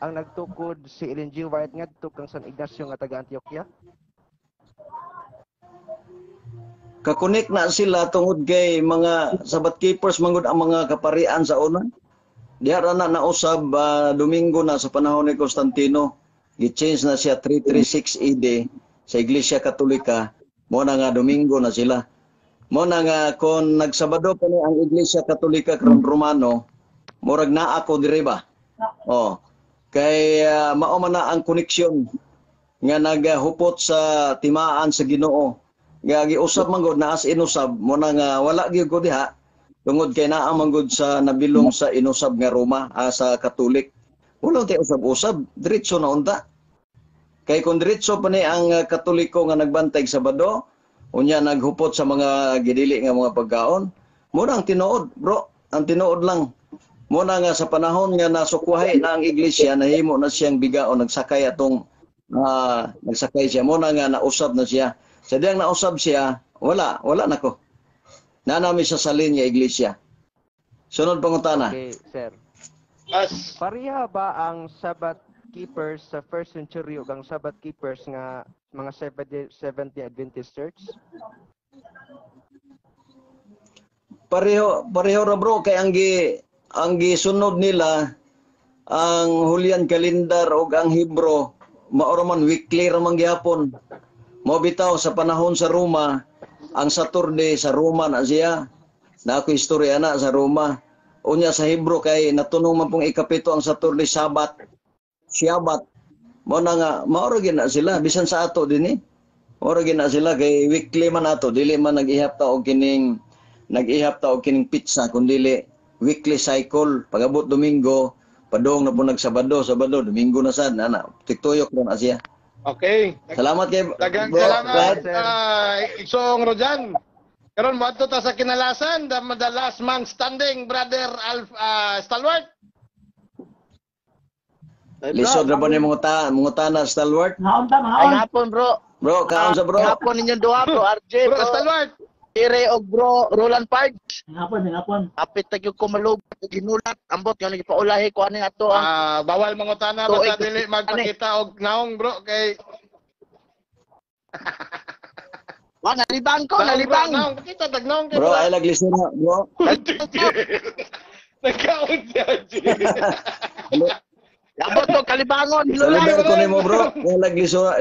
ang nagtukod si Ellen G. White ngadto kang San Ignacio nga taga Antioquia?
Kakonek na sila tungod kay mga Sabbath keepers manggod ang mga kaparian sa una. Diha ra na nausab Domingo na sa panahon ni Constantino. Gi-change na siya 336 AD sa Iglesia Katolika. Mo na nga Domingo na sila. Mo na nga kon nagsabado pa ni ang Iglesia Katolika karon Romano, murag naa ako diri ba. Oh. Kay mao man na ang koneksyon nga naghupot sa timaan sa Ginoo. Nga giusab man gud naas inusab mo na nga wala gyud ko diha tungod kay naa man gud sa nabilong sa inusab nga Roma sa Katolik. Wala tay usab-usab, diretso na unta. Kay kung diretso pa ni ang Katoliko nga nagbantay Sabado, unya naghupot sa mga gidili nga mga pagkaon, mo na ang tinuod, bro, ang tinuod lang. Mo na nga sa panahon nga nasukwahi na ang iglesia, nahimo na siyang bigaon, nagsakay atong nagsakay siya, mo na nga nausab na siya. Sa diyang nausab siya, wala nako. Nanami sa salin nga iglesia. Sunod pangutana.
Okay, sir. Pareha ba ang Sabbath keepers sa first century ug ang Sabbath keepers nga mga Seventh-day Adventist Church?
Pareho ra bro, kay ang gisunod nila ang Julian calendar ug ang Hebrew, mao ra man weekly ra man gihapon. Mao bitaw sa panahon sa Roma, ang Saturday sa Roma na siya. Na ako istorya na sa Roma. Unya sa Hebrew kay natunong man pong ikapito ang Saturday Sabat. Siabat. Mao na nga mao ra gyud na sila bisan sa ato dinhi. Mao ra gyud na sila kay weekly man ato, dili man nag-ihap ta og kining pizza kundi weekly cycle. Pagabot Domingo, padung na po nagsabado, Sabado, Domingo na sad ana. Tiktuyok ra na siya.
Okay.
Salamat kay
daghang salamat Igsoong Rojan. Karon moadto ta sa kinalasan, the last man standing, brother Alf Stalwart.
Lisod ra ba ni mangutana Stalwart?
Maon ta, maon.
Ay hapon, bro.
Bro, kaon sa bro.
Hapon ninyong duha, bro RJ,
bro Stalwart.
Ire og bro Roland Parks.
Hapon, hapon.
Apit ta gyud ko malug ginulat ambot nga gipaulahi ko ani ato ang
bawal mangutana basta dili magpakita og naong bro kay
Wa nalibang ko, nalibang.
Naong kita tag naong kay
bro. Ay laglisod bro.
Nagkaon siya.
Labot ko kalibangon.
Saludan ko nimo bro. Ay laglisod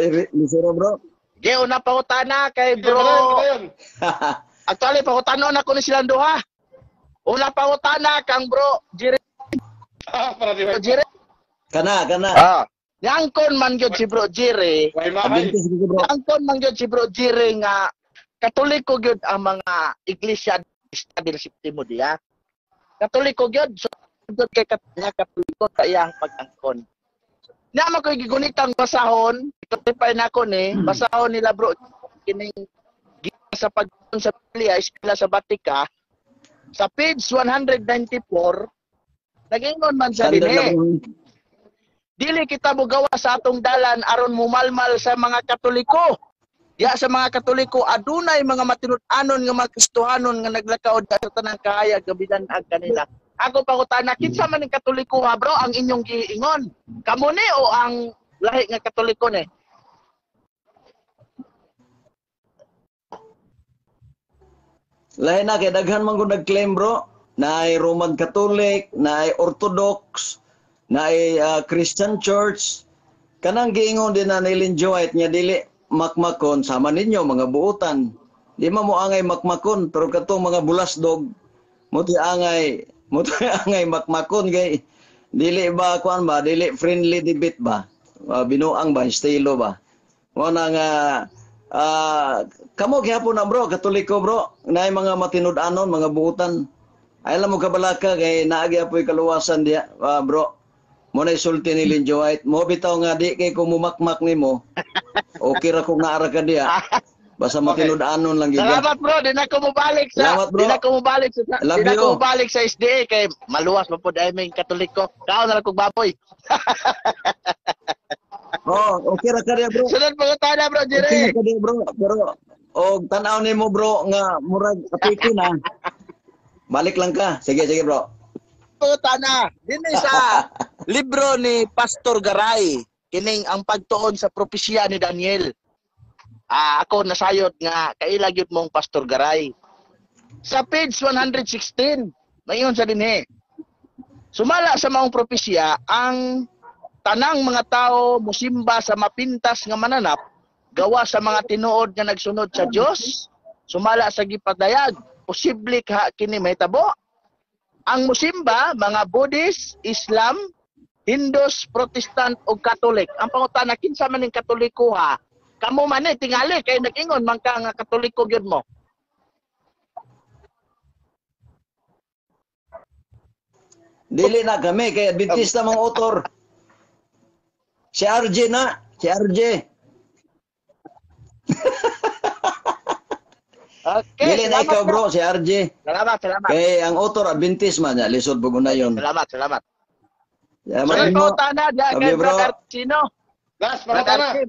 bro.
Ge una pangutana kay bro. Actually pangutanon ako ni silang duha. Una pangutana kang bro Jerry.
Para di
Jerry.
Kana, kana.
Ah. Niangkon man gyud si Bro Jerry.
Adventist gyud bro.
Niangkon man gyud si Bro Jerry nga Katoliko gyud ang mga iglesia Adventista del Septimo Dia. Katoliko gyud, so gyud kay nga Katoliko sa iyang pag-angkon. Nya man koy gigunitang basahon, i-clarify nako ni, basahon nila bro kining sa pag sa Biblia, eskwela sa Batika, sa page 194, nag-ingon man sa dinhi. Dili kita mogawa sa atong dalan aron mumalmal sa mga Katoliko. Diya sa mga Katoliko adunay mga matinud-anon nga mga Kristohanon nga naglakaw sa tanang kahayag gabidan ag kanila. Ako pangutana, kinsa man ning Katoliko ha bro ang inyong giingon? Kamo ni o ang lahi nga Katoliko ni?
Lahi na kay daghan man gud nag-claim bro, naay Roman Catholic, naay Orthodox, naay Christian Church. Kanang giingon din na ni Ellen G. White nga dili makmakon sama ninyo mga buutan. Di man mo angay makmakon pero katong mga bulasdog mo ti angay makmakon kay dili ba kuan ba, dili friendly debate ba? Binuang ba, estilo ba? Mo na nga kamo gihapon na bro, Katoliko bro, naay mga matinud-anon, mga buutan. Ay alam mo kabalaka kay naa gyapon kaluwasan diya bro. Mo na isulti ni Ellen G. White. Mo bitaw nga di kay kumumakmak nimo. Okay ra kung naara ka diya. Basta matinud-anon lang gyud.
Salamat bro, di na ko mobalik sa
Salamat, bro.
Di na ko mobalik sa
Love
di na ko
you.
mobalik sa SDA kay maluwas man pud ay may Katoliko. Kaon na lang kog baboy.
Oh, okay ra ka diya bro.
Sunod pangutana bro, Jerry.
Okay ra ka diya bro, pero og tan-aw nimo bro nga murag apiki na. Balik lang ka. Sige, sige bro.
Pangutana, dinhi sa libro ni Pastor Garay, kining ang pagtuon sa propesya ni Daniel. Ako nasayod nga kaila gyud mong Pastor Garay. Sa page 116, mayon sa dinhi. Sumala sa maong propesya ang tanang mga tao musimba sa mapintas nga mananap gawa sa mga tinuod nga nagsunod sa Dios. Sumala sa gipadayag, posible ka kini mahitabo. Ang musimba mga Buddhist, Islam, Hindus, Protestant ug Katolik. Ang pangutana, kinsa man ning Katoliko ha? Kamo man ni tingali kay nag-ingon man ka nga Katoliko gyud mo.
Dili na kami kay Adventista mang author. Si RJ na, si RJ.
Okay,
dili na ikaw bro, si RJ.
Salamat, salamat.
Kay ang author Adventist man, lisod pug una yon.
Salamat, salamat.
Salamat
Sunod
mo.
pangutana diya kay
bro.
Brad Archino.
Last
Brad
pangutana.
Archie,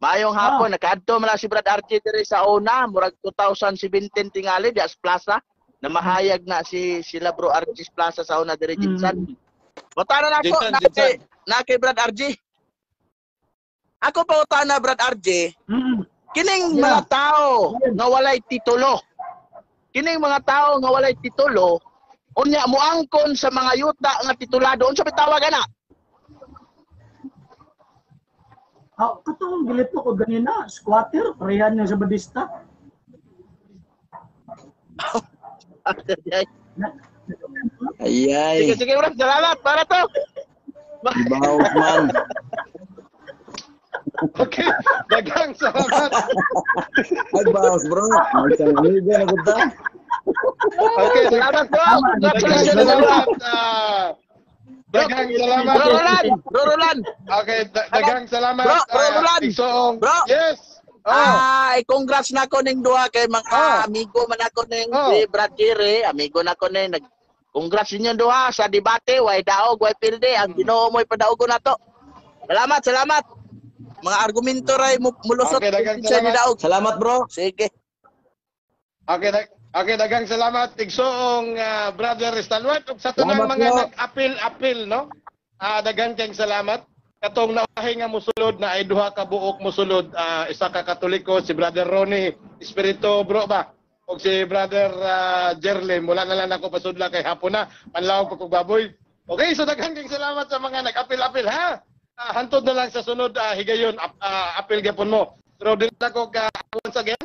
maayong hapon. Nakaadto man lang si Brad Archie diri sa una, murag 2017 tingali diya sa plaza. Namahayag na si sila Bro Archie sa plaza sa una diri Jinsan. Pangutana na ako na kay Brad Archie. Ako pangutana Brad Archie. Kining mga tao nga walay titulo. Kining mga tao nga walay titulo, unya moangkon sa mga yuta nga titulado. Unsa may tawag ana?
Katong gilipok og ganina, squatter, parehan niya sa Badista.
Ayay.
Sige, sige bro, salamat para to.
Ibaw man.
Okay, daghang salamat.
Nagbawas bro. Magkaligo na gud ta.
Okay,
salamat bro.
Daghang salamat. Daghang salamat.
Bro Roland, Bro Roland.
Okay, daghang salamat.
Bro, Bro Roland.
Igsoong.
Bro.
Yes.
Ay, congrats na ko ning duha kay mga amigo man ako ning si Brad Jerry, amigo na ko ning nag congrats ninyo duha sa debate, way daog, way pilde, ang Ginoo mo'y padaugo nato. Salamat, salamat. Mga argumento ray mulusot.
Okay, daghang
sa
salamat.
daog.
Salamat bro.
Sige.
Okay, okay, daghang salamat igsoong Brother Stalwart ug sa tanang
Salamat,
mga
bro.
nag-apil-apil no. Daghan kayong salamat. Katong nauhay nga mosulod na ay duha ka buok mosulod, isa ka Katoliko si Brother Ronnie Espiritu bro ba ug si Brother Jerlem. Wala na lang ako pasudla kay hapon na panlawag pa kog baboy. Okay, so daghan kayong salamat sa mga nag-apil-apil ha. Hantod na lang sa sunod higayon apil gyapon mo. Pero dili na ko ka once again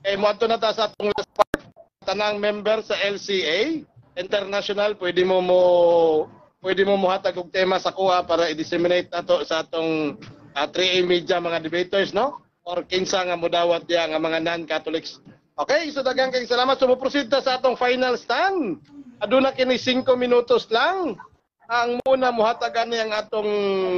kay moadto na ta sa atong last part. Tanang member sa LCA International, pwede mo Pwede mo muhatag og tema sa kuha para i-disseminate nato sa atong 3A Media mga debaters, no? Or kinsa nga mudawat diya nga mga non-Catholics. Okay, so daghang kay salamat. So mo-proceed ta sa atong final stand. Aduna kini 5 minutos lang. Ang muna muhatagan ni ang atong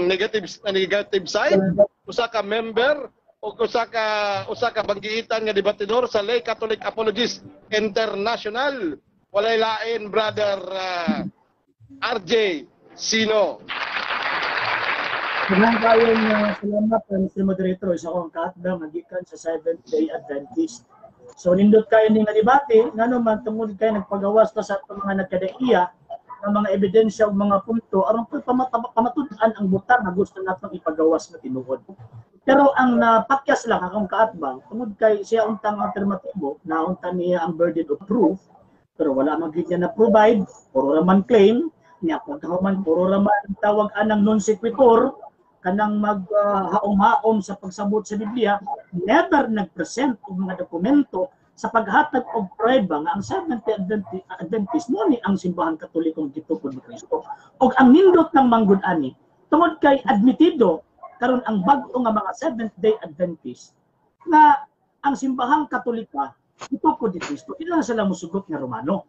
negative negative side, usa ka member o usa ka banggiitan nga debatidor sa Lay Catholic Apologist International. Walay lain, Brother RJ Sino.
Daghang kayong salamat, Mr. Moderator, sa akong kaatbang nga gikan sa Seventh Day Adventist. So nindot kayo ning nga debate ngano man tungod kay nagpagawas ta sa atong mga nagkadaiya ng mga ebidensya ug mga punto aron po pamatud-an ang butang nga gusto natong ipagawas nga tinuod. Pero ang napakyas lang akong kaatbang tungod kay siya untang alternatibo, naunta niya ang burden of proof, pero wala man gyud niya na provide, puro ra man claim niya, pagkahuman puro ra man tawag anang non sequitur, kanang maghaom-haom sa pagsabot sa Biblia, never nagpresent og mga dokumento sa paghatag og prueba nga ang Seventh-day Adventist mo ni ang simbahan Katolikong gitukod ni Kristo. Og ang nindot ng manggod ani, tungod kay admitido karon ang bag-o nga mga Seventh-day Adventist nga ang simbahang Katolika gitukod ni Kristo, di na sila musugot nga Romano.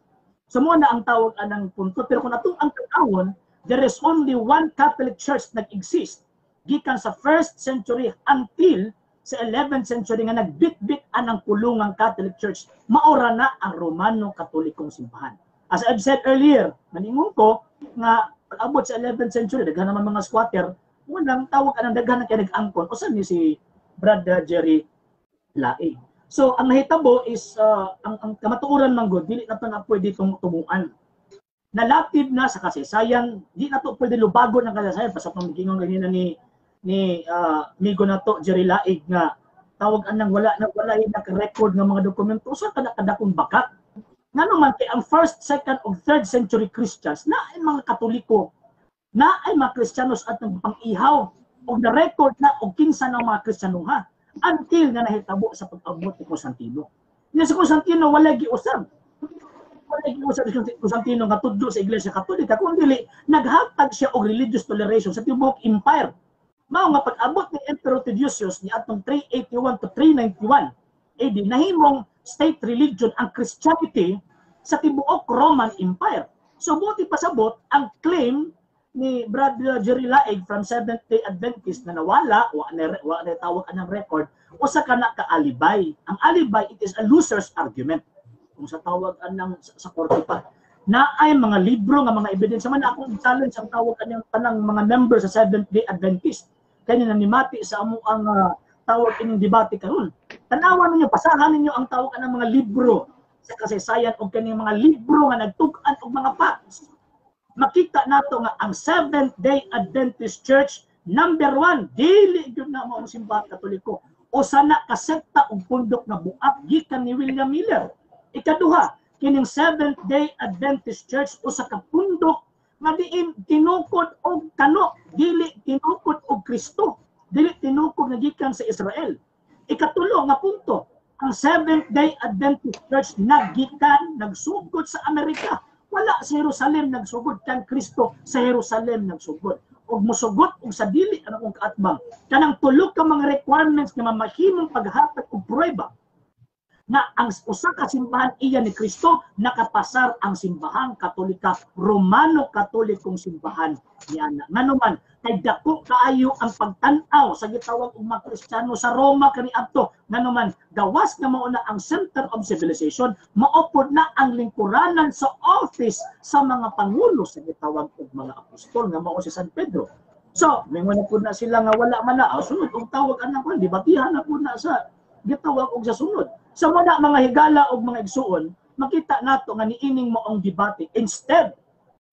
So mo na ang tawag anang punto, pero kung atong ang tan-awon, there is only one Catholic Church nag-exist gikan sa 1st century until sa 11th century nga nagbitbit anang pulungang Catholic Church, maora na ang Romano Katolikong simbahan. As I've said earlier, maningon ko nga pag-abot sa 11th century, daghan naman mga squatter, walang tawag anang daghan na kay nag-angkon usa ni si Brother Jerry Lae. So ang nahitabo is ang kamatuoran man gud dili na to na pwede tumuan. Nalatib na sa kasaysayan, di na to pwede lubagon ang kasaysayan basta pang giingon ganina ni migo na to Jerry Laig nga tawag anang wala na wala naka-record nga mga dokumento usa ka kadakong bakat. Ngano man kay ang first, second ug third century Christians na ay mga Katoliko, na ay mga Kristiyanos at pang-ihaw og na-record na og kinsa ng mga Kristiyanuha until nga nahitabo sa pag-abot ni Constantino. Nya si Constantino wala giusab. Wala giusab si Constantino nga tudlo sa Iglesia Katolika kung dili naghatag siya og religious toleration sa tibuok empire. Mao nga pag-abot ni Emperor Theodosius ni atong 381 to 391 AD, nahimong state religion ang Christianity sa tibuok Roman Empire. So buti pasabot ang claim ni Brother Jerry Laig from Seventh-day Adventist na nawala, wa na tawag anang record, usa ka na ka alibay. Ang alibay, it is a loser's argument. Kung sa tawag anang sa korte pa. Na ay mga libro nga mga ebidensya man akong challenge ang tawag anang tanang mga member sa Seventh-day Adventist. Kanya nanimati sa amo ang tawag ining debate karon. Tanawan ninyo, basahan ninyo ang tawag anang mga libro sa kasaysayan o kaning mga libro nga nagtug-an og mga facts. Makita nato nga ang Seventh Day Adventist Church number one, dili gyud na mo ang simbahan Katoliko. Usa na ka sekta og pundok nga buak gikan ni William Miller. Ikaduha, kining Seventh Day Adventist Church usa ka pundok nga diin tinukod og kano, dili tinukod og Kristo, dili tinukod nga gikan sa Israel. Ikatulo nga punto, ang Seventh Day Adventist Church naggikan, nagsugod sa Amerika. Wala sa Jerusalem nagsugod kan Kristo sa Jerusalem nagsugod. Og musugot og sa dili ang akong kaatbang kanang tulo ka mga requirements nga mamahimong paghatag og pruweba na ang usa ka simbahan iya ni Kristo, nakapasar ang simbahang Katolika, Romano Katolikong simbahan niana. Ngano man kay dako kaayo ang pagtan-aw sa gitawag og mga Kristiyano sa Roma kaniadto. Ngano man gawas nga mao na ang center of civilization, mao pod na ang lingkuranan sa office sa mga pangulo sa gitawag og mga apostol nga mao si San Pedro. So, mingon na pud na sila nga wala man na sunod og tawag anang kuan, debatihan na pud na sa gitawag og sa sunod. Sa so, mga mga higala og mga igsuon, makita nato nga niining maong debate, instead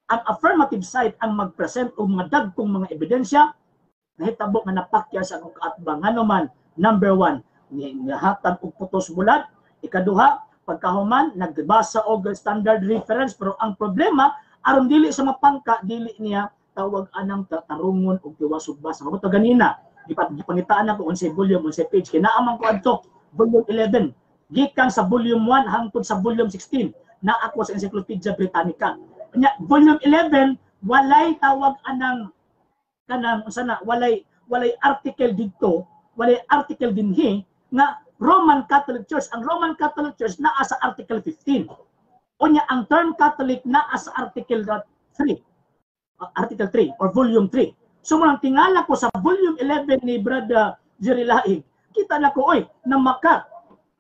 ang affirmative side ang magpresent og mga dagkong mga ebidensya, nahitabo nga napakya sa akong kaatbang. Ngano man, number one, nihatag og putos bulad. Ikaduha, pagkahuman nagbasa og standard reference, pero ang problema aron dili sa mapangka, dili niya tawag anang tarungon og tiwas ug basa. Mao to ganina gipangitaan ako unsay volume, unsay page, kay naa man ko adto volume 11 gikan sa volume 1 hangtod sa volume 16 na ako sa Encyclopedia Britannica. Nya volume 11 Walay tawag anang kanang unsa na, walay walay article didto, walay article dinhi nga Roman Catholic Church. Ang Roman Catholic Church naa sa Article 15. Unya ang term Catholic naa sa Article 3. Article 3 or Volume 3. So mo tingala ko sa Volume 11 ni Brother Jerry Laig, kita na ko, oy, namaka.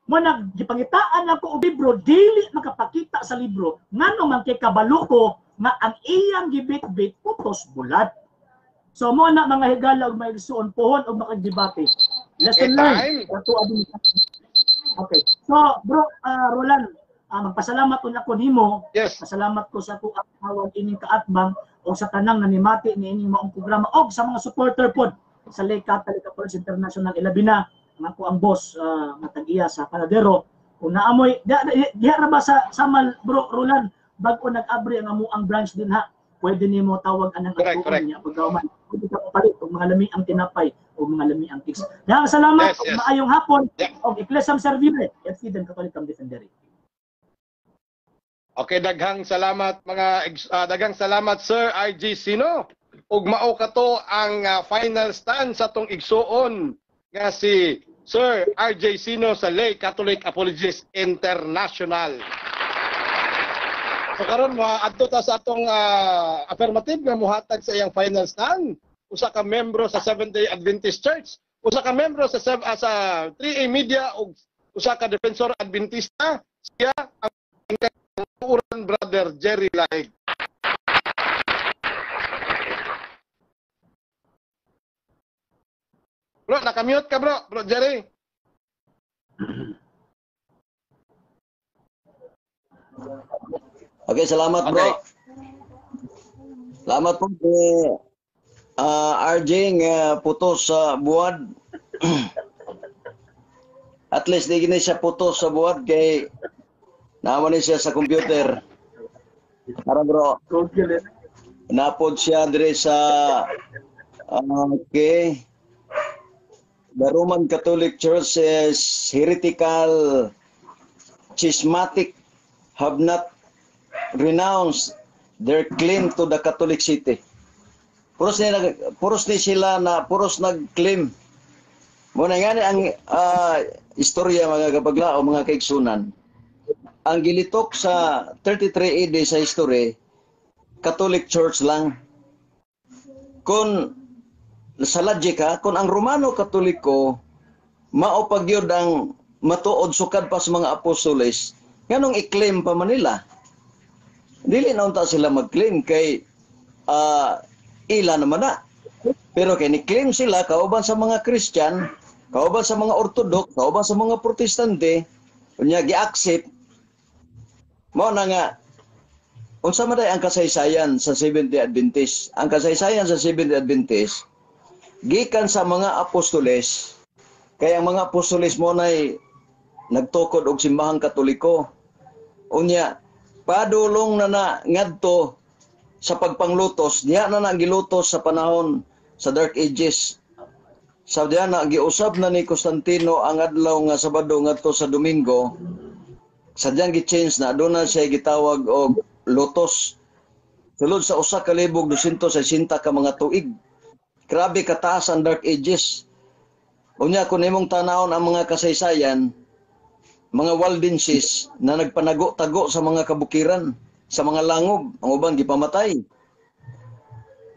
Mo naggipangitaan ako og libro, dili makapakita sa libro ngano man kay kabalo ko nga ang iyang gibitbit putos bulat. So mo na mga higala ug mga igsuon, pohon og makagdebate. Lesson learned. Okay. So bro, Roland, magpasalamat un ako nimo.
Yes.
Pasalamat ko sa akong tawag ining kaatbang o sa tanang nanimati niining maong programa og sa mga supporter pod sa Lay Catholic Apologists International, ilabi na ang ako ang boss nga tag-iya sa Paladero. Kung naamoy diha ra ba sa Samal, bro Roland, bag-o nag-abri ang amuang branch din ha. Pwede nimo tawag anang atuon niya pagkauman. Pwede ka papalit og mga lami ang tinapay o mga lami ang cakes. Daghang salamat.
Yes, yes.
Maayong hapon. Og Ecclesiam Servire et Fidem Catholicam Defendere.
Okay, daghang salamat mga daghang salamat Sir RJ Sino. Ug mao kato ang final stand sa atong igsuon nga si Sir RJ Sino sa Lay Catholic Apologists International. So karon mo adto ta sa atong affirmative nga mohatag sa iyang final stand. Usa ka membro sa Seventh-day Adventist Church, usa ka membro sa sa 3A Media ug usa ka defensor Adventista, siya ang Uran Brother Jerry Laig. Bro, naka-mute ka bro, bro Jerry.
Okay, salamat bro. Okay. Salamat po kay RJ nga putos sa buwad. At least di gini siya putos sa buwad kay naman ni siya sa computer. Para bro. Napod siya dire sa okay. The Roman Catholic Church is heretical, schismatic, have not renounced their claim to the Catholic City. Puros ni sila na puros nag-claim. Muna nga ni ang istorya mga kapagla o mga kaigsunan. Ang gilitok sa 33 AD sa history, Catholic Church lang. Kung sa logic ha, kung ang Romano Katoliko mao pa gyud ang matuod sukad pa sa mga apostoles, nganong i-claim pa man nila? Dili na unta sila mag-claim kay ila naman na. Pero kay ni-claim sila kauban sa mga Christian, kauban sa mga Orthodox, kauban sa mga Protestante, unya gi-accept. Mao na nga unsa man day ang kasaysayan sa Seventh-day Adventist? Ang kasaysayan sa Seventh-day Adventist gikan sa mga apostoles, kay ang mga apostoles mo nay nagtukod og simbahang Katoliko. Unya padulong na na ngadto sa pagpanglutos, diha na na gilutos sa panahon sa Dark Ages. Sa diha na giusab na ni Constantino ang adlaw nga Sabado ngadto sa Domingo. Sadyang gi-change na, doon na siya gitawag og lutos. Sulod sa 1,260 ka mga tuig. Grabe kataas ang Dark Ages. Unya kung imong tanawon ang mga kasaysayan, mga Waldenses na nagpanago-tago sa mga kabukiran, sa mga langob, ang uban gipamatay.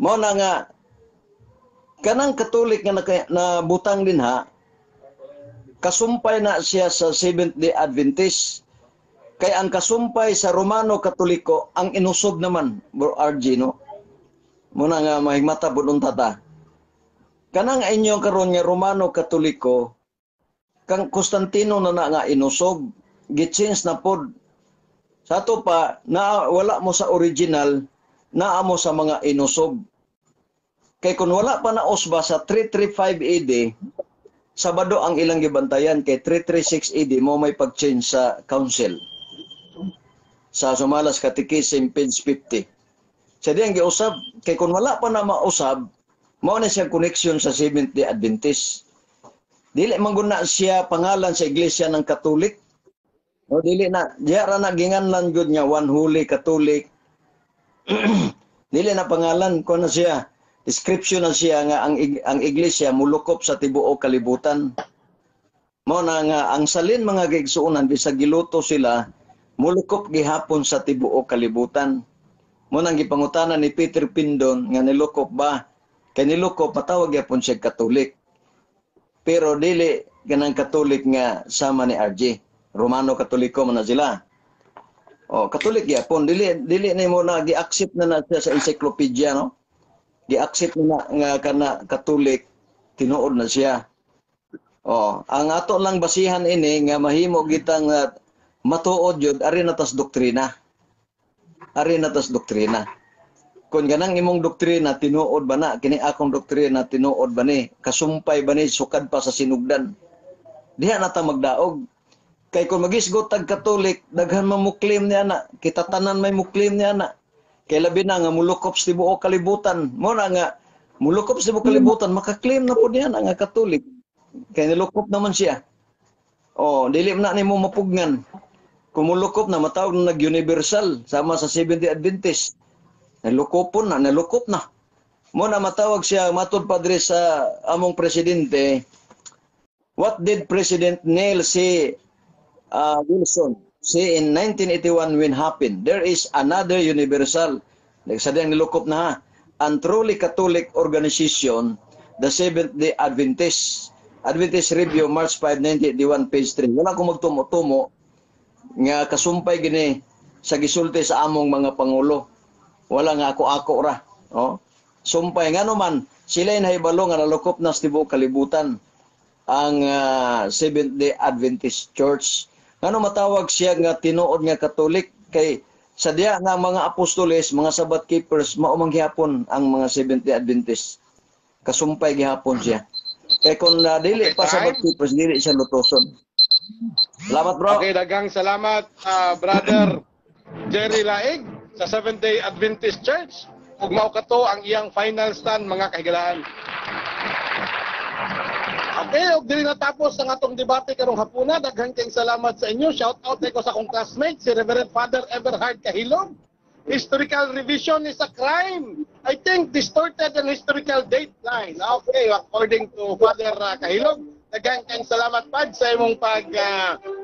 Mao na nga kanang Katolik nga nabutang din ha, kasumpay na siya sa Seventh-day Adventist. Kay ang kasumpay sa Romano Katoliko ang inusob naman, bro RG, no? Muna nga mahigmata pud unta ta. Kanang inyong karon nga Romano Katoliko, kang Constantino na na nga inusob, gi-change na pod. Sa ato pa, na wala mo sa original, naa mo sa mga inusob. Kay kung wala pa na osba sa 335 AD, Sabado ang ilang gibantayan kay 336 AD mo may pag-change sa council. Sa Sumalas Catechism page 50. Sa diyang giusab, kay kung wala pa na mausab, mao na siyang connection sa Seventh-day Adventist. Dili man gud na siya pangalan sa iglesia ng Katolik. O dili na, diya ra na ginganlan gud nga One Holy Catholic. Dili na pangalan ko na siya. Description na siya nga ang iglesia mulukop sa tibuok kalibutan. Mao na nga ang salin mga kaigsuonan bisag giluto sila mulukop gihapon sa tibuok kalibutan. Mo nang gipangutana ni Peter Pindon nga nilukop ba? Kay nilukop matawag gyapon siya Katolik. Pero dili ganang Katolik nga sama ni RJ. Romano Katoliko man na sila. Oh, Katolik gyapon dili dili nimo na gi-accept na na siya sa encyclopedia, no? Gi-accept na nga kana Katolik tinuod na siya. Oh, ang ato lang basihan ini nga mahimo gitang matuod yun ari na tas doktrina. Ari na tas doktrina. Kung ganang imong doktrina tinuod ba na kini akong doktrina tinuod ba ni kasumpay ba ni sukad pa sa sinugdan. Diha na ta magdaog. Kay kung magisgot tag Katolik daghan man mo claim niya na, kita tanan may mo claim niya na. Kay labi na nga mulukop sa tibuok kalibutan. Mo na nga mulukop sa tibuok kalibutan maka-claim na pud niya na nga Katolik. Kay nilukop naman siya. Oh, dili man na nimo mapugnan. Kung mulukop na matawag na nag-universal sama sa Seventh-day Adventist. Nilukopon na, nilukop na. Mo na matawag siya matud padre sa among presidente. What did President Neil C. Wilson say in 1981 when happened? There is another universal, nagsadiyang nilukop na ha, and truly Catholic organization, the Seventh-day Adventist. Adventist Review, March 5, 1981, page 3. Wala ko magtumo-tumo nga kasumpay gini sa gisulti sa among mga pangulo. Wala nga ako-ako ra. Oh. Sumpay nga naman, sila nahibalo nga nalukop na sa tibuok kalibutan ang Seventh-day Adventist Church. Ngano matawag siya nga tinuod nga Katolik kay sa diya nga mga apostoles, mga Sabbath keepers, mao man gihapon ang mga Seventh-day Adventist. Kasumpay gihapon siya. Kay kung dili pa Sabbath keepers, dili siya lutoson. Salamat bro.
Okay, daghang salamat Brother Jerry Laig sa Seventh-day Adventist Church. Ug mao kato ang iyang final stand mga kahigalaan. Okay, ug dili natapos ang atong debate karong hapuna. Daghang kayong salamat sa inyo. Shout out ko sa akong classmate si Reverend Father Everhard Kahilog. Historical revision is a crime. I think distorted and historical dateline. Okay, according to Father Kahilog. Daghang kayong salamat pad sa imong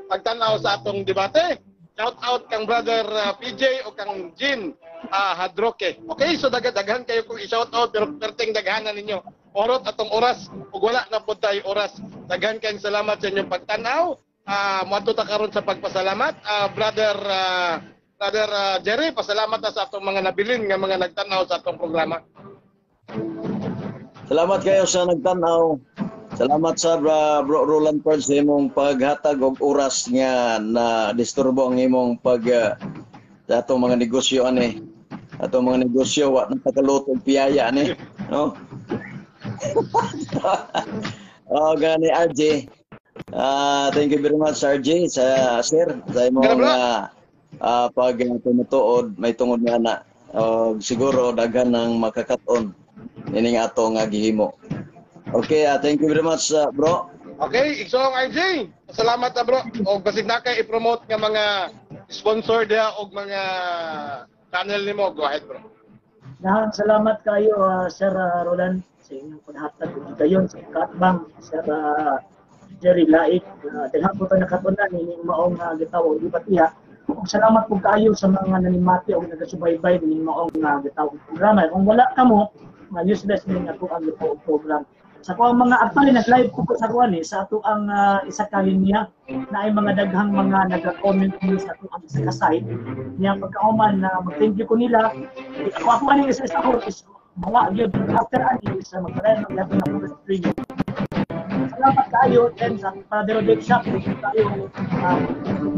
pagtanaw sa atong debate. Shout out kang Brother PJ o kang Jean Hadroque. Okay, so daghan kayo kung i-shout out pero perting daghanan ninyo. Orot atong oras ug wala na pud tayo oras. Daghan kayong salamat sa inyong pagtanaw. Moadto ta karon sa pagpasalamat. Brother Jerry, pasalamat na sa atong mga nabilin nga mga nagtanaw sa atong programa.
Salamat kayo sa nagtanaw. Salamat sa Bro Roland Pards sa imong paghatag og oras nga na disturbo ang imong pag sa atong mga negosyo ani. Atong mga negosyo wa nang tagaluto og piyaya ani, no? Oh, gani RJ. Thank you very much RJ sa sir sa imong pag tumutuod may tungod nga na siguro daghan ng makakat-on ining ato nga gihimo. Okay, thank you very much bro.
Okay, igsoong RJ. Salamat na bro. Og basig na kay i-promote nga mga sponsor diha og mga channel nimo. Go ahead bro.
Daghang salamat kayo Sir Roland sa inyong paghatag ug gigayon sa katbang Sir Jerry Laig. Daghan po tayo nakatunan ining maong gitawag debatiha. Ug salamat po kaayo sa mga nanimati og nagasubaybay ning maong gitawag programa. Kung wala kamo, useless ning ato ang gitawag program. Sa ko ang mga actually nag-live ko sa kuan sa ato ang isa ka linya na ay mga daghang mga nag-comment ni sa ato ang isa ka site niya pagkauman na mag-thank you ko nila. Ako ani isa sa ko is mga gyud after ani is magpadayon mag na po sa streaming. Salamat kayo and sa Panadero Bake Shop tayo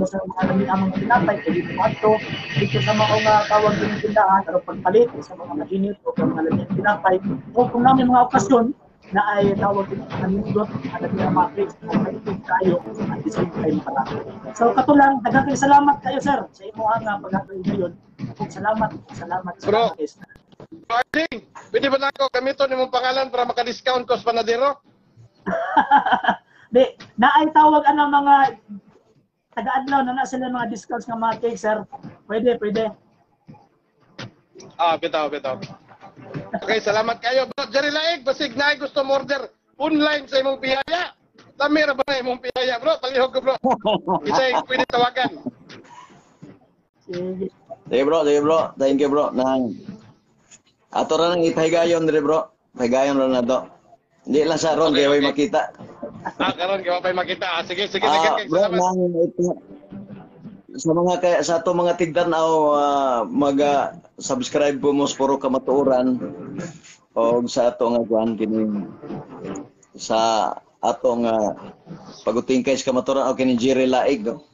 sa mga lami ang mga tinapay kay dito ato dito sa mga tawag ng tindahan aron pagpalit sa mga mainit o mga lami ang tinapay o kung namin mga okasyon na ay tawag din ang nindot at ang matrix o maitog kayo at the same time pala. So katulang, daghang salamat kayo sir sa imong paghatag ngayon. Salamat, salamat.
Bro, RJ, pwede ba na ako gamiton imong pangalan para maka-discount ko sa Panadero?
Di, naay tawag ang mga taga-adlaw na na sila mga discounts nga mga cake sir. Pwede, pwede.
Ah, bitaw, bitaw. Okay, salamat kayo. Bro Jerry Laig, basig na gusto mo order online sa imong piyaya. Dami ra ba na imong piyaya, bro? Palihog ko, bro. Isa yung pwede tawagan.
Sige.
Sige bro, sige bro. Thank you bro. Nang ato ra nang ipahigayon diri bro. Pahigayon ra na to. Hindi lang sa ron
Okay,
kay way
okay.
makita.
Ah, karon kay pa'y makita. Ah, sige, sige,
Ah,
sige.
bro,
Salamat.
nang ito, sa mga kay sa ato mga tigdan-aw mag subscribe po mo sa Puro Kamatuoran og sa ato nga kuan kini sa atong pagutingkay sa kamatuoran o kini Jerry Laig no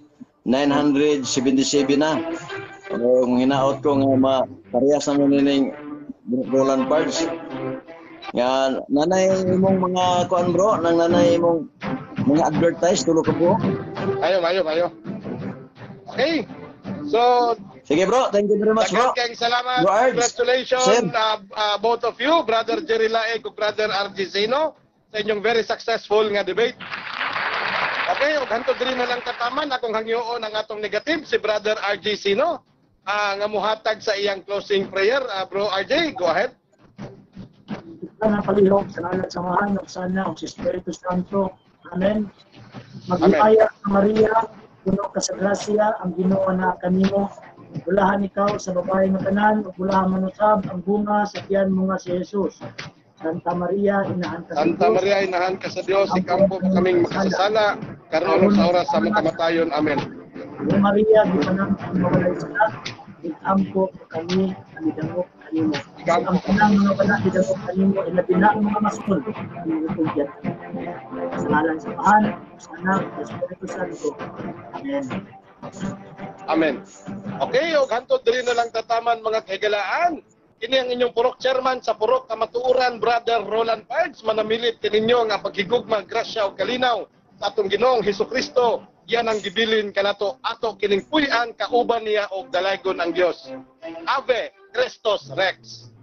977 na. Og hinaot ko nga ma parehas na nining Roland Pards. Nga nanay imong mga kuan bro, nang nanay imong mga advertise tulo ka buok.
Ayo, ayo, ayo. Okay. So,
Sige bro, thank you very much bro.
Daghan kayong salamat.
Bro Arj.
Congratulations
Sir.
both of you, Brother Jerry Laeg ug Brother RG Zeno, sa inyong very successful nga debate. Okay, ug hantod diri na lang kataman akong hangyoon ang atong negative si Brother RJ Sino nga muhatag sa iyang closing prayer. Bro RJ, go ahead.
Ika na palihog sa ngalan sa Amahan ug sa Anak ug sa Espiritu Santo. Amen. Maghimaya ka Maria, puno ka sa grasya, ang Ginoo na kanimo. Bulahan ikaw sa babae nga tanan ug bulahan man usab ang bunga sa tiyan mo nga si Jesus. Santa Maria, inahan ka sa
Santa
Dios.
Maria, inahan ka sa Dios, ikampo mo kaming makasasala, karon ug sa oras sa among kamatayon. Amen.
O Maria, gipanang ang mawalay sala, ikampo mo kami, ang idangop kanimo.
Ikampo
Ang tanang mga wala idangop kanimo, ilabi na ang mga masul, ang itugyan. Sa ngalan sa Amahan, sa Anak, sa Espiritu Santo. Amen.
Amen. Okay, og hantod diri na lang tataman mga kahigalaan. Kini ang inyong purok chairman sa Purok Kamatuoran, Brother Roland Pards. Manamilit kininyo nga paghigugma, grasya ug kalinaw sa atong Ginoong Hesukristo. Yan ang gibilin kanato ato kining puy-an kauban niya og dalaygon ang Dios. Ave Christus Rex.